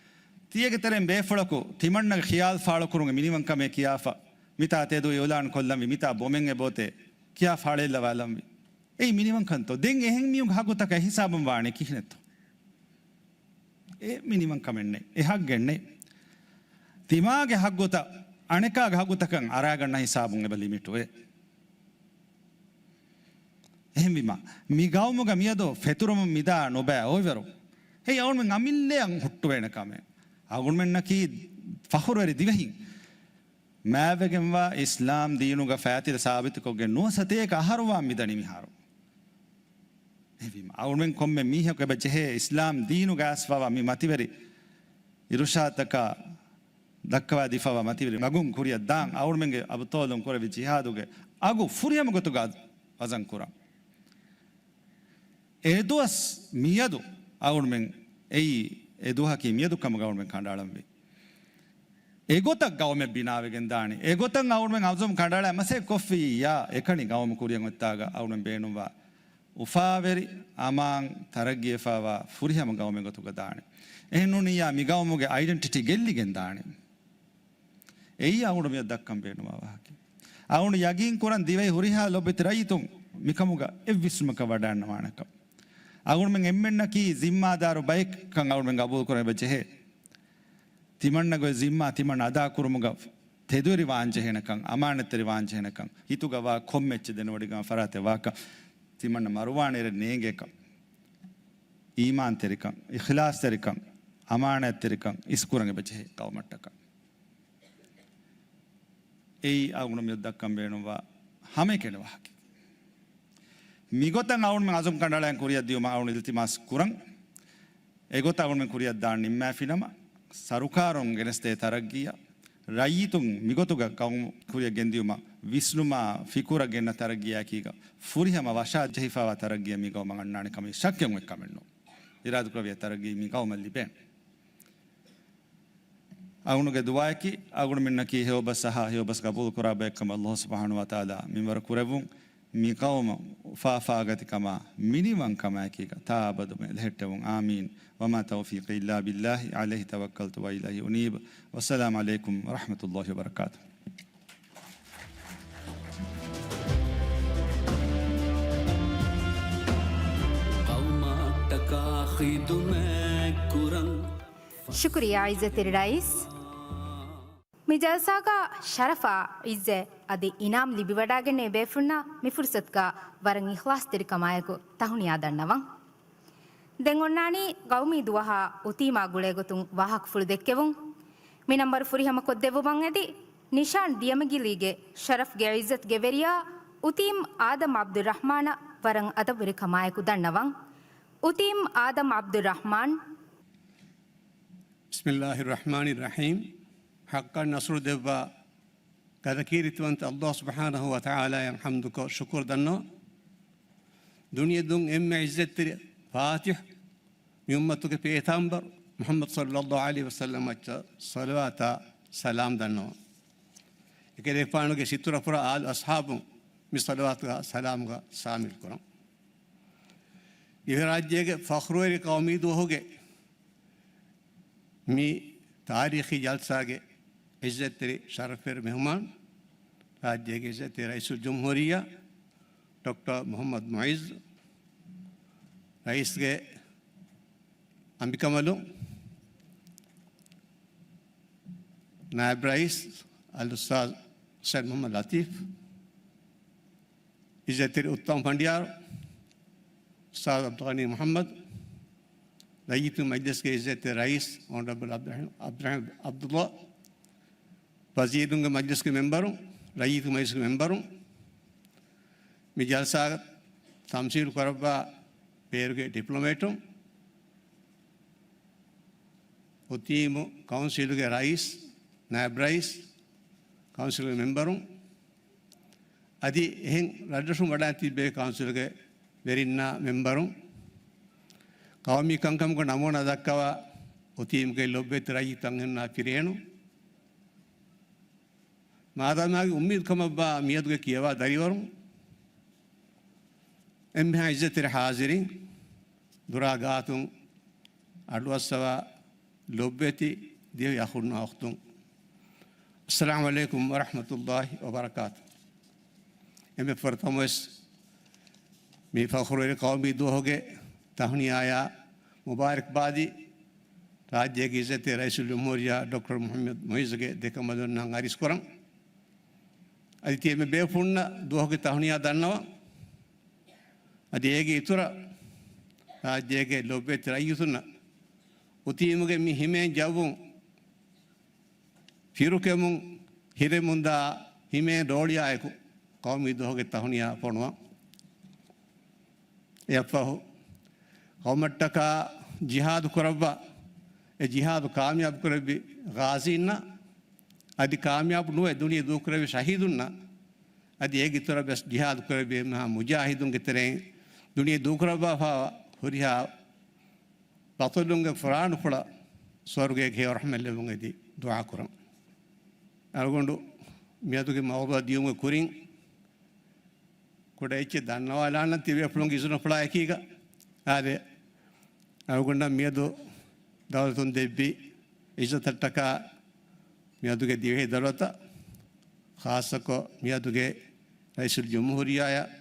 ތިޔަގެ ތެރެއިން ބޭފުޅަކު ތިމަންނަގެ ޚިޔާލު ފާޅުކުރުމުގެ މިނިވަންކަމެއް ކިޔާފަ، މިތާ ތެދު އިޢުލާން ކޮށްލަންވީ، މިތާ ބޮމެއް އެބައޮތޭ ކިޔާ ފާޅެއްލަވާލަންވީ. އެއީ މިނިވަންކަންތޯ؟ ދެން އެހެން މީހުންގެ ޙައްޤުތަކަށް އެހިސާބުން ވާނީ ކިހިނެއްތޯ؟ އެ މިނިވަންކަމެއް ނެތް. އެ ޙައްޤެއް ނެތް. ތިމާގެ ޙައްޤުތައް އަނެކާގެ ޙައްޤުތަކަށް އަރާގަންނަ ހިސާބުން އެބަ ލިމިޓުވޭ. އެހެންވީމަ، މި ގައުމުގަ މިއަދު ފެތުރުމުން މިދާ ނުބައި އޮއިވަރު، އެއީ އަޅުމެން އަމިއްލައަށް ހުއްޓުވޭނެ ކަމެއް. އަޅުމެންނަކީ ފަޚުރުވެރި ދިވެހިން. މާތްވެގެންވާ އިސްލާމް ދީނުގަ ފައިތިލަ ސާބިތުކޮށްގެން ނުވަސަތޭކަ އަހަރުވާން މިދަނީ މިހާރު. އެހެންވީމަ، އަޅުމެން ކޮންމެ މީހަކު އެބަ ޖެހޭ އިސްލާމް ދީނުގަ އައިސްފަވާ މި މަތިވެރި އިރުޝާދުތަކާ ދައްކަވާދީފަވާ މަތިވެރި މަގުން ކުރިއަށް ދާން، އަޅުމެންގެ އަބުޠާލުން ކުރެއްވި ޖިހާދުގެ އަގު ފުރިހަމަ ގޮތުގަ ވަޒަން ކުރަން. އެދުވަސް މިއަދު އަޅުމެން އެއީ، އެ ދުވަހަކީ މިއަދު ކަމުގަ އަޅުމެން ކަނޑައަޅަންވީ. އެގޮތަށް ގައުމެއް ބިނާވެގެން ދާނެ. އެގޮތަށް އަޅުމެން އަޒުމް ކަނޑައަޅާ މަސައްކަތް ކޮށްފިއްޔާ، އެކަނި ގައުމު ކުރިއަށް އޮތްތާގަ އަޅުމެން ބޭނުންވާ އުފާވެރި، އަމާން، ތަރައްގީވެފަވާ ފުރިހަމަ ގައުމެއް ގޮތުގަ ދާނެ. އެހެންނޫނިއްޔާ މި ގައުމުގެ އައިޑެންޓިޓީ ގެއްލިގެން ދާނެ. އެއީ އަޅުގަނޑު މިއަދު ދައްކަން ބޭނުންވާ ވާހަކަ. އަޅުގަނޑު ޔަގީން ކުރަން ދިވެހި ހުރިހާ ލޯބިވެތި ރައްޔިތުން މިކަމުގަ އެއްވިސްނުމަކަށް ވަޑައިގަންނަވާނެކަން. އަޅުގަނޑުމެން އެންމެންނަކީ ޒިންމާދާރު ބައެއްކަން އަޅުގަނޑުމެން ގަބޫލު ކުރަން އެބަ ޖެހޭ. ތިމަންނަގެ ޒިންމާ ތިމަން އަދާކުރުމުގަ ތެދުވެރިވާން ޖެހޭނެކަން، އަމާނަތްތެރިވާން ޖެހޭނެކަން، ހިތުގަ ވާ ކޮންމެ އެއްޗެއް ދެނެވޮޑިގަން ފަރާތެއް ވާކަން، ތިމަންނަ މަރުވާނެ އިރެއް ނޭނގޭކަން، އީމާންތެރިކަން، އިޚްލާޞްތެރިކަން، އަމާނަތްތެރިކަން އިސްކުރަން އެބަޖެހޭ ގައުމަށްޓަކައި. އެއީ އަޅުގަނޑު މިއަދު ދައްކަން ބޭނުންވާ ހަމައެކަނި ވާހަކަ. މިގޮތަށް އަޅުގަނޑުމެން އަޒުމް ކަނޑައަޅާން ކުރިއަށް ދިޔުމަށް އަޅުގަނޑު އިލްތިމާސް ކުރަން. އެގޮތަށް އަޅުގަނޑުމެން ކުރިއަށް ދާން ނިންމާފިނަމަ، ސަރުކާރުން ގެނެސްދޭ ތަރައްގީއަށް، ރައްޔިތުން މިގޮތުގަ ގައުމު ކުރިއަށް ގެންދިޔުމަށް ވިސްނުމާ ފިކުރަށް ގެންނަ ތަރައްގީއާއެކީގަ ފުރިހަމަ ވަށާ ޖެހިފައިވާ ތަރައްގީއެއް މި ގައުމަށް އަންނާނެ ކަމީ ޝައްކެއް އޮތް ކަމެއް ނޫން. އިރާދަކުރެއްވިޔާ ތަރައްގީ މި ގައުމަށް ލިބޭނެ. އަޅުގަނޑުގެ ދުޢާއަކީ، އަޅުގަނޑުމެންނަކީ ހެޔޮބަސް އަހާ، ހެޔޮބަސް ގަބޫލު ކުރާ ބައެއްކަމަށް ﷲ ސުބްޙާނަހޫ ވަތަޢާލާ މިންވަރު ކުރެއްވުން. މި ގައުމަށް އުފާ އުފާގަތިކަމާ މިނިވަންކަމާއެކީގަ ތާއަބަދުމެ ލެހެއްޓެވުން. އާމީން. وما توفيقي إلا بالله عليه توكلت وإليه أنيب. والسلام عليكم ورحمة الله وبركاته. ޤައުމަށްޓަކާ ޚިދުމަތް ކުރަން. ޝުކުރިއްޔާ ޢިއްޒަތްތެރި ރައީސް. މި ޖަލްސާގަ ޝަރަފާ ޢިއްޒަތް އަދި އިނާމް ލިބިވަޑައިގެންނެވި ބޭފުޅުންނަށް މި ފުރުޞަތުގަ ވަރަށް އިޚްލާޞްތެރިކަމާއެކު ތަހުނިޔާ ދަންނަވަން. ދެން އޮންނާނީ ގައުމީ ދުވަހާ އުތީމާ ގުޅޭގޮތުން ވާހަކަފުޅު ދެއްކެވުން. މި ނަންބަރު ފުރިހަމަކޮށްދެއްވުމަށް އެދި، ނިޝާން ދިޔަމިގިލީގެ ޝަރަފްގެ ޢިއްޒަތުގެ ވެރިޔާ އުތީމް އާދަމް ޢަބްދުއްރަޙްމާނަށް ވަރަށް އަދަބުވެރިކަމާއެކު ދަންނަވަން. އުތީމް އާދަމް ޢަބްދުއްރަޙްމާން. بسم الله الرحمن الرحيم. ޙައްޤަށް ނަޞްރު ދެއްވާ ގަދަކީރިތިވަންތަ ﷲ ސުބްޙާނަހޫ ވަތަޢާލާއަށް ޙަމްދުކޮށް ޝުކުރު ދަންނަވަން. ދުނިޔެ ދުން އެންމެ ޢިއްޒަތްތެރި ފާތިޙު، މި އުއްމަތުގެ ޕޭތާމްބަރު މުޙައްމަދު ޞައްލައްލާހު ޢަލައިހި ވަސައްލަމަށް ޞަލަވާތާ ސަލާމް ދަންނަވަން. އެކަލޭގެފާނުގެ ސިތުރަ ފުރާ އާލު އަޞްޙާބުން މި ޞަލަވާތުގަ ސަލާމްގަ ޝާމިލް ކުރަން. ދިވެހިރާއްޖޭގެ ފަޚްރުވެރި ޤައުމީ ދުވަހުގެ މި ތާރީޚީ ޖަލްސާގެ ޢިއްޒަތްތެރި ޝަރަފްވެރި މެހުމާން، ރާއްޖޭގެ ޢިއްޒަތްތެރި ރައީސުލްޖުމްހޫރިއްޔާ ޑޮކްޓަރ މުޙައްމަދު މުޢިއްޒު، ރައީސްގެ އަނބިކަނބަލުން، ނާއިބް ރައީސް އަލްއުސްތާޛު ސައް މުޙައްމަދު ލަތީފް، ޢިއްޒަތްތެރި އުއްތަމަ ފަނޑިޔާރު އުސްތާޛު ޢަބްދުލްޣަނީ މުޙައްމަދު، ރައްޔިތުން މަޖިލިސްގެ ޢިއްޒަތްތެރި ރައީސް އޮނަރަބަލް ޢަބްދުއްރަޙީމް، ޢަބްދުއްރަޙީމް ޢަބްދުﷲ، ވަޒީރުންގެ މަޖިލިސްގެ މެމްބަރުން، ރައްޔިތުންގެ މަޖިލިސްގެ މެމްބަރުން، މި ޖަލްސާގަ ތަމްސީލު ކުރައްވާ ބޭރުގެ ޑިޕްލޮމޭޓުން، އުތީމު ކައުންސިލުގެ ރައީސް، ނާއިބް ރައީސް، ކައުންސިލުގެ މެމްބަރުން، އަދި އެހެން ރަށްރަށުން ވަޑައި ތިއްބެވި ކައުންސިލުގެ ވެރިންނާ މެމްބަރުން، ޤައުމީ ކަންކަމުގެ ނަމޫނާ ދައްކަވާ އޮތީމުގެ ލޮބުވެތި ރައްޔިތު ތަންހެންނާ ފިރިހެނުން، މާދަމާގެ އުއްމީދު ކަމަށްވާ މިއަދުގެ ކިޔަވާ ދަރިވަރުން، އެންމެހާ އިއްޒަތްތެރި ޙާޒިރީން، ދުރާ ގާތުން އަޑުއައްސަވާ ލޮބުވެތި ދިވެހި އަޚުންނާ އުޚްތުން، އައްސަލާމު ޢަލައިކުމް ވަރަޙްމަތުﷲި ވަބަރަކާތު. އެންމެ ފުރަތަމަވެސް މި ފަޚުރުވެރި ޤައުމީ ދުވަހުގެ ތަހުނިޔާޔާ މުބާރަކްބާދީ ރާއްޖޭގެ އިއްޒަތްތެރި ރައީސުލްޖުމްހޫރިއްޔާ ޑޮކްޓަރ މުޙައްމަދު މުޢިއްޒުގެ ދެކަނބަލުންނަށް އަރިސްކުރަން. އަދި ތި އެންމެ ބޭފުޅުންނަށް ދުވަހުގެ ތަހުނިޔާ ދަންނަވަން. އަދި އޭގެ އިތުރަށް ރާއްޖޭގެ ލޮބުވެތި ރައްޔިތުންނަށް އޮތީމުގެ މި ހިމޭން ޖައްވުން ފިރުކެމުން ހިރެމުންދާ ހިމޭން ރޯޅިއާއެކު ޤައުމީ ދުވަހުގެ ތަހުނިޔާ ފޮނުވަން. އެއަށްފަހު، ޤައުމަށްޓަކާ ޖިހާދު ކުރައްވާ، އެ ޖިހާދު ކާމިޔާބު ކުރެއްވި ޣާޒީންނަށް، އަދި ކާމިޔާބު ނުވެ ދުނިޔެ ދޫކުރެއްވި ޝަހީދުންނަށް، އަދި އޭގެ އިތުރަށް ވެސް ޖިހާދު ކުރެއްވި އެންމެހާ މުޖާހިދުންގެ ތެރެއިން ދުނިޔެ ދޫކުރައްވާފައިވާ ހުރިހާ ބަޠަލުންގެ ފުރާނަފުޅަށް ސުވަރުގޭގެ ހެޔޮ ރަޙްމަތް ލެއްވުން އެދި ދުޢާ ކުރަން. އަޅުގަނޑު މިއަދުގެ މައުޟޫޢަށް ދިޔުމުގެ ކުރިން، ކުޑަ އެއްޗެއް ދަންނަވާލާނަން ތިބޭފުޅުންގެ އިޒުނަފުޅާ އެކީގަ. އާދެ، އަޅުގަނޑަށް މިއަދު ދައުލަތުން ދެއްވި އިއްޒަތަށްޓަކާ މިއަދުގެ ދިވެހި ދައުލަތަށް، ޚާއްޞަކޮށް މިއަދުގެ ރައީސުލްޖުމްހޫރިއްޔާޔަށް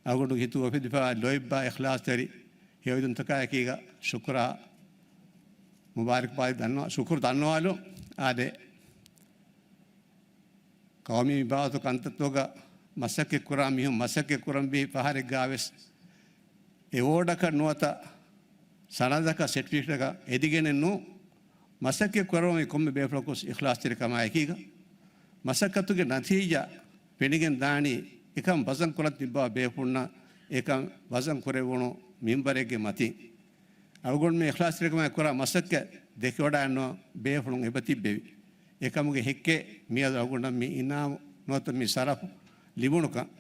އަޅުގަނޑުގެ ހިތު އުފެދިފައިވާ ލޯތްބާ އިޚްލާޞްތެރި ހެޔޮއިދުންތަކާއެކީގަ ޝުކުރާ މުބާރަކްބާދި ދަންނަވާ، ޝުކުރު ދަންނަވާލުން. އާދެ، ޤައުމީ މި ބާވަތު ކަންތައްތަކުގަ މަސައްކަތް ކުރާ މީހުން މަސައްކަތް ކުރަންވީ ފަހަރެއްގާވެސް، އެވޯޑަކަށް ނުވަތަ ސަނަދަކަށް، ސެޓްފިކެޓަކަށް އެދިގެނެއް ނޫން. މަސައްކަތް ކުރައްވަނީ ކޮންމެ ބޭފުޅަކުވެސް އިޚްލާޞްތެރިކަމާ އެކީގަ، މަސައްކަތުގެ ނަތީޖާ ފެނިގެން ދާނީ، އެކަން ވަޒަން ކުރަން ތިއްބަވާ ބޭފުޅުންނަށް އެކަން ވަޒަން ކުރެވުނު މިންވަރެއްގެ މަތިން. އަޅުގަނޑުމެން އިޚްލާޞްތެރިކަމާއެކު ކުރާ މަސައްކަތް ދެކެވަޑައިގަންނަވަން ބޭފުޅުން އެބަ ތިއްބެވި. އެކަމުގެ ހެއްކެއް މިއަދު އަޅުގަނޑަށް މި އިނާމު ނުވަތަ މި ޝަރަފު ލިބުނުކަން.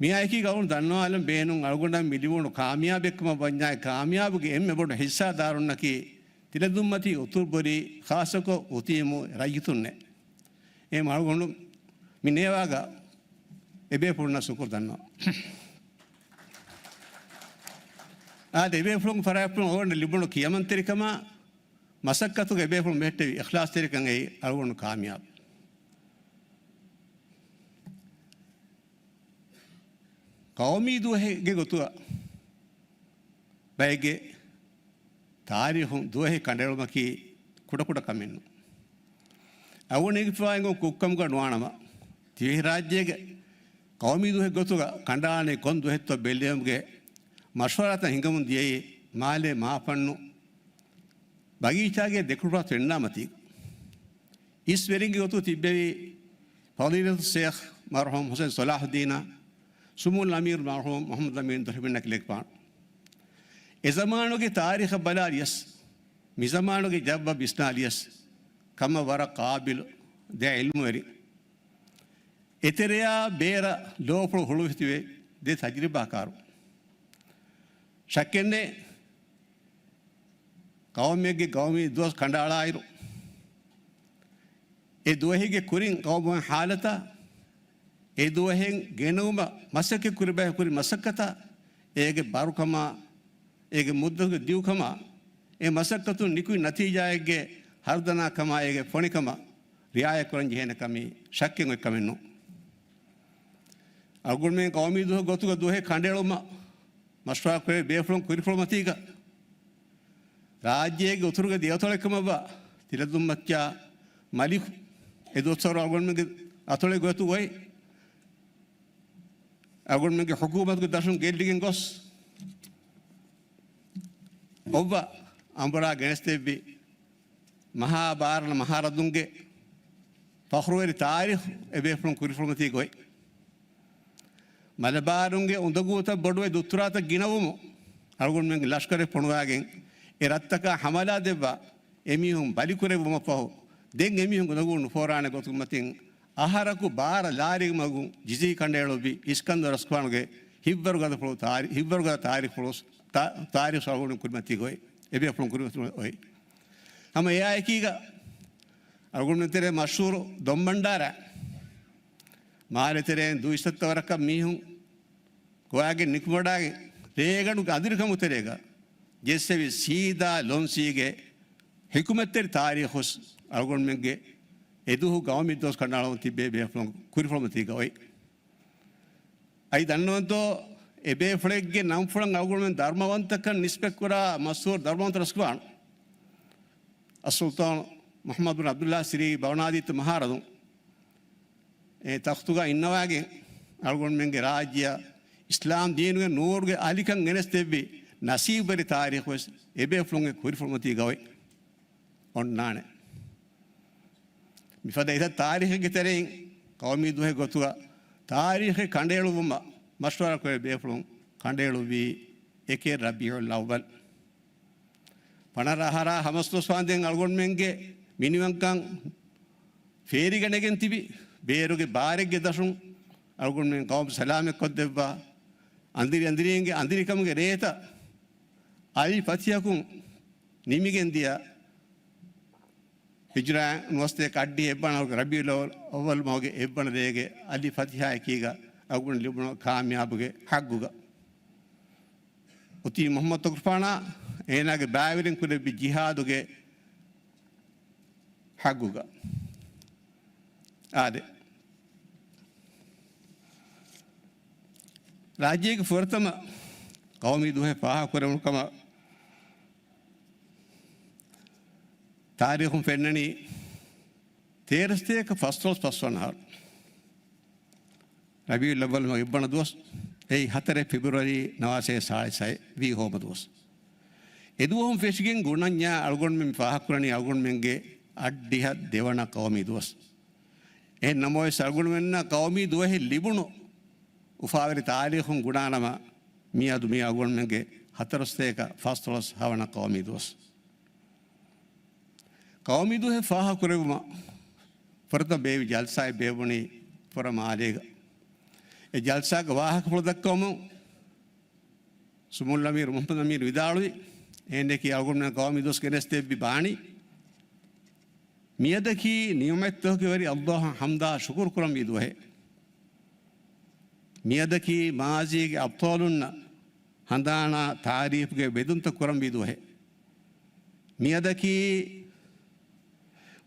މިއާއެކީގަ އަޅުގަނޑު ދަންނަވާލަން ބޭނުން، އަޅުގަނޑަށް މި ލިބުނު ކާމިޔާބެއްކަމަށް ވަންޏާ، އެ ކާމިޔާބުގެ އެންމެ ބޮޑު ހިއްސާދާރުންނަކީ ތިލަދުންމަތީ އުތުރުބޮރީ، ޚާއްޞަކޮށް އޮތީމު ރައްޔިތުންނޭ. އެހެން އަޅުގަނޑު މި ނޭވާގަ އެބޭފުޅުންނަށް ޝުކުރު ދަންނަވަން. އާދެ، އެބޭފުޅުން ފަރާތްޕުޅުން އަޅުގަނޑަށް ލިބުނު ކިޔަމަންތެރިކަމާ، މަސައްކަތުގަ އެބޭފުޅުން ބެހެއްޓެވި އިޚްލާޞްތެރިކަން އެއީ އަޅުގަނޑު ކާމިޔާބު. ޤައުމީ ދުވަހެއްގެ ގޮތުގަ ބައެއްގެ ތާރީޚުން ދުވަހެއް ކަނޑައެޅުމަކީ ކުޑަކުޑަ ކަމެއް ނޫން. އަޅުގަނޑު އެނގިފައި އެނގުން ކުށްކަމުގަ ނުވާނަމަ، ދިވެހިރާއްޖޭގެ ޤައުމީ ދުވަހެއް ގޮތުގަ ކަނޑައަޅަނީ ކޮން ދުވަހެއްތޯ ބެއްލެވުމުގެ މަޝްވަރާތައް ހިނގަމުން ދިޔައީ މާލޭ މާފަންނު ބަގީޗާގެ ދެކުނުފަރާތު ފެންނާ މަތީ. އިސް ވެރިންގެ ގޮތުގަ ތިއްބެވި ފަޟީލަތު ޝޭޚް މަރްޙޫމް ޙުސައިން ޞަލާޙުއްދީނާ، ސުމޫލް އަމީރު މަރްޙޫމް މުޙައްމަދު އަމީން ދޮށިމެންނަކީ ލެކިފާނު. އެ ޒަމާނުގެ ތާރީޚަށް ބަލާލިޔަސް، މި ޒަމާނުގެ ޖައްވަށް ވިސްނާލިޔަސް، ކަމަށް ވަރަށް ޤާބިލު ދެ ޢިލްމުވެރިން. އެތެރެޔާ ބޭރަށް ލޯފުޅު ހުޅުވިތިބެ ދެ ތަޖްރިބާކާރު. ޝައްކެއްނެތް، ޤައުމެއްގެ ޤައުމީ ދުވަސް ކަނޑައަޅާއިރު، އެ ދުވަހެއްގެ ކުރިން ޤައުމުގެ ޙާލަތާ، އެ ދުވަހެއް ގެނައުމަށް މަސައްކަތް ކުރި ބަޔަކު ކުރި މަސައްކަތާ، އޭގެ ބާރުކަމާ، އޭގެ މުއްދަތުގެ ދިގުކަމާ، އެ މަސައްކަތުން ނިކުތް ނަތީޖާއެއްގެ ހަރުދަނާކަމާ، އޭގެ ފޮނިކަމަށް ރިޢާޔަތް ކުރަން ޖެހޭނެ ކަމީ ޝައްކެއް އޮތް ކަމެއް ނޫން. އަޅުގަނޑުމެން ޤައުމީ ދުވަހު ގޮތުގަ ދުވަހެއް ކަނޑައެޅުމަށް މަޝްވަރާ ކުރެވި ބޭފުޅުން ކުރިފުޅު މަތީގަ، ރާއްޖޭގެ އުތުރުގެ ދެއަތޮޅެއް ކަމަށްވާ ތިލަދުންމައްޗާ މަލިކު އެ ދުވަސްވަރު އަޅުގަނޑުމެންގެ އަތޮޅެއް ގޮތު އޮތް. އަޅުގަނޑުމެންގެ ޙުކޫމަތުގެ ދަށުން ގެއްލިގެން ގޮސް، އޮއްވަ އަނބުރާ ގެނެސްދެއްވި މަހާ ބާރަ މަހާރަދުންގެ ފަޚުރުވެރި ތާރީޚު އެބޭފުޅުން ކުރިފުޅުމަތީ ގޮތް. މަލަބާރުންގެ އުނދަގޫތައް ބޮޑުވެ ދުއްތުރާތައް ގިނަވުމުން އަޅުގަނޑުމެންގެ ލަޝްކަރެއް ފޮނުވާގެން އެ ރަށްތަކާ ހަމަލާ ދެއްވާ އެމީހުން ބަލިކުރެއްވުމަށްފަހު، ދެން އެމީހުން އުނދަގޫ ނުފޯރާނެ ގޮތުގެ މަތިން އަހަރަކު ބާރަ ލާރި މަގުން ޖިޒީ ކަނޑައެޅުއްވި އިސްކަންދަރު ރަސްކުފާނުގެ ހިތްވަރުގަދަ ފުޅު ތާރި-، ހިތްވަރުގަދަ ތާރީޚުފުޅު ތާ-، ތާރީޚު އަޅުގަނޑު ކުރިމަތީ ގޮތް. އެބޭފުޅުން ކުރިމަތި އޮތް. ހަމަ އެއާއެކީގަ އަޅުގަނޑުމެން ތެރޭ މަޝްހޫރު ދޮންބަންޑާރަ، މާލެ ތެރެއިން ދުއިސައްތަ ވަރަކަށް މީހުން ގޮވާގެން ނިކުމެވަޑާގެން ރޭގަނޑުގެ އަނދިރިކަމުގެ ތެރޭގަ ޖެއްސެވި ސީދާ ލޮންސީގެ ހިކުމަތްތެރި ތާރީޚު އަޅުގަނޑުމެންގެ އެދުވަހު ގައުމީ ދުވަސް ކަނޑައަޅަމުން ތިއްބެވި ބޭފުޅުން ކުރިފުޅުމަތީގަ އޮތް. އައި ދަންނަވަންތޯ، އެބޭފުޅެއްގެ ނަންފުޅަށް އަޅުގަނޑުމެން ދަރުމަވަންތަކަން ނިސްބަތްކުރާ މަޝްހޫރު ދަރުމަވަންތަ ރަސްކުފާނު އައްސުލްޠާނު މުޙައްމަދު ބިން ޢަބްދުﷲ ސިރީ ބަވަނާދީތަ މަހާރަދުން އެ ތަޚްތުގަ އިންނަވާގެން އަޅުގަނޑުމެންގެ ރާއްޖެއަށް އިސްލާމް ދީނުގެ ނޫރުގެ އަލިކަން ގެނެސްދެއްވި ނަސީބުވެރި ތާރީޚުވެސް އެބޭފުޅުންގެ ކުރިފުޅުމަތީގަ އޮތް އޮންނާނެ. މިފަދަ އެތައް ތާރީޚެއްގެ ތެރެއިން ޤައުމީ ދުވަހެއް ގޮތުގަ ތާރީޚެއް ކަނޑައެޅުއްވުމަށް މަޝްވަރާކުރެއްވި ބޭފުޅުން ކަނޑައެޅުއްވީ އެކެއް ރަބީޢުލް އައްވަލް. ފަނަރަ އަހަރާ ހަމަސް ދުވަސް ވާންދެން އަޅުގަނޑުމެންގެ މިނިވަންކަން ފޭރިގަނެގެން ތިބި ބޭރުގެ ބާރެއްގެ ދަށުން އަޅުގަނޑުމެން ޤައުމު ސަލާމަތްކޮށްދެއްވާ، އަނދިރި އަނދިރީންގެ އަނދިރިކަމުގެ ރޭތައް އަލް ފަތިޙަކުން ނިމިގެން ދިޔަ ހިޖުރާ ނުވަސަތޭކަ އަށްޑިހަ އެއްވަނަ ރަބީޢުލް އައްވަލް މަހުގެ އެއްވަނަ ރޭގެ އަލި ފަތިޙާއެކީގަ އަޅުގަނޑު ލިބުނު ކާމިޔާބުގެ ޙައްގުގަ އޮތީ މުޙައްމަދު ތަކުރުފާނާ އޭނާގެ ބައިވެރިން ކުރެއްވި ޖިހާދުގެ ޙައްގުގަ. އާދެ، ރާއްޖޭގެ ފުރަތަމަ ޤައުމީ ދުވަހެއް ފާހަގަކުރެވުނު ކަމަށް ތާރީޚުން ފެންނަނީ ތޭރަސަތޭކަ ފަސްދޮޅަސް ފަސްވަނަ އަހަރު ރަބީޢުލް އައްވަލް މަހުގެ އެއްވަނަ ދުވަސް، އެއީ ހަތަރެއް ފެބްރުއަރީ ނަވާރަ ސާޅީސް ހައެއް ވީ ހޯމަ ދުވަސް. އެ ދުވަހުން ފެށިގެން ގުނަންޏާ އަޅުގަނޑުމެން ފާހަގަކުރަނީ އަޅުގަނޑުމެންގެ އަށްޑިހަ ދެވަނަ ޤައުމީ ދުވަސް. އެހެން ނަމަވެސް، އަޅުގަނޑުމެންނަށް ޤައުމީ ދުވަހެއް ލިބުނު އުފާވެރި ތާރީޚުން ގުނާނަމަ، މިއަދު މީ އަޅުގަނޑުމެންގެ ހަތަރުސަތޭކަ ފަސްދޮޅަސް ހަވަނަ ޤައުމީ ދުވަސް. ޤައުމީ ދުވަހެއް ފާހަގަކުރެއްވުމަށް ފުރަތަމަ ބޭއްވި ޖަލްސާއެއް ބޭއްވުނީ ފުރަ މާލޭގަ. އެ ޖަލްސާގެ ވާހަކަފުޅު ދައްކަވަމުން ސުމުއްލަމީރު މުޙައްމަދު އަމީރު ވިދާޅުވި، އޭނައަކީ އަޅުގަނޑުމެން ޤައުމީ ދުވަސް ގެނެސްދެއްވި ބާނީ، މިއަދަކީ ނިޢުމަތްތަކުގެ ވެރި ﷲ އަށް ޙަމްދާ ޝުކުރު ކުރަންވީ ދުވަހެއް. މިއަދަކީ މާޒީގެ އަބްޠާލުންނަށް ހަނދާނާ ތާރީފުގެ ބެދުންތައް ކުރަންވީ ދުވަހެއް. މިއަދަކީ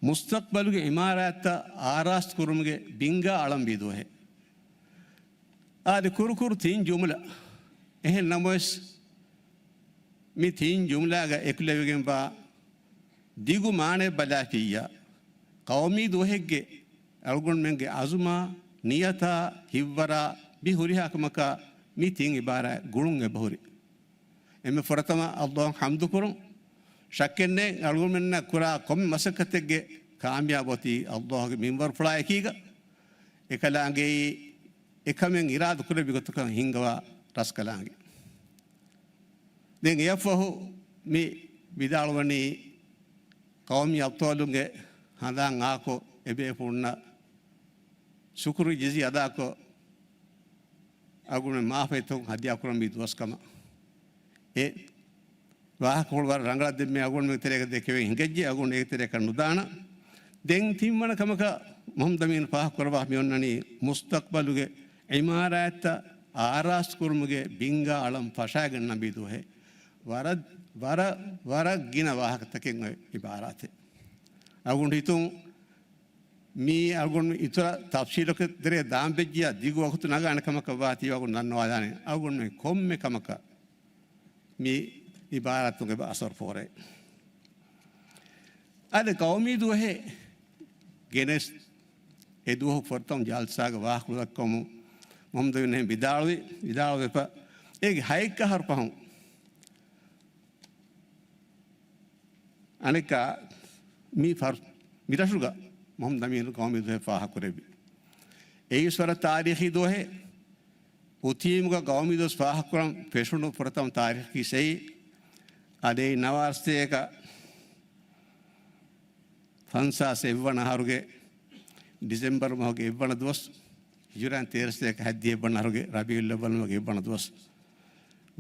މުސްތަޤްބަލުގެ އިމާރާތްތައް އާރާސްތު ކުރުމުގެ ބިންގާ އަޅަންވީ ދުވަހެއް. އާދެ، ކުރުކުރު ތިން ޖުމްލަ. އެހެން ނަމަވެސް، މި ތިން ޖުމްލާގަ އެކުލެވިގެންވާ ދިގު މާނައެއް ބަލާފިއްޔާ، ޤައުމީ ދުވަހެއްގެ އަޅުގަނޑުމެންގެ އަޒުމާ، ނިޔަތާ، ހިތްވަރާ މި ހުރިހާ ކަމަކާ މި ތިން އިބާރާތް ގުޅުން އެބަހުރި. އެންމެ ފުރަތަމަ ﷲ އަށް ޙަމްދުކުރުން. ޝައްކެއްނެތް، އަޅުގަނޑުމެންނަށް ކުރާ ކޮންމެ މަސައްކަތެއްގެ ކާމިޔާބު އޮތީ ﷲ ގެ މިންވަރުފުޅާ އެކީގަ. އެކަލާނގެއީ އެކަމެއް އިރާދަކުރެއްވި ގޮތަކަށް ހިންގަވާ ރަސްކަލާނގެ. ދެން އެއަށްފަހު މި ވިދާޅުވަނީ ޤައުމީ އަބްޠާލުންގެ ހަނދާން އާކޮށް، އެބޭފުޅުންނަށް ޝުކުރު ޖަޒީ އަދާކޮށް، އަޅުގަނޑުމެން މާފަތްތައް ހަދިޔާކުރަންވީ ދުވަސް ކަމަށް. އެ ވާހަކަފުޅު ވަރަށް ރަނގަޅަށް ދެންމެ އަޅުގަނޑުމެން ތެރޭގަ ދެކެވެން ހިނގައްޖެ، އަޅުގަނޑު އޭގެ ތެރެއަކަށް ނުދާނަން. ދެން ތިންވަނަ ކަމަކަށް މުޙައްމަދު އަމީން ފާހަގަކުރައްވާ މިއޮންނަނީ މުސްތަޤްބަލުގެ އިމާރާތްތައް އާރާސްތު ކުރުމުގެ ބިންގާ އަޅަން ފަށާގަންނަންވީ ދުވަހެއް. ވަރަށް، ވަރަށް، ވަރަށް ގިނަ ވާހަކަތަކެއް އޮތް އިބާރާތެއް. އަޅުގަނޑު ހިތުން މީ އަޅުގަނޑު އިތުރަށް ތަފްޞީލަކަށް ތެރޭ ދާން ވެއްޖިޔާ ދިގު ވަގުތު ނަގާނެ ކަމަކަށް ވާތީ އަޅުގަނޑު ދަންނަވާލާނެ. އަޅުގަނޑުމެން ކޮންމެ ކަމަކަށް މި އިބާރާތުން އެބަ އަސަރު ފޯރޭ. އަދި ޤައުމީ ދުވަހެއް ގެނެސް އެ ދުވަހު ފުރަތަމަ ޖަލްސާގެ ވާހަކަ ދައްކަވަމުން މުޙައްމަދު އަމީން ވިދާޅުވި، ވިދާޅުވެފަ އޭގެ ހައެއް އަހަރު ފަހުން އަނެއްކާ މި ފަރު-، މި ރަށުގަ މުޙައްމަދު އަމީނު ޤައުމީ ދުވަހެއް ފާހަގަކުރެއްވި. އެއީވެސް ވަރަށް ތާރީޚީ ދުވަހެއް. އުތީމުގަ ޤައުމީ ދުވަސް ފާހަގަކުރަން ފެށުނު ފުރަތަމަ ތާރީޚަކީ ސެއި އަދެއް ނަވާރަސަތޭކަ ފަންސާސް އެއްވަނަ އަހަރުގެ ޑިސެމްބަރު މަހުގެ އެއްވަނަ ދުވަސް، ހިޖުރާން ތޭރަސަތޭކަ ހަތްދިހަ އެއްވަނަ އަހަރުގެ ރަބީޢުލް އައްވަލް މަހުގެ އެއްވަނަ ދުވަސް.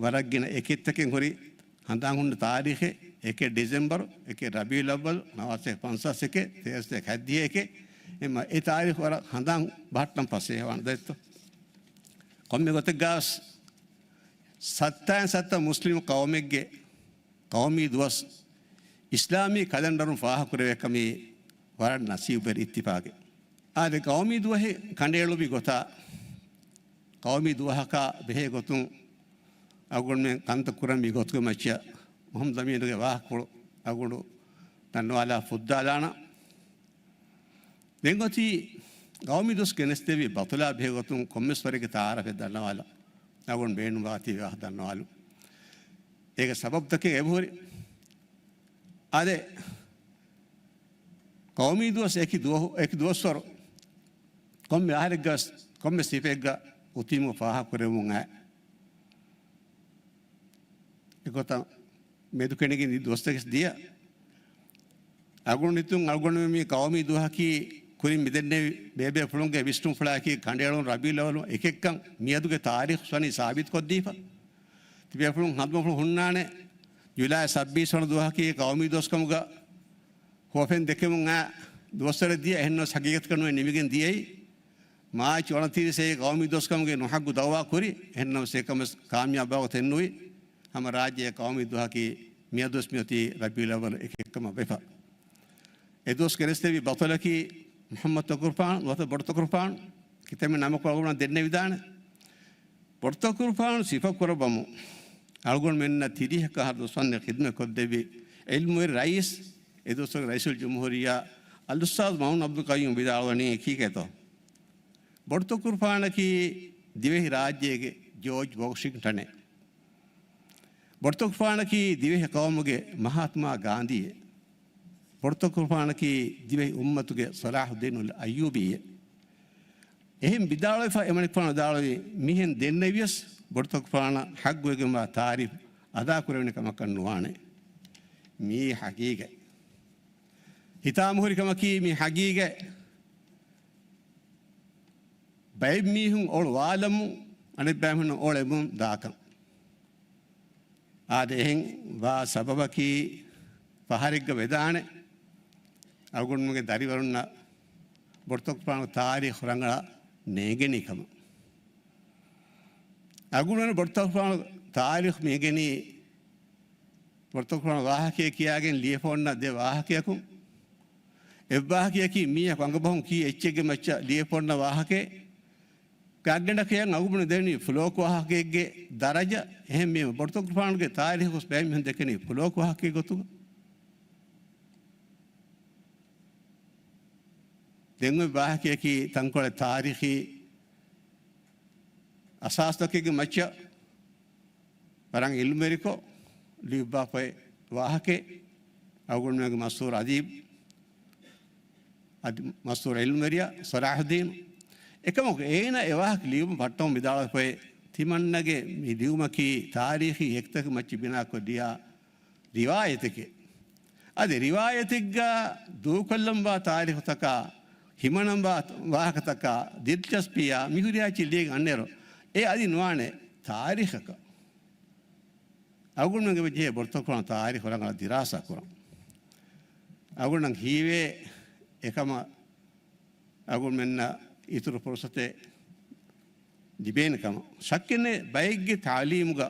ވަރަށް ގިނަ އެކެއްތަކެއް ހުރި ހަނދާން ހުންނަ ތާރީޚެއް، އެކެއް ޑިސެމްބަރު، އެކެއް ރަބީޢުލްއައްވަލު، ނަވާރަ ސަތޭކަ ފަންސާސް އެކެއް، ތޭރަ ސަތޭކަ ހަތްދިހަ އެކެއް، އެ މަ-، އެ ތާރީޚު ވަރަށް ހަނދާން ބަހައްޓަން ފަސޭހަވާނެ ދައްތޯ. ކޮންމެ ގޮތެއްގަވެސް ސައްތައިން ސައްތަ މުސްލިމް ޤައުމެއްގެ ޤައުމީ ދުވަސް އިސްލާމީ ކަލަންޑަރުން ފާހަގަކުރެވޭކަމީ ވަރަށް ނަސީބުވެރި އިއްތިފާގެއް. އާދެ، ޤައުމީ ދުވަހެއް ކަނޑައެޅުއްވި ގޮތާ، ޤައުމީ ދުވަހަކާ ބެހޭ ގޮތުން އަޅުގަނޑުމެން ކަންތައް ކުރަންވީ ގޮތުގެ މައްޗަށް މުހައްމަދު އަމީނުގެ ވާހަކަފުޅު އަޅުގަނޑު ދަންނަވާލާ ފުއްދާލާނަން. ދެން އޮތީ ޤައުމީ ދުވަސް ގެނެސްދެއްވި ބަތުލާ ބެހޭ ގޮތުން ކޮންމެސް ވަރެއްގެ ތަޢާރަފެއް ދަންނަވާލަން. އަޅުގަނޑު ބޭނުންވާތީ ވާހަކަ ދަންނަވާލުން. އޭގެ ސަބަބުތަކެއް އެބަހުރި. އާދެ، ޤައުމީ ދުވަސް އެކި ދުވަހު، އެކި ދުވަސްވަރު ކޮންމެ އަހަރެއްގަ ވެސް ކޮންމެ ސިފައެއްގަ އުތީމު ފާހަގަކުރެވުމުން އައި. އެގޮތަށް މެދުކެނޑިގެން ދި ދުވަސްތަކެސް ދިޔަ. އަގުން ނިތުން އަޅުގަނޑުމެން މި ޤައުމީ ދުވަހަކީ ކުރިން މިދެންނެވި ބޭބޭފުޅުންގެ ވިސްނުންފުޅާއެކީ ކަނޑައެޅުން ރަބީޢުލްއައްވަލު އެކެއްކަން މިއަދުގެ ތާރީޚު ވަނީ ސާބިތުކޮށްދީފަ. ތިބޭފުޅުން ހަނދުމަފުޅު ހުންނާނެ، ޖުލައި ސައްބީސް ވަނަ ދުވަހަކީ ޤައުމީ ދުވަސްކަމުގަ ހުވަފެން ދެކެމުން އައި ދުވަސްވަރެއް ދިޔަ، އެހެންނަމަވެސް ހަގީގަތަކަށް ނުވެ ނިމިގެން ދިޔައީ. މާޗް އޮނަތިރީސް އެއީ ޤައުމީ ދުވަސްކަމުގެ ނުހައްގު ދައުވާ ކުރި، އެހެންނަމަވެސް އެކަންވެސް ކާމިޔާބުވާގޮތެއް ނުވި. ހަމަ ރާއްޖެ ޤައުމީ ދުވަހަކީ މިއަދުވެސް މިއޮތީ ރަބީޢުލްއައްވަލު އެކެއްކަމަށް ވެފަ. އެ ދުވަސް ގެނެސްދެއްވި ބަތުލަކީ މުޙައްމަދު ތަކުރުފާނު ނުވަތަ ބޮޑު ތަކުރުފާނު، ކިތަންމެ ނަމަކުން އަޅުގަނޑަށް ދެންނެވިދާނެ. ބޮޑު ތަކުރުފާނު ސިފަ ކުރައްވަމުން އަޅުގަނޑުމެންނަށް ތިރީހަކަށް އަހަރު ދުވަސްވަންދެން ޚިދުމަތް ކޮށްދެއްވި ޢިލްމުވެރި ރައީސް، އެ ދުވަސްވަރުގެ ރައީސުލްޖުމްހޫރިއްޔާ އަލްއުސްތާޛު މައުމޫނު ޢަބްދުލް ޤައްޔޫމް ވިދާޅުވަނީ ކީކޭތޯ؟ ބޮޑު ތަކުރުފާނަކީ ދިވެހި ރާއްޖޭގެ ޖޯޖް ވޮޝިންގްޓަނެއް. ބޮޑު ތަކުރުފާނަކީ ދިވެހި ޤައުމުގެ މަހާތްމާ ގާންދީއެއް. ބޮޑު ތަކުރުފާނަކީ ދިވެހި އުއްމަތުގެ ޞަލާޙުއްދީނުލް އައްޔޫބީއެއް. އެހެން ވިދާޅުވެފަ، އެމަނިކުފާނު ވިދާޅުވީ، މިހެން ދެންނެވިޔަސް ބޮޑު ތަކުރުފާނަށް ޙައްޤުވެގެންވާ ތާރީފް އަދާކުރެވޭނެ ކަމަކަށް ނުވާނެ. މިއީ ޙަޤީޤަތް. ހިތާމަހުރި ކަމަކީ މި ޙަޤީޤަތް. ބައެއް މީހުން އޮޅު ވާލަމުން، އަނެއް ބައެއް މީހުން އޮޅެމުން ދާކަން. އާދެ، އެހެން ވާ ސަބަބަކީ ފަހަރެއްގަ ވެދާނެ އަޅުގަނޑުމެންގެ ދަރިވަރުންނަށް ބޮޑުތަކުރުފާނު ތާރީޚު ރަނގަޅަށް ނޭނގެނީ ކަމަށް. އަޅުގަނޑުމެން ބޮޑުތަކުރުފާނު ތާރީޚު ނޭނގެނީ ބޮޑުތަކުރުފާނު ވާހަކައެއް ކިޔާގެން ލިޔެފަ އޮންނަ ދެ ވާހަކަޔަކުން. އެއްވާހަކަޔަކީ މީހަކު އަނގަބަހުން ކީ އެއްޗެއްގެ މައްޗަށް ލިޔެފަ އޮންނަ ވާހަކައެއް. ގާތްގަނޑަކަށް އަޅުގަނޑު ދެނީ ފުލޯކު ވާހަކައެއްގެ ދަރަޖަ. އެހެންވީމަ ބޮޑުތަކުރުފާނުގެ ތާރީޚު ބައެއް މީހުން ދެކެނީ ފުލޯކު ވާހަކައެއް ގޮތުގަ. ދެން އޮތް ވާހަކަޔަކީ ތަންކޮޅެއް ތާރީޚީ އަސާސްތަކެއްގެ މައްޗަށް ވަރަށް އިލްމުވެރިކޮށް ލިޔުއްވާފައި ވާހަކައެއް. އަޅުގަނޑުމެންގެ މަޝްހޫރު އަދީބު، އަދި މަޝްހޫރު އިލްމުވެރިޔާ ޞަލާޙުއްދީނު. އެކަމަކު އޭނާ އެ ވާހަކަ ލިޔުމަށް ފައްޓަމުން ވިދާޅުވެފައި، ތިމަންނަގެ މި ލިޔުމަކީ ތާރީޚީ އެކްތަކެއް މައްޗަށް ބިނާކޮށް ލިޔާ ރިވާޔަތެކޭ. އަދި ރިވާޔަތެއްގަ ދޫކޮށްލަންވާ ތާރީޚުތަކާ، ހިމަނަންވާ ވާހަކަތަކާ ދިލްޗަސްޕީއާ މިހުރިހާ އެއްޗެއް ލިޔެގެން އަންނައިރު، އެ އަދި ނުވާނެ ތާރީޚަކަށް. އަޅުގަނޑުމެންގެ މަޖިލީހަށް ބޮޑުތަކުރުފާނު ތާރީޚު ރަނގަޅަށް ދިރާސާ ކުރަން. އަޅުގަނޑަށް ހީވޭ، އެކަމަށް އަޅުގަނޑުމެންނަށް އިތުރު ފުރުސަތެއް ލިބޭނެ ކަމަށް. ޝައްކެއް ނެތް، ބައެއްގެ ތާލީމުގަ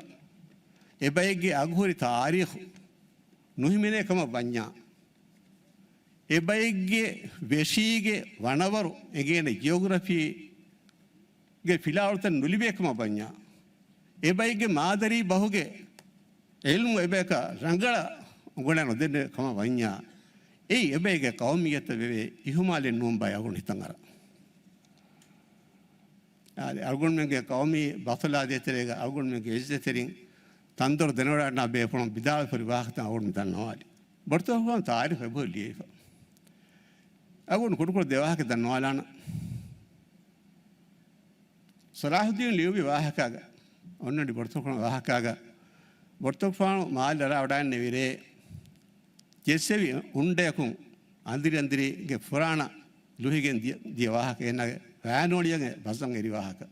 އެ ބައެއްގެ އަގުހުރި ތާރީޚު ނުހިމެނޭ ކަމަށް ވަންޏާ، އެ ބައެއްގެ ވެށީގެ ވަނަވަރު އެނގޭނެ ޖިއޮގްރަފީގެ ފިލާވަޅުތައް ނުލިބޭ ކަމަށް ވަންޏާ، އެ ބައެއްގެ މާދަރީ ބަހުގެ އިލްމު އެބަޔަކަށް ރަނގަޅަށް އުނގަންނަ ނުދެންނެ ކަމަށް ވަންޏާ، އެއީ އެބައެއްގެ ޤައުމިއްޔަތަށް ވެވޭ އިހުމާލެއް ނޫން ބާއި އަޅުގަނޑު ހިތަށް އަރާ. އާދެ، އަޅުގަނޑުމެންގެ ޤައުމީ ބަތުލާ ދޭތެރޭގަ އަޅުގަނޑުމެންގެ އިއްޒަތްތެރިން ތަންދޮރު ދެނެވަޑައިގަންނަ ބޭފުޅުން ވިދާޅުވެފަ ހުރި ވާހަކަތައް އަޅުގަނޑު ދަންނަވާލި. ބޮޑުތަކުރުފާނު ތާރީޚު އެބަހުރި ލިޔެފަ. އަޅުގަނޑު ކުޑަކުޑަ ދެ ވާހަކަ ދަންނަވާލާނަން. ޞަލާޙުއްދީން ލިޔުއްވި ވާހަކާގަ، އޮންނަނީ ބޮޑުތަކުރުފާނު ވާހަކާގަ، ބޮޑުތަކުރުފާނު މާލެ އަރާވަޑައިގަންނަވިރޭ، ޖެއްސެވި އުނޑަޔަކުން އަނދިރި އަނދިރީގެ ފުރާނަ ލުހިގެން ދިޔަ، ދިޔަ ވާހަކަ، އޭނާގެ ވައިނޯޅިއަށް ބަސްއަށް އެރި ވާހަކަ.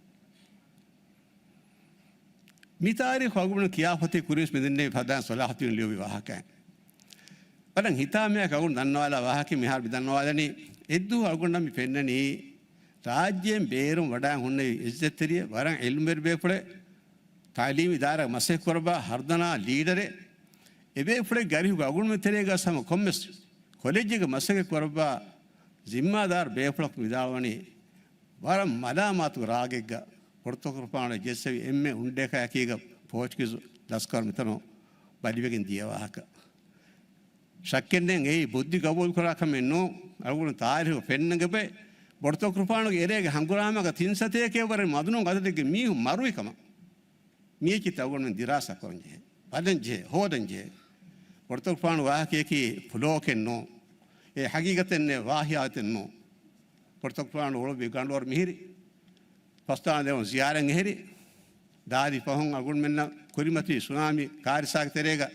މި ތާރީޚު އަޅުގަނޑު ކިޔާފަތި ކުރިން މިދެންނެވި ފަދައިން ސޮލާހުއްދީނު ލިޔުއްވި ވާހަކައެއް. ވަރަށް ހިތާމަޔާ އަޅުގަނޑު ދަންނަވާލާ ވާހަކަ މިހާރު މި ދަންނަވާލަނީ. އެއްދުވަހު އަޅުގަނޑަށް މި ފެންނަނީ ރާއްޖޭން ބޭރުން ވަޑައި ހުންނެވި އިއްޒަތްތެރިއެއް، ވަރަށް ޢިލްމުވެރި ބޭފުޅެއް، ތަޢުލީމީ އިދާރާގަ މަސައްކަތް ކުރައްވާ ހަރުދަނާ ލީޑަރެއް، އެބޭފުޅެއްގެ އަރިހުގަ އަޅުގަނޑުމެން ތެރޭގަ ހަމަ ކޮންމެސް ކޮލެޖެއްގަ މަސައްކަތް ކުރައްވާ ޒިންމާދާރު ބޭފުޅަކު ވިދާޅުވަނީ، ވަރަށް މަލާމާތު ރާގެއްގަ ބޮޑުތަކުރުފާނު ޖެއްސެވި އެންމެ އުނޑޭކައަކީގަ ޕޯޗުގީޒު ލަސްކަރު މިތަނުން ބަލިވެގެން ދިޔަ ވާހަކަ. ޝައްކެއް ނެތް އެއީ ބުއްދި ގަބޫލުކުރާ ކަމެއް ނޫން. އަޅުގަނޑު ތާރީޚު ފެންނަން ގެބައި ބޮޑުތަކުރުފާނުގެ އެރޭގެ ހަނގުރާމާގަ ތިން ސަތޭކައެއް ވަރެއް މަދުނޫން ގަދަދެއްގެ މީހުން މަރުވި ކަމަށް. މިއެއްޗިތައް އަޅުގަނޑުމެން ދިރާސާ ކުރަން ޖެހޭ، ބަލަން ޖެހޭ، ހޯދަން ޖެހޭ. ބޮޑުތަކުރުފާނު ވާހަކަޔަކީ ފުލޯކެއް ނޫން. އެ ހަގީގަތެއް ނެތް، ވާހިޔާތެއް ނޫން. ބޮޑުތަކުރުފާނު އުޅުއްވި ގަނޑުވަރު މިހިރި، ފަސްދާން ދެވުން ޒިޔާރަތް އެހިރި، ދާދި ފަހުން އަޅުގަނޑުމެންނަށް ކުރިމަތި ސުނާމީ ކާރިސާގެ ތެރޭގަ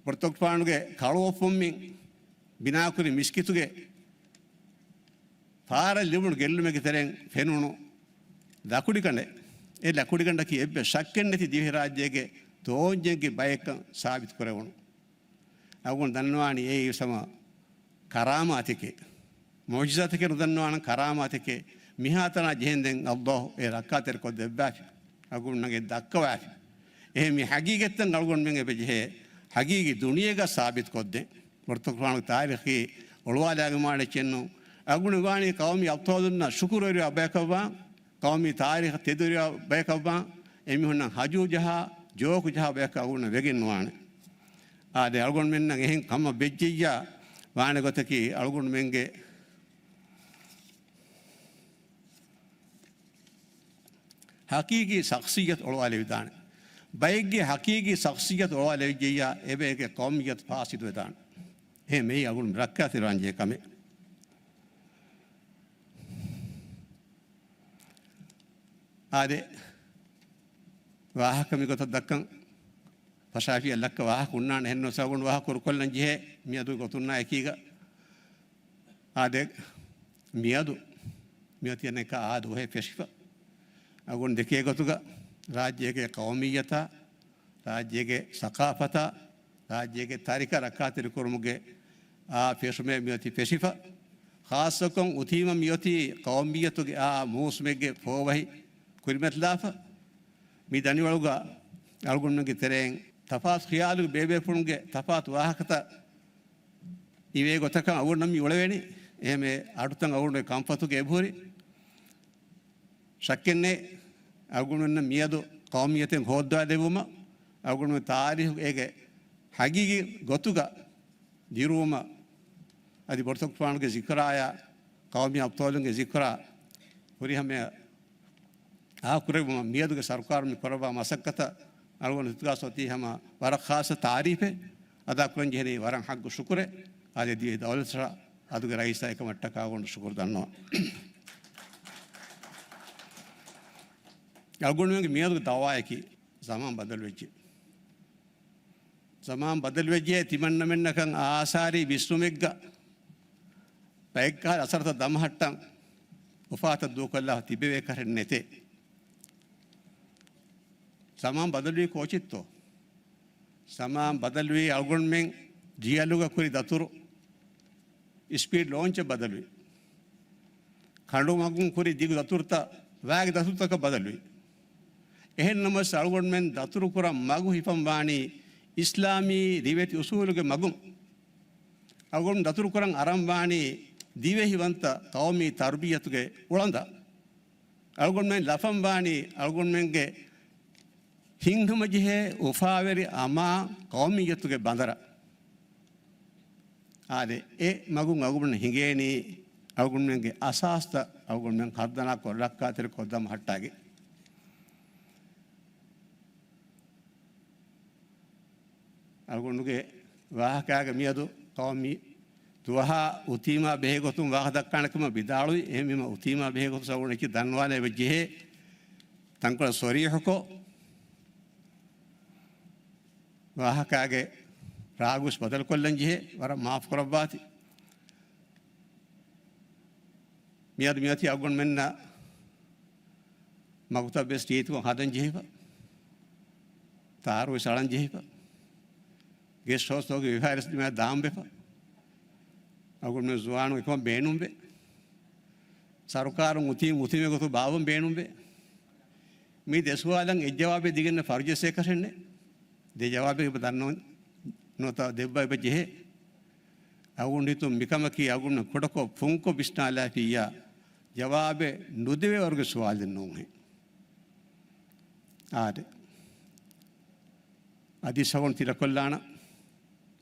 ބޮޑުތަކުރުފާނުގެ ކަޅުއޮއްފުމިން ބިނާކުރި މިސްކިތުގެ ފާރަށް ލިބުނު ގެއްލުމެއްގެ ތެރެއިން ފެނުނު ލަކުޑިގަނޑެއް. އެ ލަކުޑިގަނޑަކީ އެއްވެސް ޝައްކެއް ނެތި ދިވެހިރާއްޖޭގެ ތޯންޏެއްގެ ބައެއްކަން ސާބިތު ކުރެވުނު. އަޅުގަނޑު ދަންނަވާނީ އެއީ ހަމަ ކަރާމާތެކޭ، މުޢުޖިޒާތެކޭ ނުދަންނަވާނަން، ކަރާމާތެކޭ. މިހާތަނާ ޖެހެންދެން ﷲ އެ ރައްކާތެރިކޮށްދެއްވާފި، އަޅުގަނޑުމެންނަށް ދައްކަވާފި. އެހެން މި ހަގީގަތްތައް އަޅުގަނޑުމެން އެބަ ޖެހޭ ހަގީގީ ދުނިޔޭގަ ސާބިތުކޮށްދޭން. ބޮޑުތަކުރުފާނުގެ ތާރީޚީ އޮޅުވާލާގެންވާނެ އެއްޗެއްނު. އަޅުގަނޑު ވާނީ ޤައުމީ އަބްޠާލުންނަށް ޝުކުރުވެރިވާ ބަޔަކަށްވާން، ޤައުމީ ތާރީޚަށް ތެދުވެރިވާ ބަޔަކަށްވާން. އެމީހުންނަށް ހަޖޫ ޖަހާ، ޖޯކު ޖަހާ ބަޔަކަށް އަޅުގަނޑު ވެގެން ނުވާނެ. އާދެ، އަޅުގަނޑުމެންނަށް އެހެން ކަމަށް ވެއްޖެއްޔާ ވާނެ ގޮތަކީ އަޅުގަނޑުމެންގެ ހަޤީޤީ ޝަޚްޞިއްޔަތު އޮޅުވާލެވިދާނެ. ބައެއްގެ ހަޤީޤީ ޝަޚްޞިއްޔަތު އޮޅުވާލެވިއްޖެއްޔާ، އެބައެއްގެ ޤައުމިއްޔަތު ފާސިދުވެދާނެ. އެހެން މެއީ އަޅުގަނޑު ރައްކާތެރިވާން ޖެހޭ ކަމެއް. އާދެ، ވާހަކަ މިގޮތަށް ދައްކަން ފަށާފިއްޔާ ލައްކަ ވާހަކަ ހުންނާނެ. އެހެންނަމަވެސް އަޅުގަނޑު ވާހަކަ ކުރުކޮށްލަން ޖެހޭ މިއަދު ގޮތުންނާ އެކީގަ. އާދެ، މިއަދު މިއޮތީ އަނެއްކާ އާދެ އޮހެ ފެށިފަ. އަޅުގަނޑު ދެކޭ ގޮތުގަ ރާއްޖޭގެ ޤައުމިއްޔަތާ، ރާއްޖޭގެ ސަޤާފަތާ، ރާއްޖޭގެ ތާރީޚަށް ރައްކާތެރިކުރުމުގެ އާ ފެށުމެއް މިއޮތީ ފެށިފަ. ޚާއްޞަކޮށް އުތީމަ މިއޮތީ ޤައުމިއްޔަތުގެ އާ މޫސުމެއްގެ ފޯވަހި ކުރިމަތިލާފަ. މި ދަނިވަޅުގަ އަޅުގަނޑުމެންގެ ތެރެއިން ތަފާތު ޚިޔާލުގެ ބޭބޭފުޅުންގެ ތަފާތު ވާހަކަތައް އިވޭ ގޮތަކަށް އަޅުގަނޑަށް މި އުޅެވޭނީ. އެހެން އަޑުތައް އަޅުގަނޑުގެ ކަންފަތުގަ އެބަހުރި. ޝައްކެއްނެތް، އަޅުގަނޑުމެންނަށް މިއަދު ޤައުމިއްޔަތެއް ހޯއްދަވާ ދެއްވުމަށް، އަޅުގަނޑުމެން ތާރީޚުގެ އޭގެ ޙަޤީޤީ ގޮތުގަ ދިރުވުމަށް، އަދި ބޮޑުތަކުރުފާނުގެ ޒިކުރާއާ، ޤައުމީ އަބްޠާލުންގެ ޒިކުރާ ހުރިހަމަޔަށް އާކުރެއްވުމަށް މިއަދުގެ ސަރުކާރުން މި ކުރައްވާ މަސައްކަތަށް އަޅުގަނޑު ހިތުގަސް އޮތީ ހަމަ ވަރަށް ޚާއްޞަ ތާރީފެއް އަދާކުރަން ޖެހެނީ. ވަރަށް ޙައްޤު ޝުކުރެއް. އާދެ، ދިވެހި ދައުލަތަށް އަދުގެ ރައީސާ އެކަމަށްޓަކާ އަޅުގަނޑު ޝުކުރު ދަންނަވަން. އަޅުގަނޑުމެންގެ މިއަދުގެ ދަޢުވާއަކީ ޒަމާން ބަދަލުވެއްޖެ. ޒަމާން ބަދަލުވެއްޖެ. ތިމަންނަމެންނަކަށް އާސާރީ ވިސްނުމެއްގަ ބައެއްކަހަލަ އަސަރުތައް ދަމަހައްޓަން އުފާތައް ދޫކޮށްލާ ތިބެވޭ ކަހަލަ ނެތޭ. ޒަމާން ބަދަލުވީ ކޯޗެއްތޯ؟ ޒަމާން ބަދަލުވީ އަޅުގަނޑުމެން ޖިޔަލުގަ ކުރި ދަތުރު ސްޕީޑް ލޯންޗަށް ބަދަލުވި. ކަނޑުމަގުން ކުރި ދިގު ދަތުރުތައް ވާގި ދަތުރުތަކަށް ބަދަލުވި. އެހެން ނަމަވެސް އަޅުގަނޑުމެން ދަތުރު ކުރަން މަގު ހިފަން ވާނީ އިސްލާމީ ރިވެތި އުސޫލުގެ މަގުން. އަޅުގަނޑު ދަތުރު ކުރަން އަރަން ވާނީ ދިވެހިވަންތަ ޤައުމީ ތަރުބިއްޔަތުގެ އުޅަނދަށް. އަޅުގަނޑުމެން ލަފަން ވާނީ އަޅުގަނޑުމެންގެ ހިތްހަމަޖެހޭ އުފާވެރި އަމާ ޤައުމިއްޔަތުގެ ބަނދަރަށް. އާދެ، އެ މަގުން އަޅުގަނޑު ހިނގޭނީ އަޅުގަނޑުމެންގެ އަސާސްތައް އަޅުގަނޑުމެން ހަރުދަނާކޮށް ރައްކާތެރިކޮށް ދަމަހައްޓާގެން. އަޅުގަނޑުގެ ވާހަކާގެ މިއަދު ޤައުމީ ދުވަހާ އުތީމާ ބެހޭގޮތުން ވާހަކަ ދައްކާނެ ކަމަށް ވިދާޅުވި. އެހެންވީމަ އުތީމާ ބެހޭގޮތުން އަޅުގަނޑު އެއްޗެއް ދަންނަވާލަން އެބަ ޖެހޭ. ތަންކޮޅެއް ސޮރީޙުކޮށް، ވާހަކާގެ ރާގުވެސް ބަދަލުކޮށްލަން ޖެހޭ. ވަރަށް މާފު ކުރައްވާތި. މިއަދު މިއޮތީ އަޅުގަނޑުމެންނަށް މަގުތައް ވެސް ރީތިކޮށް ހަދަން ޖެހިފަ. ތާރު ވެސް އަޅަން ޖެހިފަ. ގެސްޓް ހައުސްތަކުގެ ވިހާރަ ވެސް ދިމާ ދާން ވެފަ. އަޅުގަނޑުމެން ޒުވާނުން އެކަމަށް ބޭނުންވޭ. ސަރުކާރުން އުތީ މުތީމޭ ގޮތު ބާއްވަން ބޭނުންވޭ. މި ދެ ސުވާލަށް އެއް ޖަވާބެއް ދިގެންނަ ފަރުޖެސޭކަށެއްނެ. ދެ ޖަވާބެއް އެބަ ދަންނަވަން ނުވަތަ ދެއްވާ އެބަ ޖެހޭ. އަޅުގަނޑު ހިތުން މިކަމަކީ އަޅުގަނޑު ކުޑަކޮށް ފުންކޮށް ވިސްނާލާފިއްޔާ ޖަވާބެއް ނުދެވޭ ވަރުގެ ސުވާލެއް ނޫންހޭ. އާދެ. އަދި ސަވަން ތިލަކޮށްލާނަ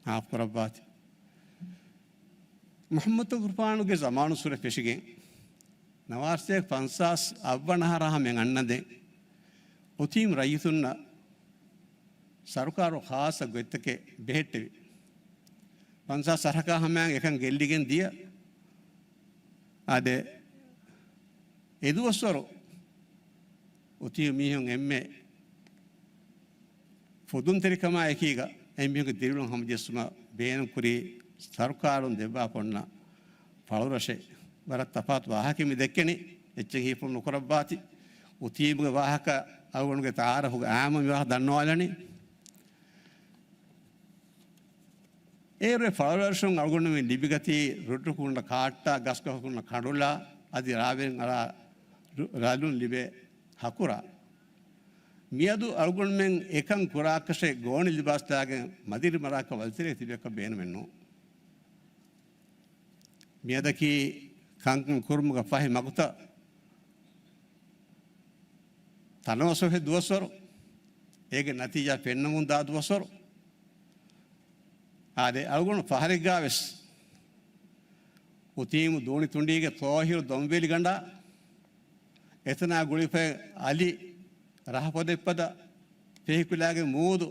މާފު ކުރައްވާތި. މުޙައްމަދު ތުފާނުގެ ޒަމާނު ސުރެ ފެށިގެން، ނަވާރަސަތޭކަ ފަންސާސް އަށްވަނަ އަހަރާ ހަމައަށް އަންނަންދެން، އުތީމް ރައްޔިތުންނަށް ސަރުކާރު ޚާއްޞަ ގޮތްތަކެއް ބެހެއްޓެވި. ފަންސާސް އަހަރަކާ ހަމައަށް އެކަން ގެއްލިގެން ދިޔަ. އާދެ، އެދުވަސްވަރު އުތީމް މީހުން އެންމެ ފުދުންތެރިކަމާ އެކީގަ އެމީހުންގެ ދިރިއުޅުން ހަމަޖެއްސުމަށް ބޭނުންކުރީ ސަރުކާރުން ދެއްވާފަ އޮންނަ ފަޅުރަށެއް. ވަރަށް ތަފާތު ވާހަކައެއް މި ދެއްކެނީ. އެއްޗެއް ހީފުޅު ނުކުރައްވާތި. އުތީމްގެ ވާހަކަ އަޅުގަނޑުގެ ތައާރަފުގެ އާއްމު މި ވާހަކަ ދަންނަވާލަނީ. އޭރު އެ ފަޅުރަށުން އަޅުގަނޑުމެން ލިބިގަތީ ރުއްޓު ކުނޑަ ކާއްޓާ، ގަސްގަހު ކުނޑަ ކަނޑުލާ، އަދި ރާވެރިން އަޅާ ރު-، ރަލުން ލިބޭ ހަކުރާ. މިއަދު އަޅުގަނޑުމެން އެކަން ކުރާކަށެއް ގޯނި ލިބާސް ދާގެން މަދިރި މަރާކަށް ވަލިތެރެއަށް ތިބޭކަށް ބޭނުމެއް ނޫން. މިއަދަކީ ކަންކަން ކުރުމުގަ ފަހި މަގުތައް ތަނަވަސް އޮހެ ދުވަސްވަރު، އޭގެ ނަތީޖާ ފެންނަމުން ދާ ދުވަސްވަރު. އާދެ، އަޅުގަނޑު ފަހަރެއްގާ ވެސް އުތީމު ދޫނި ތުނޑީގެ ތޯހިރު ދޮންވެލި ގަނޑާ، އެތަނާ ގުޅިފައި އަލި ރަހަ ފޮދެއް ފަދަ ފެހިކުލާގެ މޫދު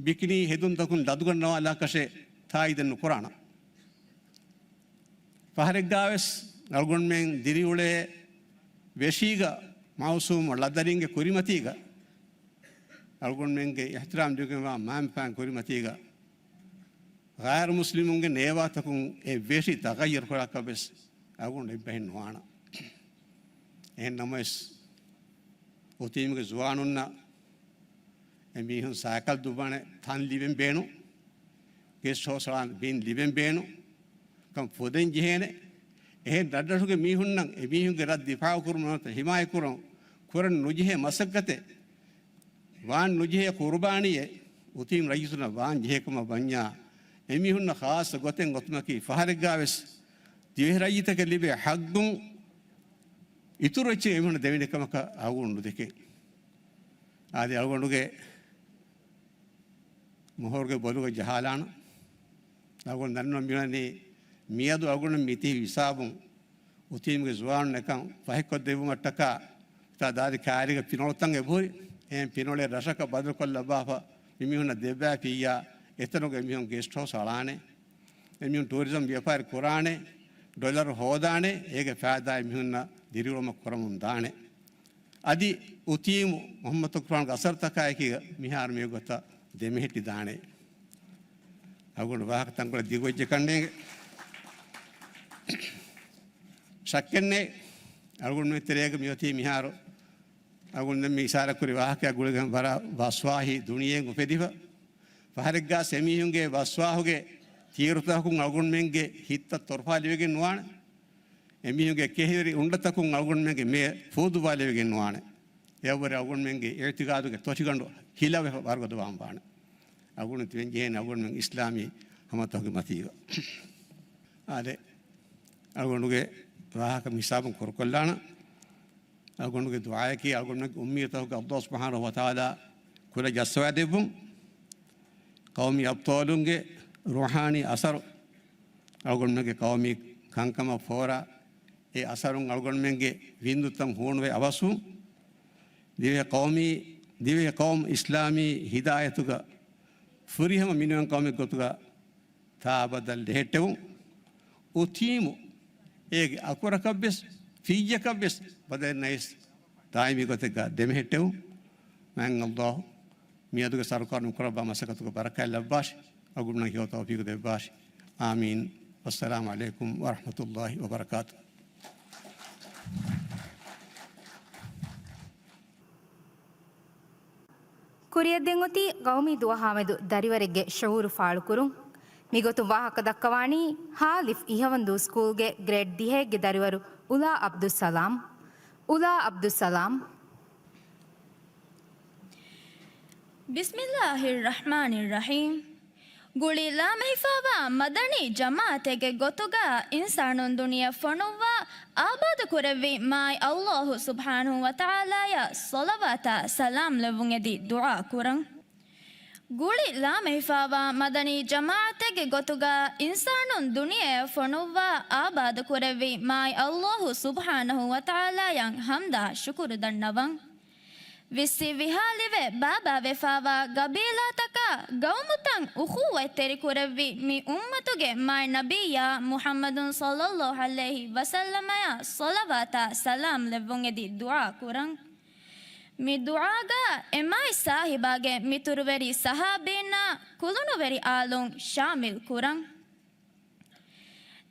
ބިކިނީ ހެދުންތަކުން ލަދުގަންނަވާލާކަށެއް ތާއީދެއް ނުކުރާނަން. ފަހަރެއްގާވެސް އަޅުގަނޑުމެން ދިރިއުޅޭ ވެށީގަ މައުސޫމު ޅަދަރިންގެ ކުރިމަތީގަ، އަޅުގަނޑުމެންގެ އިޙްތިރާމް ދިގުގެންވާ މައިންބަފައިން ކުރިމަތީގަ، ޣައިރު މުސްލިމުންގެ ނޭވާތަކުން އެ ވެށި ތަޣައްޔަރު ކުރާކަށް ވެސް އަޅުގަނޑު އެއްބަހެއް ނުވާނަން. އެހެން ނަމަވެސް، އުތީމްގެ ޒުވާނުންނަށް އެމީހުން ސައިކަލް ދުއްވާނެ ތަން ލިބެން ބޭނުން، ގެސްޓް ހައުސް އަޅާނެ ބިން ލިބެން ބޭނުން ކަން ފުދެން ޖެހޭނެ. އެހެން ރަށްރަށުގެ މީހުންނަށް އެމީހުންގެ ރަށް ދިފާއު ކުރުމަށް ނުވަތަ ހިމާޔަތް ކުރަން ކުރަން ނުޖެހޭ މަސައްކަތެއް، ވާން ނުޖެހޭ ޤުރުބާނީއެއް އުތީމް ރައްޔިތުންނަށް ވާން ޖެހޭ ކަމަށް ވަންޏާ، އެމީހުންނަށް ޚާއްޞަ ގޮތެއް އޮތުމަކީ ފަހަރެއްގާވެސް ދިވެހި ރައްޔިތަކަށް ލިބޭ ޙައްޤުން އިތުރު އެއްޗެއް އެމީހުންނަށް ދެވޭނެ ކަމަކަށް އަޅުގަނޑު ނުދެކޭ. އާދެ، އަޅުގަނޑުގެ މޮހޮރުގެ ބޮލުގަ ޖަހާލާނަން. އަޅުގަނޑު ދަންނަވަން މިއުޅެނީ މިއަދު އަޅުގަނޑު މިތިބި ހިސާބުން އުތީމްގެ ޒުވާނުން އެކަން ފަހިކޮށްދެއްވުމަށްޓަކާ ތާ ދާދި ކާރީގެ ފިނޮޅުތައް އެބަހުރި. އެހެން ފިނޮޅެއް ރަށަކަށް ބަދަލުކޮށްލައްވާފަ މިމީހުންނަށް ދެއްވާފިއްޔާ، އެތަނުގަ އެމީހުން ގެސްޓް ހައުސް އަޅާނެ. އެމީހުން ޓޫރިޒަމް ވިޔަފާރި ކުރާނެ، ޑޮލަރު ހޯދާނެ، އޭގެ ފައިދާ އެމީހުންނަށް ދިރިއުޅުމަށް ކުރަމުން ދާނެ. އަދި އުތީމު މުޙައްމަދު ތުފާނުގެ އަސަރުތަކާއެކީގަ މިހާރު މި ގޮތަށް ދެމެހެއްޓި ދާނެ. އަޅުގަނޑު ވާހަކަ ތަންކޮޅެއް ދިގުވެއްޖެ ކަންނޭނގެ. ޝައްކެއްނެތް، އަޅުގަނޑުމެން ތެރޭގަ މިއޮތީ މިހާރު އަޅުގަނޑުމެން މި އިޝާރާތްކުރި ވާހަކައާ ގުޅިގެން ވަރަށް ވަސްވާހީ ދުނިޔެއެއް އުފެދިފަ. ފަހަރެއްގާ އެމީހުންގެ ވަސްވާހުގެ ތީވަރުތަކުން އަޅުގަނޑުމެންގެ ހިތްތައް ތޮރުފާލެވިގެން ނުވާނެ. އެމީހުންގެ ކެހިވެރި އުނޑަތަކުން އަޅުގަނޑުމެންގެ މޭ ފޫދުވާލެވިގެން ނުވާނެ. އެއަށްވުރެ އަޅުގަނޑުމެންގެ އިޢުތިޤާދުގެ ތޮށިގަނޑު ހިލަވެފަ ވަރުގަދަވާން ވާނެ. އަޅުގަނޑު ތިބެން ޖެހޭނެ އަޅުގަނޑުމެން އިސްލާމީ ހަމަތަކުގެ މަތީގަ. އާދެ، އަޅުގަނޑުގެ ވާހަކަ މިހިސާބުން ކުރުކޮށްލާނަން. އަޅުގަނޑުގެ ދުޢާއަކީ އަޅުގަނޑުމެންގެ އުއްމީދުތަކުގެ ﷲ ސުބްޙާނަހޫ ވަތަޢާލާ ކުލަ ޖައްސަވާދެއްވުން. ޤައުމީ އަބްޠާލުންގެ ރޫޙާނީ އަސަރު އަޅުގަނޑުމެންގެ ޤައުމީ ކަންކަމަށް ފޯރާ، އެ އަސަރުން އަޅުގަނޑުމެންގެ ވިންދުތައް ހޫނުވެ އަވަސްވުން. ދިވެހި ޤައުމީ، ދިވެހި ޤައުމު އިސްލާމީ ހިދާޔަތުގަ ފުރިހަމަ މިނިވަން ޤައުމެއް ގޮތުގަ ތާ އަބަދަށް ލެހެއްޓެވުން. އުތީމު އޭގެ އަކުރަކަށްވެސް، ފިއްޔަކަށްވެސް ބަދަލެއް ނައިސް، ދާއިމީ ގޮތެއްގަ ދެމެހެއްޓެވުން. މާތް ﷲ މިއަދުގެ ސަރުކާރުން ކުރައްވާ މަސައްކަތުގެ ބަރަކާތް ލައްވާށި، އަޅުގަނޑުމެންނަށް ހެޔޮ ތައުފީޤު ދެއްވާށި. އާމީން. ވައްސަލާމު ޢަލައިކުމް ވަރަޙްމަތުﷲ ވަބަރަކާތުހު. ކުރިއަށްދޭން އޮތީ ގައުމީ ދުވަހާމެދު ދަރިވަރެއްގެ ޝުޢޫރު ފާޅުކުރުން. މިގޮތުން ވާހަކަ ދައްކަވާނީ ހާލިފް އިހަވަންދޫ ސްކޫލްގެ ގްރޭޑް ދިހައެއްގެ ދަރިވަރު އުލާ ޢަބްދުއްސަލާމް. އުލާ ޢަބްދުއްސަލާމް. ބިސްމިއްލާހިއްރަޙްމާނިއްރަޙީމް. ގުޅި ލާމެހިފާވާ މަދަނީ ޖަމާޢަތެއްގެ ގޮތުގަ އިންސާނުން ދުނިޔެ ފޮނުއްވާ އާބާދު ކުރެއްވި މާތް ﷲ ސުބްޙާނަހޫ ވަތަޢާލާޔަށް ޞަލަވާތާ ސަލާމް ލެއްވުން އެދި ދުޢާ ކުރަން. ގުޅި ލާމެހިފާވާ މަދަނީ ޖަމާޢަތެއްގެ ގޮތުގަ އިންސާނުން ދުނިޔެއަށް ފޮނުއްވާ އާބާދު ކުރެއްވި މާތް ﷲ ސުބްޙާނަހޫ ވަތަޢާލާޔަށް ޙަމްދާ ޝުކުރު ދަންނަވަން. ވިއްސި ވިހާލިވެ ބާބާވެފާވާ ގަބީލާތަކާ ގައުމުތައް އުޚޫވަތްތެރިކުރެއްވި މި އުއްމަތުގެ މާތް ނަބިއްޔާ މުޙައްމަދު ޞައްލައްލާހު ޢަލައިހި ވަސައްލަމަޔަށް ޞަލަވާތާ ސަލާމް ލެއްވުން އެދި ދުޢާ ކުރަން. މި ދުޢާގަ އެ މާތް ސާހިބާގެ މިތުރުވެރި ޞަޙާބީންނާ ކުލުނުވެރި އާލުން ޝާމިލް ކުރަން.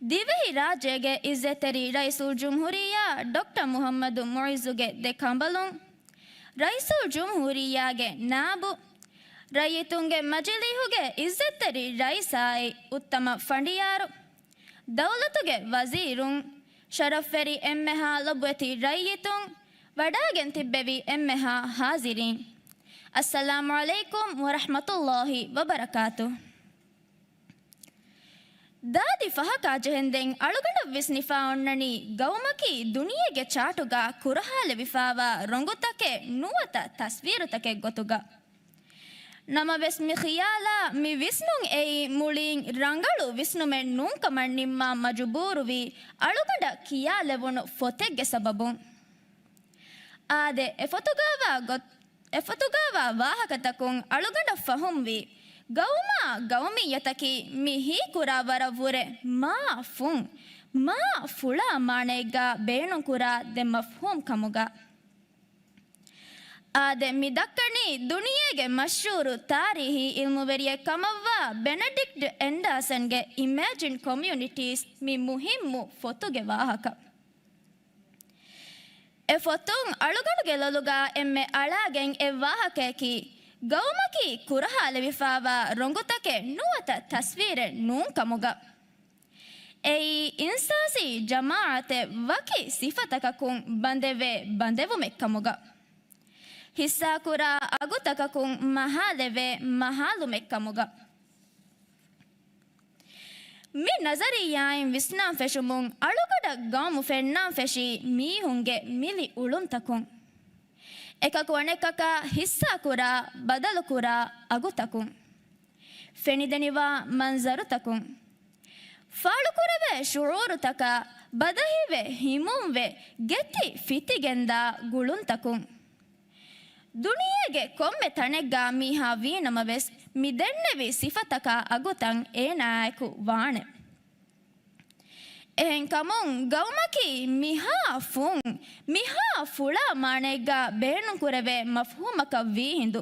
ދިވެހި ރާއްޖޭގެ ޢިއްޒަތްތެރި ރައީސުލްޖުމްހޫރިއްޔާ ޑޮކްޓަރ މުޙައްމަދު މުޢިއްޒުގެ ދެ ކަނބަލުން، ރައީސުލްޖުމްހޫރިއްޔާގެ ނާއިބު، ރައްޔިތުންގެ މަޖިލީހުގެ ޢިއްޒަތްތެރި ރައީސާއި އުއްތަމަ ފަނޑިޔާރު، ދައުލަތުގެ ވަޒީރުން، ޝަރަފްވެރި އެންމެހާ ލޮބުވެތި ރައްޔިތުން، ވަޑައިގެން ތިއްބެވި އެންމެހާ ޙާޟިރީން، އައްސަލާމު ޢަލައިކުމް ވަރަޙްމަތުﷲ ވަބަރަކާތުހު. ދާދި ފަހަކާ ޖެހެންދެން އަޅުގަނޑަށް ވިސްނިފާ އޮންނަނީ ގައުމަކީ ދުނިޔޭގެ ޗާޓުގަ ކުރަހާލެވިފާވާ ރޮނގުތަކެއް ނުވަތަ ތަސްވީރުތަކެއް ގޮތުގަ. ނަމަވެސް މި ޚިޔާލާ މި ވިސްނުން އެއީ މުޅީން ރަނގަޅު ވިސްނުމެއް ނޫންކަމަށް ނިންމާ މަޖުބޫރުވި އަޅުގަނޑަށް ކިޔާލެވުނު ފޮތެއްގެ ސަބަބުން. އާދެ، އެ ފޮތުގައިވާ ގޮތް-، އެ ފޮތުގައިވާ ވާހަކަތަކުން އަޅުގަނޑަށް ފަހުމްވީ، ގައުމާ ގައުމިއްޔަތަކީ މި ހީކުރާ ވަރަށް ވުރެ މާ ފުން، މާ ފުޅާ މާނައެއްގަ ބޭނުންކުރާ ދެ މަފްހޫމް ކަމުގަ. އާދެ، މި ދައްކަނީ ދުނިޔޭގެ މަޝްހޫރު ތާރީހީ ޢިލްމުވެރިއެއް ކަމަށްވާ ބެނެޑިކްޓް އެންޑާސަންގެ އިމޭޖިން ކޮމިއުނިޓީސް މި މުހިއްމު ފޮތުގެ ވާހަކަ. އެ ފޮތުން އަޅުގަނޑުގެ ލޮލުގަ އެންމެ އަޅާގެން އެއް ވާހަކަޔަކީ، ގައުމަކީ ކުރަހާލެވިފާވާ ރޮނގުތަކެއް ނުވަތަ ތަސްވީރެއް ނޫން ކަމުގަ. އެއީ އިންސާސީ ޖަމާޢަތެއް ވަކި ސިފަތަކަކުން ބަނދެވޭ ބަނދެވުމެއް ކަމުގަ. ހިއްސާކުރާ އަގުތަކަކުން މަހާލެވޭ މަހާލުމެއް ކަމުގަ. މި ނަޒަރިއްޔާއިން ވިސްނާން ފެށުމުން އަޅުގަޑަށް ގައުމު ފެންނާން ފެށީ މީހުންގެ މިލި އުޅުންތަކުން. އެކަކު އަނެކަކާ ހިއްސާކުރާ، ބަދަލުކުރާ އަގުތަކުން. ފެނިދެނިވާ މަންޒަރުތަކުން. ފާޅުކުރެވޭ ޝުޢޫރުތަކާ، ބަދަހިވެ، ހިމުންވެ، ގެތި ފިތިގެންދާ ގުޅުންތަކުން. ދުނިޔޭގެ ކޮންމެ ތަނެއްގަ މީހާ ވީނަމަވެސް، މި ދެންނެވި ސިފަތަކާ އަގުތައް އޭނާއާއެކު ވާނެ. އެހެންކަމުން، ގައުމަކީ މިހާ ފުން، މިހާ ފުޅާ މާނައެއްގަ ބޭނުންކުރެވޭ މަފްހޫމަކަށް ވީހިނދު،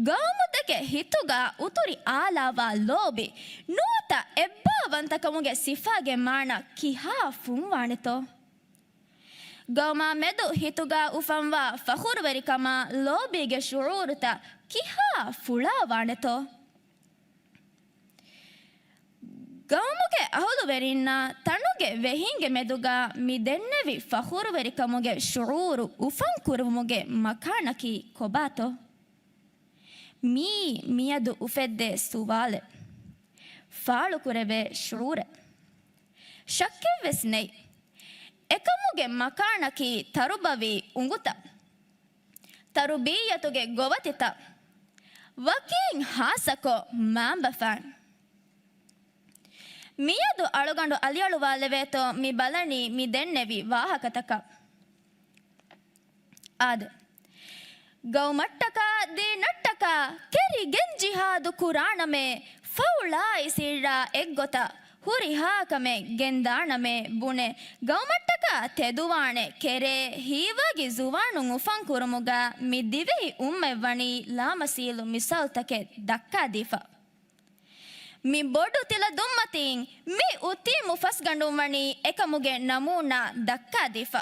ގައުމުދެކެ ހިތުގަ އުތުރި އާލާވާ ލޯބި، ނުވަތަ އެއްބާވަންތަކަމުގެ ސިފާގެ މާނަ ކިހާ ފުންވާނެތޯ؟ ގައުމާ މެދު ހިތުގަ އުފަންވާ ފަޚުރުވެރިކަމާ ލޯބީގެ ޝުޢޫރުތައް ކިހާ ފުޅާވާނެތޯ؟ ގައުމުގެ އަހުލުވެރިންނާ ތަނުގެ ވެހީންގެ މެދުގަ މި ދެންނެވި ފަޚުރުވެރިކަމުގެ ޝުޢޫރު އުފަންކުރުވުމުގެ މަކާނަކީ ކޮބާތޯ؟ މިއީ މިއަދު އުފެއްދޭ ސުވާލެއް. ފާޅުކުރެވޭ ޝުޢޫރެއް. ޝައްކެއްވެސް ނެތް. އެކަމުގެ މަކާނަކީ ތަރުބަވީ އުނގުތައް، ތަރުބިއްޔަތުގެ ގޮވަތިތައް، ވަކީން ހާއްސަކޮށް މައިންބަފައިން. މިއަދު އަޅުގަނޑު އަލިއަޅުވާލެވޭތޯ މި ބަލަނީ މި ދެންނެވި ވާހަކަތަކަށް. އާދެ. ގައުމަށްޓަކާ ދީނަށްޓަކާ ކެރިގެން ޖިހާދު ކުރާނަމޭ، ފައުޅާއި ސިއްރާ އެއްގޮތަށް ހުރިހާ ކަމެއް ގެންދާނަމޭ ބުނެ، ގައުމަށްޓަކާ ތެދުވާނެ ކެރޭ ހީވާގި ޒުވާނުން އުފަން ކުރުމުގަ މި ދިވެހި އުއްމަތް ވަނީ ލާމަސީލު މިސާލުތަކެއް ދައްކާދީފަ. މި ބޮޑު ތިލަ ދުއްމަތީން މި އުތީމު ފަސްގަނޑުން ވަނީ އެކަމުގެ ނަމޫނާ ދައްކާދީފަ.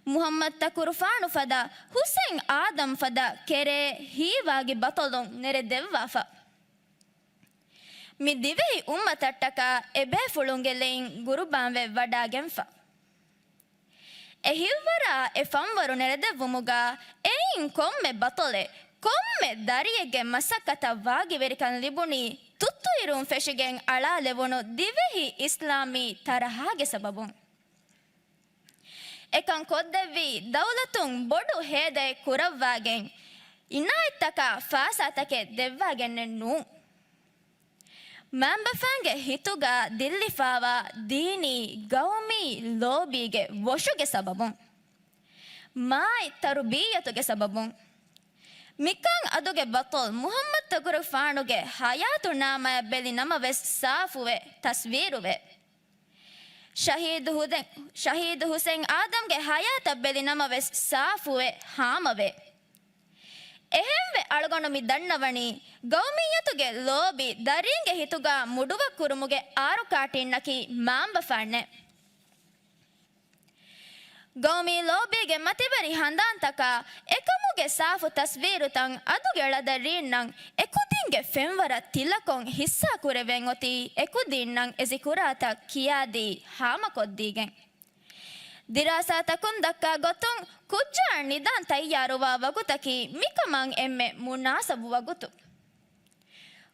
މުޙައްމަދުތަކުރުފާނު ފަދަ، ޙުސައިން އާދަމް ފަދަ ކެރޭ ހީވާގި ބަޠަލުން ނެރެދެއްވާފަ. މި ދިވެހި އުއްމަތަށްޓަކާ އެބޭފުޅުންގެ ލެއިން ގުރުބާންވެ ވަޑާގެންފަ. އެ ހިއްވަރާ އެ ފަންވަރު ނެރެދެއްވުމުގާ އެއިން ކޮންމެ ބަޠަލެއް، ކޮންމެ ދަރިއެއްގެ މަސައްކަތަށް ވާގިވެރިކަން ލިބުނީ ތުއްތުއިރުން ފެށިގެން އަޅާލެވުނު ދިވެހި އިސްލާމީ ތަރަހާގެ ސަބަބުން. އެކަން ކޮށްދެއްވީ ދައުލަތުން ބޮޑު ހޭދައެއް ކުރައްވާގެން، އިނާޔަތްތަކާ ފާސާތަކެއް ދެއްވާގެންނެއް ނޫން. މައިންބަފައިންގެ ހިތުގަ ދިއްލިފާވާ ދީނީ ގައުމީ ލޯބީގެ ވޮށުގެ ސަބަބުން، މާތް ތަރުބިއްޔަތުގެ ސަބަބުން، މިކަން އަދުގެ ބަޠަލް މުޙައްމަދުތަކުރުފާނުގެ ޙަޔާތުނާމައަށް ބެލި ނަމަވެސް ސާފުވެ ތަސްވީރުވެ. ޝަހީދު ހުދެ-، ޝަހީދު ޙުސެން އާދަމްގެ ޙަޔާތަށް ބެލި ނަމަވެސް ސާފުވެ ހާމަވޭ. އެހެންވެ އަޅުގަނޑު މި ދަންނަވަނީ، ގައުމިއްޔަތުގެ ލޯބި ދަރީންގެ ހިތުގަ މުޑުވައްކުރުމުގެ އާރުކާޓީންނަކީ މައިންބަފައިންނޭ. ގައުމީ ލޯބީގެ މަތިވެރި ހަނދާންތަކާ އެކަމުގެ ސާފު ތަސްވީރުތައް އަދުގެ ޅަދަރީންނަށް އެކުދީންގެ ފެންވަރަށް ތިލަކޮށް ހިއްސާކުރެވެން އޮތީ އެކުދީންނަށް އެ ޒިކުރާތައް ކިޔާދީ ހާމަކޮށްދީގެން. ދިރާސާތަކުން ދައްކާ ގޮތުން، ކުއްޖާ ނިދަން ތައްޔާރުވާ ވަގުތަކީ މިކަމަށް އެންމެ މުނާސަބު ވަގުތު.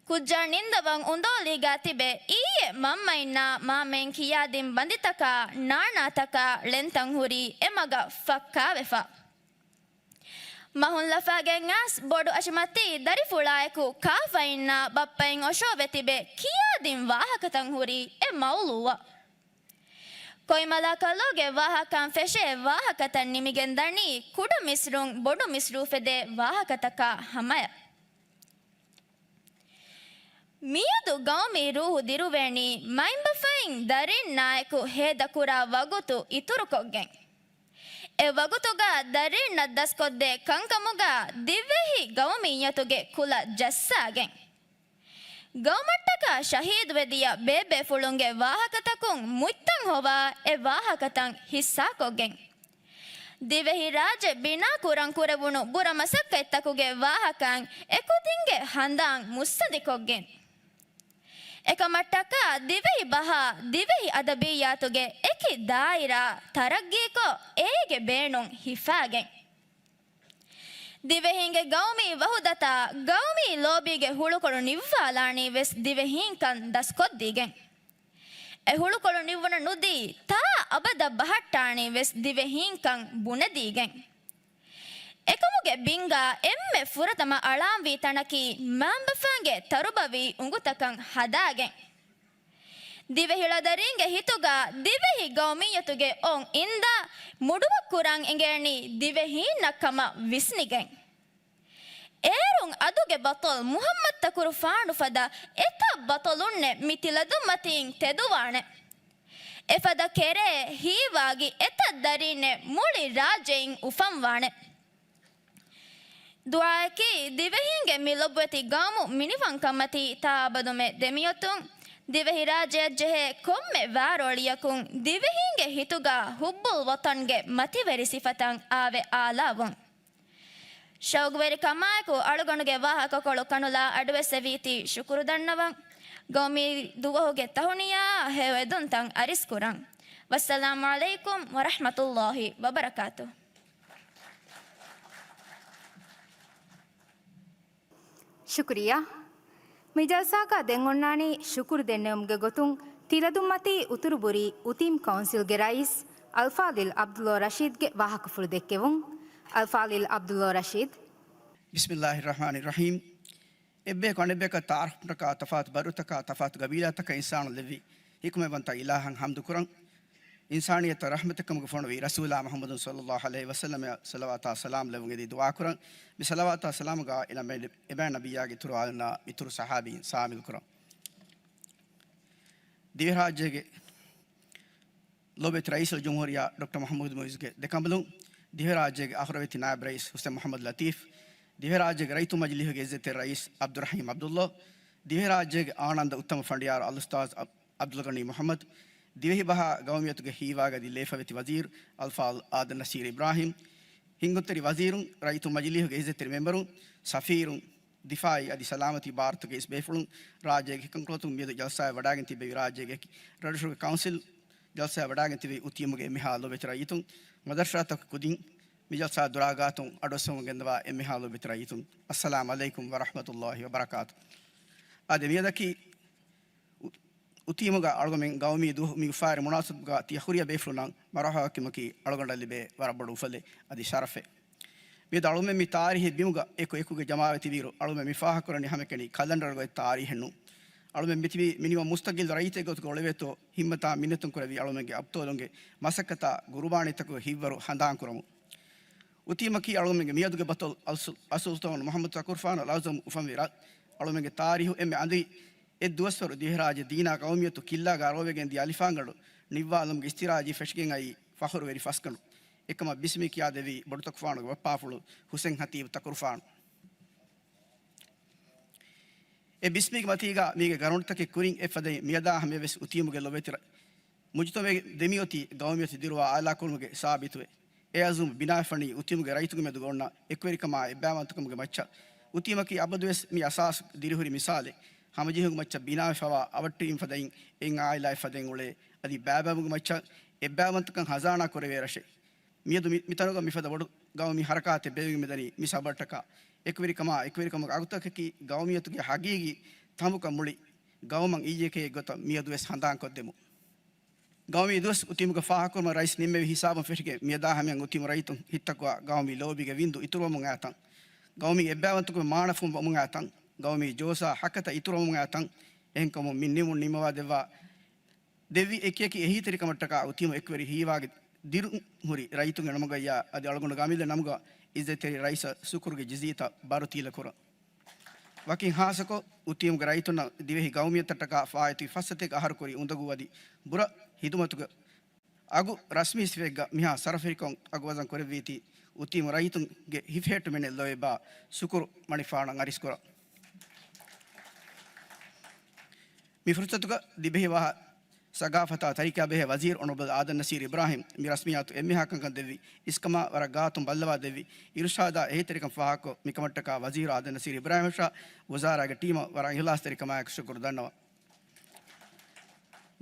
ކުއްޖާ ނިންދަވަން އުނދޯލީގާ ތިބެ، އިއްޔެ މަންމައިންނާ މާމައިން ކިޔާދިން ބަނދިތަކާ، ނާނާތަކާ ޅެންތައް ހުރީ އެ މަގަށް ފައްކާވެފަ. މަހުން ލަފާގެން އައިސް ބޮޑު އަށިމަތީ ދަރިފުޅާއެކު ކާފައިންނާ ބައްޕައިން އޮށޯވެ ތިބެ ކިޔާދިން ވާހަކަތައް ހުރީ އެ މައުލޫއަށް. ކޮއިމަލާ ކަލޯގެ ވާހަކައިން ފެށޭ ވާހަކަތައް ނިމިގެން ދަނީ ކުޑަ މިސްރުން ބޮޑު މިސްރު އުފެދޭ ވާހަކަތަކާ ހަމަޔަށް. މިއަދު ގައުމީ ރޫހު ދިރުވޭނީ މައިންބަފައިން ދަރީންނާއެކު ހޭދަކުރާ ވަގުތު އިތުރުކޮށްގެން. އެ ވަގުތުގަ ދަރީންނަށް ދަސްކޮށްދޭ ކަންކަމުގަ ދިވެހި ގައުމިއްޔަތުގެ ކުލަ ޖައްސާގެން. ގައުމަށްޓަކާ ޝަހީދުވެދިޔަ ބޭބޭފުޅުންގެ ވާހަކަތަކުން މުއްތަން ހޮވާ އެ ވާހަކަތައް ހިއްސާކޮށްގެން. ދިވެހިރާއްޖެ ބިނާކުރަން ކުރެވުނު ބުރަ މަސައްކަތްތަކުގެ ވާހަކައިން އެކުދިންގެ ހަނދާން މުއްސަނދިކޮށްގެން. އެކަމަށްޓަކާ ދިވެހި ބަހާ ދިވެހި އަދަބިއްޔާތުގެ އެކި ދާއިރާ ތަރައްގީކޮށް އޭގެ ބޭނުން ހިފާގެން. ދިވެހީންގެ ގައުމީ ވަހުދަތާ ގައުމީ ލޯބީގެ ހުޅުކޮޅު ނިއްވާލާނީ ވެސް ދިވެހީންކަން ދަސްކޮށްދީގެން. އެ ހުޅުކޮޅު ނިއްވުނަ ނުދީ ތާ އަބަދަށް ބަހައްޓާނީ ވެސް ދިވެހީންކަން ބުނެދީގެން. އެކަމުގެ ބިންގާ އެންމެ ފުރަތަމަ އަޅާންވީ ތަނަކީ މައިންބަފައިންގެ ތަރުބަވީ އުނގުތަކަށް ހަދާގެން. ދިވެހި ޅަދަރީންގެ ހިތުގަ ދިވެހި ގައުމިއްޔަތުގެ އޮން އިންދާ މުޑުވައްކުރަން އިނގޭނީ ދިވެހީންނަށް ކަމަށް ވިސްނިގެން. އޭރުން އަދުގެ ބަޠަލް މުޙައްމަދުތަކުރުފާނު ފަދަ އެތައް ބަޠަލުންނެއް މި ތިލަދުންމަތީން ތެދުވާނެ. އެފަދަ ކެރޭ ހީވާގި އެތައް ދަރީންނެއް މުޅި ރާއްޖެއިން އުފަންވާނެ. ދުޢާއަކީ ދިވެހީންގެ މި ލޮބުވެތި ގައުމު މިނިވަންކަންމަތީ ތާއަބަދުމެ ދެމިއޮތުން، ދިވެހި ރާއްޖެއަށް ޖެހޭ ކޮންމެ ވާރޯޅިއަކުން ދިވެހީންގެ ހިތުގަ ޙުއްބުލް ވަޠަންގެ މަތިވެރި ސިފަތައް އާވެ އާލާވުން. ޝައުގުވެރިކަމާއެކު އަޅުގަނޑުގެ ވާހަކަކޮޅު ކަނުލާ އަޑުއެއްސެވީތީ ޝުކުރު ދަންނަވަން. ގައުމީ ދުވަހުގެ ތަހުނިޔާއާ ހެޔޮއެދުންތައް އަރިސްކުރަން. ވައްސަލާމު ޢަލައިކުމް ވަރަޙްމަތުﷲ ވަބަރަކާތުހު. ޝުކުރިއްޔާ. މި ޖަލްސާގަ ދެން އޮންނާނީ ޝުކުރު ދެންނެވުމުގެ ގޮތުން ތިލަދުންމަތީ އުތުރުބުރީ އުތީމް ކައުންސިލްގެ ރައީސް އަލްފާޟިލް ޢަބްދުﷲ ރަޝީދްގެ ވާހަކަފުޅު ދެއްކެވުން. އަލްފާޟިލް ޢަބްދުﷲ ރަޝީދް. بسم الله الرحمن الرحيم. އެއްބަޔަކު އަނެއްބަޔަކަށް ތަޢާރަފްކުރުމަކާ ތަފާތު ބަރުތަކާ ތަފާތު ގަބީލާތަކަށް އިންސާނުން ލެއްވި ޙިކުމަތްވަންތަ އިލާހަށް ޙަމްދުކުރަން. އިންސާނިއްޔަތަށް ރަޙްމަތެއްކަމުގެ ފޮނުވި ރަސޫލާ މުޙައްމަދު ޞައްލަﷲ ޢަލައިހި ވަސައްލަމަށް ޞަލަވާތާ ސަލާމް ލެއްވުން އެދި ދުޢާކުރަން. މި ޞަލަވާތާ ސަލާމުގަ އެންމެ އެބައިން ނަބިއްޔާގެ އިތުރު އާލުންނާ މިތުރު ޞަޙާބީން ޝާމިލްކުރަން. ދިވެހިރާއްޖޭގެ ލޯބިވެތި ރައީސުލްޖުމްހޫރިއްޔާ ޑޮކްޓަރ މުޙައްމަދު މުޢިއްޒުގެ ދެކަނބަލުން، ދިވެހިރާއްޖޭގެ އަހުރަވެތި ނާއިބު ރައީސް ޙުސެން މުޙައްމަދު ލަތީފް، ދިވެހިރާއްޖޭގެ ރައްޔިތު މަޖިލީހުގެ ޢިއްޒަތްތެރި ރައީސް ޢަބްދުއްރަޙީމް ޢަބްދުﷲ، ދިވެހިރާއްޖޭގެ އާނަންދަ އުއްތަމަ ފަނޑިޔާރު އަލްއުސްތާޛް ޢަބް-، ޢަބްދުލްޣަނީ މުޙައްމަދު، ދިވެހި ބަހާ ގައުމިއްޔަތުގެ ހީވާގަދި ލޭފަވެތި ވަޒީރު އަލްފާޟިލް އާދަމް ނަސީރު އިބްރާހީމް، ހިންގުންތެރި ވަޒީރުން، ރައްޔިތު މަޖިލީހުގެ އިއްޒަތްތެރި މެމްބަރުން، ސަފީރުން، ދިފާއީ އަދި ސަލާމަތީ ބާރުތަކުގެ އިސް ބޭފުޅުން، ރާއްޖޭގެ އެކި ކަންކޮޅުތަކުން މިއަދު ޖަލްސާއަށް ވަޑާގެން ތިއްބެވި ރާއްޖޭގެ އެކި ރަށްރަށުގެ ކައުންސިލް ޖަލްސާއަށް ވަޑާގެން ތިއްބެވި އުތީމުގެ އެންމެހާ ލޯބިވެތި ރައްޔިތުން، މަދަރުސާތަކުގެ ކުދިން މި ޖަލްސާ ދުރާގާތުން އަޑުއައްސަވަމުން ގެންދަވާ އެންމެހާ ލޯބިވެތި ރައްޔިތުން، އައްސަލާމް ޢަލައިކުމް ވަރަޙްމަތުﷲ ވަބަރަކާތު. އާދެ، މިއަދަކީ އު-، އުތީމުގަ އަޅުގަމެން ގައުމީ ދުވަހު މި އުފާވެރި މުނާސަބަތުގަ ތިޔަ ހުރިހާ ބޭފުޅުންނަށް މަރުޙަބާ ކިޔުމަކީ އަޅުގަނޑަށް ލިބޭ ވަރަށް ބޮޑު އުފަލެއް އަދި ޝަރަފެއް. މިއަދު އަޅުގަމެން މި ތާރީހީ ބިމުގަ އެކު އެކުގެ ޖަމާވެތިވިއިރު، އަޅުގަމެން މި ފާހަގަކުރަނީ ހަމައެކަނި ކަލަންޑަރުގަ އޮތް ތާރީހެއް ނޫން. އަޅުގަމެން މިތިބީ މިނިވަން މުސްތަގިއްލު ރައްޔިތެއް ގޮތުގަ އުޅެވޭތޯ، ހިތްމަތާ މިންނަތުން ކުރެއްވީ އަޅުގަމެންގެ އަބްޠާލުންގެ މަސައްކަތާ ގުރުބާނީތަކުގެ ހިތްވަރު ހަނދާންކުރަމުން. އުތީމަކީ އަޅުގަމެންގެ މިއަދުގެ ބަތޮލު އަލް-، އަލްސުލްޠާނު މުޙައްމަދު ތަކުރުފާނު އަލްއަޢްޒަމް އުފަންވި ރަށް. އަޅުގަމެންގެ ތާރީހު އެންމެ އަނދިރި އެއްދުވަސްވަރު ދިވެހިރާއްޖެ ދީނާ ގައުމިއްޔަތު ކިއްލާގަ ރޯވެގެން ދިޔަ އަލިފާންގަނޑު ނިއްވާލުމުގެ އިސްތިރާޖީ ފެށިގެން އައީ ފަޚުރުވެރި ފަސްގަނޑު. އެކަމަށް ބިސްމީ ކިޔާދެއްވީ ބޮޑުތަކުފާނުގެ ބައްޕާފުޅު ހުސެން ހަތީބު ތަކުރުފާނު. އެ ބިސްމީގެ މަތީގަ މީގެ ގަރަންޓްތަކެއް ކުރިން އެއްފަދައިން މިއަދާ ހަމަޔަށްވެސް އުތީމުގެ ލޮބުވެތި ރަ-، މުޖުތަމަޢެއް ދެމިއޮތީ ގައުމިއްޔަތު ދިރުވާ އާލާކުރުމުގެ ސާބިތުވެ، އެ އަޒުމް ބިނާވެފަނީ އުތީމުގެ ރައްޔިތުންގެ މެދުގަ އޮންނަ އެކުވެރިކަމާ އެއްބައިވަންތަކަމުގެ މައްޗަށް. އުތީމަކީ އަބަދުވެސް މި އަސާސް ދިރިހުރި މިސާލެއް. ހަމަޖެހުމުގެ މައްޗަށް ބިނާވެފަވާ އަވަށްޓެރިން ފަދައިން އެއް އާއިލާއެއް ފަދައިން އުޅޭ، އަދި ބައިބައިމުގެ މައްޗަށް އެއްބައިވަންތަކަން ހަޒާނާ ކުރެވޭ ރަށެއް. މިއަދު މި-، މިތަނުގަ މިފަދަ ބޮޑު ގައުމީ ހަރަކާތެއް ބޭއްވިގެން މިދަނީ މި ސަބަބަށްޓަކާ. އެކުވެރިކަމާ އެކުވެރިކަމުގެ އަގުތަކަކީ ގައުމިއްޔަތުގެ ހަގީގީ ތަނބުކަން މުޅި ގައުމަށް އިއްޔެކޭ ގޮތަށް މިއަދުވެސް ހަނދާންކޮށްދެމުން. ގައުމީ ދުވަސް އުތީމުގަ ފާހަގަކުރުމަށް ރައީސް ނިންމެވި ހިސާބުން ފެށިގެން މިއަދާ ހަމަޔަށް އުތީމު ރައްޔިތުން ހިތްތަކުވާ ގައުމީ ލޯބީގެ ވިންދު އިތުރުވަމުން އައި ތަން، ގައުމީ އެއްބައިވަންތަކުގެ މާނަ ފުނބަމުން އައި ތަން، ގައުމީ ޖޯޝާ ހަކަތަ އިތުރުވަމުން އައި ތަން، އެހެންކަމުން މި ނިމުން ނިންމަވާ ދެއްވާ ދެއްވި އެކިއެކި އެހީތެރިކަމަށްޓަކާ އުތީމު އެކުވެރި ހީވާގެ ދިރުން ހުރި ރައްޔިތުންގެ ނަމުގައްޔާ އަދި އަޅުގަނޑު ގަމީލެއް ނަމުގަ އިއްޒަތްތެރި ރައީސަށް ޝުކުރުގެ ޖިޒީތައް ބާރުތީލަ ކުރަން. ވަކިން ހާއްސަކޮށް، އުތީމުގެ ރައްޔިތުންނަށް ދިވެހި ގައުމިއްޔަތަށްޓަކާ ފާއިތުވި ފަސް ސަތޭކަ އަހަރު ކުރި އުނދަގޫ އަދި ބުރަ ހިދުމަތުގެ އަގު ރަސްމީ ސިފައެއްގަ މިހާ ސަރަފުރިކޮށް އަގުވަޒަން ކުރެއްވީތީ، އުތީމު ރައްޔިތުންގެ ހިފެހެއްޓުމެއް ނެތް ލޯތްބާ ޝުކުރު މަނިކުފާނަށް އަރިސްކުރަން. މި ފުރުސަތުގަ ދިވެހި ބަހާ ސަގާފަތާ ތަރިކަތާ ބެހޭ ވަޒީރު އޮނަރަބަލް އާދަމް ނަސީރު އިބްރާހީމް މި ރަސްމިއްޔާތު އެންމެހާ ކަންކަން ދެއްވި އިސްކަމާ ވަރަށް ގާތުން ބައްލަވާ ދެއްވި އިރުޝާދާ އެހީތެރިކަން ފާހަގަކޮށް، މިކަމަށްޓަކާ ވަޒީރު އާދަމް ނަސީރު އިބްރާހީމަށާ ވުޒާރާގެ ޓީމަށް ވަރަށް އިހްލާސްތެރިކަމާއެކު ޝުކުރު ދަންނަވަން.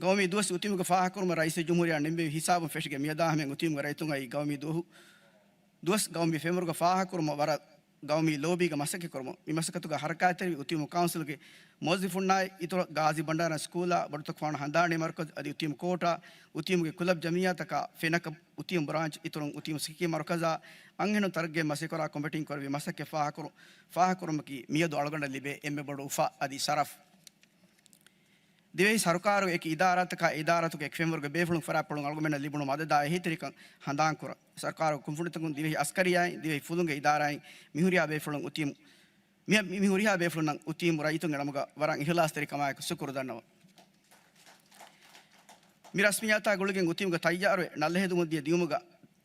ގައުމީ ދުވަސް އުތީމުގެ ފާހަގަކުރުމަށް ރައީސުލްޖުމްހޫރިއްޔާ ނިންމެވި ހިސާބުން ފެށިގެން މިއަދާ ހަމަޔަށް އުތީމުގެ ރައްޔިތުން އައީ ގައުމީ ދުވަހު ދުވަސް ގައުމީ ފެންވަރުގަ ފާހަގަކުރުމަށް ވަރަށް ގައުމީ ލޯބީގަ މަސައްކަތްކުރުމުން. މި މަސައްކަތުގަ ހަރަކާތްތެރިވި އުތީމު ކައުންސިލުގެ މުވައްޒަފުންނާއި، އިތުރަށް ގާޒީ ބަންޑާރަ ސްކޫލާ، ބޮޑުތަކުފާނު ހަނދާނީ މަރުކަޒު އަދި އުތީމު ކޯޓާ، އުތީމުގެ ކުލަބް ޖަމިއްޔާތަކާ، ފެނަކަ، އުތީމު ބްރާންޗް، އިތުރުން އުތީމު ސިކީ މަރުކަޒާ، އަންހެނުން ތަރައްގީއަށް މަސައްކަތްކުރާ ކޮމިޓީން ކުރެއްވި މަސައްކަތް ފާހަގަކުރު-، ފާހަގަކުރުމަކީ މިއަދު އަޅުގަނޑަށް ލިބޭ އެންމެ ބޮޑު އުފާ އަދި ޝަރަފް. ދިވެހި ސަރުކާރުގެ އެކި އިދާރާތަކާ، އިދާރާތަކުގެ އެކި ފެންވަރުގެ ބޭފުޅުން ފަރާތްޕުޅުން އަޅުގަނޑުމެންނަށް ލިބުނު މަދަދާ އެހީތެރިކަން ހަނދާންކުރަން. ސަރުކާރުގެ ކުންފުނިތަކުން ދިވެހި އަސްކަރިއްޔާއިން، ދިވެހި ފުލުންގެ އިދާރާއިން މި ހުރިހާ ބޭފުޅުން އުތީމު، މި، މި ހުރިހާ ބޭފުޅުންނަށް އުތީމު ރައްޔިތުންގެ ނަމުގަ ވަރަށް އިހްލާސްތެރިކަމާއެކު ޝުކުރު ދަންނަވަން. މި ރަސްމިއްޔާތާ ގުޅިގެން އުތީމުގެ ތައްޔާރުވެ ނަލަހެދުމަށް ދިޔަ ދިޔުމުގަ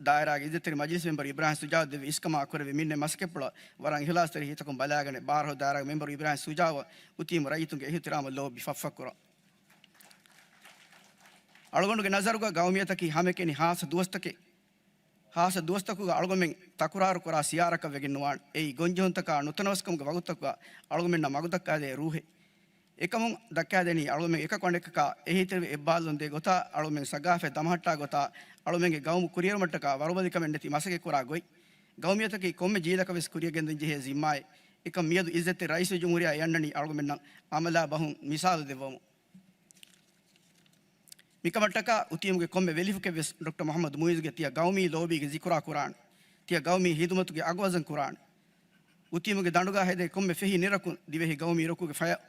ދާއިރާގެ އިއްޒަތްތެރި މަޖިލިސް މެމްބަރު އިބްރާހިމް ޝުޖާއު ދެއްވި އިސްކަމާ ކުރެއްވި މިންނެ މަސައްކަތްޕުޅަށް ވަރަށް އިހްލާސްތެރި ހިތަކުން ބަލާގަނެ، ބާރަހު ދާއިރާގެ މެމްބަރު އިބްރާހިމް ޝުޖާއުއަށް އުތީމު ރައްޔިތުންގެ އިހުތިރާމު ލޯބި ފަށްފަށްކުރަން. އަޅުގަނޑުގެ ނަޒަރުގަ ގައުމިއްޔަތަކީ ހަމައެކަނި ހާއްސަ ދުވަސްތަކެއް. ހާއްސަ ދުވަސްތަކުގަ އަޅުގަމެން ތަކުރާރު ކުރާ ސިޔާރަކަށް ވެގެން ނުވާނެ. އެއީ ގޮންޖެހުންތަކާ ނުތަނަވަސްކަމުގެ ވަގުތުތަކުގަ އަޅުގަމެންނަށް މަގުދައްކާދޭ ރޫހެއް. އެކަމުން ދައްކާދެނީ އަޅުގަމެން އެކަކު އަނެކަކާ އެހީތެރިވެ އެއްބާއްލަން ދޭ ގޮތާ، އަޅުގަމެން ސަގާފަތް ދަމަހައްޓާ ގޮތާ، އަޅުގަމެންގެ ގައުމު ކުރިއެރުމަށްޓަކާ ވަރުބަލިކަމެއް ނެތި މަސައްކަތް ކުރާ ގޮތް. ގައުމިއްޔަތަކީ ކޮންމެ ޖީލަކަށް ވެސް ކުރިއަށް ގެންދަން ޖެހޭ ޒިންމާއެއް. އެކަން މިއަދު އިއްޒަތްތެރި ރައީސުލްޖުމްހޫރިއްޔާ އެ އަންނަނީ އަޅުގަމެންނަށް އަމަލާ ބަހުން މިސާލު ދެއްވަމުން. މިކަމަށްޓަކާ އުތީމުގެ ކޮންމެ ވެލިފަކެއްވެސް ޑޮކްޓަރ މުޙައްމަދު މުއިއްޒުގެ ތިޔަ ގައުމީ ލޯބީގެ ޒިކުރާ ކުރާނެ. ތިޔަ ގައުމީ ހިދުމަތުގެ އަގުވަޒަން ކުރާނެ. އުތީމުގެ ދަނޑުގަ ހެދޭ ކޮންމެ ފެހި ނިރަކުން، ދިވެހި ގައުމީ ރުކުގެ ފަޔަ-،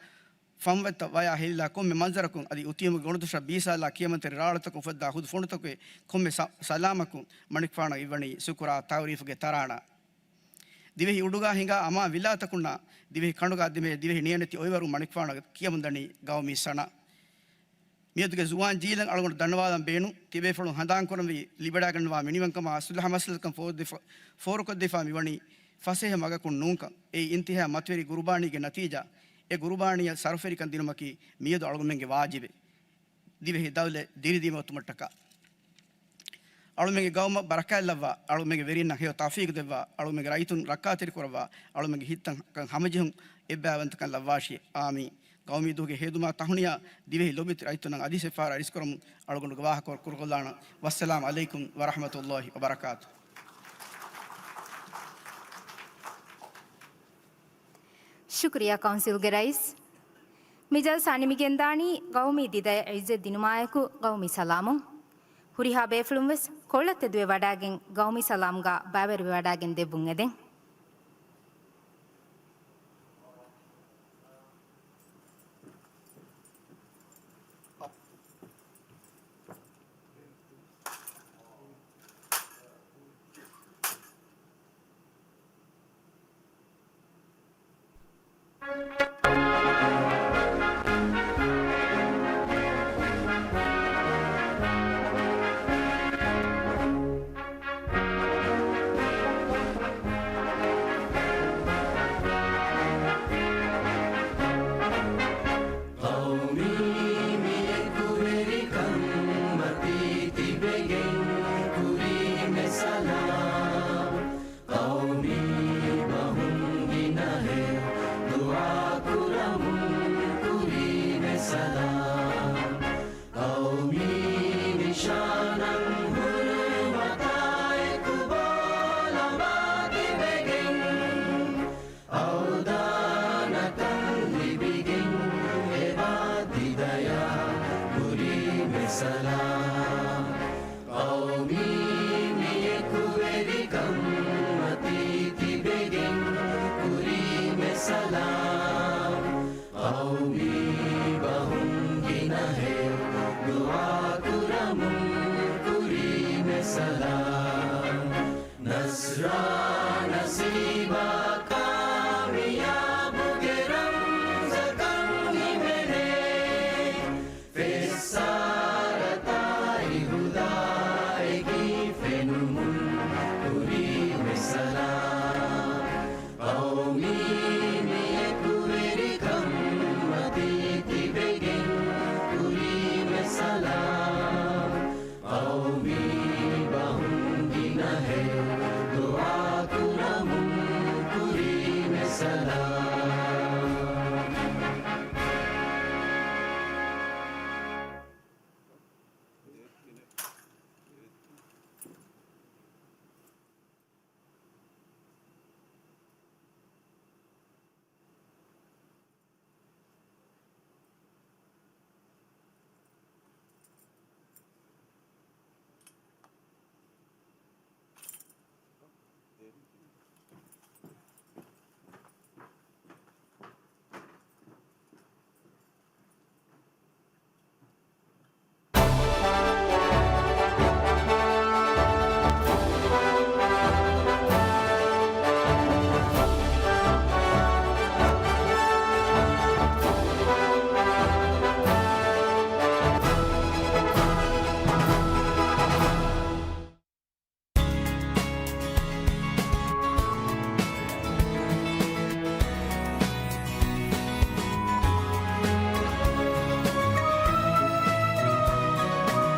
ފަންވަތްތައް ވަޔާ ހެލިލާ ކޮންމެ މަންޒަރަކުން، އަދި އުތީމުގެ ގޮނޑުދޮށަށް ބީސާލާ ކިޔަމަންތެރި ރާޅުތަކުން އުފައްދާ ހުދު ފޮނުތަކުގެ ކޮންމެ ސަ-، ސަލާމަކުން މަނިކުފާނަށް އިއްވަނީ ޝުކުރާ ތައުރީފުގެ ތަރާނާ. ދިވެހި އުޑުގަ ހިނގާ އަމާން ވިލާތަކުންނާ، ދިވެހި ކަނޑުގަ ދިމޭ ދިވެހި ނިޔަނެތި އޮއިވަރުން މަނިކުފާނަށް ކިޔަމުންދަނީ ގައުމީ ސަނާ. މިއަދުގެ ޒުވާން ޖީލަށް އަޅުގަނޑު ދަންނަވާލަން ބޭނުން. ތިބޭފުޅުން ހަނދާންކުރަންވީ ލިބިވަޑައިގަންނަވާ މިނިވަންކަމާ ސުލްހަ މަސައްކަތް ފޯރުކޮށްދެފަ-، ފޯރުކޮށްދީފާ މިވަނީ ފަސޭހަ މަގަކުން ނޫންކަން. އެއީ އިންތިހާ މަތިވެރި ގުރުބާނީގެ ނަތީޖާ. އެ ގުރުބާނީއަށް ސަރުފެރިކަން ދިނުމަކީ މިއަދު އަޅުގަމެންގެ ވާޖިބެއް. ދިވެހި ދައުލަތް ދިރިދިއުމަށް އޮތުމަށްޓަކާ. އަޅުމެންގެ ގައުމަށް ބަރަކާތްލައްވާ، އަޅުމެންގެ ވެރިންނަށް ހެޔޮ ތައުފީގު ދެއްވާ، އަޅުމެންގެ ރައްޔިތުން ރައްކާތެރި ކުރައްވާ، އަޅުމެންގެ ހިތަށް ހަމަޖެހުން އެއްބައިވަންތަކަން ލައްވާށި. އާމީން. ގައުމީ ދުވަހުގެ ހޭދުމާ ތަހުނިޔާ ދިވެހި ލޯބިވެތި ރައްޔިތުންނަށް އަދި ސެފާރާ އިރިސްކުރަމުން އަޅުގަނޑުގެ ވާހަކަ ކުރުކޮށްލާނަން. ވައްސަލާމް ޢަލައިކުމް ވަރަޙްމަތުﷲ ވަބަރަކާތު. ޝުކުރިއްޔާ ކައުންސިލްގެ ރައީސް. މި ޖަލްސާ ނިމިގެންދާނީ ގައުމީ ދިދަޔަށް ޢިއްޒަތް ދިނުމާއެކު ގައުމީ ސަލާމުން. ހުރިހާ ބޭފުޅުން ވެސް ކޮޅަށް ތެދުވެވަޑާގެން ގައުމީ ސަލާމްގާ ބައިވެރިވެވަޑާގެން ދެއްވުން އެދެން. ޤައުމީ މި އެކުވެރިކަން މަތީ ތިބެގެން ކުރީމެ ސަލާމް. ޤައުމީ ބަހުން ގިނަހެޔޮ ދުޢާ ކުރަމުން ކުރީމެ ސަލާމް. ޤައުމީ ނިޝާނަށް ހުރުމަތާއެކު ބޯލަމާ ތިބެގެން އަވްދާނަކަން ލިބިގެން އެބާ ތިދަޔާ ކުރީމެ ސަލާމް. ޤައުމީ މި އެކުވެރިކަން މަތީ ތިބެގެން ކުރީމެ ސަލާމް. ޤައުމީ ބަހުން ގިނަހެޔޮ ދުޢާ ކުރަމުން ކުރީމެ ސަލާމް. ނަޞްރާ ނަސީބާ